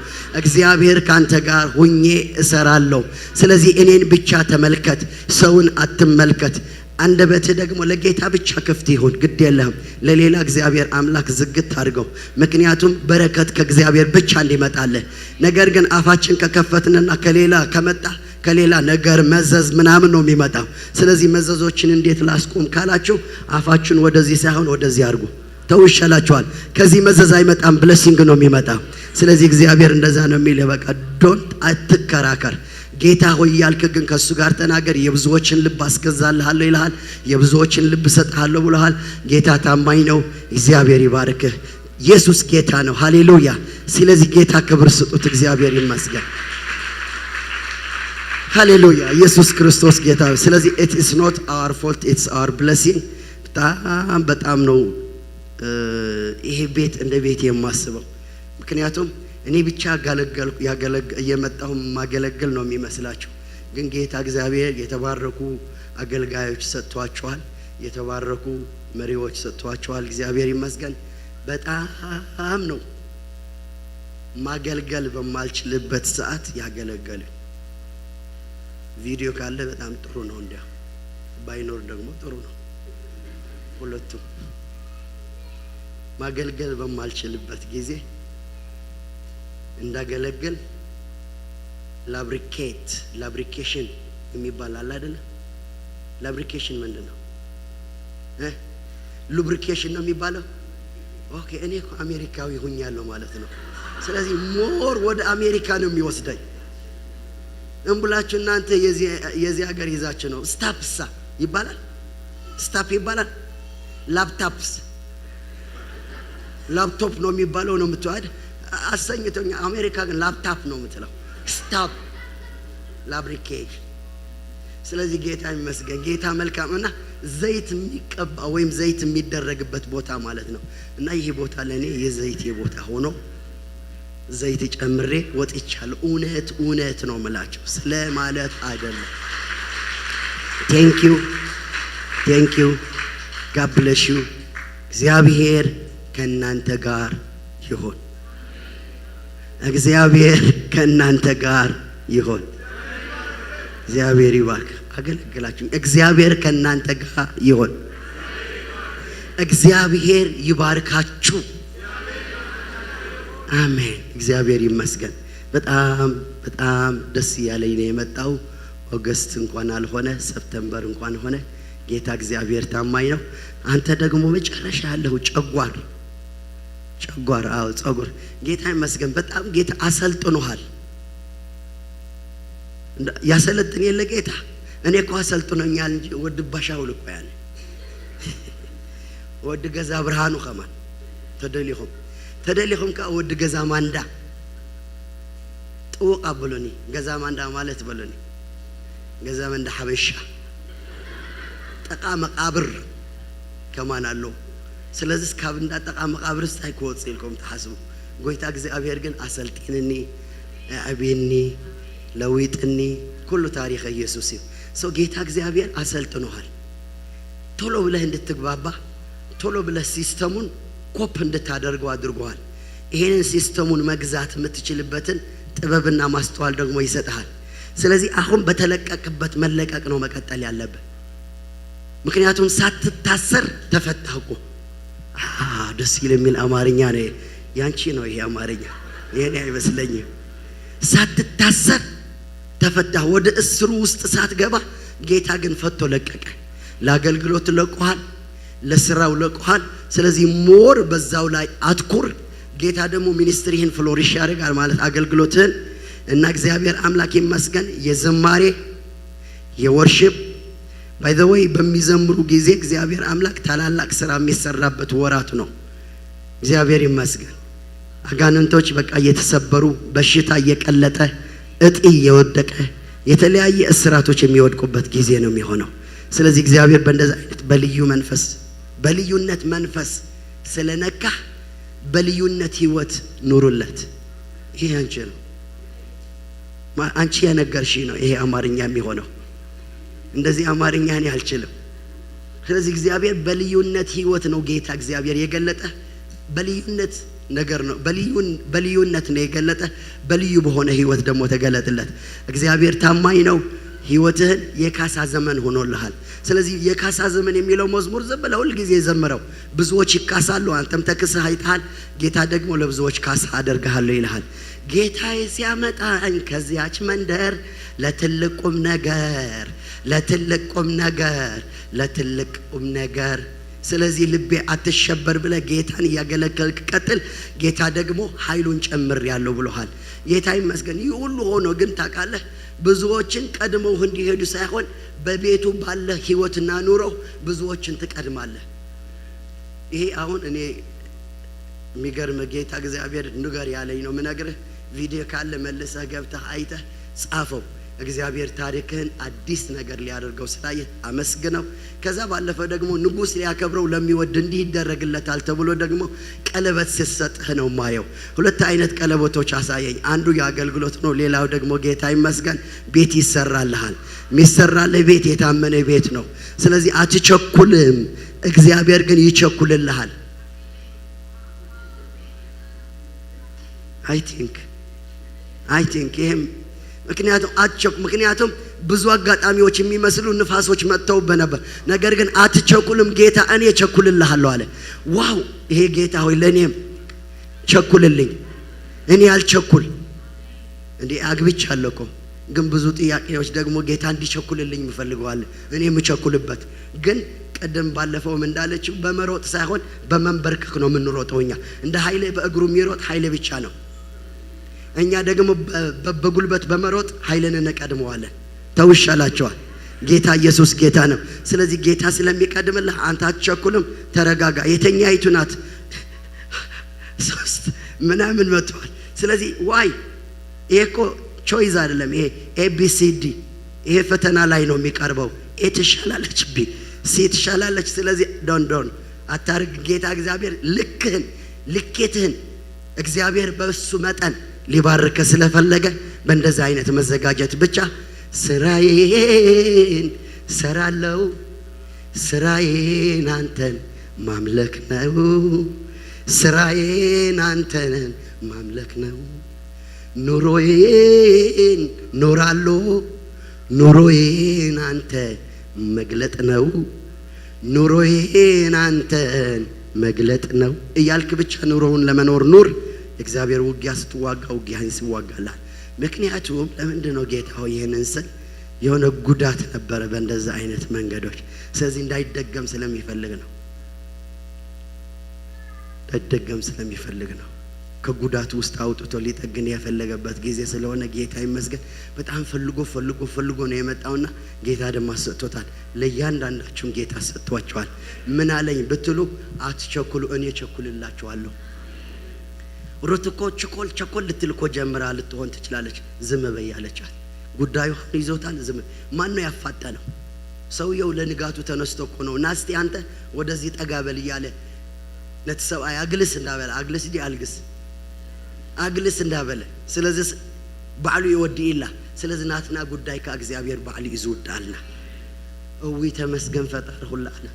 እግዚአብሔር ካንተ ጋር ሁኜ እሰራለሁ። ስለዚህ እኔን ብቻ ተመልከት፣ ሰውን አትመልከት። አንደበትህ ደግሞ ለጌታ ብቻ ክፍት ይሁን፣ ግድ የለህም። ለሌላ እግዚአብሔር አምላክ ዝግት አድርገው። ምክንያቱም በረከት ከእግዚአብሔር ብቻ እንዲመጣልህ። ነገር ግን አፋችን ከከፈትንና ከሌላ ከመጣ ከሌላ ነገር መዘዝ ምናምን ነው የሚመጣው። ስለዚህ መዘዞችን እንዴት ላስቆም ካላችሁ አፋችሁን ወደዚህ ሳይሆን ወደዚህ አድርጉ። ተው ይሻላችኋል። ከዚህ መዘዝ አይመጣም፣ blessing ነው የሚመጣው። ስለዚህ እግዚአብሔር እንደዛ ነው የሚል። በቃ don't አትከራከር። ጌታ ሆይ እያልክ ግን ከሱ ጋር ተናገር። የብዙዎችን ልብ አስገዛልሃለሁ ይልሃል። የብዙዎችን ልብ እሰጥሃለሁ ብሎሃል። ጌታ ታማኝ ነው። እግዚአብሔር ይባርክህ። ኢየሱስ ጌታ ነው። ሃሌሉያ። ስለዚህ ጌታ ክብር ስጡት። እግዚአብሔር ይመስገን። ሃሌሉያ። ኢየሱስ ክርስቶስ ጌታ ነው። ስለዚህ it is not our fault, it's our blessing። በጣም በጣም ነው ይሄ ቤት እንደ ቤት የማስበው። ምክንያቱም እኔ ብቻ ያገለገልኩ እየመጣሁ ማገለግል ነው የሚመስላችሁ። ግን ጌታ እግዚአብሔር የተባረኩ አገልጋዮች ሰጥቷችኋል። የተባረኩ መሪዎች ሰጥቷችኋል። እግዚአብሔር ይመስገን። በጣም ነው ማገልገል በማልችልበት ሰዓት ያገለገሉ። ቪዲዮ ካለ በጣም ጥሩ ነው። እንዲያ ባይኖር ደግሞ ጥሩ ነው። ሁለቱም ማገልገል በማልችልበት ጊዜ እንዳገለግል ላብሪኬት ላብሪኬሽን የሚባል አለ አይደለ? ላብሪኬሽን ምንድን ነው? እ? ሉብሪኬሽን ነው የሚባለው። ኦኬ፣ እኔ እኮ አሜሪካዊ ሁኛለሁ ማለት ነው። ስለዚህ ሞር ወደ አሜሪካ ነው የሚወስደኝ። እምብላችሁ እናንተ የዚህ ሀገር ይዛችሁ ነው። ስታፕሳ ይባላል። ስታፕ ይባላል። ላፕታፕስ ላፕቶፕ ነው የሚባለው ነው የምትዋድ አሰኝቶኛ። አሜሪካ ግን ላፕታፕ ነው የምትለው። ስታፕ ላብሪኬሽን። ስለዚህ ጌታ ይመስገን። ጌታ መልካም እና ዘይት የሚቀባ ወይም ዘይት የሚደረግበት ቦታ ማለት ነው። እና ይህ ቦታ ለእኔ የዘይቴ ቦታ ሆኖ ዘይት ጨምሬ ወጥቻለሁ። እውነት እውነት ነው የምላችሁ፣ ስለ ማለት አይደለም። Thank you, thank you, God bless you። እግዚአብሔር ከእናንተ ጋር ይሁን። እግዚአብሔር ከእናንተ ጋር ይሁን። እግዚአብሔር ይባርክ። አገለግላችሁ። እግዚአብሔር ከእናንተ ጋር ይሁን። እግዚአብሔር ይባርካችሁ። አሜን። እግዚአብሔር ይመስገን። በጣም በጣም ደስ እያለኝ ነው የመጣው። ኦገስት እንኳን አልሆነ፣ ሰፕተምበር እንኳን ሆነ። ጌታ እግዚአብሔር ታማኝ ነው። አንተ ደግሞ መጨረሻ ያለው ጨጓር ጨጓር፣ አዎ፣ ጸጉር። ጌታ ይመስገን። በጣም ጌታ አሰልጥኖሃል። ያሰለጥን የለ ጌታ። እኔ እኮ አሰልጥኖኛል እንጂ ወዲ ባሻውል እኮ ያለ ወዲ ገዛ ብርሃኑ ከማን ተደሊኹም ተደሊኹም ከ ወዲ ገዛ ማንዳ ጥውቕ ኣብሉኒ። ገዛ ማንዳ ማለት በሉኒ፣ ገዛ ማንዳ ሓበሻ ጠቃ መቃብር ከማን ኣሎ። ስለዚስ ካብ እንዳ ጠቃ መቃብርስ እንታይ ክወጽእ ኢልኩም ትሓስቡ? ጎይታ እግዚኣብሔር ግን ኣሰልጢንኒ፣ ኣዕብየኒ፣ ለዊጥኒ፣ ኩሉ ታሪኸ ኢየሱስ እዩ። So ጌታ እግዚኣብሔር ኣሰልጥኖሃል። ቶሎ ብለህ እንድትግባባ፣ ቶሎ ብለህ ሲስተሙን ኮፕ እንድታደርገው አድርጎሃል። ይሄንን ሲስተሙን መግዛት የምትችልበትን ጥበብና ማስተዋል ደግሞ ይሰጥሃል። ስለዚህ አሁን በተለቀቅበት መለቀቅ ነው መቀጠል ያለብህ። ምክንያቱም ሳትታሰር ተፈታህ እኮ። ደስ ይል የሚል አማርኛ ነው። ያንቺ ነው ይሄ አማርኛ፣ የኔ አይመስለኝም። ሳትታሰር ተፈታህ። ወደ እስሩ ውስጥ ሳትገባ ጌታ ግን ፈቶ ለቀቀ። ለአገልግሎት ለቆሃል፣ ለስራው ለቆሃል። ስለዚህ more በዛው ላይ አትኩር። ጌታ ደግሞ ሚኒስትሪህን ፍሎሪሽ ያደርጋል ማለት አገልግሎትህን። እና እግዚአብሔር አምላክ ይመስገን። የዝማሬ የወርሺፕ by the way በሚዘምሩ ጊዜ እግዚአብሔር አምላክ ታላላቅ ስራ የሚሰራበት ወራት ነው። እግዚአብሔር ይመስገን። አጋንንቶች በቃ እየተሰበሩ፣ በሽታ እየቀለጠ፣ እጢ እየወደቀ፣ የተለያየ እስራቶች የሚወድቁበት ጊዜ ነው የሚሆነው። ስለዚህ እግዚአብሔር በእንደዚህ አይነት በልዩ መንፈስ፣ በልዩነት መንፈስ ስለነካህ በልዩነት ህይወት ኑሩለት። ይሄ አንቺ ነው። አንቺ የነገርሽ ነው ይሄ አማርኛ የሚሆነው። እንደዚህ አማርኛ እኔ አልችልም። ስለዚህ እግዚአብሔር በልዩነት ህይወት ነው ጌታ እግዚአብሔር የገለጠ፣ በልዩነት ነገር ነው፣ በልዩነት ነው የገለጠ። በልዩ በሆነ ህይወት ደግሞ ተገለጥለት። እግዚአብሔር ታማኝ ነው። ህይወትህን የካሳ ዘመን ሆኖልሃል። ስለዚህ የካሳ ዘመን የሚለው መዝሙር ዝም ብለህ ሁል ጊዜ ዘምረው። ብዙዎች ይካሳሉ፣ አንተም ተክስህ አይተሃል። ጌታ ደግሞ ለብዙዎች ካሳ አደርግሃለሁ ይልሃል። ጌታዬ ሲያመጣኝ ከዚያች መንደር ለትልቅ ቁም ነገር፣ ለትልቅ ቁም ነገር፣ ለትልቅ ቁም ነገር። ስለዚህ ልቤ አትሸበር ብለህ ጌታን እያገለገልክ ቀጥል። ጌታ ደግሞ ኃይሉን ጨምሬአለሁ ብሎሃል። ጌታ ይመስገን። ይህ ሁሉ ሆኖ ግን ታውቃለህ፣ ብዙዎችን ቀድመው እንዲሄዱ ሳይሆን በቤቱ ባለ ህይወትና ኑሮ ብዙዎችን ትቀድማለህ። ይሄ አሁን እኔ የሚገርም ጌታ እግዚአብሔር ንገር ያለኝ ነው ምነግርህ። ቪዲዮ ካለ መልሰህ ገብተህ አይተህ ጻፈው። እግዚአብሔር ታሪክህን አዲስ ነገር ሊያደርገው ስላየ አመስግነው። ከዛ ባለፈ ደግሞ ንጉሥ ሊያከብረው ለሚወድ እንዲህ ይደረግለታል ተብሎ ደግሞ ቀለበት ሲሰጥህ ነው ማየው። ሁለት አይነት ቀለበቶች አሳየኝ። አንዱ የአገልግሎት ነው፣ ሌላው ደግሞ ጌታ ይመስገን ቤት ይሰራልሃል። የሚሰራልህ ቤት የታመነ ቤት ነው። ስለዚህ አትቸኩልም፣ እግዚአብሔር ግን ይቸኩልልሃል። I think I think ይሄም ምክንያቱም አትቸኩ ምክንያቱም ብዙ አጋጣሚዎች የሚመስሉ ንፋሶች መጥተውብህ ነበር። ነገር ግን አትቸኩልም፣ ጌታ እኔ እቸኩልልሃለሁ አለ። ዋው! ይሄ ጌታ ሆይ ለእኔም ቸኩልልኝ፣ እኔ አልቸኩል። እንዴ አግብቻለሁ እኮ፣ ግን ብዙ ጥያቄዎች ደግሞ ጌታ እንዲቸኩልልኝ ምፈልገዋለሁ። እኔ የምቸኩልበት ግን ቅድም ባለፈውም እንዳለችው በመሮጥ ሳይሆን በመንበርከክ ነው የምንሮጠው። እኛ እንደ ኃይሌ በእግሩ የሚሮጥ ኃይሌ ብቻ ነው። እኛ ደግሞ በ- በ- በጉልበት በመሮጥ ኃይልን እንቀድመዋለን። ተውሻላቸዋል። ጌታ ኢየሱስ ጌታ ነው። ስለዚህ ጌታ ስለሚቀድምልህ አንተ አትቸኩልም። ተረጋጋ። የተኛይቱ ናት ሶስት ምናምን መጥተዋል። ስለዚህ ዋይ ይሄ እኮ ቾይዝ አይደለም። ይሄ ኤ ቢ ሲ ዲ ይሄ ፈተና ላይ ነው የሚቀርበው። ኤ ትሻላለች፣ ቢ ሲ ትሻላለች። ስለዚህ ዶን ዶን አታርግ። ጌታ እግዚአብሔር ልክህን ልኬትህን እግዚአብሔር በእሱ መጠን ሊባርከ ስለፈለገ በእንደዚህ አይነት መዘጋጀት ብቻ ስራዬን ሰራለው። ስራዬን አንተን ማምለክ ነው። ስራዬን አንተን ማምለክ ነው። ኑሮዬን ኖራለሁ። ኑሮዬን አንተ መግለጥ ነው። ኑሮዬን አንተን መግለጥ ነው እያልክ ብቻ ኑሮውን ለመኖር ኑር። እግዚአብሔር ውጊያ ስትዋጋ ውጊያን ሲዋጋላል። ምክንያቱም ለምንድን ነው ጌታ ሆይ ይህንን ስል የሆነ ጉዳት ነበረ በእንደዛ አይነት መንገዶች። ስለዚህ እንዳይደገም ስለሚፈልግ ነው። እንዳይደገም ስለሚፈልግ ነው። ከጉዳት ውስጥ አውጥቶ ሊጠግን የፈለገበት ጊዜ ስለሆነ ጌታ ይመስገን። በጣም ፈልጎ ፈልጎ ፈልጎ ነው የመጣውና ጌታ ደግሞ ሰጥቶታል። ለእያንዳንዳችሁም ጌታ ሰጥቷቸዋል። ምን አለኝ ብትሉ አትቸኩሉ፣ እኔ ቸኩልላችኋለሁ። ሩት እኮ ችኮል ቸኮል ልትል እኮ ጀምራ ልትሆን ትችላለች። ዝም በይ ያለቻት ጉዳዩ ይዞታል። ዝም ማን ነው ያፋጠነው? ሰውየው ለንጋቱ ተነስቶ እኮ ነው ናስቲ አንተ ወደዚህ ጠጋ በል እያለ ነቲ ሰብኣይ ኣግልስ እንዳበለ ኣግልስ ዲ ኣልግስ ኣግልስ እንዳበለ ስለዚ ባዕሉ ይወዲ ኢላ ስለዚ ናትና ጉዳይ ከ እግዚኣብሔር ባዕሉ እዩ ዝውዳልና። እዊ ተመስገን ፈጣሪ ኩሉ ዓለም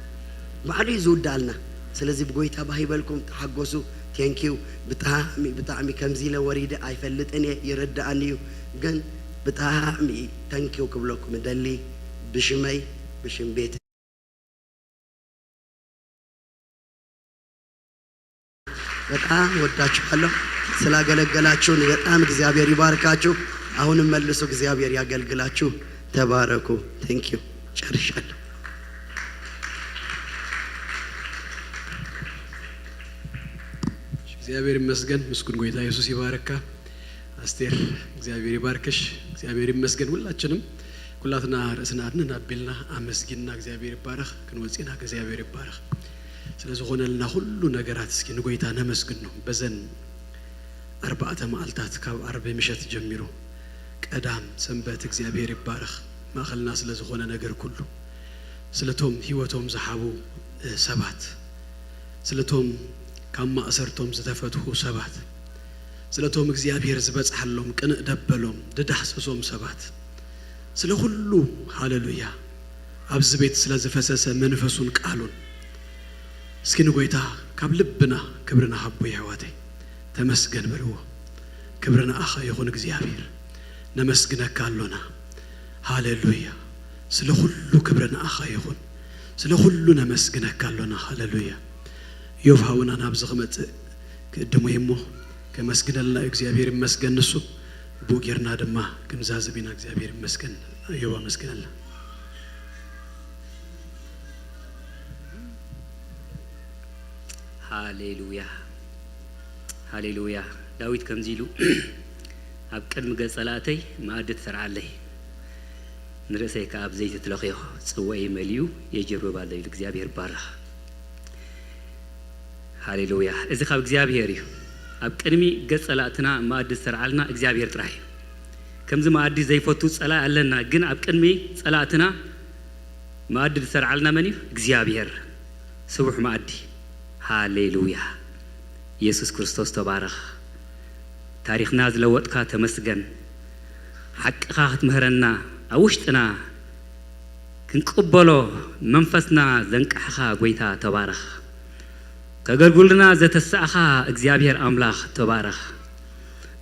ባዕሉ እዩ ዝውዳልና። ስለዚ ብጎይታ ባህ ይበልኩም፣ ተሓጎሱ። ቴንኪዩ። ብጣዕሚ ብጣዕሚ ከምዚ ኢለ ወሪደ ኣይፈልጥን እየ፣ ይርድኣኒ እዩ። ግን ብጣዕሚ ተንኪዩ ክብለኩም እደሊ ብሽመይ ብሽም ቤት በጣም ወዳችኋለሁ። ስላገለገላችሁን በጣም እግዚአብሔር ይባርካችሁ። አሁንም መልሶ እግዚአብሔር ያገልግላችሁ። ተባረኩ። ቴንኪዩ። ጨርሻለሁ። እግዚኣብሔር ይመስገን። ምስጉን ጎይታ ኢየሱስ ይባርካ። ኣስቴር እግዚኣብሔር ይባርክሽ። እግዚኣብሔር ይመስገን። ሁላችንም ኩላትና ርእስና ኣድንን ኣቢልና ኣመስጊንና እግዚኣብሔር ይባረኽ ክንወፅእና እግዚኣብሔር ይባረኽ። ስለ ዝኾነልና ኩሉ ነገራት እስኪ ንጎይታ ነመስግኖ። በዘን ኣርባዕተ መዓልታት ካብ ዓርቢ ምሸት ጀሚሩ ቀዳም ሰንበት እግዚኣብሔር ይባረኽ። ማእኸልና ስለ ዝኾነ ነገር ኩሉ ስለቶም ህይወቶም ዝሓቡ ሰባት ስለቶም ካብ ማእሰርቶም ዝተፈትሑ ሰባት ስለቶም እግዚኣብሔር ዝበጽሓሎም ቅንእ ደበሎም ድዳህሰሶም ሰባት ስለ ኩሉ ሃለሉያ ኣብዚ ቤት ስለ ዝፈሰሰ መንፈሱን ቃሉን እስኪ ንጎይታ ካብ ልብና ክብሪ ንሃቦ የሕዋተይ ተመስገን በልዎ ክብሪ ንኣኻ ይኹን እግዚኣብሔር ነመስግነካ ኣሎና ሃለሉያ ስለ ኩሉ ክብሪ ንኣኻ ይኹን ስለ ኩሉ ነመስግነካ ኣሎና ሃለሉያ ዮብ ሃውና ናብዚ ክመጽእ ክእድሞ እሞ ከመስግነልና እዩ እግዚኣብሔር ይመስገን ንሱ ብኡ ጌርና ድማ ክንዛዝብ ኢና እግዚኣብሔር ይመስገን ዮብ ኣመስግነልና ሃሌሉያ ሃሌሉያ ዳዊት ከምዚ ኢሉ ኣብ ቅድሚ ገጸ ላእተይ መኣዲ ትሰርዓለይ ንርእሰይ ከኣ ብዘይቲ ትለኽዮ ጽዋኤይ መሊኡ የጀርብብ ኣሎ ኢሉ እግዚኣብሔር ባረኽ። ሃሌሉያ። እዚ ካብ እግዚኣብሔር እዩ። ኣብ ቅድሚ ገጽ ጸላእትና መኣዲ ዝሰርዓልና እግዚኣብሔር ጥራሕ እዩ። ከምዚ መኣዲ ዘይፈቱ ጸላኢ ኣለና፣ ግን ኣብ ቅድሚ ጸላእትና መኣዲ ዝሰርዓልና መን እዩ? እግዚኣብሔር። ስቡሕ መኣዲ። ሃሌሉያ። ኢየሱስ ክርስቶስ ተባረኽ። ታሪኽና ዝለወጥካ ተመስገን። ሓቅኻ ክትምህረና ኣብ ውሽጥና ክንቅበሎ መንፈስና ዘንቃሕኻ ጎይታ ተባረኽ። ከገልጉልና ዘተሳእኻ እግዚኣብሔር ኣምላኽ ተባረኽ።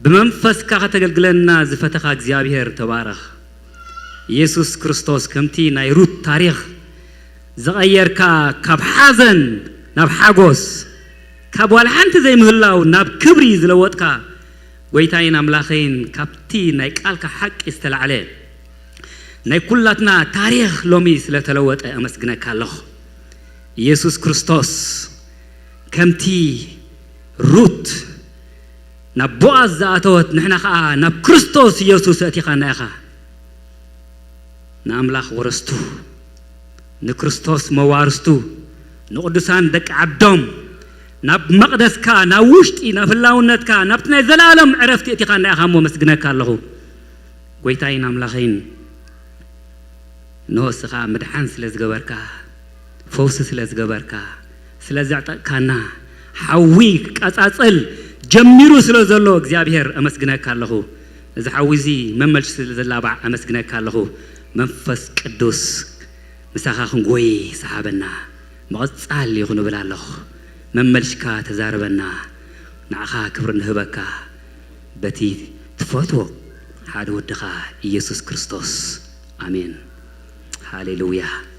ብመንፈስካ ከተገልግለና ዝፈተኻ እግዚኣብሔር ተባረኽ። ኢየሱስ ክርስቶስ ከምቲ ናይ ሩት ታሪኽ ዝቐየርካ፣ ካብ ሓዘን ናብ ሓጎስ፣ ካብ ዋላ ሓንቲ ዘይምህላው ናብ ክብሪ ዝለወጥካ ጎይታይን ኣምላኸይን፣ ካብቲ ናይ ቃልካ ሓቂ ዝተላዕለ ናይ ኩላትና ታሪኽ ሎሚ ስለተለወጠ ኣመስግነካ ኣለኹ። ኢየሱስ ክርስቶስ ከምቲ ሩት ናብ ቦኣዝ ዝኣተወት፣ ንሕና ኸኣ ናብ ክርስቶስ ኢየሱስ ኣእቲኻና ኢኻ። ንኣምላኽ ወረስቱ፣ ንክርስቶስ መዋርስቱ፣ ንቕዱሳን ደቂ ዓዶም፣ ናብ መቕደስካ፣ ናብ ውሽጢ፣ ናብ ህላውነትካ፣ ናብቲ ናይ ዘለኣለም ዕረፍቲ ኣእቲኻና ኢኻ እሞ ኣመስግነካ ኣለኹ። ጎይታይን ኣምላኸይን፣ ንወስኻ ምድሓን ስለ ዝገበርካ፣ ፈውሲ ስለ ዝገበርካ፣ ስለ ዘዕጠቕካና፣ ሓዊ ክቀጻጸል ጀሚሩ ስለ ዘሎ እግዚኣብሔር ኣመስግነካ ኣለኹ። እዚ ሓዊ እዚ መመልሲ ስለ ዘላባዕ ኣመስግነካ ኣለኹ። መንፈስ ቅዱስ ምሳኻ ክንጎይ ሰሓበና። ምቕጻል ይኹን እብል ኣለኹ። መመልሽካ ተዛረበና። ንዓኻ ክብሪ ንህበካ። በቲ ትፈትዎ ሓደ ወድኻ ኢየሱስ ክርስቶስ። ኣሜን። ሃሌሉያ።